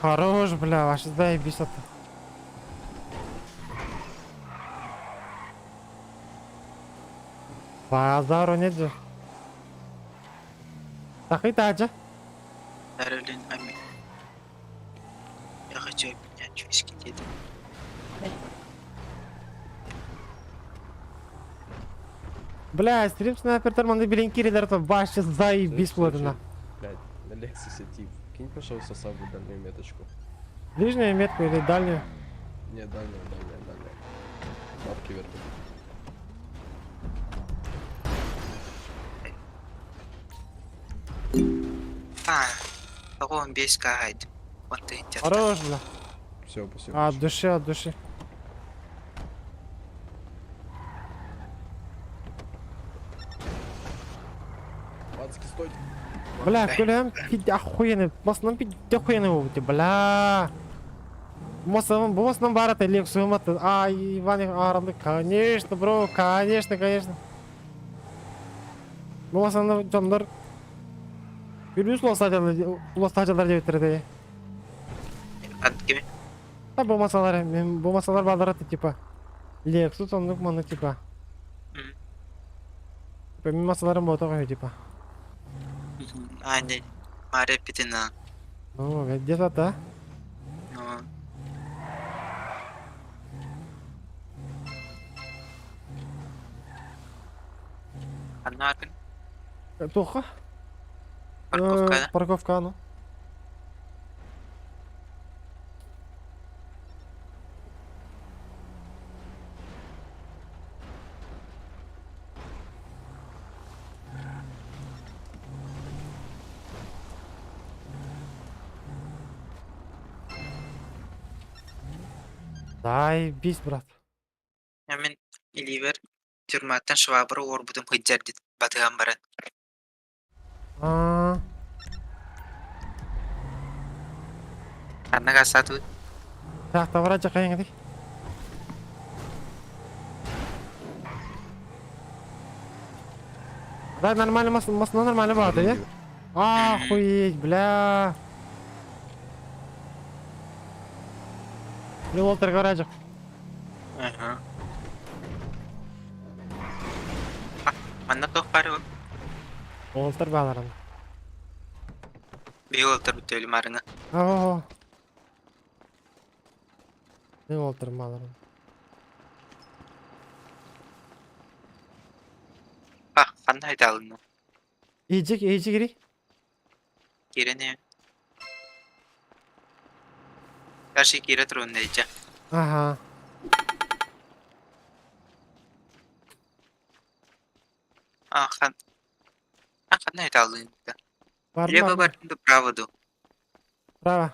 Хорош, бля, ваш заебись это. Базару нет же. Так и та же. Блин, ами. Я хочу обменять фишки деда. Бля, стрим снайпер манды билин кирилер то вообще заебись плотно. Блядь, на Лексусе тип. Кинь, пожалуйста, самую дальнюю меточку. Ближнюю метку или дальнюю? Не, дальнюю, дальнюю, дальнюю. Бабки верну. А, 95 кахайт. 10 тыһыынча. Хорош, бля. Все, спасибо. От души, от души. Пацки, стойте. Бля, көлем пид охуенный, басынан пид охуенный болуп бля. Бу басынан бар это Lexus аты. Ай, Иван Аралык, конечно, бро, конечно, конечно. Бу басынан жондар Күлүс лостажалар деп өтірді. Ат кими? Та бу масалар, мен бу масалар балдар аты типа. Lexus оннук маны типа. Типа мен масаларым бота типа. А, не. Маре питина. Ну, где-то да. Ну. Ханна аргын. Тоха. Парковка, да? Парковка, ну. Заебись, брат. Я мен иливер тюрьматтан швабра уорбутум хыджар дит батыган баран. А, Ханна гасату. так, тавра жакайың ди. Да, нормально, мас, мас, нормально барды, я? Охуеть, бля. Бля, Уолтер гаражик. Ага. Манна тох бары Уолтер баларым. Би олтар бүтөлү марыңа. О. Мен Уолтер баларым. А, ханна айталыны. Ээжик, ээжик ири. Кирене. Каршы кире турун дейче. Ага. А, хан. А, ханна айталыны. Бар, Лево бар. бар, право ду. Право.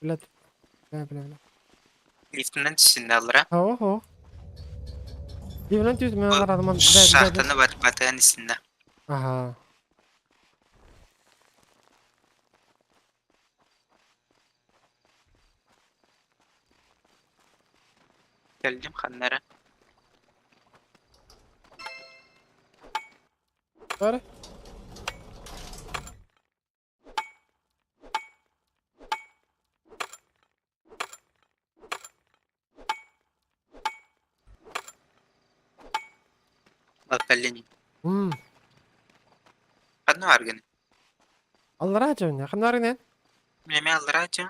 Блядь. Бля, бля, бля. Лифтинен түшүндө алыра. Ого. Дивлен түз мен арадым. Да, да, да. Шахтаны бар, батыган исинде. Ага. Келдим ханнара. Бар. Бакаллини. М. Ханна аргын. Аллара жөн, ханнар не? Неме алыра жа.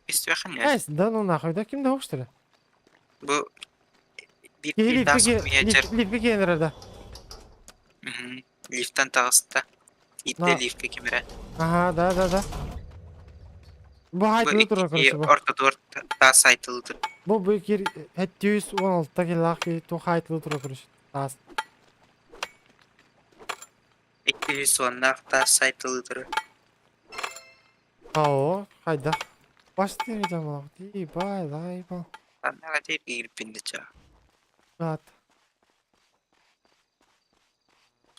Истве ханна. Эс, да ну нахуй, да кимде окштыры? Бу бир Лифт бир мияжер. лифт кенерде. Лифттен тагыста. Итте На. лифтке кемере. Ага, да, да, да. Бу хайтылы турар, короче, бу. Ортотугар таас айтылы турар. Бу кир 716 килах ту хайтылы турар, короче, таас. 210-наах таас айтылы турар. Ао, хайда. Башты видимо, ебай, лайбал. Аннага тип киирбин да чаа. Рад.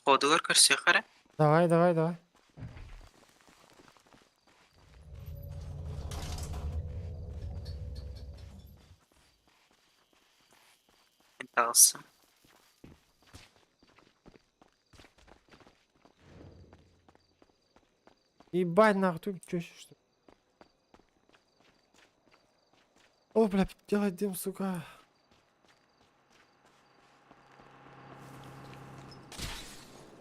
Ходугар көрсүөх эрэ. Давай, давай, давай. Мин таҕыстым. Ебать, нахуй, ты чё ещё, что ли? О, бля, делай дым, сука.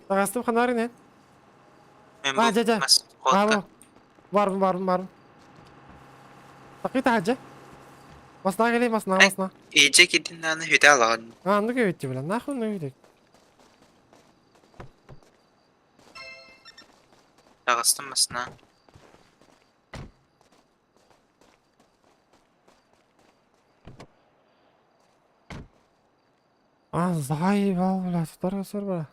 Таҕыстым ханарын, э? Мен А, бу дядя. мас А, ходка. бу. Барбын, барбын, барбын. Такый таһаджа. Масна кели, масна, масна. Иджи кидин аны хүтэ алагын. А, ну кебетти, бля, нахуй, ну видик. Таҕыстым масна. А, заебал, бля, второй сор, бля.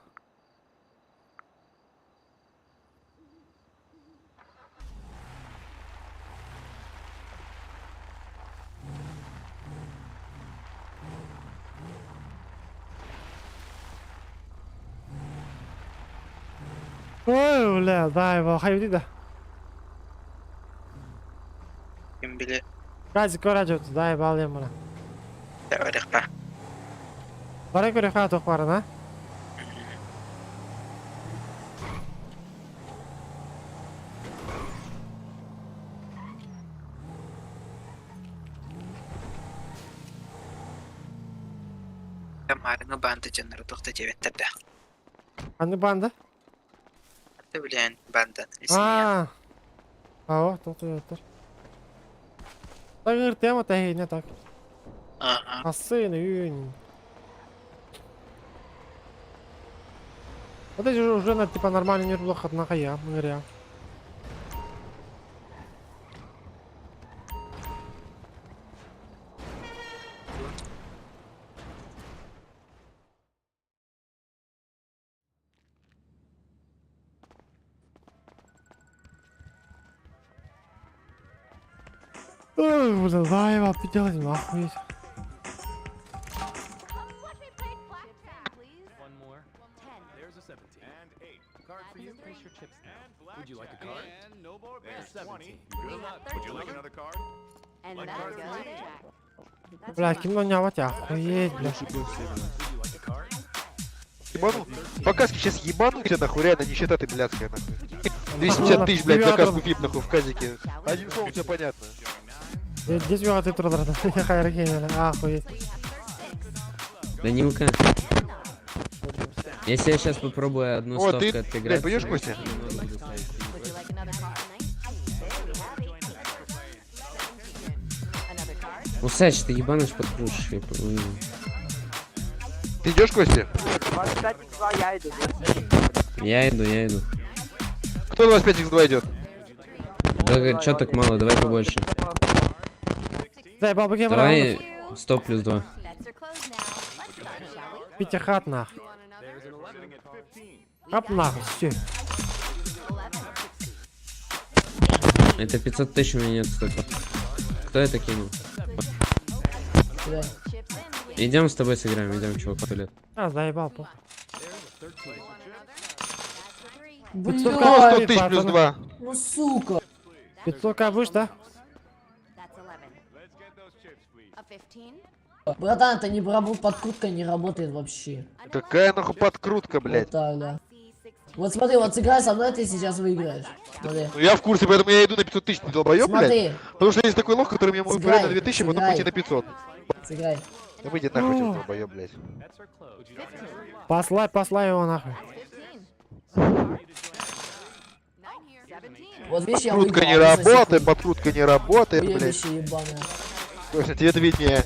Ой, бля, заебал, хай да. Ким билэр. Газик көрө заебал я, бля. Барыхпа. Бара көрө ха тоқ барын, а? Марыҥы баанда дьоннору туох да диэбэттэр да. Аны банда? Аты билэн банда. А, а, о, тут. Так, тема та не так. Ага. Асы, ну, Вот эти уже на типа нормально не плохо, однако я, говоря. Ой, бля, заебал, делать нахуй. There's a 17. And 8. Card for you. Place your chips now. Would you like a card? And no more There's 20. Good luck. Would you like another card? And Like that card goes for you? Jack. Бля, кино не охуеть, бля. Would you like a card? Ебану. По каске сейчас ебану тебя нахуй, реально нищета ты блядская нахуй. 250 тысяч, блядь, за каску фип нахуй в казике. Одним словом, все понятно. Здесь я ты трудно, охуеть. Данилка. Если я сейчас попробую одну О, ты, ставку отыграть... блядь, пойдешь, Костя? Усач, ты ебаныш подкрутишь, я понял. Ты идешь, Костя? 25 я иду. Я иду, я иду. Кто 25 x2 идет? Да, чё так мало, давай побольше. Заебал, бля, Давай 100 плюс 2. Пятихат нахуй. Оп нахуй, все. Это 500 тысяч у меня нет столько. Кто это кинул? Идем с тобой сыграем, идем, чувак, в туалет. А, заебал, похуй. Кто 100 тысяч плюс 2? Ну сука. 500к будешь, да? Братан, это не подкрутка не работает вообще. Какая нахуй подкрутка, блядь? Вот так, да. Вот смотри, вот сыграй со мной, ты сейчас выиграешь. Смотри. Ну я в курсе, поэтому я иду на 500 тысяч, ты долбоёб, Смотри. блядь? Потому что есть такой лох, который мне может Сыграй, на 2000, потом сыграй. пойти на 500. Сыграй. Да выйди нахуй, сейчас, долбоёб, блядь. Послай, послай его нахуй. Вот видишь, я Подкрутка выиграл, не а ты соси работает, подкрутка не работает, блядь. Уебище ебаное. Точно, тебе это виднее.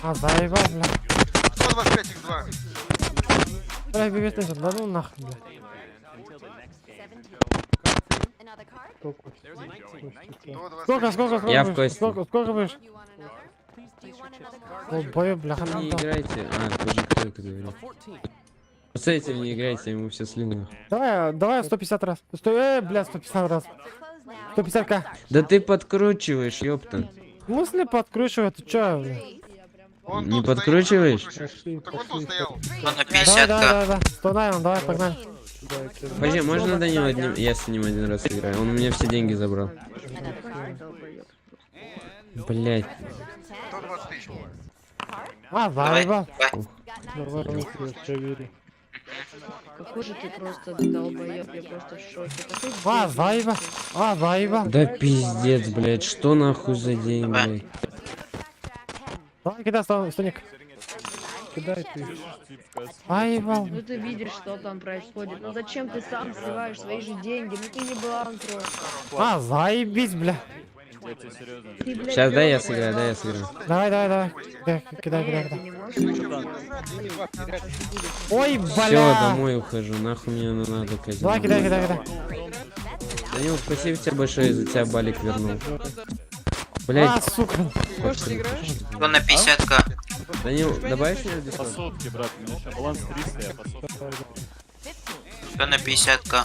А, заебал, бля. 125 x2. Бля, бибет да ну нахуй, бля. Сколько, сколько, сколько Я в будешь? кости. Сколько, сколько будешь? О, бой, бляха, Не нам там. играйте. А, подожди, кто это говорит? С этим не играйте, ему все слины. Давай, давай 150 раз. Сто, бля, 150 раз. 150к. Да ты подкручиваешь, ёпта. В смысле подкручиваю? Ты чё, бля? Не подкручиваешь? Он на Давай, 50 давай, давай, давай. 100 найм, давай, погнали. Подожди, можно Данил одним? Я с ним один раз играю. Он у меня все деньги забрал. Блять. А, заебал. Давай, я верю. Какой же ты просто долбоеб, я просто в шоке. Такой А, дебил. заебал. А, заебал. Да пиздец, блять, что нахуй за день, блять? Давай, кидай, Стоник. Кидай ты. Заебал. Ну ты видишь, что там происходит. Ну зачем ты сам сливаешь свои же деньги? Ну ты еблан просто. А, заебись, бля. Ты, блядь, Сейчас, дай я сыграю, дай я сыграю. Давай, давай, давай. Кидай, кидай, кидай, Ты кидай. не можешь. Ой, Все, бля. домой ухожу, нахуй мне оно надо, казино. Давай, кидай, кидай, кидай. Данил, спасибо тебе большое, за тебя балик вернул. А, Блять. сука. Он на 50к. Данил, добавишь меня в По Discord? сотке, брат, у меня сейчас баланс 300, я по сотке. Он на 50к.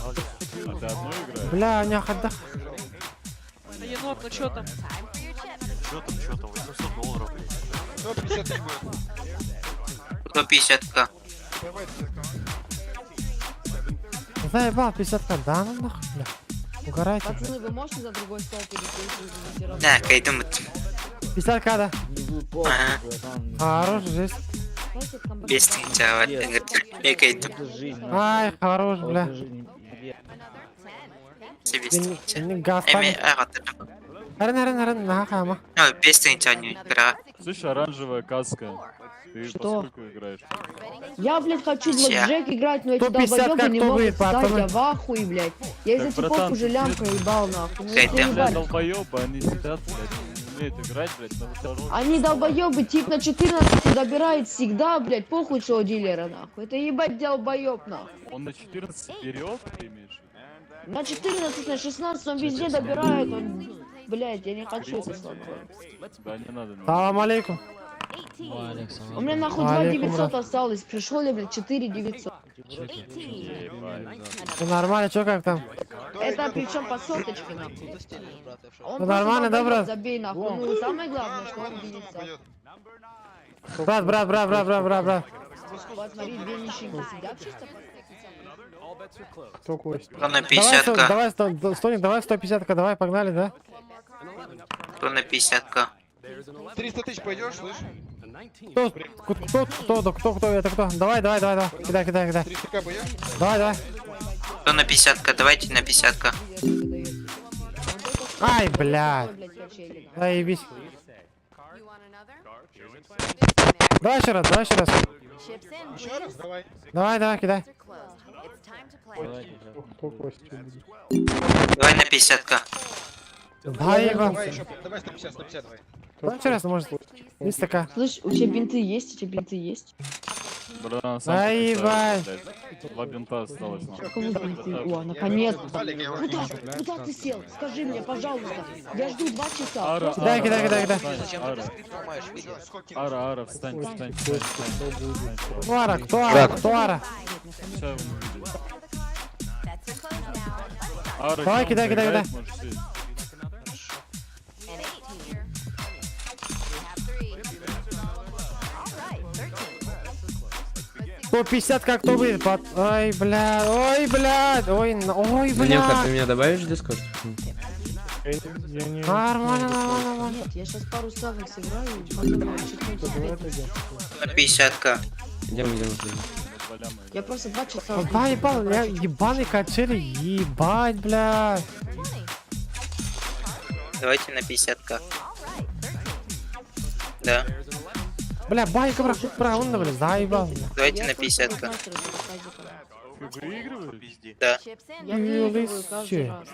А ты одну играешь? Бля, у меня хода. Енот, ну чё там? Чё там, чё там, 800 долларов. 150 будет. 150к. Заебал, 50к. Да ну нахуй, бля. Угорайте, бля. Пацаны, вы можете за другой стол пересесть? Вы все равно. Да, кайдумать. 50к, да. Ага. Хорош, жесть. Просто там Без тынча, Я кайдум. Ай, хорош, бля. Без тынча. Не газ Эми, ага, Арен, арен, арен, нахуй, ама. Ну, без тынча не игра. Слышь, оранжевая каска. Ты Что? по скольку играешь? Я, блядь, хочу в Ща. блэкджек играть, но эти 150 долбоебы как не кто могут будет, встать, пацаны? я в ахуе, блядь. Я из-за Так, типов братан, уже ты лям чё? проебал, нахуй. Ну, Кайдам. Бля, заебали. долбоёбы, они сидят, блядь, не умеют играть, блядь, на втором. Они долбоебы, тип на 14 добирает всегда, блядь, похуй, что у дилера, нахуй. Это ебать долбоеб, нахуй. Он на 14 берет, ты имеешь? в виду? На 14, на 16 он везде добирает, он... Блядь, я не хочу это смотреть. Да, не надо. не надо. Салам алейкум. У меня нахуй 2 Алейкум, 900 брат. осталось, пришло ли, блядь, 4 900. Ебать. Всё нормально, чё как там? Это причем по соточке, нахуй. Он Ну, просто нормально, да, долбоёб, брат? Забей, нахуй. Ну, самое главное, что он видится. Брат, брат, брат, брат, брат, брат, брат. Вот смотри, две нищенки сидят чисто. Кто кость? Он на Давай, сто- 50к. давай, Стоник, давай 150к, давай, погнали, да? Он на 50к. 300 тысяч пойдешь, слышь? Кто, кто, кто, кто, кто, кто, это кто? Давай, давай, давай, давай, кидай, кидай, кидай. 300к пойдешь? Давай, давай. Кто на 50к? Давайте на 50к. Ай, блядь. Блядь, качели, нахуй. Заебись. Давай еще раз, давай еще раз. Еще раз? Давай. Давай, давай, кидай. Кто костью будет? Давай на 50к. Заебал. Давай еще, давай 150, 150 давай. Давай еще раз, может. 300к. Слышь, у тебя бинты есть? У тебя бинты есть? Братан, сам Заебать. покачаю, блядь. Два бинта осталось, У нахуй. кого бинты? О, наконец-то. Балик, я уже Куда, куда ты сел? Скажи мне, пожалуйста. Я жду 2 часа. Ара, Просто Кидай, ара, кидай, ара, кидай, кидай. встань, ара. Ара, ара, встань, встань, встань, встань, встань. Кто ара, кто ара, кто ара? Ща он увидит. Ара, Давай, Громко кидай, кидай, играет, кидай. можешь сесть. Сто 150 как кто будет? Под... Ой, бля, ой, бля, ой, ой, Данилка, бля. ты меня добавишь в Discord? Я не... Нормально, нормально, нормально. Нет, я сейчас пару ставок сыграю и потом чекнуть опять. На 50к. Идем, идем, идем. Я просто 2 часа жду. Да, ебал, я ебаный качели, ебать, бля. Давайте на 50к. Да. Бля, байка, бра, бра, он, бля, заебал. бля. Давайте Я на просто 50к. 15 раз заказиком. Ты выигрываешь? Да. Я выигрываю каждый Лысый. раз.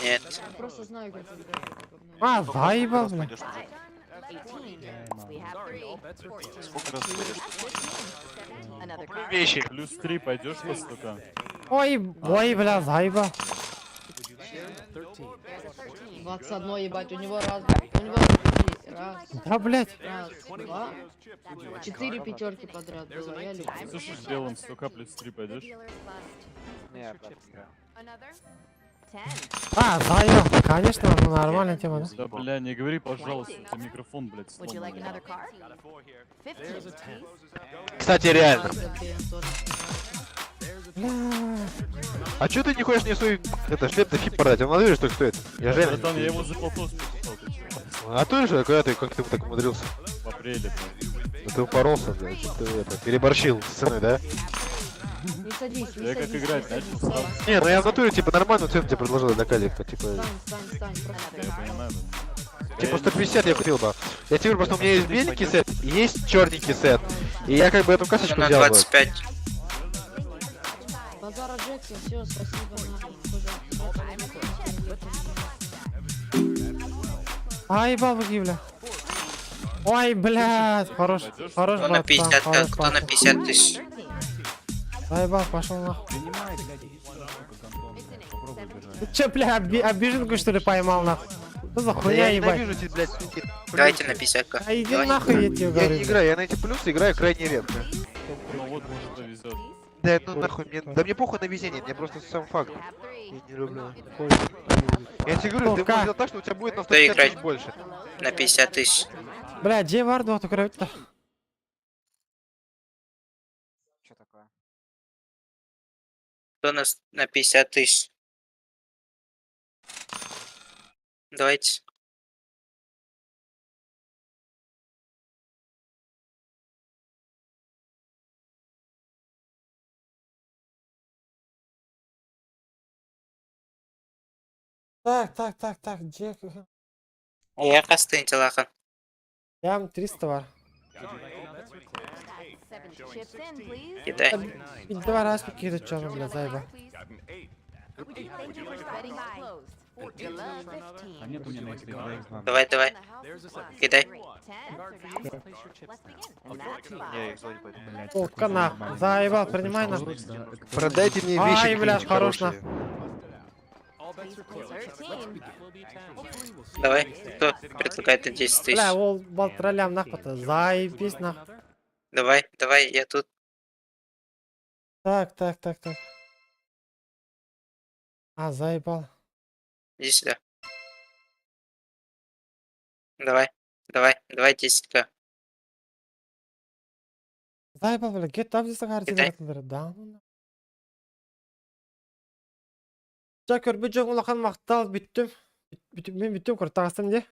Нет. Я просто знаю, как играть. А, заебал, бля. 18. We have 3. 14. Сколько раз ты That's 15. Another card. Вещи. Плюс 3 пойдешь по стука? Ой, ой, бля, заеба. There's a 13. 21, ебать, у него раз, у него три, раз, Да, блядь. раз, два, четыре пятерки подряд было, я люблю. Слышишь, белым 100к плюс 3 The пойдешь? dealer's bust. Не, брат, не играю. Another. 10. А, заеба. Конечно, ну нормальная тема, да? Да, бля, не говори, пожалуйста, у тебя микрофон, блядь, Would you like сломанный. another card? 15, please. Кстати, реально. тоже. Бля. А чё ты не хочешь мне свой это, шлем на фип продать? Он на что стоит? Я же реально Братан, не я его за полтос покупал, ты чё? А ты же, когда ты, как ты так умудрился? В апреле, блядь. Да ты упоролся, блядь, ты это, переборщил с ценой, да? Не садись, не Я как садись. играть не начал, садись, сразу. встань, Не, ну я в натуре, типа, нормальную цену тебе предложил для калика, типа, Встань, встань, встань, просто. Я понимаю, да. типа 150 я купил бы. Я тебе говорю, просто у меня есть беленький сет, и есть черненький сет. И я как бы эту касочку На взял бы. 25. Базара Джексон, все, спасибо, нахуй, пожалуйста. Ай, бабки, бля. Ой, блядь, хорош, хорош, Кто на братан, 50, хорош, кто на братан. 50 тысяч? Заебал, пошел нахуй. Ты че, бля, обиженку что ли поймал нахуй? Что за Да хуйня, я ебать? ненавижу эти, блядь, суки, Давайте плюсы. на 50 к. А иди Давай. нахуй, я тебе Я говорю. не играю, я на эти плюсы играю крайне редко. Ну вот, может, повезет. Да ну нахуй, мне, да мне похуй на везение, мне просто сам факт. Я не люблю. Я тебе говорю, ты Сука. можешь сделать так, что у тебя будет на Кто 150 играть? тысяч больше. На 50 тысяч. Бля, где варду открыть-то? Что такое? Кто на, на 50 тысяч? Давайте. Так, так, так, так, где? Я кастын телахан. Ям 300 var. That's 7 chips in, please. Кидай. Два раз покидать чё, бля, заеба. Thank you for betting closed. Good luck. 15. А нет у меня на X2. Давай, давай. Кидай. 10. Let's begin. And that's 5. Я их звать пойду. Блядь, Сука, такой нахуй. заебали. Заебал, принимай нахуй. Продайте мне вещи Ай, бля, какие-нибудь хорош хорошие. 13. Давай. Кто предлагает на 10 тысяч? Бля, ол бал троллям нахуй-то. Заебись нахуй. Давай, давай, я тут. Так, так, так, так. А, заебал. Иди сюда. Давай, давай, давай 10к. Заебал, бля, get up здесь Кидай. Да, ну. Ча көрбүт дьон улахан махтал бүттүм. Бүттүм, мен бүттүм, көртағыстым де.